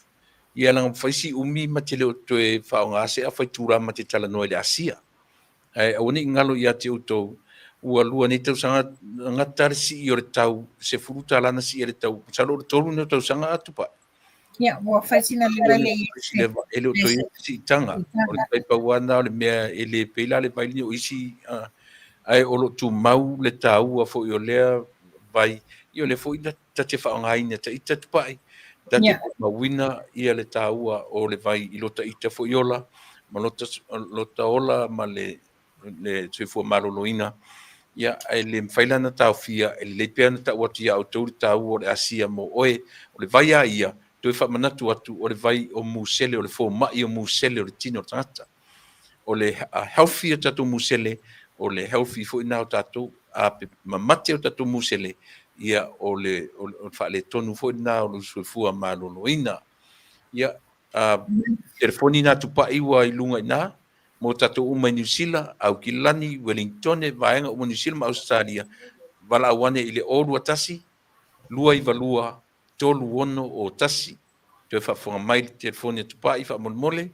ia leaga fai si umi ma te le o toe faaaoga se afaitula ma te talanoa i le asia. Ae aua ne i galo ia te outou, ua lua nei tausaga gata le sii o le tau, $10 na sii ai le tau, masalo o le tolu nei o tausaga a Tupai. Ia, ua fai sina leva e le i leva, e le o toe i ai se siitaga. O le faipau lava lena o le mea e le pei la le vai lenei o isi, ae o lo o tumau le taua foi o lea vai, ia o lea foi na ta te faaaogaina ta ita Tupai, ta te molimauina ia le taua o le vai i lota ita foi ola, ma lota, lota ola ma le, le soifua maloloina. Ia, ae le mafai la ona taofia, e lelei pea ona tau atu ia outou le taua o le asia mo oe, o le vai a ia, toe faamanatu atu, o le vai o musele, o le fomai o musele o le tino o le tagata. O le healthy o tatou musele, o le healthy foi lena o tatou, a pe mamate o tatou musele, ia o le, o le faaletonu foi lena o le soifua maloloina. Ia, a telefoni na tupai ua i luga i ina, mo tatou uma i Niu Sila, Aukilani, Wellingtone, vaega uma Niu Sila ma Ausetalia, valaau ane i le 021 292 3601. Toe faafofoga mai le telefoni a Tupai faamolemole,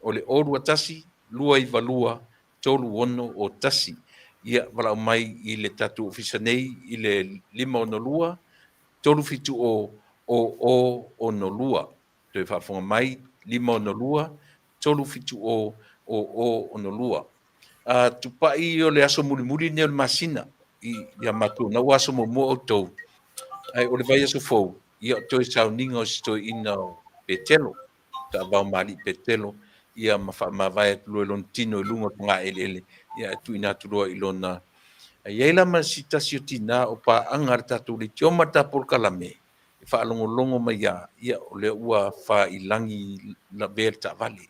o le 021 292 3601. Ia, valaau mai i le tatou ofisa nei i le 562 370 0062. Toe faafofoga mai, 562 370 0062. A Tupai o le aso mulimuli lenei o le masina i ia matou na ua aso muamua outou, ae o le vaiaso fou, ia o toe sauniga o si toeaina o Petelo, taavao ma alii Petelo, ia ma faamavae atu loa i lona tino i luga o le pagaeleele, ia ae tuuina atu loa i lona. Ae i ai la ma si tasi o tinā o paaga a le tatou leitioma le ta polokalame, e faalogologo mai ia, ia o lea ua faailagi lavea le taavale.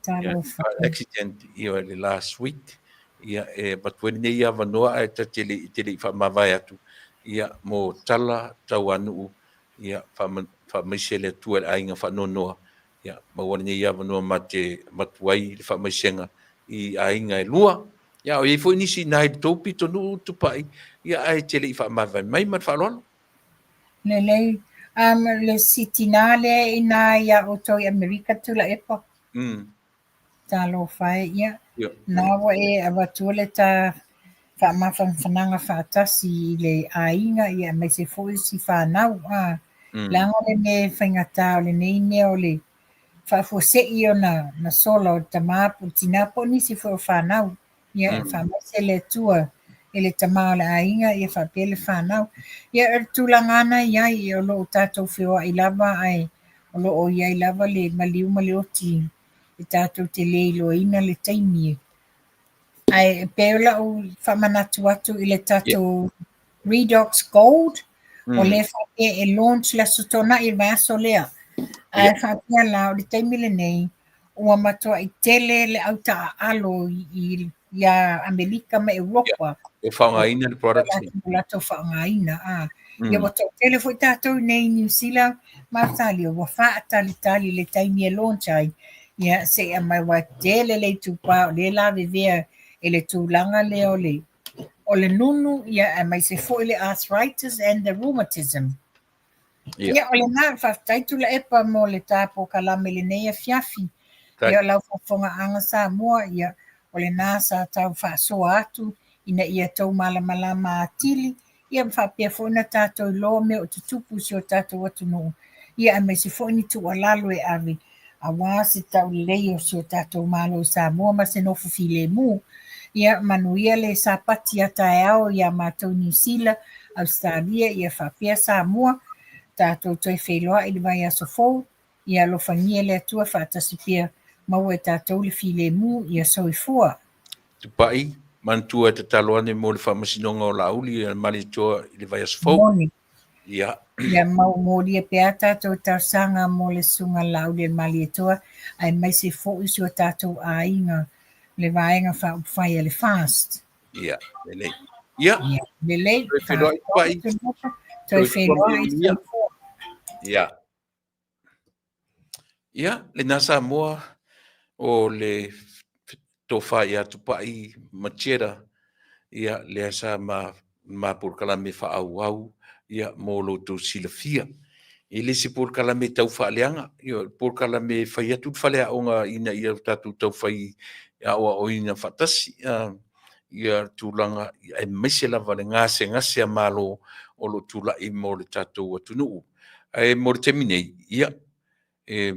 Talofa. Accident ia le last week, ia e avatu ai lenei avanoa ae ta te le te le i faamavae atu, ia mo tala tauanuu, ia faamaise le Atua i le aiga faanoanoa, ia maua lenei avanoa ma te avatu ai le faamaisega i aiga e lua. Ia o i ai foi nisi i ina i le tou pitonuu Tupai, ia ae te le i faamavae mai ma le faaaloalo. Lelei. Le si tinā lea i ina iā outou i Amerika Tuilaepa. Talofa e, ia. Na ua e avatua le ta faamafanafanaga faatasi i le aiga, ia, aemaise foi si fanau. A, leaga o le mea e faigata o lenei mea o le faafuasei ona na sola o le tama po o le tinā po o nisi foi o fanau. Ia, e faamaise le Atua i le tama o le aiga, ia faapea le fanau. Ia, o le tulaga lava na i ai, o lo o tatou feoai lava, ae o lo o i ai lava le maliu ma le oti e tatou te le iloaina le taimi. Ae pei o lau faamanatu atu i le tatou Redox Gold, o lea faapea e launch le Aso Toonai i le vaiaso lea. Ae faapea la, o le taimi lenei, ua matuai tele le au taaalo i ia Amelika ma Europa. E faaaogaina le product. O latou faaaogaina. A. Ia ua toatele foi tatou nei i Niu Sila ma Ausetalia ua faatalitali le taimi e launch ai, ia se i aumai aua e tele le itupa o lea e lavevea i le tulaga lea o le o le nunu, ia aemaise foi le arthritis and the rheumatism. Ia, o lena, faafetai Tuilaepa mo le ta polokalame i lenei afiafi. Ia, o lau faafofogaaga Samoa, ia, o lena sa tau faasoa atu ina ia tou malamalama atili, ia ma faapea foi ona tatou iloa mea o tutupu i si o tatou atunuu, ia aemaise foi ni tuualalo e ave aua se taulelei o si o tatou Malo i Samoa ma se nofo filemu. Ia manuia le Sapati a taeao ia matou Niu Sila, Ausetalia ia faapea Samoa. Tatou toe feiloai i le vaiaso fou. Ia alofagia le Atua faatasi pea maua e tatou le filemu. Ia soifua. Tupai, manatua e tatalo ane mo le faamasinoga o Laauli a le Malietoa i le vaiaso fou. Moni. Ia. Ia mau molia pea tatou talosaga mo le Susuga Laauli a le Malietoa aemaise foi si o tatou aiga le Vaega Faaupufai a le FAST. Ia, lelei. Ia. Ia, lelei. Toe feiloai Tupai. Toe feiloai. Ia. Ia, lena Samoa o le tofa ia Tupai ma Cheddar, ia, lea sa ma, ma polokalame faaauau, ia, mo lo outou silafia. E le se polokalame tau faaleaga, ia, o le polokalame e fai atu le faleaoga ina ia tatou tau fai aoaoina faatasi, ia tulaga, aemaise lava le gasegase a Malo o lo o tulai mo le tatou atunuu. Ae mo le taimi nei, ia, e,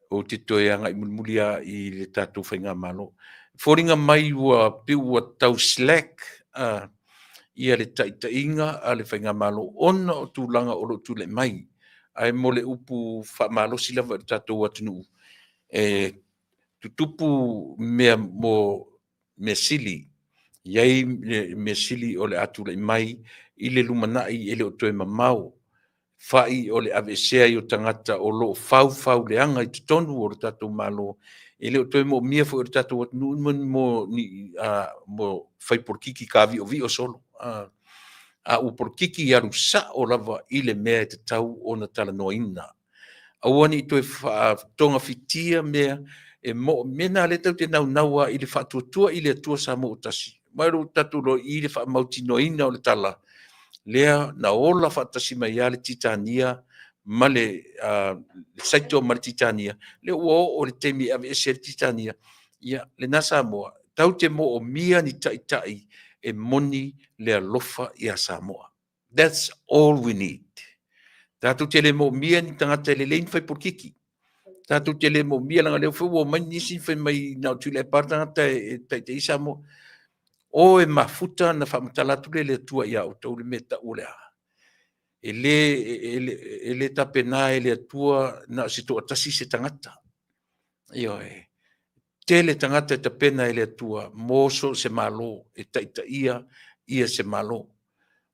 ou te toe agai mulimuli lava i le tatou faigamalo. E foliga mai ua pei ua tau slack ia le taitaiga a le faigamalo ona o tulaga o lo o tulai mai. Ae mo le upu faamalosi lava i le tatou atunuu, e tutupu mea mo mea sili, i ai mea sili o le a tulai mai i le lumanai e le o toe mamao, fai o le aveesea ai o tagata o lo o faufau leaga i totonu o le tatou Malo, e le o toe moomia foi e le tatou atunuu mo ni mo fai polokiki kaviovio solo, a ua polokiki i alu sao lava i le mea e tatau ona talanoaina. Aua ne i toe faatogafitia mea e mea na lea tatou te naunau lava i le faatuatua i le Atua Samoa ua tasi. Ma o lo o tatou iloa i le faamautinoaina o le tala lea na ola faatasi mai lava le Titania ma le Saito ma le Titania, lea ua oo i le taimi e aveese ai le Titania. Ia, lena Samoa, tatou te moomia ni taitai e moni le alofa ia Samoa. That's all we need. Tatou te le moomia ni tagata e lelei ni fai polokiki. Tatou te le moomia, leaga lea foi ua omai nisi fai mai na o Tuilaepa le tagata e taitai Samoa. O e mafuta na faamatala atu lea e le Atua ia outou le mea e tau o le a. E le, e, le, e le tapena e le Atua na o se toatasi se tagata. Ioe. Tele tagata e tapena e le Atua mo so o se Malo e taitaia ia se Malo.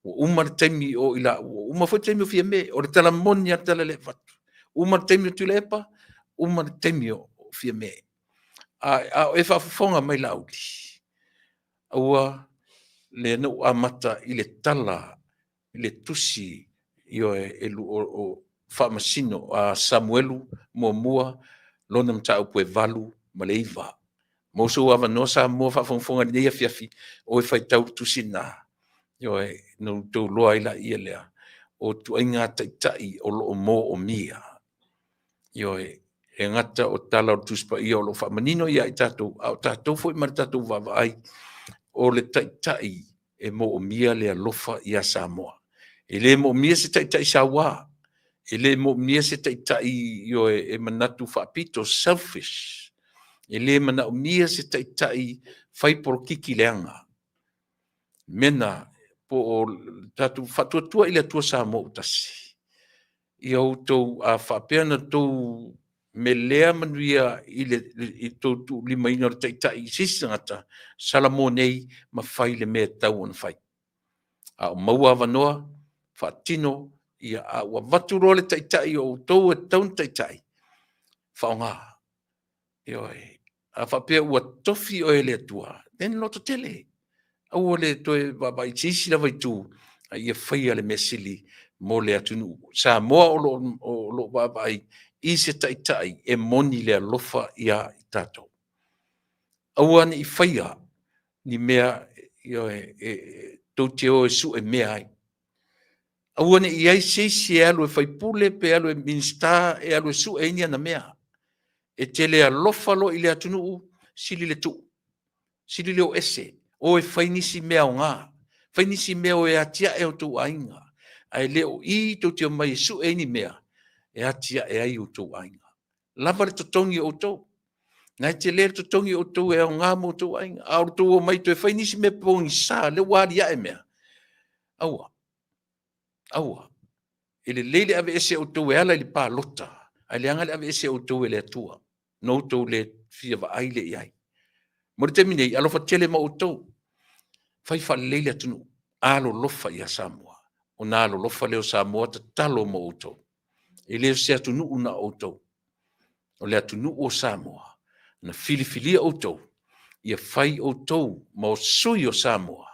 Ua uma le taimi o i la, ua uma foi le taimi o Fiame, o le tala moni a le tala le avatu. Uma le taimi o Tuilaepa, uma le taimi o Fiame. A, a o e faafofoga mai Laauli, aua lea na ou amata i le tala i le tusi ioe e o faamasino a Samuelu muamua lona mataupu e 8 ma le 9. Mo sou avanoa Samoa faafogafoga i lenei afiafi, o e faitau le tusi lena, ioe, na outou iloa ai laia lea, o ituaiga taitai o lo o moomia. Ioe, e gata o tala o le Tusi Paia o lo o faamanino ia i tatou, a o tatou foi ma le tatou vaavaai, o le taitai e moomia le alofa ia Samoa. E le moomia se taitai saua, e le moomia se taitai ioe e manatu faapito, selfish. E le manaomia se taitai fai polokiki leaga. Mena po o tatou faatuatua i le Atua Samoa ua tasi. Ia outou a faapea na outou melea manuia i le i tou tuulimaina o le taitai i se isi tagata, Salamo nei ma fai le mea e tatau ona fai. A o maua avanoa, faatino, ia, a ua avatu loa le taitai o outou e tatau ona taitai, faaaoga. Ioe. A faapea ua tofi oe e le Atua, then loto tele. Aua le toe vaavaai i se isi lava itu, a ia faia le mea sili mo le atunuu. Samoa o lo o vaavaai i se taitai e moni le alofa iā i tatou. Aua ne i faia ni mea e tou te o e sue mea ai. Aua ne i i ai se isi e alu e faipule pe alu e Minisita e alu e sue ai ni ana mea. E te le alofa loa i le atunuu, sili le tuu, sili le o ese, o e fai nisi mea aoga, fai nisi mea o e atiae o outou aiga, ae le o i tou te omai e sue ai ni mea e atiae ai outou aiga. Lava le totogi o outou. Na e tele le totogi o outou e aoga mo outou aiga, a o le tou omai toe fai nisi mea pogisa, lea ua aliae mea. Aua, aua. E lelei le aveese o outou e ala i le palota, ae leaga le aveese o outou e le Atua, na outou le fia vaai lea i ai. Mo le taimi nei, alofa tele ma outou, fai faalelei le atunuu, alolofa ia Samoa, ona alolofa lea o Samoa tatalo mo outou. E le o se atunuu na o outou, o le atunuu o Samoa, na filifilia outou, ia fai outou ma sui o Samoa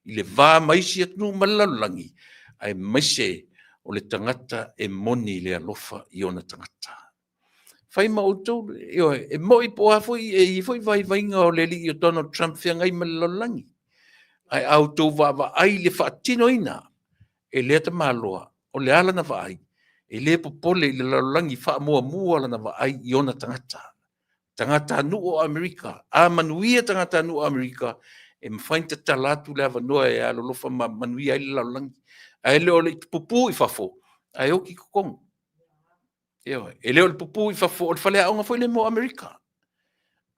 i le va ma isi atunuu ma le lalolagi, aemaise o le tagata e moni le alofa i ona tagata. Fai ma outou, ioe, e moi po o a foi, e i ai foi vaivaiga o le alii o Donald Trump feagai ma le lalolagi. Ae a outou vaavaai i le faatinoina e lea tamaloa, o le a lana vaai? E le popole i le lalolagi, faamuamua lana vaai i ona tagata. Tagatanuu o Amerika, a manuia tagatanuu o Amerika, e mafai ona tatala atu le avanoa e alolofa ma manuia ai le lalolagi. Ae le o le pupu i fafo, ae oti i totonu. Ioe, e le o le pupu i fafo, o le faleaoga foi lea mo Amerika.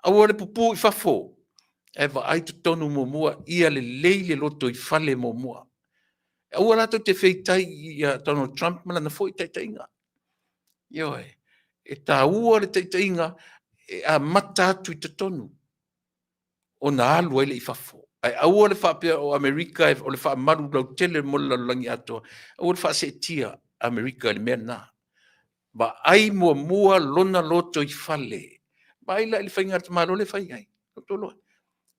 Aua le pupu i fafo, ae vaai totonu muamua, ia lelei le lotoifale muamua. Aua la tou te feitai ia Donald Trump ma lana foi taitaiga. Ioe, e taua le taitaiga e amata atu i totonu ona alu ai lea i fafo. Ae aua le faapea o Amerika o le faamalu lautele mo le lalolagi atoa. Aua le faaseetia Amerika i le mea lena. Vaai muamua lona lotoifale. Vaai la i le faiga a le tamaloa lea e fai ai.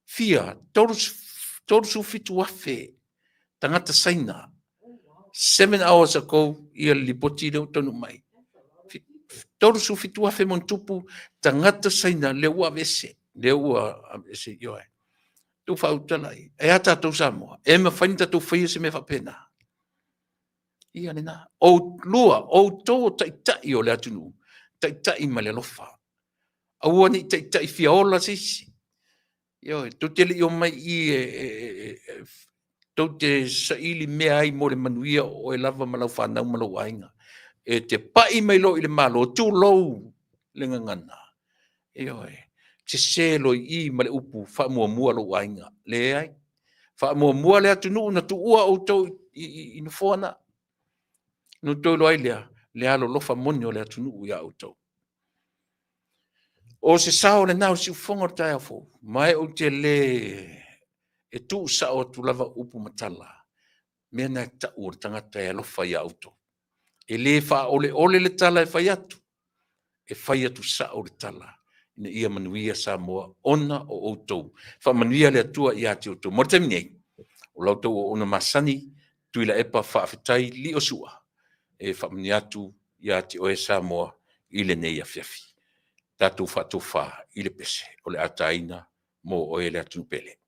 Fia, 37,000 tagata Saina. 7 hours ago ia le lipoti lea ua taunuu mai. 37,000 ma ona tupu tagata Saina lea ua aveese, lea ua aveese, ioe. Tou faautala i, e a tatou Samoa? E mafai ona tatou faia se mea faapena? Ia lena. O lua, outou o taitai o le atunuu, taitai ma le alofa. Aua ne i taitai fia ola se isi. Ioe, tou te le i omai i i e tou te saili mea ai mo le manuia o oe lava ma lau fanau ma lou aiga. E te pai mai loa i le Malo, tulou le gagana. Ioe, sese loa i i ma le upu faamuamua lou aiga. Leai, faamuamua le atunuu na tuua outou i nofoa na. Na outou iloa ai lea, le alolofa moni o le atunuu ia outou. O se sao lena o le siufofoga o le taeao fou, ma e ou te le e tuusao atu lava upu ma tala, mea na e tau o le tagata e alofa ia outou. E le faaoleole le tala e fai atu, e fai atu sao le tala ina ia manuia Samoa ona o outou. Faamanuia le Atua ia te outou. Mo le taimi nei, o la outou auauna masani, Tuilaepa Faafetai Liosua, e faamanuia atu ia te oe Samoa i lenei afiafi. Tatou faatofa i le pese o le a taina mo oe le atunuu pele.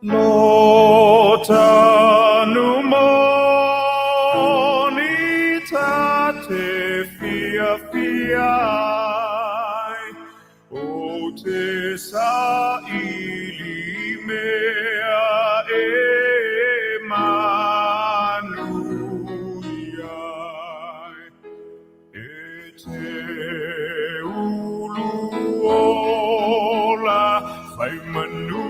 Lo tanu moni ta te fia fia ai, o te saili mea e manuia ai. E te ulu ola whai manu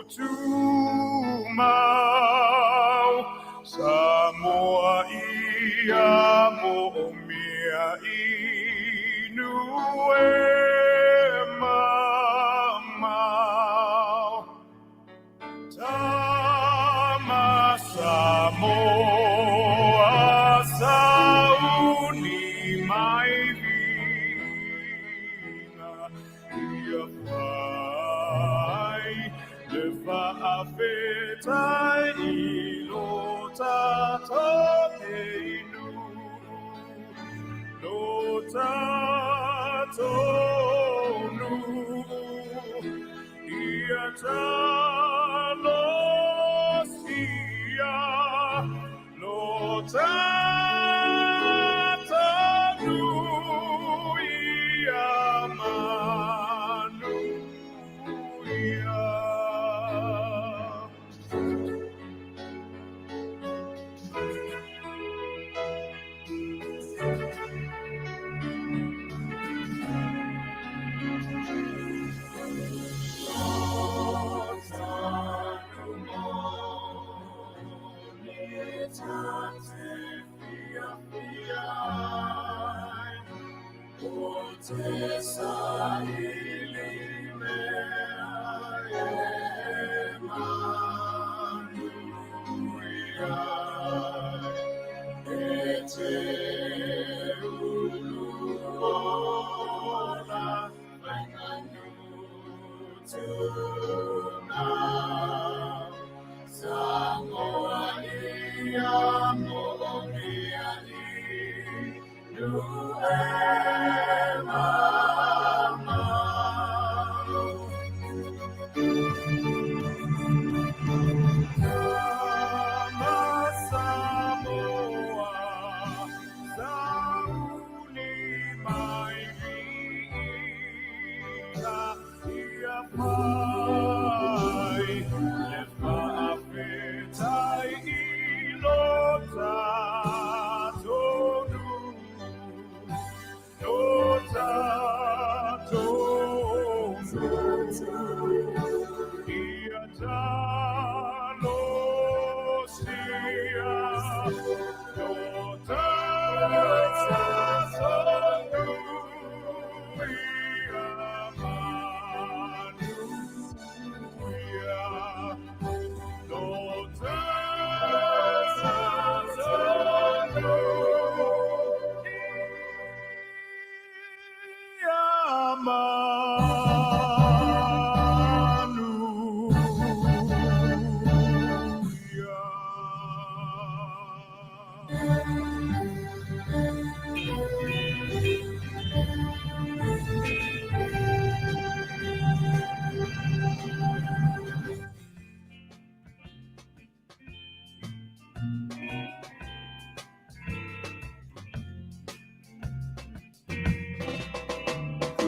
tumau, Samoa i Ia fai le faafetai i lo tatou nei nuu, lo tatou nuu. Ia talosia lo tatou nuu ia manuia.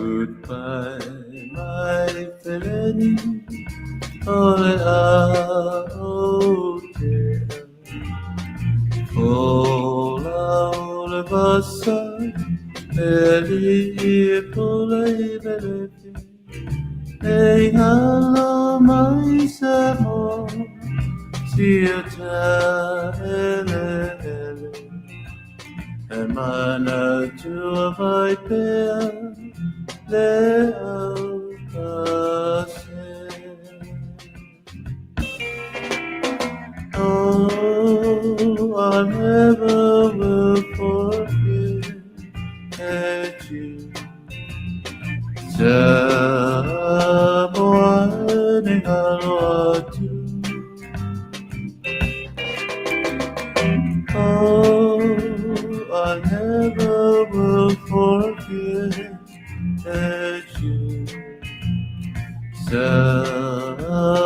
Goodbye, my feleni, o le a o te O la o le vasa, e li i pule i velepi, e i ngalo mai se mo, si o ta ele ele. E mana tua vai pea, le au pase. Oh, I never will forget you. Samoa ni ngalo atu. Oh, I never will forget you. Samoa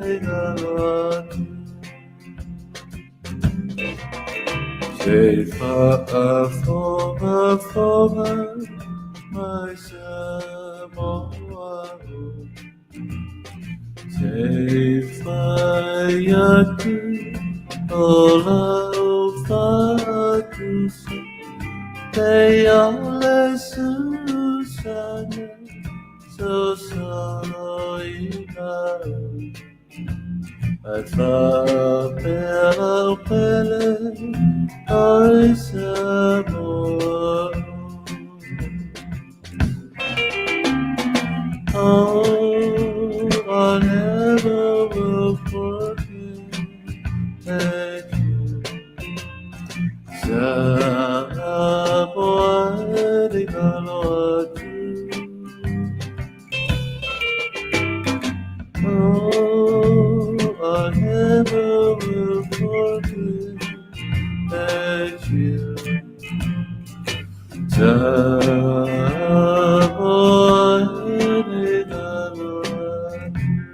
ni ngalo atu. Se fa'afoga foga mai Samoa o. Se fai atu o lau fa'atusa, te ale susana, so solo ina o. Ai fa'apea lau pele ai Samoa. Oh, I never will forget you. Samoa ni ngalo atu. Love.